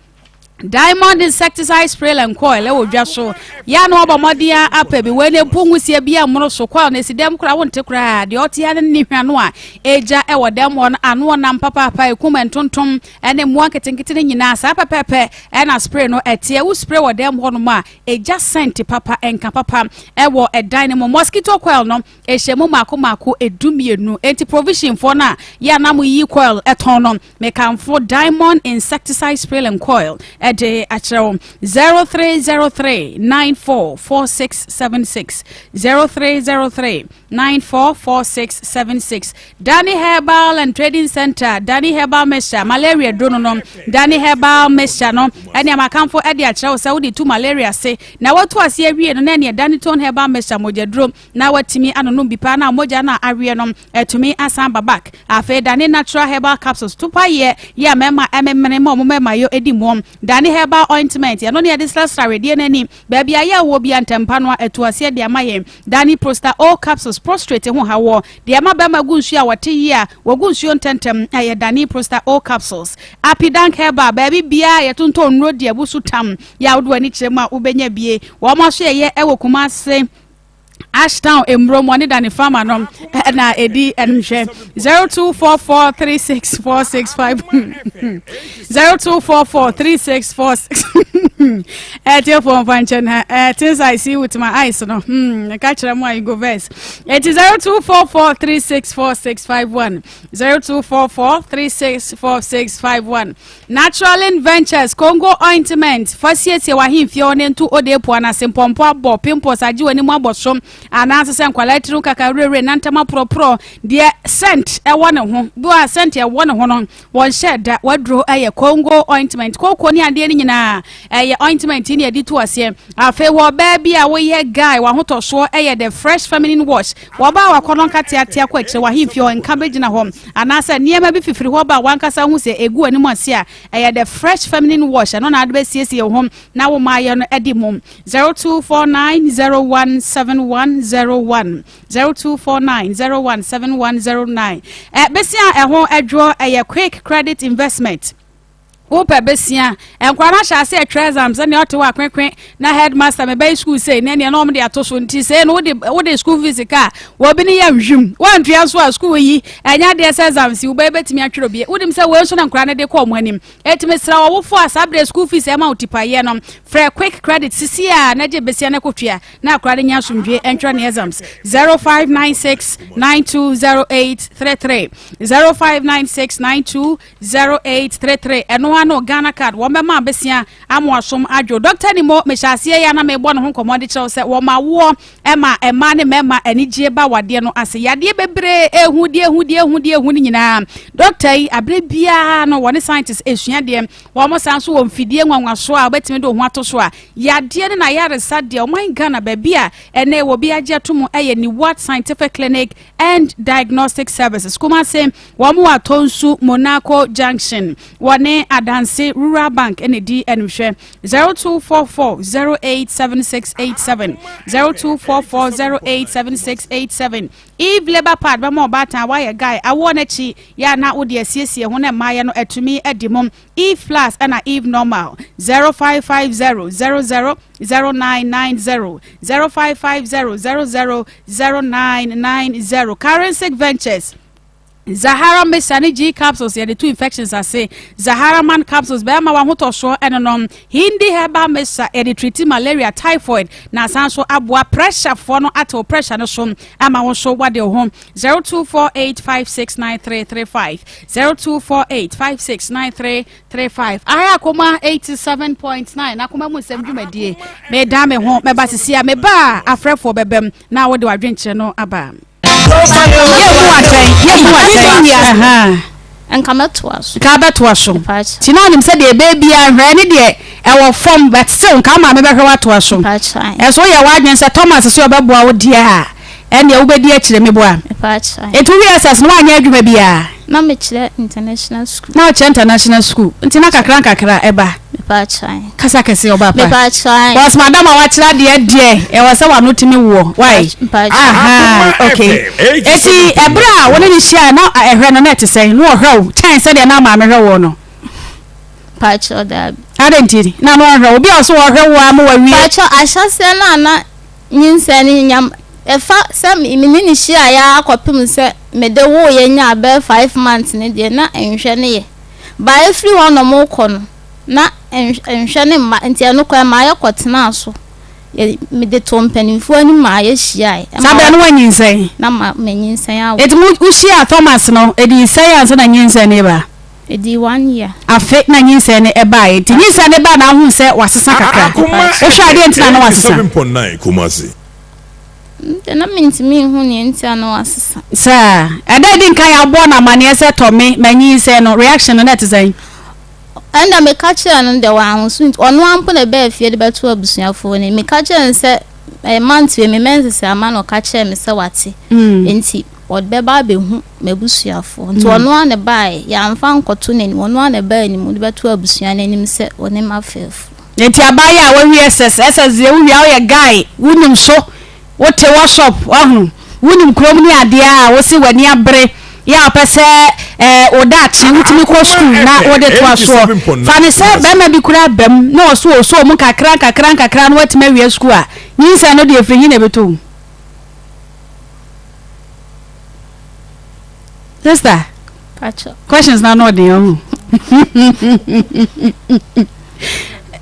Diamond insecticide spray and coil ɛwɔ dwa so yɛa na wɔbɔ mmɔden apɛ bi. Wei ne mpo nwusie bi a mmono so coil na esi dɛm koraa wonte koraa deɛ ɔte ya ne ne hwa no a egya ɛwɔ dɛm hɔ no ano ɔnam papaapa ekum ntontom ɛne mmoa nketenkete no nyinaa saa pɛpɛɛpɛ. Ɛna spray no ɛteɛ wo spray wɔ dɛm hɔ nom a egya scent papa ɛnka papa ɛwɔ ɛdan no mu. Mosquito coil no ɛhyɛ mu mako mako 12, enti provision foɔ no a yɛ anam yi coil ɛtɔn no, mekamfo Diamond insecticide spray and coil ɛde akyerɛ wo. 0303 944676, 0303 944676. Danny Herbal and Trading Center, Danny Herbal Mixture, malaria duro no, Danny Herbal Mixture no ɛne amakamfo ɛde akyerɛ wo sɛ wode tu malaria se na watu ase awie no na ɛneɛ Danny Tone Herbal Mixture, mogya duro na watumi anonom bi paa na mogya no a aweɛ no ɛtumi asan ba back. Afei Dane Natural Herbal Capsules, tupa yɛ yɛ a mɛma ɛmemene ma ɔmo mɛma yɛ edi muɔm. Dane Herbal Ointment, ɛno ne yɛde srasra wedeɛ n'ani baabi a yɛ wɔ bi a ntɛmpa no a ɛto aseɛ de ama yɛn. Dane Prosta O capsules, prostate ho hawɔ deɛ ɛma bɛrima gu nsuo a wɔte yie a wɔgu nsuo ntɛntɛm, ɛyɛ Dane Prosta O capsules. Apidank Herbal, baabi biara yɛtontɔn nnuro deɛ busu tam yɛ a wode w'ani kyerɛ mu a wobɛnya bie. Wɔn aso yɛyɛ ɛwɔ Kumase Ashtown Emurom, wɔne Dane Farmer no ɛna ɛdi ɛnhwɛ 0244 36 465, 0244 3646. Atiefoɔ mfa nkyɛ na eh, things I see with my eyes no hmm, nka kyerɛ mo a you go verse. Ɛti 0244364651 0244364651 Naturalin Ventures Congo ointment fa siesie w'ahemfie hɔ ne nto odeepo anase mpɔmpɔ abɔ pimples agye w'anim abɔ so anaasɛ sɛ nkwadaa tiri ho kaka werɛwerɛ nantam aporɔporɔ deɛ scent ɛwɔ ne ho bi wɔ a scent ɛwɔ ne ho no Wɔnhyɛɛ da, w'aduro yɛ Congo ointment, kooko ne adeɛ no nyinaa ɛyɛ ointment ne yɛde tu aseɛ. Afei wɔ ɔbaa bi a woyɛ guy w'ahotɔsoɔ ɛyɛ the fresh feminine wash. Wɔ ɔbaa a wakɔnɔ nkateatea kɔ akyire w'ahemfie hɔ nka bɛgyina hɔ anaasɛ nneɛma bi fifiri hɔ ba a w'ankasa hu sɛ ɛgu w'anim ase a ɛyɛ the fresh feminine wash ɛno na ade bɛsiesie wo ho na wo mmaayɛ no adi mu. 0249017101 0249017109 Ɛ besia a ɛho adwoɔ ɛyɛ quick credit investment wopɛ besia nkwadaa no ahyɛ ase ɛtwerɛ exam sɛnea ɔte hɔ akwekwe na headmaster mebɛyi school sei na nea na wɔn de ato so nti sei no wode wode school fees ka wɔbi ne yɛ nhwim wɔntua nso a school yi ɛnyɛ adeɛ sɛ exam si wobɛyɛ bɛtumi atwerɛ bi wonim sɛ wei nso na nkwadaa no de kɔ wɔn anim Enti mesrɛ ɔwofo a saa bere school fees ɛma wo tipaeɛ no, frɛ Quick Credit sisi a na gye besia na kɔtua na akora no nya asomdwie ɛntwerɛ ne exams. 0596 920833 0596 920833 ɛno ano Ghana card wɔn bɛma besia amoasom adwo. Dr. Nimo mehyɛ aseɛ yɛ na mebɔ ne ho nkɔmmɔ de kyerɛw sɛ wɔma woɔ Ɛma mmaa ne mmarima anigyeɛ ba awadeɛ no ase. Yadeɛ bebree, ehu deɛ ehu deɛ ehu deɛ ehu no nyinaa. Dɔkta yi, abere biara no, wɔne scientists esua deɛ. Wɔn san nso wɔ mfidie nwanwasoɔ a wɔbɛtumi de wɔn ho ato so a yadeɛ ne n'ayaresa deɛ ɔman Ghana baabi a ɛnɛ wɔ bi agye ato mu ɛyɛ Niwat Scientific Clinic and Diagnostic Services. Kumase, wɔn wɔ Atonsu Monaco Junction. Wɔne Adanse Rural Bank na ɛdi animhwɛ. 0244 087687 0244 087687 Eve Labour Pad bɛma ɔbaatan a wayɛ guy awoɔ no akyi yɛ a na wode asiesie ho na mmaayɛ no atumi adi mu. Eve Plus ɛna Eve Normal 0550 00 0990 0550 00 0990 Karensic Ventures Zahara Mixture ne G capsules yɛde tu infections ase. Zahara Man capsules bɛma w'ahotɔsoɔ ɛnonom. Hindi herbal mixture yɛde treat malaria, typhoid na asan so aboa pressure foɔ no atew pressure no so ama wo nso wade wo ho. 0248569335 0248569335 Aha yɛ Akoma 87.9 Akoma mu nsɛm dwumadie. Meda me ho mɛba sisi a meba a afrɛfoɔ bɛbam na wode w'adwenkyerɛ no aba. Yɛmmu atɛn, yɛmmu atɛn. Nka mɛtoa so. Nka bɛtoa so. Ti na ɔnim sɛ deɛ ɛbɛyɛ biara nhwɛ ne deɛ ɛwɔ fam but still nka maame bɛhwɛ watoa so. Ɛso woyɛ w'adwene sɛ Thomas sɛ ɔbɛboa wo deɛ a ɛnneɛ wobɛdi akyire meboa. Nti wowie SS no woanyɛ adwuma biara? Na mekyerɛ international school. Na wokyerɛ international school nti na kakra nkakra ɛba. Kasa kɛse ɔba pa. Because madam a wakyerɛ adeɛ deɛ ɛwɔ sɛ wano tumi woɔ. Why? Aha okay. Eti ɛberɛ a wɔne ne hyia na ɛhwɛ no na ɛte sɛn? Na ɔhwɛ wo kyɛn sɛdeɛ na maame hwɛ woɔ no. Pakyɛ daabi. Adɛn nti na na ɔhwɛ wo? Obi a ɔso ɔhwɛ wo a ma wawie. Pakyɛ ahyɛseɛ no a na nyinsɛn no nyam ɛfa sɛ me ne no hyiaeɛ ara kɔpem sɛ mede woeɛ nyaa bɛyɛ 5 months no deɛ na nhwɛ no yɛ. But ɛfiri hɔ nom rekɔ no na nhwɛ no mma nti ɛno koraa ɛmaa yɛkɔtenaa so. Yɛ mede too mpanimfoɔ anim maa yɛhyiaeɛ. Saa berɛ no woanyinsɛn? Na ma manyinsɛn awo. Enti mo wohyiaa Thomas no ɛdii sɛn ansa na nyinsɛn no reba? Ɛdii one year. Afe na nyinsɛn no ɛbaeɛ. Nti nyinsɛn no baa na wohuu sɛ wasesa kakra. Wohwɛ adeɛ nti na na wasesa? Nti na mentumi nhu nea nti a na wasesa. Saa. Ɛda a edi nkan a wobɔɔ no amanneɛ sɛ tɔ me, manyinsɛn no, reaction no na ɛte sɛn? Ɛnna meka kyerɛɛ no deɛ wanwoso nti, ɔno ara mpo na ɛbaa fie de bɛtoo abusuafoɔ no anim. Meka kyerɛɛ no sɛ ɛyɛ month wei me menses ama na ɔka kyerɛɛ me sɛ wate. Nti ɔde bɛba abɛhu m'abusuafoɔ. Nti ɔno ara na ɛbaeɛ. Yɛamfa ankɔto n'anim. Ɔno ara na ɛbaa anim de bɛtoo abusua no anim sɛ ɔne m'afɛɛfo. Enti abaayewa a wawie SS, SS deɛ wowie a woyɛ guy, wonim so, wote workshop, wahunu, wonim kurom ne adeɛ a wose w'ani abere yɛ a wopɛ sɛ eh, wo daakye wotumi kɔ sukuu na wode toa soɔ. Fa no sɛ bɛrima bi koraa ba mu na ɔso ɔsɔ mu nkakra nkakra nkakra na watumi awie sukuu a, nyinsɛn no deɛ ɛfiri he na ɛbɛtɔ wo? Sister, questions na no ɔden ɔho.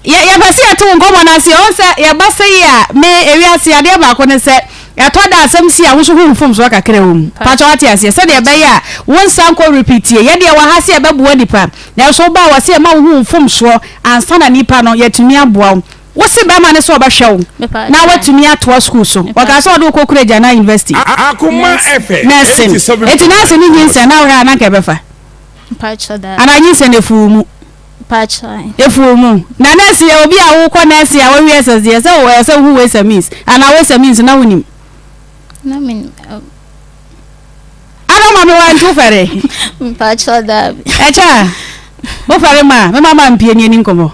Yɛ yɛpɛ sɛ yɛto wo nkɔmmɔ no ase. Ɔhu sɛ yɛba sɛ yi a, me ewiase adeɛ baako ne sɛ, ɛtɔ da asɛm si a, wo nso hu mfomsoɔ kakra wɔ mu. Pakyɛ wate aseɛ? Sɛdeɛ ɛbɛyɛ a wo nsa nkɔ repeatie. Yɛ deɛ wɔ ha sɛ yɛbɛboa nipa, nanso wobaa wɔ sɛ yɛma wo hu mfomsoɔ ansa na nipa no yɛatumi aboa wo. Wo se bɛrima no sɛ ɔbɛhwɛ wo na woatumi atoa sukuu so. Ɔkaa sɛ ɔde wo kɔ Kuragya anaa university? Akoma FM Nursing. Enti nursing ne nyinsɛn na wohwɛ a na anka ɛbɛfa? Anaa nyinsɛn no afu wo mu? Efu wo mu. Na nurse yɛ obi a wokɔ nurse a wawie SS deɛ sɛ ɛwɔ sɛ wohu ways and means anaa ways and means na wonim? Na menim. Ana maame wa nti wofɛre? Mpakyɛw daabi. Ɛkyɛ a wofɛre ma a mema ma mpie ni ani nkɔmmɔ.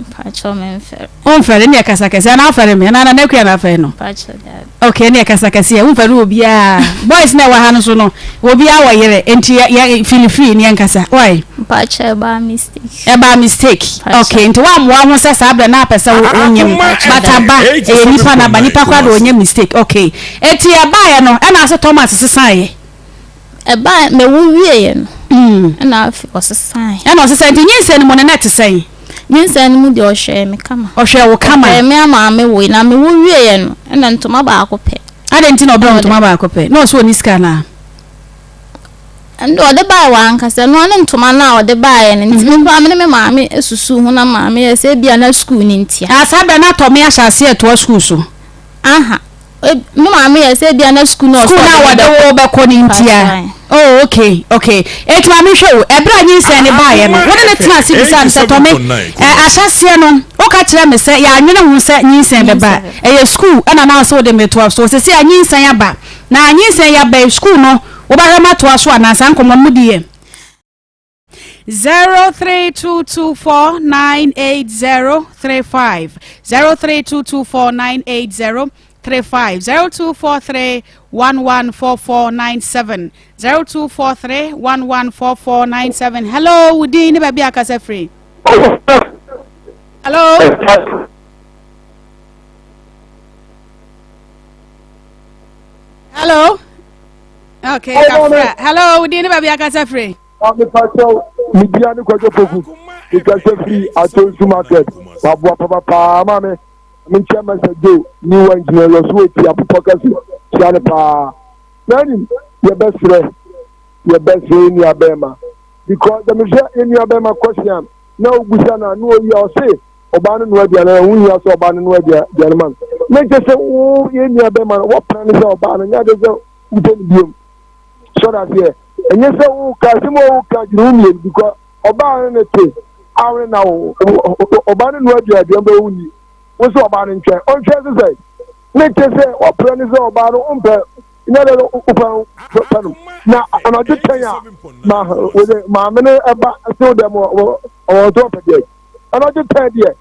Mpakyɛw memfɛre. Womfɛre ne ɛkasa kɛse anaa wofɛre me anaa Nana Akua na afɛre no? Mpakyɛw daabi. Okay ne ɛkasa kɛse ɛ womfɛre obiara. Boys na ɛwɔ ha no so no obiara wɔ yere nti yɛ yɛ feel free ne yɛnkasa. Why? Mpakyɛw ɛbaa mistake. Ɛbaa mistake. Okay nti woammoa ho sɛ saa berɛ na apɛ sɛ wonyem but aba ɛyɛ nipa na aba nipa koraa de ɔnyɛ mistake. Okay eti ɛbaeɛ no ɛna ase Thomas sesaeɛ. Ɛbaa mewo wieɛ no ɛna afei ɔsesae. Ɛna ɔsesae nti nyinsɛn no mu no na ɛte sɛn? Nyinsɛn no mu deɛ ɔhwɛɛ me kama. Ɔhwɛɛ wo kama. Ɔhwɛɛ me ama me woe na mewo wieɛ no ɛna ntoma baako pɛ. Adɛn nti na ɔbrɛ wo ntoma baako pɛ? Na ɔsɛ ɔni sika anaa? Ɛnde ɔde baeɛ wɔ ankasa ɛno ara ne ntoma no a ɔde baeɛ no nti me koraa me ne me maame susuw ho na maame yɛ sɛ ebia na sukuu no ntia. Ah saa berɛ na Tɔme ahyɛ aseɛ retoa sukuu so. Aha me maame yɛ sɛ ebia na sukuu no a ɔsɛ ɔde wo bɛkɔ no ntia. Oh okay okay eti maame hwɛ o ɛberɛ a nyinsɛn ne baeɛ no wo ne ne tena ase bisa no sɛ Tɔme ɛ ahyɛseɛ no woka kyerɛ me sɛ yɛanwene ho sɛ nyinsɛn bɛba ɛyɛ sukuu ɛna na ɔsɛ wode me toa so sɛsɛ a nyinsɛn aba na nyinsɛn yi aba yi sukuu no wobɛhwɛ ma toa so anaa saa nkɔmmɔ no mudi yɛ. 0322498035 0322498035 0243114497 0243114497 hello wo din ne baabi akasa firi hello hello okay kafra hello wo din ne baabi akasa firi Maame pakyɛw, me dua ne Kwadwo Poku, mekasa firi Atonsu market, waboa papapaa maame, menkyia Masa Joe, new engineer yɛ so ɔti apopɔ kɛse, kyia no paa. Na anim, yɛbɛsrɛ, yɛbɛsrɛ yɛ nua bɛɛma, because dɛ mehwɛ yɛ nua bɛɛma question na obusa no a na oyi a ɔse ɔbaa no noa aduane a ɛho hia sɛ ɔbaa no noa aduane ma no. Na nkyɛ sɛ wo yɛ nua bɛɛma no wɔpra ne sɛ ɔbaa no nyɛ ade sɛ wopɛ no biom. Sɔre aseɛ. Ɛnyɛ sɛ woka asɛm a woka gyina wo mmienu because ɔbaa no ne te a wo ne na wo ɔbaa no nua aduane aduane bɛ wo ni wo sɛ ɔbaa no ntwɛn ɔntwɛn sɛ sɛ ne te sɛ wɔpere ne sɛ ɔbaa no mpɛ nyɛ dɛ wopɛ pɛ no na anadwo twɛn a ma wode maame no ɛba se wo dɛm ɔwɔ so ɔpɛ deɛ anadwo twɛn deɛ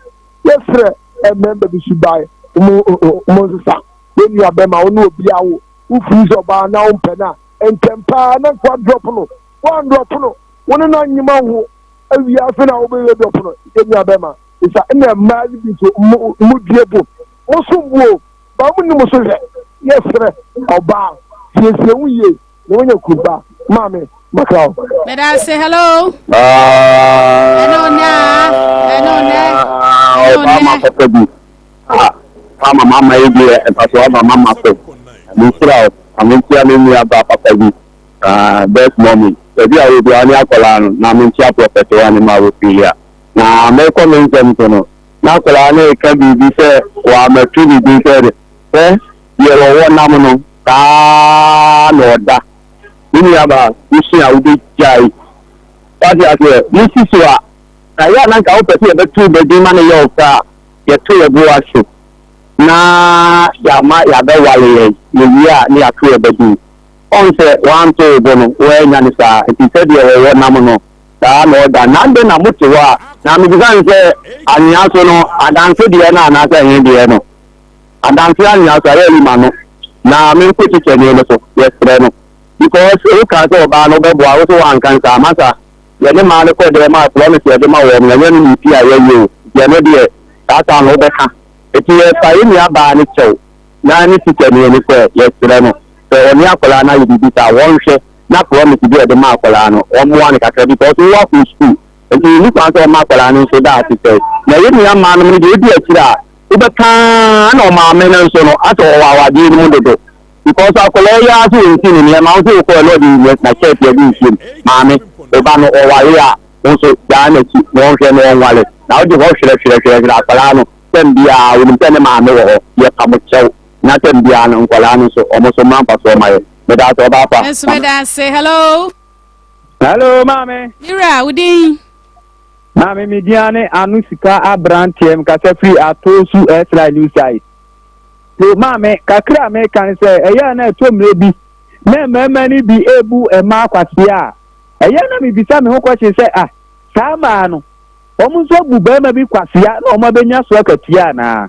yɛsrɛ mmɛmba bi so bae mo mo nsesa yɛn nua bɛma wo ne obi awo wofiri sɛ ɔbaa na wompɛ no a ntɛm paa na nka wadrɔp no wandrɔp no wo ne no anyema ho awia afei na wobɛyɛ drɔp no yɛ nua bɛma nsa ɛna mmaa no bi nso mo mo due bo mo som bo ba mo ni mo so hwɛ yɛsrɛ ɔbaa siesie wo yie na wonya kuruba maame makra o. Meda ase hello. Ɛno nɛ ɛno nɛ ɛno nɛ. Ɔbaa papa bi. Ah mama mama yi deɛ mfasoɔ aba mama so. Nyame nhyira wo. Ma menkyia me nua baa papa bi ah best mommy baabi a ɔwɔ biara ɔne akwadaa no na menkyia prophet Wane ma Ophelia. Na mekɔ me nsɛm so no na akwadaa no reka biribi sɛ wamɛto ne din sɛ de hwɛ deɛ wɔwɔ nam no saa na ɔda. Me nua baa wosua a wobɛgyae. Wate aseɛ? Mosi so a na yɛ a na nka wopɛ sɛ yɛbɛto wo ba din ma no yɛ wo fɛ a yɛto yɛn bo ase na yɛama yɛabɛware yɛn, yɛwie a na yɛato yɛn ba din. Ɔhu sɛ woanto wo bo no, woannya no saa, nti sɛdeɛ wɔwɔ nam no, saa ara na ɔda. Na adɛn na mote hɔ a, na mebisa no sɛ, anwea so no, adanse deɛ no anaasɛ ɛhe deɛ no? Adanse anwea so, ayɛ ayi m'ano, na menko kyekyɛni no so, yɛsrɛ no. Because wokaa sɛ ɔbaa no wobɛboa, wo so woanka nsaa, masa. Yɛne maa no kɔ dɛm a promise yɛde ma wɔn no ɛnyɛ no na eti a yɛyɛ o nti ɛno deɛ saa saa no wobɛka eti yɛfa yɛ nua baa no kyɛw na ne teacher ni ne sɛ yɛsrɛ no sɛ ɔne akwadaa no ayɛ biribi saa wɔnhwɛ na promise bi a ɔde ma akwadaa no ɔmmoa no kakra because wowɔ akɔ school. Nti nni kwan sɛ ɔma akwadaa no nso da ase sɛe. Na yɛn nua mmaa nom no deɛ ɛdi akyire a wobɛka ara na ɔmaame no nso no asɛ ɔwɔ awadeɛ no mu dodo because akwadaa yi ara sɛ ɔnsi ne nneɛma wo sɛ wokɔɛ na ɔde na shirt agu nsuom. Maame, wo ba no ɔware a wo nso gyaa n'akyi na ɔnhwɛ na ɔnware na wode hɔ hwerɛhwerɛhwerɛhwerɛ akwadaa no tɛm biara ɔnim sɛ ne maame wɔ hɔ yɛpa mo kyɛw na tɛm biara no nkwadaa no nso wɔn nso mmra mfasoɔ ma yɛn. Meda ase ɔbaa pa. Me nso meda ase. Hello. Hello, maame. Me wura, wo din? Maame, me din ne Ano Sika Abranteɛ, mekasa firi Atoosu Esra New Site. So maame, kakra a meka ne sɛ, ɛyɛ a na ɛtɔ mmerɛ bi na mmarima no bi ebu mmaa kwasea a, ɛyɛ na mebisa me ho kɔhye sɛ, ah, saa mmaa no, wɔn nso abu barima bi kwasea na wɔn abɛnya so akatua anaa?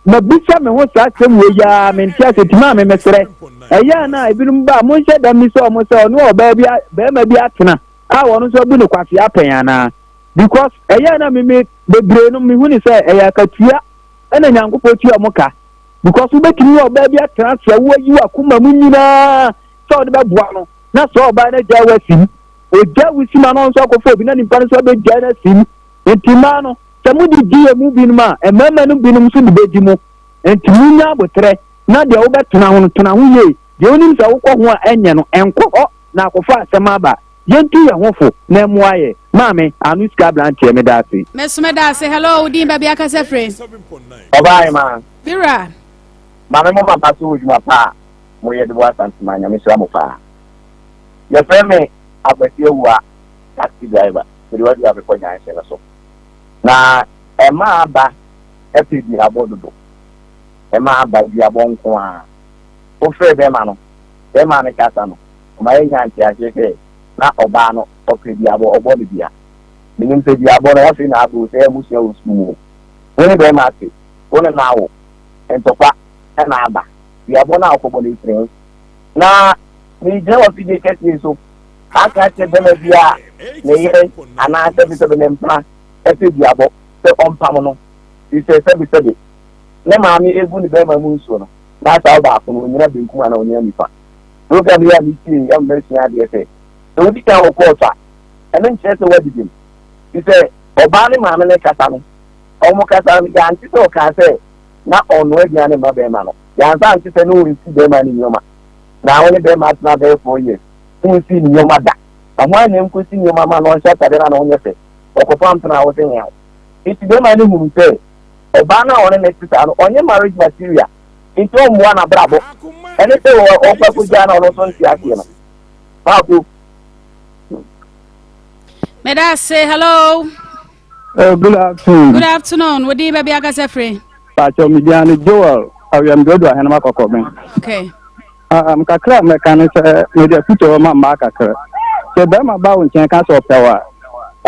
Mabisa me ho saa asɛm wei yi ara, mente ase, nti maame mesrɛ, ɛyɛ a na ebinom ba a, monhyɛ da mmisa wɔn sɛ ɔne ɔbaa bi, barima bi atena a wɔn nso abu no kwasea pɛn anaa? Because ɛyɛ a na me me bebree no mehu ne sɛ ɛyɛ akatua ɛna Nyankopɔn tua wɔn ka. Because wobɛtumi ne ɔbaa bi atena ase a woayi w'akoma mu nyinaa sɛ wode bɛboa no, na sɛ ɔbaa no agyae wo asim, ogyae wo sim a na ɔno nso akɔfa obi na nipa no nso abɛgyae no asim. Nti mmaa no, Sɛ mode di yɛn mu binom a, mmarima no binom nso de bɛdi mo. Enti monnya aboterɛ, na deɛ wobɛtena ho no, tena ho yie. Deɛ wonim sɛ wokɔ ho a ɛnyɛ no, nkɔ hɔ na akɔfa asɛm aba. Yɛntu yɛn ho fo na ɛmmoa yɛn. Maame, ano sika aberanteɛ, meda ase. Me nso meda ase. Hello, wo din, baabi akasa firi? Ɔbaa hemaa. Me wura. Maame mo papa so wɔ dwuma pa a mo yɛ de boa Asanteman Nyame hyira mo paa. Yɛfrɛ me Akwasi Awuah taxi driver mede wadu abepɔ junction no so. Na ɛma aba pɛ duabɔ dodo. Ɛma aba duabɔ nko ara. Wofrɛ bɛrima no, bɛrima no kasa no, ɔma yɛnya nteaseɛ sɛ na ɔbaa no ɔpɛ duabɔ, ɔbɔ no dua. Menim sɛ duabɔ no afei na aba o, sɛ ɛyɛ mosua wɔ sukuu mu o. Wo ne bɛrima ate, wo ne no awo, ntɔkwa na aba. Duabɔ no a wokɔbɔ no ɛfiri he? Na megyina w'afidie kɛseɛ yi so aka akyerɛ bɛrima bi a ne yere anaa sɛbesɛbe ne mpena pɛ duabɔ sɛ ɔmpam no, firi sɛ sɛbesɛbe ne maame regu ne bɛrima mu nsuo no, na saa ɔbaako no ɔnyina benkum anaa ɔnyina nifa. Program yi a metie yi ama masua adeɛ sɛ, sɛ wodi kan wɔ kɔɔto a, ɛno nkyerɛ sɛ woadi bem. Firi sɛ ɔbaa ne maame no kasa no, wɔn kasa no, yɛante sɛ ɔkaa sɛ na ɔnnoa aduane mma bɛrima no. Yɛansa ante sɛ na ɔnsi bɛrima no nneɛma. Na wo ne bɛrima atena bɛyɛ 4 years, wonsii ne nneɛma da. Na hwan na ɛnkɔsi nneɛma ma no ɔnhyɛ atadeɛ no a na ɔnyɛ fɛ? Ɔkɔfa mpena a wose heaw. Nti bɛrima no hunu sɛ ɔbaa no a ɔne no te saa no, ɔnyɛ marriage material. Nti ɔmmoa n'abrabɔ. Ɛne sɛ ɔkɔ akɔgyaa no a ɔno nso nte aseɛ no. Maako. Meda ase. Hello. Good afternoon. Good afternoon. Wo din baabi akasa firi? Pacho me din ne Joel Awiamdodo Ahenema Kɔkɔben. Okay. Kakra a mɛka ne sɛ mede afutuo ma mmaa kakra. Sɛ bɛrima ba wo nkyɛn ka sɛ ɔpɛ wo a,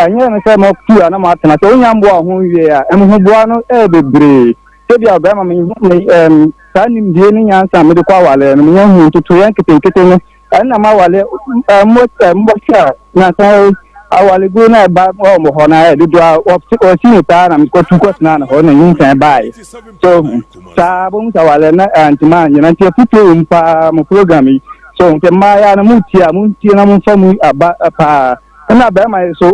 ɛnyɛ ne sɛ moatu a na moatena. Sɛ wonya mmoa wo ho wie a, ɛhoboa no ɛyɛ bebree. Sɛ bi a bɛrima me, me, um, saa nimdie ne nyansa a mede kɔ awaleɛ no, menya hu ntotoeɛ nketenkete no ɛnna m'awale mmɔhyɛ a nansa awaleguo no a ɛba wɔ hɔ no ayɛ dodoɔ a wɔsi me paa na mekɔtu kɔtena no hɔ na nyinsɛn baeɛ so saa bɛhu sɛ awale na antima anyina nti afotuo wɔ mu paa mo program yi so nti mmaayɛ no motie a montie na momfa mu aba paa ɛna bɛrima yi so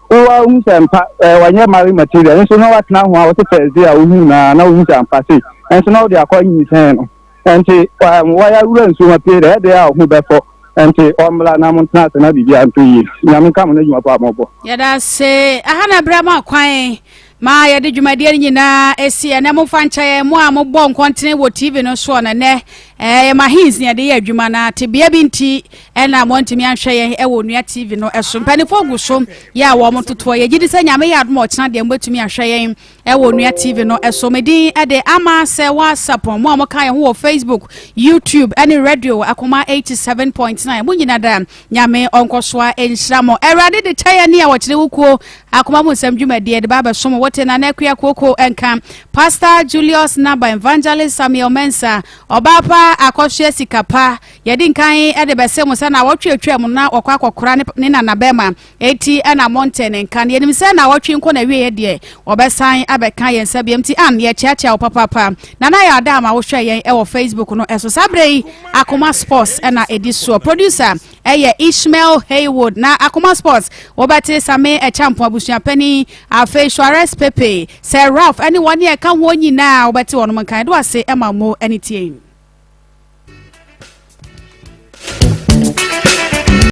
wowa hu sɛ mpa wanyɛ marriage material nso na watena ho a wɔte Thursday a wohu na na wohu sɛ ampa sei nso na wode akɔ nyinsɛn no Ɛnti wɔyɛ awura nsuo ma pie dɛ ɛdeɛ a ɔho bɛfɔ ɛnti ɔmmra na montena ase na biribiara ntɔ yie. Nyame nka mo ne adwuma pa a mobɔ. Yɛda ase. Aha na berɛ ama kwan ma yɛde dwumadie no nyinaa ɛsi ɛnɛ. Momfa nkyɛ yɛn, mo a mobɔ nkɔntene wɔ TV no soɔ no ɛnɛ ɛyɛ mahins na yɛde yɛ adwuma na tebea bi nti ɛna moantumi anhwɛ yɛn ɛwɔ Onua TV no ɛso. Mpanimfoɔ gu so yɛ a wɔn totoɔ. Yɛgye di sɛ Nyame yɛ adom a ɔkyena deɛ mobɛtumi ahwɛ yɛn Ɛwɔ Onua TV no so. Me din de Ama Sɛwa Sapon. Mo a mo ka yɛn ho wɔ Facebook, YouTube ɛne radio Akoma 87.9. Mo nyina da Nyame ɔnkɔsoa nhyira mo. Awurade de kyɛ yɛn ne a wɔkyerɛ wo kuo Akoma mu nsɛm dwumadie de ba abɛsom wote Nana Akua Kuoko nka. Pastor Julius Naba, Evangelist Samuel Mensah, Ɔbaa pa. Papa Akɔsoɛ Sika Pa, yɛdi nkan de bɛse mo sɛ naawɔtwe atwa mu na wɔkɔ akɔkora ne nana bɛma, eti na monte ne nka no. Yɛnim sɛ naawɔtwe nkɔ n'awieɛ deɛ, wɔbɛsan abɛka yɛn nsa biom. Nti Ann, yɛkyeakyea wo papaapa. Nana yɛ ada ama wohwɛ yɛn wɔ Facebook no so. Saa berɛ yi, Akoma Sports na ɛdi soɔ. Producer ɛyɛ Ishmael Haywood. Na Akoma Sports, wobɛte Same Acheampong abusuapanin, afei Suarez Pepe, Sir Ralph ne wɔn a ɛka ho nyinaa wobɛte wɔnom nka. Yɛde wo ase ma mo ani tie.